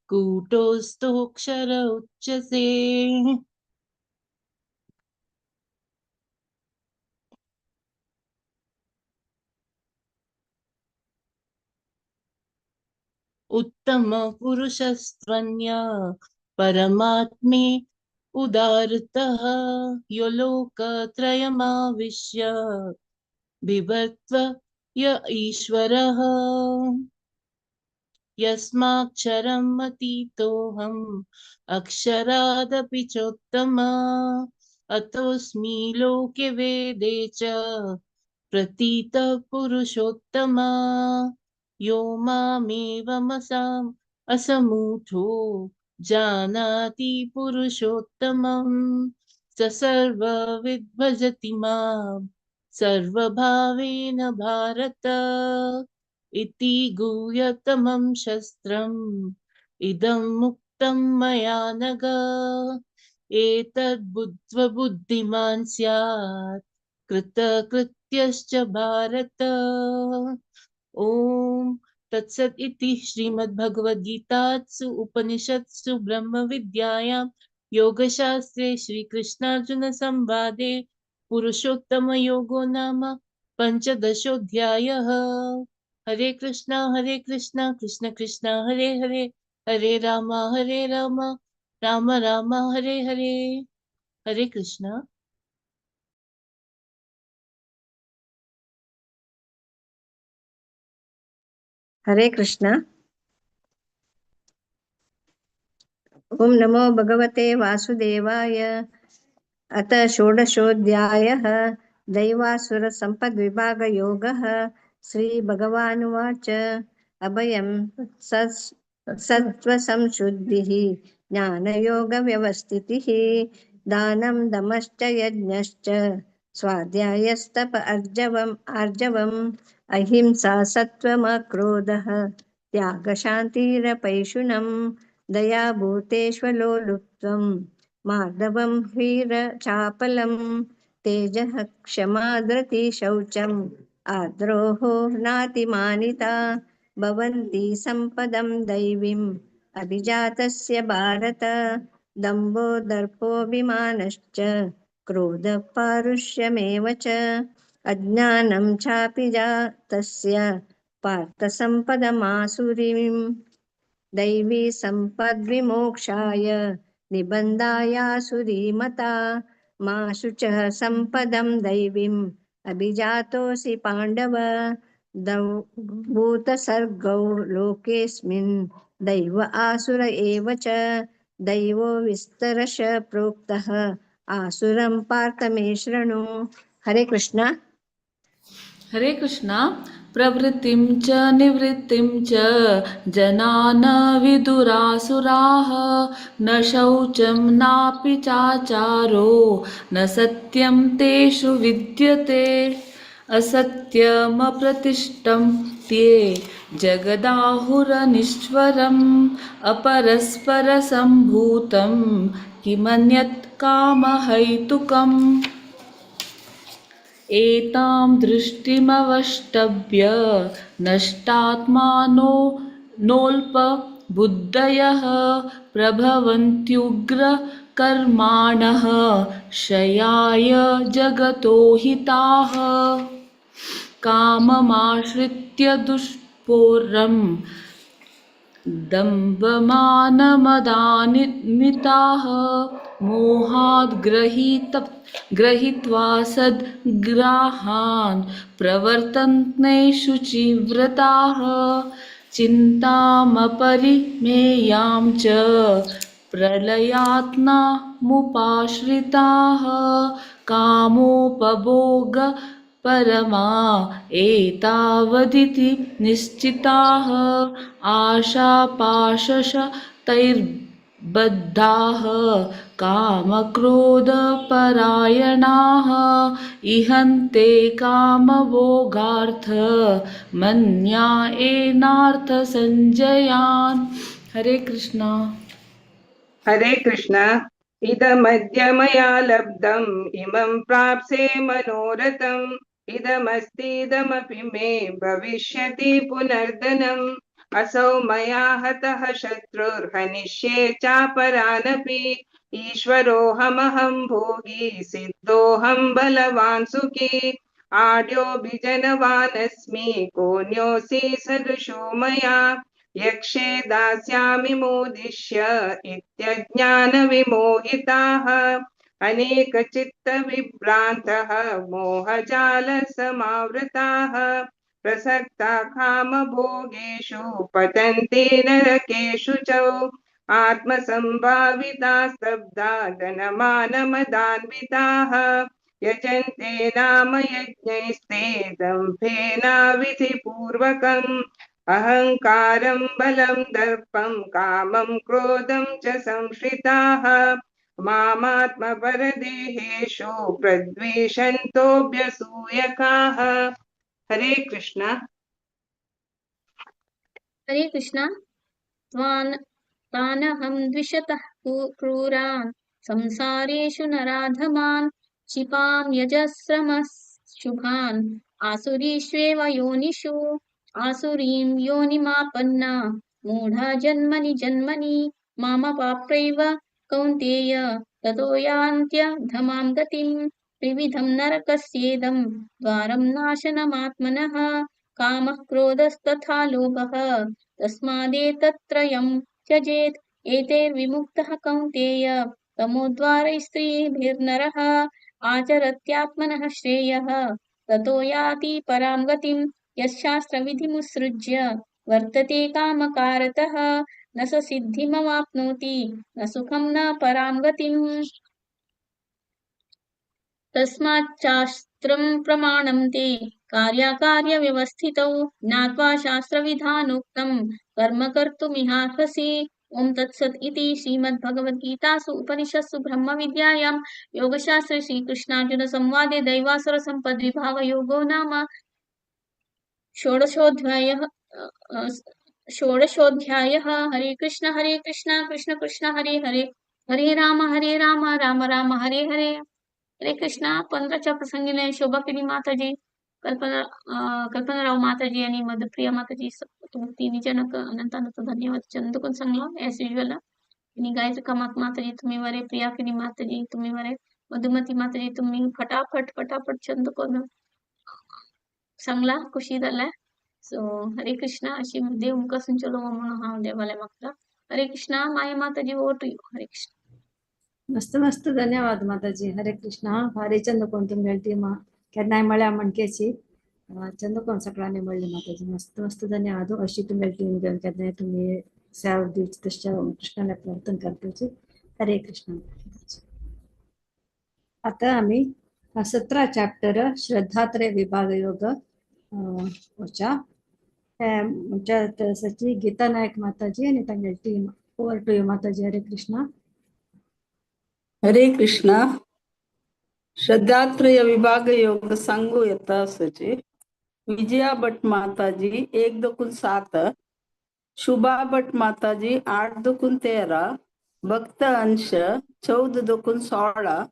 कूटस्थोऽक्षर उच्यते। उत्तम पुरुषस्त्वन्य परमात्मे उदारतः, यो लोकत्रयमाविश्य बिभर्त्व य ईश्वरः। यस्माक्षरम् अतीतोऽहम् अक्षरादपि चोत्तम, अतोऽस्मि लोके वेदे च प्रतीतः पुरुषोत्तम। यो मामेवमसाम् असमूढो जानाति पुरुषोत्तमं स सर्वविद् भजति मां सर्वभावेन भारत। इति गुह्यतमं शस्त्रम् इदं मुक्तं मया नघ। एतद्बुद्ध्वा बुद्धिमान् स्यात् कृतकृत्यश्च भारत। ॐ तत्सत् इति श्रीमद्भगवद्गीतासु उपनिषत्सु ब्रह्मविद्यायां योगशास्त्रे श्रीकृष्णार्जुन संवादे पुरुषोत्तमयोगो नाम पञ्चदशोऽध्यायः। हरे कृष्णा कृष्ण कृष्ण हरे हरे, हरे राम राम राम हरे हरे। हरे कृष्णा। हरे कृष्णा। ओम नमो भगवते वासुदेवाय। अथ षोडशोऽध्यायः। दैवासुरसम्पद्विभागयोगः। श्रीभगवानुवाच। अभयं सत्त्वसंशुद्धिः ज्ञानयोगव्यवस्थितिः दानं दमश्च यज्ञश्च स्वाध्यायस्तप आर्जवम् आर्जवम् अहिंसा सत्त्वमक्रोधः त्यागशान्तिरपैशुनं दया भूतेष्वलोलुप्त्वं मार्दवं ह्रीरचापलं तेजः क्षमा धृति शौचम् आद्रोहो नातिमानिता भवन्ति सम्पदं दैवीम् अभिजातस्य भारत। दम्भो दर्पोऽभिमानश्च क्रोधः पारुष्यमेव च अज्ञानं चापि जातस्य पार्थसम्पदमासुरीम्। दैवी सम्पद्विमोक्षाय निबन्धायासुरीमता मा शुचः सम्पदं दैवीम् अभिजातोऽसि पाण्डव। भूतसर्गौ लोकेऽस्मिन् दैव आसुर एव च दैवो विस्तरश प्रोक्तः आसुरं पार्थ मे शृणु। हरे कृष्णा। हरे कृष्णा। प्रवृत्तिं च निवृत्तिं च जना न विदुरासुराः न शौचं नापि चाचारो न सत्यं तेषु विद्यते। असत्यमप्रतिष्ठं ते जगदाहुरनीश्वरम् अपरस्परसम्भूतं किमन्यत् कामहैतुकम्। एतां दृष्टिमवष्टभ्य नष्टात्मानो नोऽल्पबुद्धयः प्रभवन्त्युग्रकर्माणः क्षयाय जगतो हिताः। काममाश्रित्य दुष्पूरं दम्भमानमदान्विताः मोहाद् गृहीत्वा सद्ग्राहान् प्रवर्तन्ते शुचिव्रताः। चिन्तामपरिमेयां च प्रलयात्मामुपाश्रिताः कामोपभोग परमा एतावदिति निश्चिताः आशापाशशतैर्बद्धाः कामक्रोधपरायणाः इहन्ते कामभोगार्थ मन्या एनार्थसञ्जयान्। हरे कृष्णा। हरे कृष्णा। इदमद्य मया लब्धम् इमं प्राप्स्ये मनोरथम् इदमस्तीदमपि मे भविष्यति पुनर्धनम् असौ मया हतः शत्रुर्हनिष्ये चापरानपि ईश्वरोऽहमहं भोगी सिद्धोऽहं बलवान् सुखी आढ्योऽभिजनवानस्मि कोऽन्योऽसि सदृशो मया यक्षे दास्यामि मोदिष्य इत्यज्ञानविमोहिताः अनेकचित्तविभ्रान्तः मोहजालसमावृताः प्रसक्ता कामभोगेषु पतन्ति नरकेषु च आत्मसंभाविता स्तब्धा धनमानमदान्विताः यजन्ते नाम यज्ञैस्ते दम्भेनाविधिपूर्वकम् अहंकारं बलं दर्पं कामं क्रोधं च संश्रिताः मामात्मपरदेहेषु प्रद्वेषन्तोऽभ्यसूयकाः। हरे कृष्णा। हरे कृष्णा। त्वान् तानहं द्विषतः क्रूरान् संसारेषु नराधमान् क्षिपां यजस्रमशुभान् आसुरीष्वेव योनिषु आसुरीं योनिमापन्ना मूढा जन्मनि जन्मनि मामपाप्रैव कौन्तेय ततो यान्त्यधमां गतिं त्रिविधं नरकस्येदं द्वारं नाशनमात्मनः कामः क्रोधस्तथा लोभः तस्मादेतत्त्रयं त्यजेत् एतैर्विमुक्तः कौन्तेय तमोद्वारैस्त्रीभिर्नरः आचरत्यात्मनः श्रेयः ततो याति परां गतिं यशास्त्रविधिमुत्सृज्य वर्तते कामकारतः न स सिद्धिमवाप्नोति न सुखं न परां गतिम्। तस्माच्चास्त्रविधिं शास्त्रं प्रमाणं ते कार्याकार्यव्यवस्थितौ ज्ञात्वा शास्त्रविधानोक्तं कर्म कर्तुमिहार्हसि। ओम तत्सत् इति श्रीमद्भगवद्गीतासु उपनिषत्सु ब्रह्मविद्यायां योगशास्त्रे श्रीकृष्णार्जुन संवादे दैवासुर संपद्विभाग योगो नाम षोडशोऽध्यायः षोडशोऽध्यायः। हरे कृष्ण कृष्ण कृष्ण हरे हरे, हरे राम राम राम हरे हरे। हरे कृष्णा। 15च्या प्रसंगीने शोभा केली माताजी, कल्पना कल्पनाराव माताजी आणि मधुप्रिया माताजी, तुम्ही तिन्ही जनक अनंत अनंत धन्यवाद। चंद कोण सांगला ॲज युजल। आणि गायत्री कामात माताजी तुम्ही वरे, प्रिया केली माताजी तुम्ही वरे, मधुमती माताजी तुम्ही फटाफट फटाफट छंद कोण सांगला, खुशी जालाय। सो हरे कृष्णा। अशी देव मुखार चलो म्हणून हांव देवाले मागता। हरे कृष्णा। माया माताजी, ओवर टू you. हरे कृष्ण। मस्त मस्त धन्यवाद माताजी। हरे कृष्णा। भारी चंद कोण तुमगे टीम केन्नाय मळ्या म्हणकेची चंद कोण सगळ्यांनी मळली माताजी, मस्त मस्त धन्यवाद। अशी तुमगे टीम घेवन केन्नाय तुमी सेवा दिवची तशें कृष्णाला प्रार्थना करपाची। हरे कृष्णा। आता आमी 17 चॅप्टर श्रद्धात्रय विभाग योग वच्या आमच्या सची गीता नायक माताजी आणि तांगे team. Over to you Mataji. Hare Krishna. Hare Krishna. श्रद्धात्रय विभाग योग सांगू येता सची विजया भट माताजी 1 2 7, शुभा भट माताजी 8 2 13, भक्त अंश 14 2 16,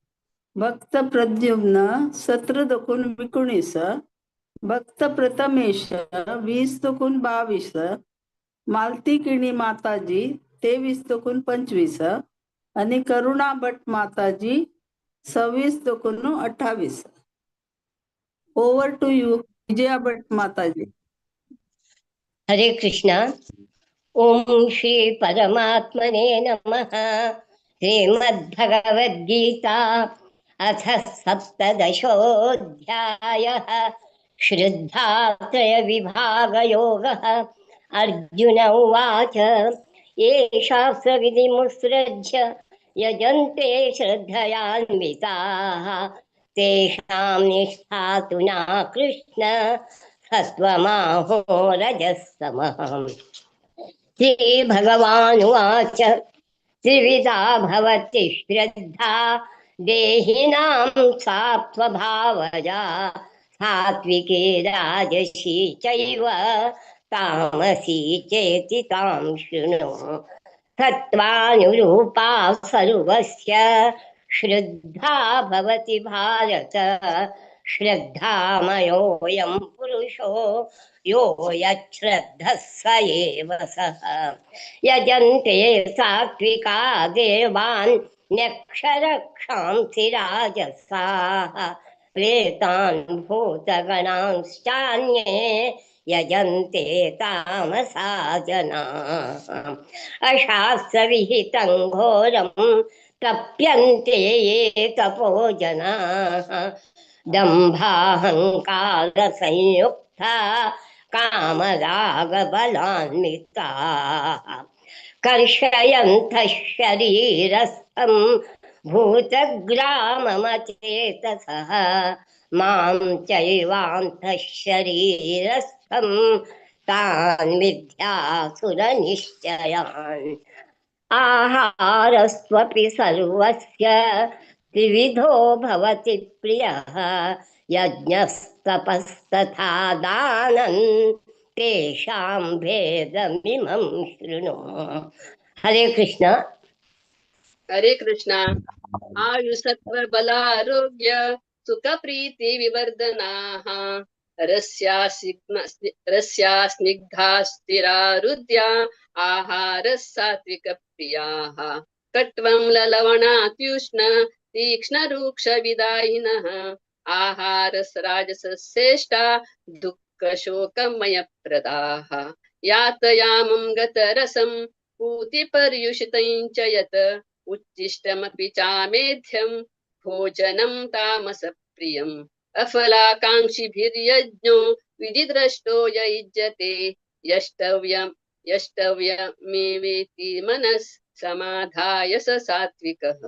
भक्त प्रद्युम्न 17 2 19, भक्त प्रथमेश 20 2 22, मालती किणी माताजी 23 2 25 आणि करुणा भट माताजी 26 2 28। Over to you Vijaya Bhatt Mataji. Hare Krishna. ओम श्री परमात्मने नमः। श्रीमद्भगवद्गीता अथ 17शोऽध्यायः श्रद्धात्रय विभागयोगः। अर्जुन उवाच, ये शास्त्रविधिमुत्सृज्य यजन्ते श्रद्धयान्विताः तेषां निष्ठा तु न कृष्ण सत्त्वमाहो रजस्तमः। श्रीभगवानुवाच, त्रिविधा भवति श्रद्धा देहिनां सा स्वभावजा, सात्विकी राजसी चैव तामसी चेति तां शृणु। सत्त्वानुरूपा सर्वस्य श्रद्धा भवति भारत, श्रद्धामयोऽयं पुरुषो यो यच्छ्रद्धः स एव सः। यजन्ते सात्विका देवान् न्यक्षरक्षांसि राजसाः, प्रेतान् भूतगणांश्चान्ये यजन्ते तामसा जनाः। अशास्त्रविहितं घोरं तप्यन्ते ये तपो जनाः, दम्भाहङ्कारसंयुक्ता कामरागबलान्विताः। कर्षयन्तः शरीरस्थं भूतग्राममचेतसः, मां चैवान्तः शरीरस्थं तान् विद्यासुरनिश्चयान्। आहारस्त्वपि सर्वस्य त्रिविधो भवति प्रियः, यज्ञस्तपस्तथा दानं तेषां भेदमिमं शृणु। हरे कृष्ण। हरे कृष्णा। आयु सत्व बलारोग्य सुख प्रीति विवर्धनाः, रस्या स्निग्धा स्थिरा हृद्या आहार सात्विक प्रियाः। कट्वं ललवणात्युष्ण तीक्ष्ण रूक्ष विदायिनः, आहार राजसश्रेष्ठा दुःख शोकमय प्रदाः। यातयामं गतरसं पूतिपर्युषितं च यत्, उच्छिष्टमपि चामेध्यं भोजनं तामसप्रियम्। अफलाकांक्षिभिर्यज्ञो विधिद्रष्टो य युज्यते, यष्टव्यं यष्टव्यमेवेति मनः समाधाय स सात्विकः।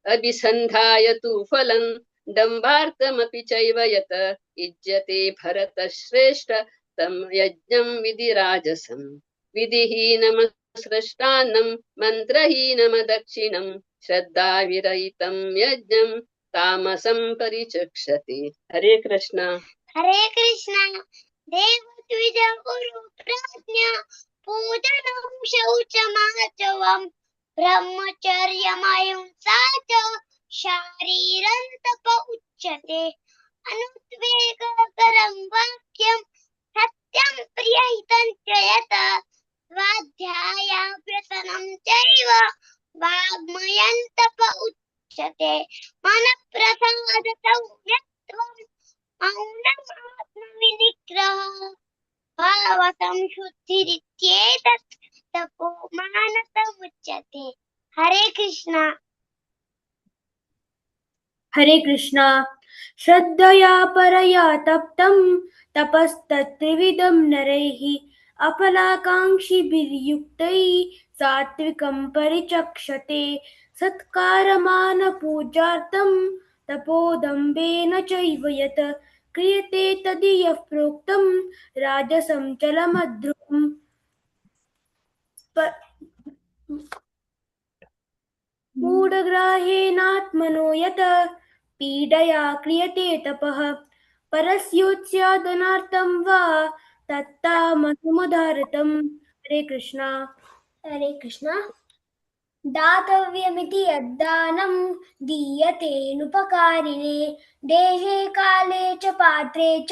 अभिसन्धाय तु फलं दम्भार्थमपि चैव यत इज्यते भरतश्रेष्ठ तं यज्ञं विधिराजसं। विधिहीनमसृष्टान्नं मन्त्रहीनमदक्षिणं श्रद्धाविरहितं यज्ञं तामसं परिचक्षते। हरे कृष्णा। हरे कृष्णा। देवद्विज गुरु प्रज्ञा पूजनं शौचमार्जवं ब्रह्मचर्यमहिंसा च शारीरं तप उच्यते। अनुद्वेगकरं वाक्यं सत्यं प्रियहितं च यत् स्वाध्यायाभ्यसनं चैव वाग्मयं तप उच्यते। मनप्रसादसौम्यत्वं मौनम् आत्मविनिग्रहः भावसंशुद्धिरित्येतत् तपो मानसमुच्यते। हरे कृष्णा। हरे कृष्णा। श्रद्धया परया तप्तं तपस्तत्त्रिविधं नरैः अफलाकाङ्क्षिभिर्युक्तैः सात्विकं परिचक्षते। सत्कारमानपूजार्थं तपोदम्भेन चैव यत् क्रियते तदीयः प्रोक्तं राजसं चलमध्रुवम्। मूढग्राहेणात्मनो यत् पीडया क्रियते तपः परस्योत्स्यादनार्थं वा तत्तामसमुदाहृतम्। हरे कृष्णा। हरे कृष्णा। दातव्यमिति यद्दानं दीयतेऽनुपकारिणे देशे काले च पात्रे च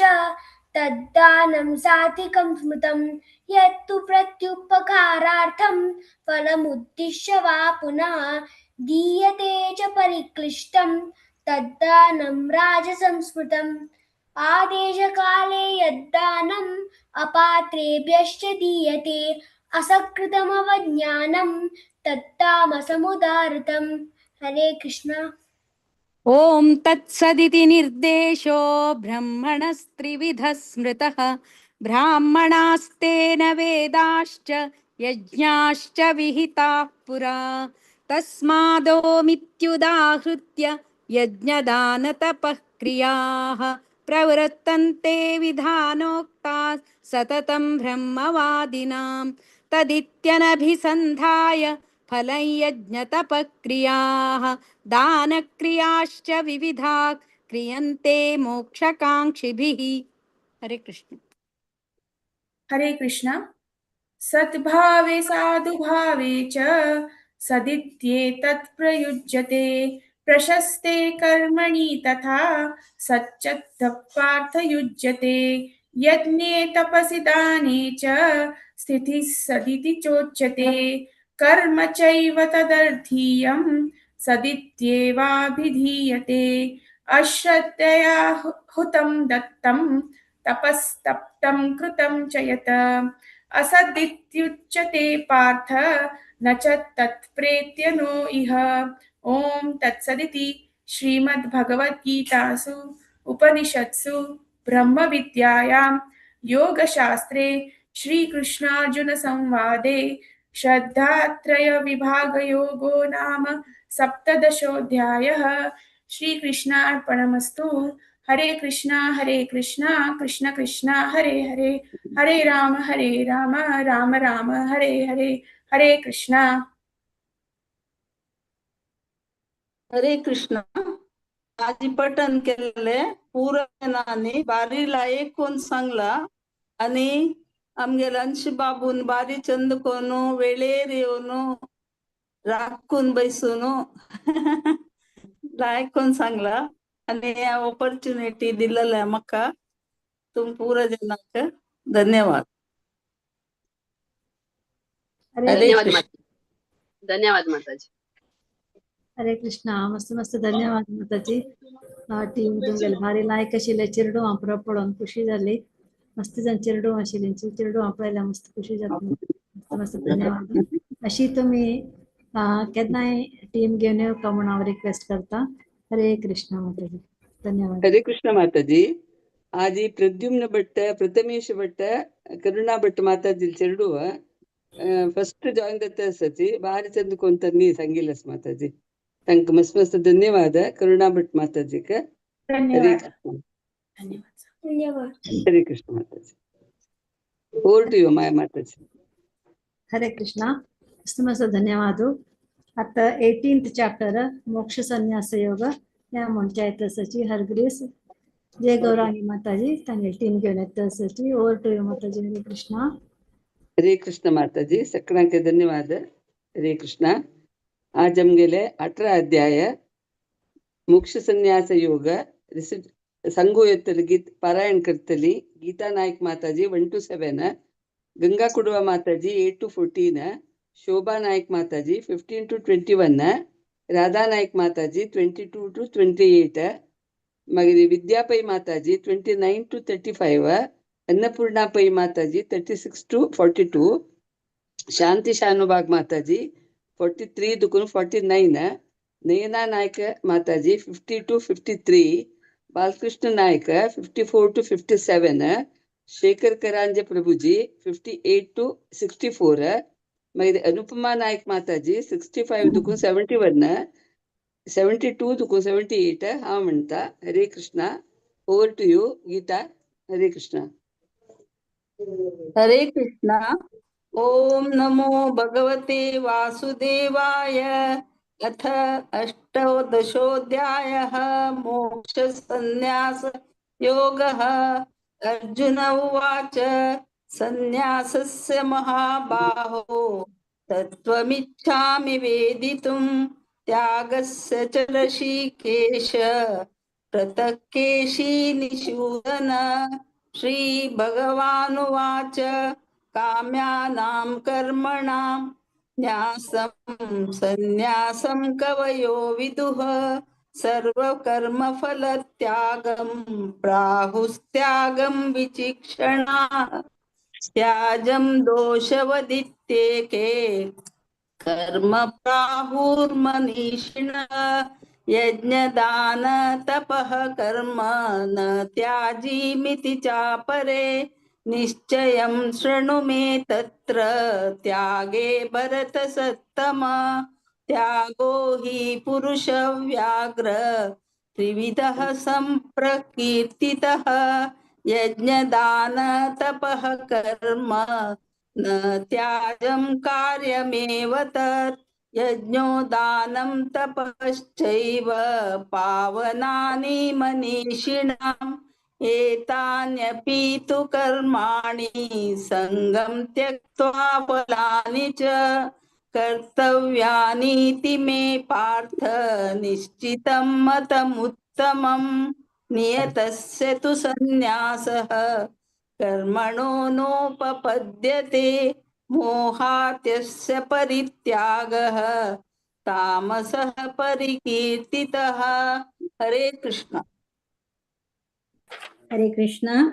तद्दानं सात्विकं स्मृतं। यत्तु प्रत्युपकारार्थं फलमुद्दिश्य वा पुनः दीयते च परिक्लिष्टं तद्दानं राजसंस्मृतम्। आदेशकाले यद्दानम् अपात्रेभ्यश्च दीयते असकृतमवज्ञानं तत्तामसमुदाहृतम्। हरे कृष्णा। ॐ तत्सदिति निर्देशो ब्रह्मणस्त्रिविधः स्मृतः। ब्राह्मणास्तेन वेदाश्च यज्ञाश्च विहिताः पुरा। तस्मादोमित्युदाहृत्य यज्ञदानतपः क्रियाः प्रवर्तन्ते विधानोक्ताः सततं ब्रह्मवादिनां। तदित्यनभिसन्धाय फलं यज्ञतपक्रियाः दानक्रियाश्च विविधा क्रियन्ते मोक्षकाङ्क्षिभिः। हरे कृष्ण। हरे कृष्ण। सद्भावे साधुभावे च सदित्येतत् प्रयुज्यते। प्रशस्ते कर्मणि तथा सच्चत्तपार्थयुज्यते। यज्ञे तपसि दाने च स्थितिः सदिति चोच्यते। कर्म चैव तदर्थीयं सदित्येवाभिधीयते। अश्रद्धया हुतं दत्तं तपस्तप्तं कृतं च यत् असदित्युच्यते पार्थ न च तत्प्रेत्य नो इह। ॐ तत्सदिति श्रीमद्भगवद्गीतासु उपनिषत्सु ब्रह्मविद्यायां योगशास्त्रे श्रीकृष्णार्जुनसंवादे श्रद्धात्रयविभागयोगो नाम सप्तदशोऽध्यायः। श्रीकृष्णार्पणमस्तु। हरे कृष्णा कृष्ण कृष्ण हरे हरे, हरे राम राम राम हरे हरे। हरे कृष्णा। हरे कृष्णा। आजी पठण केल्ले पुराणांनी बारी लायक कोण सांगला आणि आमगेले अंश बाबून बारी चंद कोनु वेळेर येवन राखून बैसून लायक कोण सांगला आणि ऑपॉर्च्युनिटी दिलेले म्हाका तुम पुरा जनाक धन्यवाद। हरे धन्यवाद कृष्ण। माता, धन्यवाद माताजी। हरे कृष्णा। मस्त मस्त धन्यवाद माताजी। टीम तुमगेले भारी लायक आशिल्ले चेरडूं पळोवन खुशी जाली। मस्त जाण चेरडूं आशिल्ली चेरडूं पळयल्यार मस्त खुशी जाता। मस्त मस्त धन्यवाद। अशी तुमी केन्नाय टीम घेवन येवका म्हूण हांव रिक्वेस्ट करता। हरे कृष्णा माताजी, धन्यवाद। हरे कृष्ण माताजी। आदि प्रद्युम्न भट्ट, प्रथमेश भट्ट, करुणा भट्ट माताजी चेरडूव फस्ट ಜಾಯಿನ್ सची बारी चंद कोंत नी सांगिलस माताजी। तांकां मस्त मस्त धन्यवाद करुणा भट्ट माताजीक। हरे धन्यवाद. कृष्ण. धन्यवाद. धन्यवाद. हरे कृष्ण माताजी. ओवर टू you माया माताजी. हरे कृष्ण. क्रिस्तमस धन्यवाद. आता 18th chapter मोक्ष संन्यास योग ह्या म्हणच्या येता आसाची हरग्रेस जय गौरांगी माताजी तांगेली टीम घेवन येता आसाची. Over to you Mataji. Hare Krishna. Hare Krishna माताजी, सगळ्यांके धन्यवाद. हरे कृष्ण. आज आमगेले 18 अध्याय मोक्ष संन्यास योग सांगू येतली गीत पारायण करतली गीता नायक माताजी 1 to 7, Ganga Kudva Mataji 8 to 14, Shobha Naik Mataji 15 to 21, Radha Naik Mataji 22 to 28, मागीर विद्या पै माताजी 29 to 35, Annapurna Pai Mataji 36 to 42, Shanti Shanubhag Mataji 43 Dukun 49, Nayana Naik Mataji 50 to 53, Balakrishna Naik 54 to 57, Shekhar Karanje Prabhuji 58 to 64, मागीर अनुपमा नायक माताजी 65 दुकून 71, 72 दुकून 78. हांव म्हणटा. हरे Krishna. Over to you Gita. Hare Krishna. Hare Krishna. ॐ नमो भगवते वासुदेवाय. अथ अष्टादशोऽध्यायः मोक्षसंन्यास योगः. अर्जुन उवाच, संन्यासस्य महाबाहो तत्त्वमिच्छामि वेदितुं, त्यागस्य च ऋषिकेश पृथक् केशिनिषूदन. श्री भगवानुवाच, काम्यानां कर्मणां न्यासं संन्यासं कवयो विदुः, सर्वकर्मफलत्यागं प्राहुस्त्यागं विचक्षणाः. त्याजं दोषवदित्येके कर्म प्राहुर्मनीषिणः, यज्ञदान तपः कर्म न त्याजीमिति चापरे, निश्चयं शृणु मे तत्र त्यागे भरतसत्तम. त्यागो हि पुरुषव्याघ्र त्रिविधः संप्रकीर्तितः, यज्ञदान तपः कर्म न त्याजं कार्यमेव तत्, यज्ञो दानं तपश्चैव पावनानि मनीषिणाम्. एतान्यपि तु कर्माणि सङ्गं त्यक्त्वा फलानि च कर्तव्यानीति मे पार्थ निश्चितं मतमुत्तमम्. नियतस्य तु संन्यासः कर्मणो नोपपद्यते, मोहात्यस्य परित्यागः तामसः परिकीर्तितः. हरे कृष्ण. हरे कृष्ण.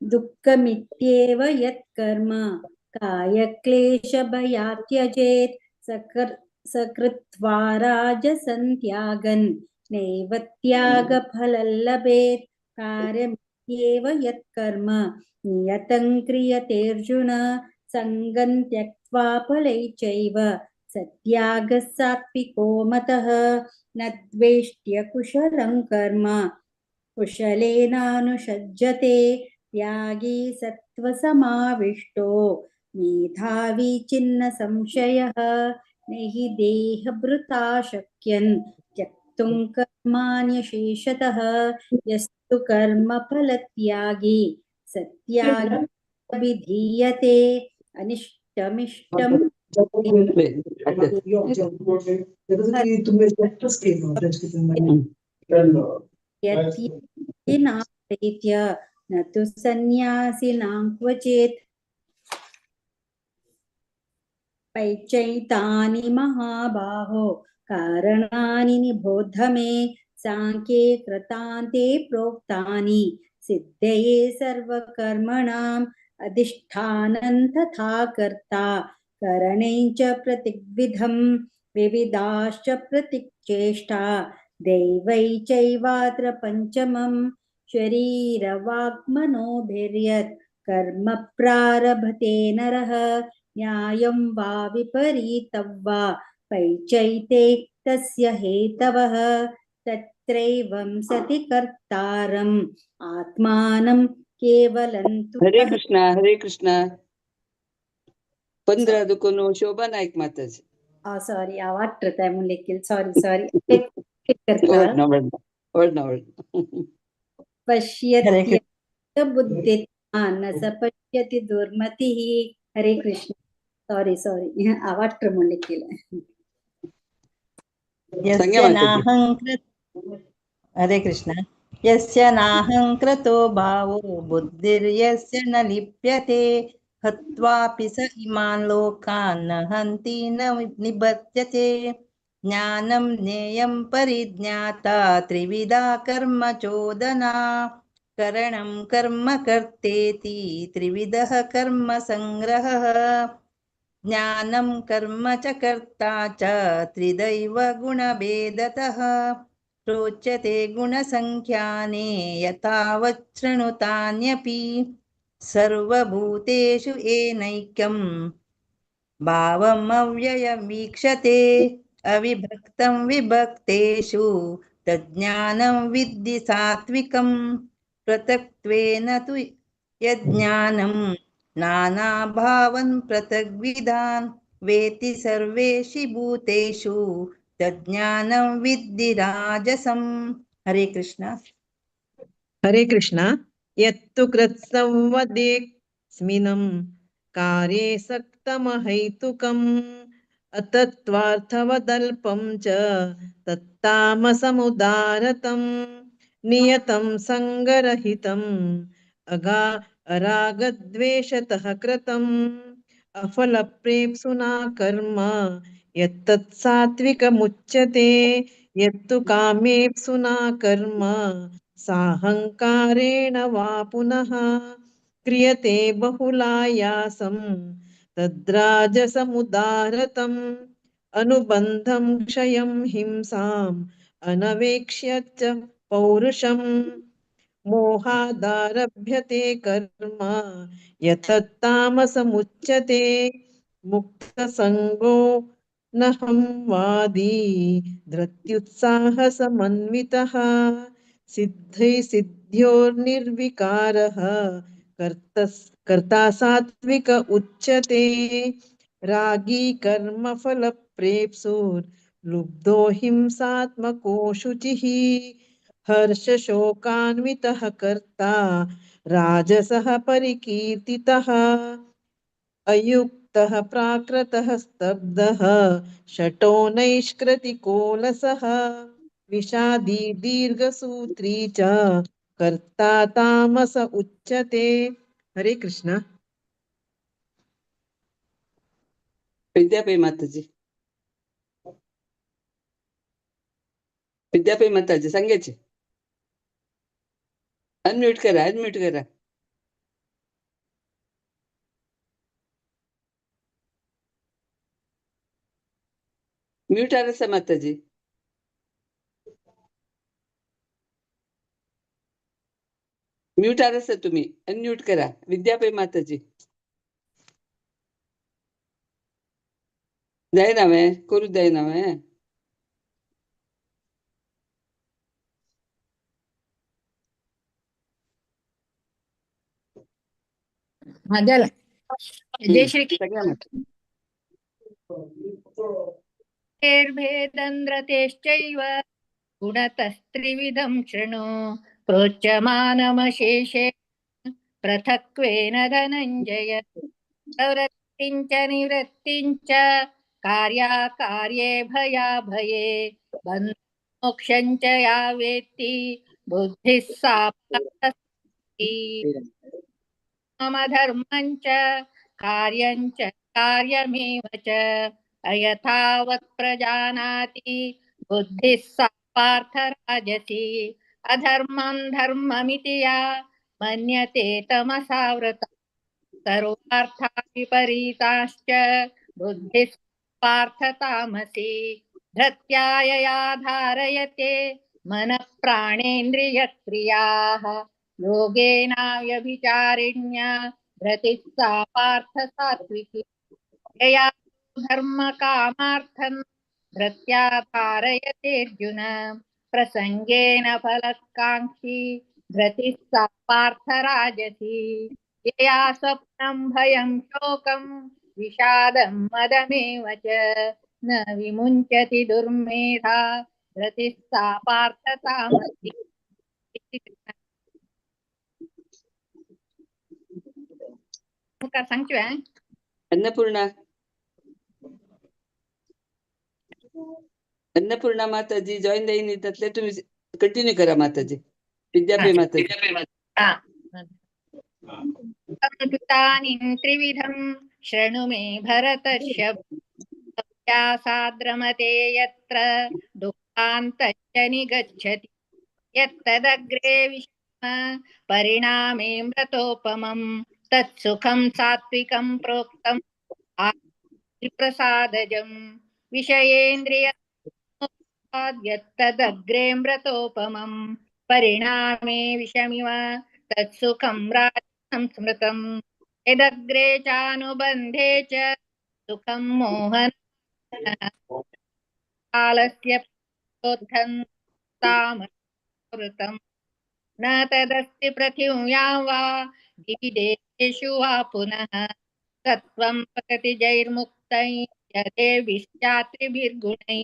दुःखमित्येव यत्कर्म कायक्लेशभयात् त्यजेत्, सकृत्वा राजसं त्यागन् नैव त्यागफलं लभेत्. कार्यमित्येव यत्कर्म नियतं क्रियतेऽर्जुन, सङ्गं त्यक्त्वा फलैश्चैव सत्यागः सात्विको मतः. न द्वेष्ट्य कुशलं कर्म कुशलेनानुषज्जते, त्यागी सत्त्वसमाविष्टो मेधावी छिन्न संशयः. नहि देहभृता शक्यन् त्यक्तुं कर्माण्यशेषतः, यस्तु कर्मफलत्यागी सत्यागी अभिधीयते. अनिष्टमिष्टं यत्प्रीत्य न तु सन्न्यासिनां क्वचित्. पैचैतानि महाबाहो कारणानि निबोध मे, सांख्ये कृतान्ते प्रोक्तानि सिद्धये सर्वकर्मणाम्. अधिष्ठानं तथा कर्ता करणैः च प्रतिविधं, विविधाश्च प्रतिचेष्टा दैवै चैवात्र पञ्चमं. शरीरवाक्मनोभिर्यत् कर्म प्रारभते नरः, न्यायं वा विपरीतं वा पैचैते तस्य हेतवः. तत् त्रैवं सति कर्तारम् आत्मानं केवलं तु हरे कृष्णा हरे कृष्णा. 15 दुकोन शोभा नाईक माताजी. सॉरी, आवाज मुलेकील, सॉरी सॉरी. वडना वडना वडना वडना. पश्यति बुद्धित्वान् न स पश्यति दुर्मतिः. हरे कृष्ण. सॉरी सॉरी, आवाज मुलेकील. सांगा यस्य माताजी. नाहङ्कृत, हरे कृष्ण. यस्य नाहङ्कृतो भावो बुद्धिर्यस्य न लिप्यते, हत्वापि स इमान् लोकान् न हन्ति न निबध्यते. ज्ञानं ज्ञेयं परिज्ञाता त्रिविधा कर्म चोदना, करणं कर्म कर्तेति त्रिविधः कर्म संग्रहः. ज्ञानं कर्म च कर्ता च त्रिदैव गुणभेदतः, प्रोच्यते गुणसङ्ख्याने यथावत् शृणुतान्यपि. सर्वभूतेषु येनैक्यं भावमव्ययमीक्षते, अविभक्तं विभक्तेषु तज्ज्ञानं विद्धि सात्विकं. पृथक्त्वेन तु यज्ञानं नानाभावन् पृथग्विधान् वेत्ति सर्वेषु भूतेषु तज्ज्ञानं विद्धि राजसं. हरे कृष्णा. हरे कृष्णा. यत्तु कृत्स्नं वदेस्मिनं कार्ये सक्तमहैतुकम् अतत्त्वार्थवदल्पं च तत्तामसमुदारतं, नियतं सङ्गरहितम् अगा अरागद्वेषतः कृतम्, अफलप्रेप्सुना कर्म यत्तत् सात्विकमुच्यते. यत्तु कामेप्सुना कर्म साहङ्कारेण वा पुनः क्रियते बहुलायासं तद्राजसमुदारतम्, अनुबन्धं क्षयं हिंसाम् अनवेक्ष्य च पौरुषम्, मोहादारभ्यते कर्म यतत्तामसमुच्यते. मुक्तसङ्गो नहं वादी धृत्युत्साहसमन्वितः, सिद्धै सिद्ध्योर्निर्विकारः कर्ता सात्विक उच्यते. रागी कर्मफलप्रेप्सुर् लुब्धो हिंसात्मको शुचिः, हर्षशोकान्वितः कर्ता राजसः परिकीर्तितः, अयुक्तः प्राकृतः स्तब्धः शटो नैष्कृतिकोलसः, विषादी दीर्घसूत्री च कर्ता तामस उच्यते. हरे कृष्णा. विद्यापै माताजी, विद्यापै माताजी सांगायचे. अनम्यूट करा, अनम्यूट करा. म्यूट आलं माताजी. म्यूट आलं तुम्ही, अनम्यूट करा. विद्यापै माताजी जायना वे करू जायना वे. हा झालं. जय श्री सगळ्या माता. भेदन्द्रतेश्चैव गुणतस्त्रिविधं शृणु, प्रोच्यमानमशेषे पृथक्त्वेन धनञ्जय. प्रवृत्तिं च निवृत्तिं च कार्याकार्ये भयाभये, बन्धमोक्षं च या वेत्ति बुद्धिः सा पार्थसारथी. मम धर्मं च कार्यं च कार्यमेव च अयथावत् प्रजानाति बुद्धिः सा पार्थ राजसी. अधर्मं धर्ममिति या मन्यते तमसावृता, सर्वार्था विपरीताश्च बुद्धिः पार्थ तामसी. धृत्या यया धारयते मनः प्राणेन्द्रियक्रियाः, योगेनाव्यभिचारिण्या धृतिः सा पार्थ सात्विकी. यया धर्मकामार्थं धृत्या धारयतेऽर्जुन, प्रसङ्गेन फलकाङ्क्षी धृतिः सा पार्थराजसी। यया स्वप्नं भयं शोकं विषादं मदमेव च न विमुञ्चति दुर्मेधा धृतिः सा पार्थ तामसी। मुखार सांगची अन्नपूर्णा, अन्नपूर्णा माताजी जॉईन जाईन त्यातले तुम्ही कंटिन्यू करा माताजी. विद्यापीठ माताजी. संस्कृतानि त्रिविधं शृणु मे भरतर्षभ साद्रमते यत्र दुःखान्तश्च निगच्छति यत्तदग्रे विषम परिणामे मृतोपमं तत्सुखं सात्विकं प्रोक्तम् प्रसादजं विषयेन्द्रिय यत्तदग्रे मृतोपमं परिणामे विषमिव तत्सुखं राजसं स्मृतं यदग्रे चानुबन्धे च सुखं मोहन कालस्य तामृतं न तदस्ति पृथिव्यां वा दिवि देवेषु वा पुनः सत्त्वं पतति जैर्मुक्तैः यदेभिश्चात्रिभिर्गुणैः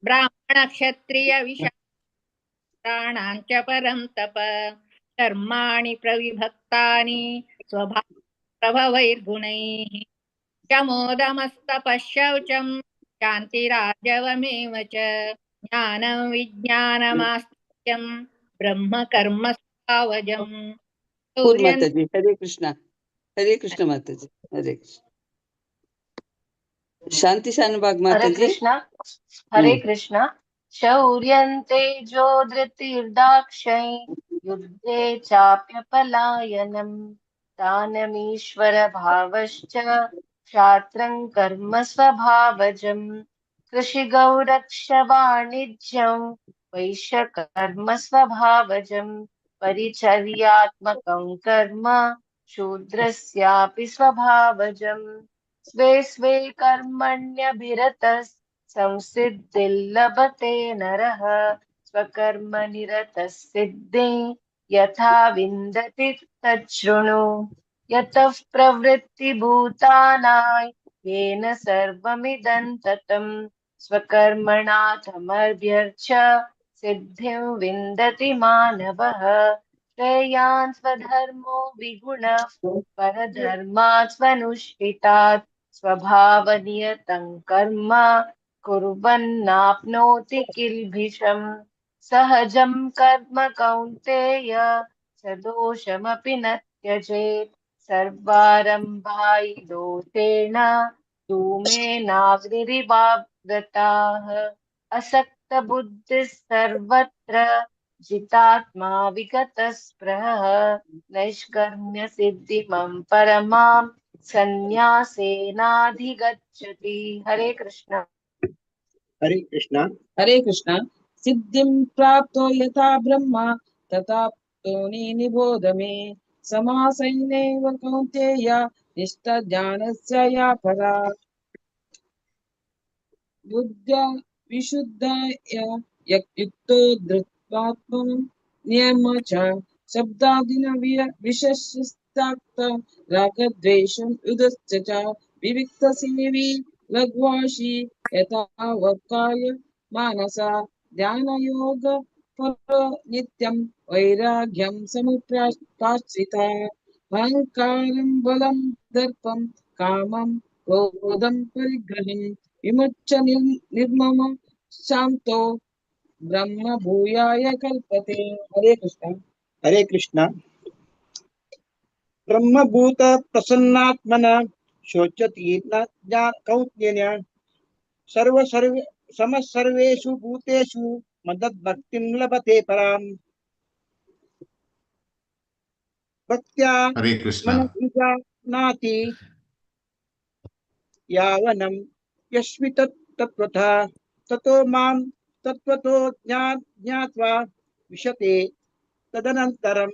ब्राह्मणक्षत्रियविषाणां च परं तप कर्माणि प्रविभक्तानि स्वभाव प्रभवैर्गुणैः शमोदमस्तपः शौचं शान्तिराजवमेव च ज्ञानं विज्ञानमास्तिक्यं ब्रह्म कर्म स्वभावजम्। माताजी हरे कृष्णा, हरे कृष्ण माताजी, हरे कृष्ण. शांती शानबाग हरे माताजी. कृष्णा, हरे कृष्णा. शौर्यं तेजो धृतिर्दाक्षै युद्धे चाप्यपलायनं दानमीश्वर भावश्च क्षात्रं कर्म स्वभावजं कृषिगौरक्ष वाणिज्यं वैश्यकर्म स्वभावजं परिचर्यात्मकं कर्म शूद्रस्यापि स्वभावजं स्वे स्वे कर्मण्यभिरतः संसिद्धिर्लभते नरः स्वकर्मनिरतः सिद्धिं यथा विन्दति तच्छृणु। यतः प्रवृत्तिभूतानां येन सर्वमिदं ततं स्वकर्मणा तमभ्यर्च्य सिद्धिं विन्दति मानवः। श्रेयान् स्वधर्मो विगुणः परधर्मात् स्वनुष्ठितात् स्वभावनियतं कर्म कुर्वन्नाप्नोति किल्बिषम्। सहजं कर्म कौन्तेय सदोषमपि न त्यजेत्। सर्वारम्भा हि दोषेण धूमेनाग्निरिवावृताः। असक्तबुद्धिः सर्वत्र जितात्मा विगतस्पृहः नैष्कर्म्य सिद्धिमं परमां संन्यासेनाधिगच्छति। हरे कृष्ण, हरे कृष्ण, हरे कृष्ण. सिद्धिं प्राप्तो यथा ब्रह्म तथा निबोध मे समासैनैव कौन्तेय निष्ठा ज्ञानस्य या परा। बुद्ध्या विशुद्धाय युक्तो धृत्वात्मनं नियम च शब्दादिन विशेषस्ताक्त रागद्वेषं युधश्च च विविक्तसेवी लघ्वाशी यथा वक्काय मानसा ध्यानयोग परो नित्यं वैराग्यं समुपाश्रिता। अहंकारं बलं दर्पं कामं क्रोधं परिग्रहं विमुच्य निर्मम शांतो ब्रह्म भूयाय कल्पते। हरे कृष्ण, हरे कृष्ण. ब्रह्मभूत प्रसन्नात्मना शोचति न कौन्तेय सर्व सर्व समसर्वेषु भूतेषु मदद्भक्तिं लभते पराम्। भक्त्या हरे कृष्ण. मनसि यावनं यस्मि तत्त्वतः ततो मां तत्त्वतो ज्ञात्वा विशते तदनन्तरं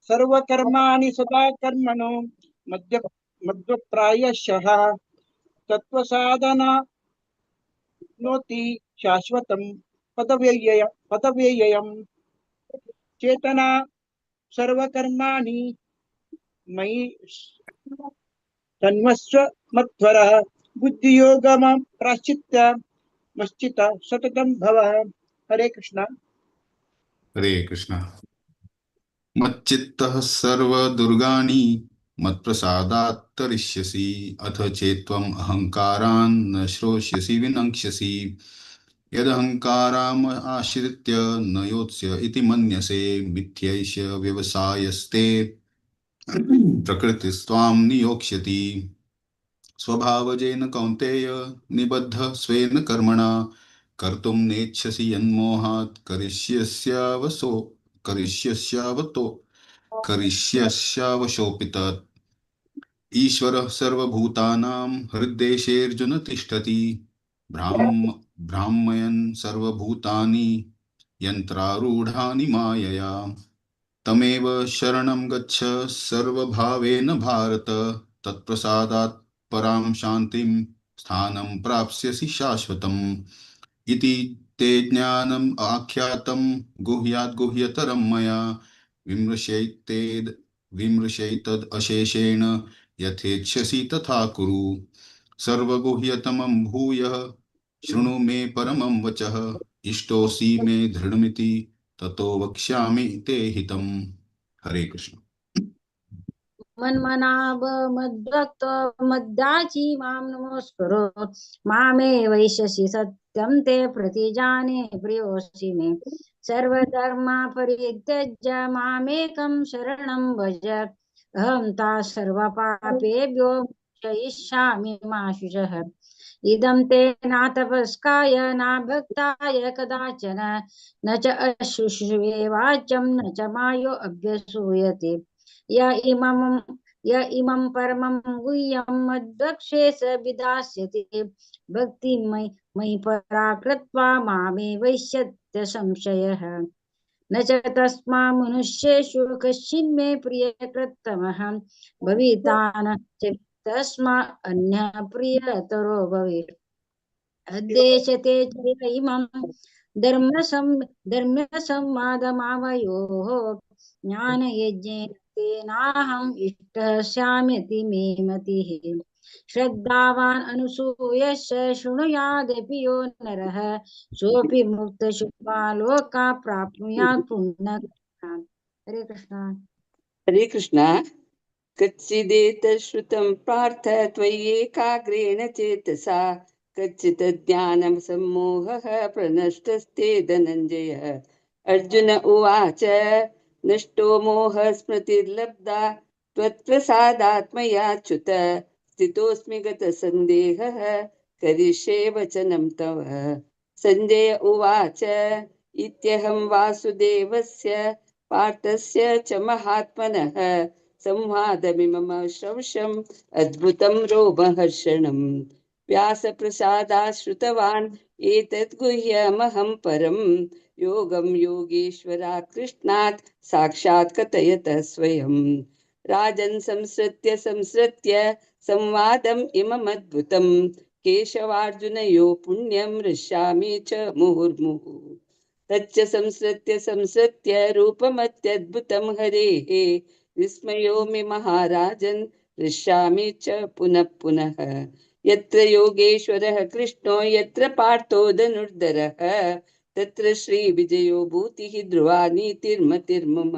सर्वकर्माणि सदा कर्मणो मद्वप्रायशः तत्त्वसाधना प्राप्नोति शाश्वतं पदव्ययम्। चेतना सर्वकर्माणि मयि तन्वस्व मत्वरः बुद्धियोगमां प्राश्चित्य मश्चित सततं भव। हरे कृष्णा। हरे कृष्णा। मच्चित्तः सर्वदुर्गाणि मत्प्रसादात् तरिष्यसि अथ चेत्त्वम् अहङ्कारान् न श्रोष्यसि विनङ्क्ष्यसि। यदहङ्काराम् आश्रित्य न योत्स्य इति मन्यसे मिथ्यैष व्यवसायस्ते प्रकृतिस्त्वां नियोक्ष्यति। स्वभावजेन कौन्तेय निबद्धः स्वेन कर्मणा कर्तुं नेच्छसि यन्मोहात् करिष्यस्यावशोऽपि तत्। ईश्वरः सर्वभूतानां हृद्देशेऽर्जुन तिष्ठति भ्रामयन् सर्वभूतानि यन्त्रारूढानि मायया। तमेव शरणं गच्छ सर्वभावेन भारत तत्प्रसादात् परां शान्तिं स्थानं प्राप्स्यसि शाश्वतम्। इति ते ज्ञानम् आख्यातं गुह्याद् गुह्यतरं मया विमृशैतद् अशेषेण यथेच्छसि तथा कुरु। सर्वगुह्यतमं भूयः शृणु मे परमं वचः इष्टोऽसि मे दृढमिति ततो वक्ष्यामि ते हितम्। हरे कृष्ण। मन्मनाभ मद्भक्त मद्दाची मां नमस्करो मामे वैश्यसि सत्यं ते प्रतिजाने प्रियोऽसि मे। सर्वधर्मा परित्यज्य मामेकं शरणं भज अहं ता सर्वपापेभ्यो मोक्षयिष्यामि मा शुचः। इदं ते नातपस्काय न भक्ताय कदाचन न च अशुश्रुवे वाचं न च मायो अभ्यसूयते। य इमं परमं गुह्यं मद्वक्षे स विदास्यति भक्तिं मयि परा कृत्वा मामे वैश्यत्य संशयः। न च तस्मा मनुष्येषु कश्चिन्मे प्रियकृत्तमः भविता न च तस्मा अन्यः प्रियतरो भवेत्। अद्देशते च इमं धर्मसंवादमावयोः ज्ञानयज्ञेन तेनाहम् इष्टः स्यामिति मे मतिः। श्रद्धावान् अनुसूयश्च शृणुयादपि यो नरः सोऽपि मुक्तशुभालोका प्राप्नुयात् पुण्यकृतान्। हरे कृष्णा। हरे कृष्णा। कच्चिदेतश्रुतं पार्थ त्वय्येकाग्रेण चेतसा कच्चित् ज्ञानं सम्मोहः प्रनष्टस्ते धनञ्जयः। अर्जुन उवाच नष्टो मोहः स्मृतिर्लब्धा त्वत्प्रसादात्मयाच्युत स्थितोऽस्मि गतसन्देहः करिष्ये वचनं तव। सञ्जय उवाच इत्यहं वासुदेवस्य पार्थस्य च महात्मनः संवादमिमम श्रौषम् अद्भुतं रोमहर्षणम्। व्यासप्रसादाश्रुतवान् एतद् गुह्यमहं परं योगं योगेश्वरात् कृष्णात् साक्षात् कथयतः स्वयं। राजन् संसृत्य संसृत्य संवादम् इममद्भुतं केशवार्जुनयो पुण्यं हृष्यामि च मुहुर्मुहुः। तच्च संसृत्य संसृत्य रूपमत्यद्भुतं हरेः विस्मयो मे महाराजन् हृष्यामि च पुनः पुनः। यत्र योगेश्वरः कृष्णो यत्र पार्थो धनुर्धरः तत्र श्रीविजयो भूतिः ध्रुवा नीतिर्मतिर्मम।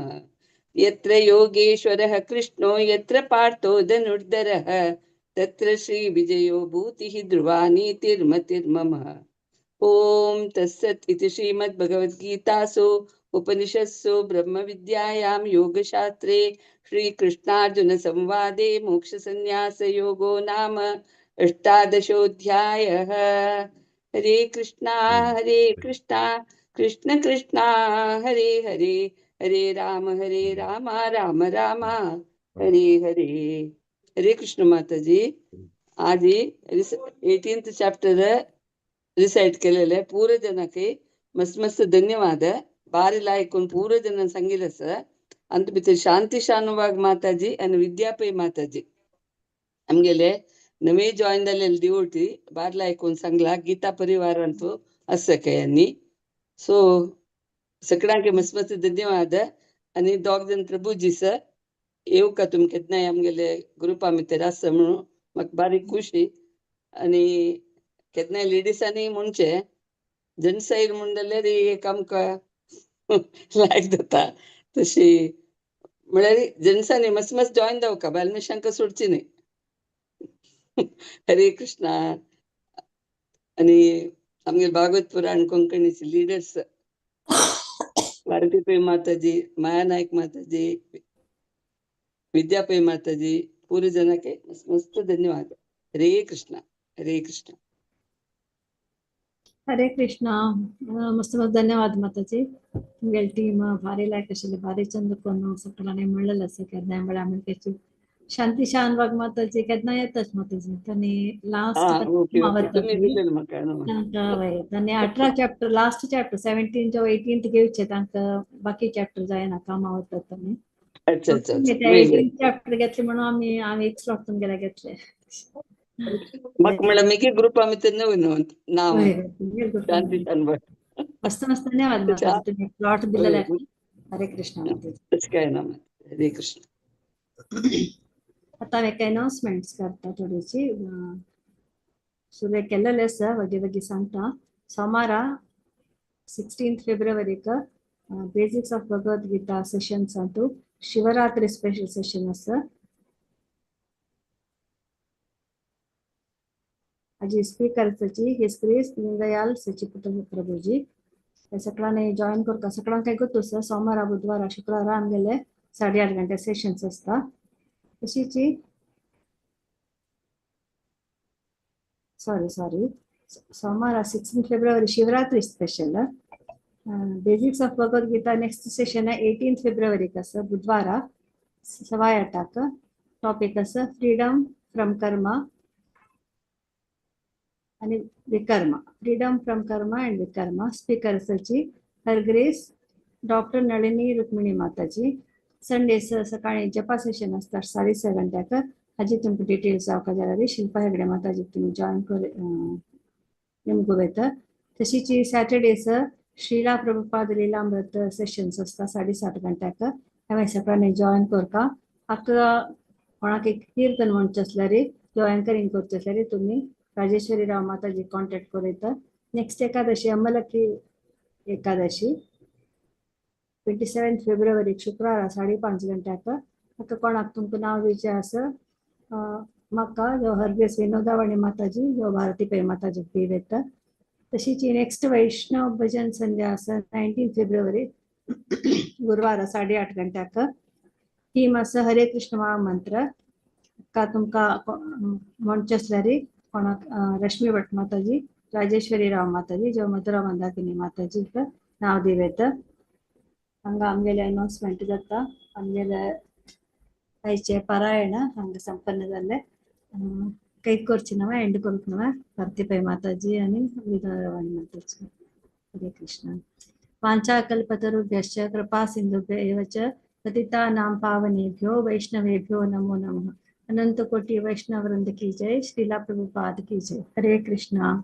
यत्र योगेश्वरः कृष्णो यत्र पार्थो धनुर्धरः तत्र श्रीविजयो भूतिः ध्रुवा नीतिर्मतिर्मम। ॐ तत्सत् इति श्रीमद्भगवद्गीतासु उपनिषत्सु ब्रह्मविद्यायां योगशास्त्रे श्रीकृष्णार्जुन संवादे मोक्षसंन्यासयोगो नाम अष्टादशोऽध्यायः। हरे कृष्णा कृष्ण कृष्णा हरे हरे हरे राम राम राम हरे हरे। हरे कृष्ण माताजी। आज 18th chapter recite केलेले पूरा जनಕ್ಕೆ मस्त मस्त धन्यवाद। बारी लायकून पूरा जन सांगितलं सर। अंत भितर शांती शानुभाग माताजी आणि विद्यापै माताजी आमगेले नवे जॉईन जाल्लेले दिवटी बारला आयकून सांगला गीता परिवारांतू आसा यांनी. सो सगळ्यांक मस्त मस्त धन्यवाद. आनी दोग जण प्रभुजी सर येवका तुमी केन्नाय आमगेले ग्रुपा भितर आसा म्हणून म्हाका बारीक खुशी. आनी केन्नाय लेडिसांनी म्हणचे जेंट्सांनी म्हण जाल्यार एक आमकां लायक जाता तशी म्हळ्यार जेंट्सांनी मस्त मस्त जॉईन जावका, बायल मनशांक सोडची न्ही. हरे कृष्णा. आनी आमगे भागवत पुराण कोंकणीची लिडर्स भारती पै माताजी, माया नायक माताजी, विद्या पै माताजी, पूरे जनाके मस्त मस्त धन्यवाद. हरे कृष्णा, हरे कृष्णा. हरे कृष्णा. मस्त मस्त धन्यवाद माताजी. तुमगेली टीम भारी लायक आशिल्ली, भारी चंद कोन्न सगळ्यांनी म्हणलेलें आसा केन्नाय म्हळ्यार आमी शांती शानबाग माताजी केन्ना येताच माताजी. तांणी लास्ट ओके ओके, तुमी दिलेलें म्हाका न्हू. तांकां तांणी 18 चॅप्टर, लास्ट चॅप्टर 17 जो 18 घेवचे, तांकां बाकी चॅप्टर जायना, कामां वतात तांणी. अच्छा अच्छा अच्छा, 18 चॅप्टर घेतले म्हणून आमी हांवें एक स्लॉट तुमगेले घेतले. म्हाका म्हळ्यार मागीर ग्रुपा भितर नवी न्हू नांव शांती शानबाग. मस्त मस्त धन्यवाद माताजी, तुम्ही प्लॉट दिलेले. हरे कृष्णा माताजी. तशें काय ना, हरे कृष्ण. आता हांव एक अनाउन्समेंट्स करता थोडीशी. सुरू केल्लेले आसा, वगी वगी सांगता. सोमारा 16 फेब्रुवारीक basics of Bhagavad Gita sessions Antu Shivratri special Seshan आसा. हाजी स्पीकर सची his grace Deendayal सचिपुत्र प्रभुजी. सगळ्यांनी जॉईन करता. सगळ्यांक काय गोत्तू आसा, सोमारा बुधवारा शुक्रारा आमगेले 8:30 गंटे सेशन्स आसता. तशीच सॉरी सॉरी सोमारा 16 February Shivaratri special basics of Bhagavad Gita next session 18 फेब्रुवारीक आसा, बुधवारा 8:15. टॉपिक आसा फ्रीडम फ्रॉम कर्मा आणि विकर्मा, फ्रीडम फ्रॉम कर्मा अँड विकर्मा. स्पीकर आसाची her grace doctor Nalini Rukmini Mataji. Sunday सकाळी जपा सेशन आसता 6:30 गंट्याक. हाजी तुमकां डिटेल्स जावका जाल्यार शिल्पा हेगडे माताजी तुमी जॉईन कर नेमको येता. तशीच सॅटर्डेस श्रीला प्रभुपाद लीलामृत सेशन्स आसता 7:30 गंट्याक. हांवें सगळ्यांनी जॉईन करका. आतां कोणाक एक कीर्तन म्हणचें आसल्यार किंवा एंकरींग करचें आसल्यार तुमी राजेश्वरी राव माताजी कॉन्टेक्ट करूं येता. नेक्स्ट एकादशी अमलकी एकादशी 27 फेब्रुवारी शुक्रारा 5:30 गंट्याक. आतां कोणाक तुमकां नांव दिवचें आसा म्हाका जो हरगेस विनोदावाणी माताजी जो भारती पै माताजी दिव येता. तशीच नेक्स्ट वैष्णव भजन संध्या आसा 19 फेब्रुवारी गुरुवारा 8:30 गंट्याक. थीम आसा हरे कृष्ण महामंत्र. का तुमकां म्हणचें आसल्यार कोणाक रश्मी भट माताजी, राजेश्वरी राव माताजी, जो मधुरा मंदाकिनी माताजीक नांव दिव येता. हांगा आमगेले अनाउन्समेंट जाता. आमगेले आयचे पारायण हांगा संपन्न जाल्लें. काही करची नवा एंड करूंक नवा भारती पै माताजी आनी विनोदवाणी माताजी. हरे कृष्ण. वाञ्छाकल्पतरुभ्यश्च कृपा सिन्धुभ्य एव च पतितानां पावनेभ्यो वैष्णवेभ्यो नमो नमः. अनंत कोटि वैष्णव वृंद की जय. श्रीला प्रभुपाद की जय. हरे कृष्णा.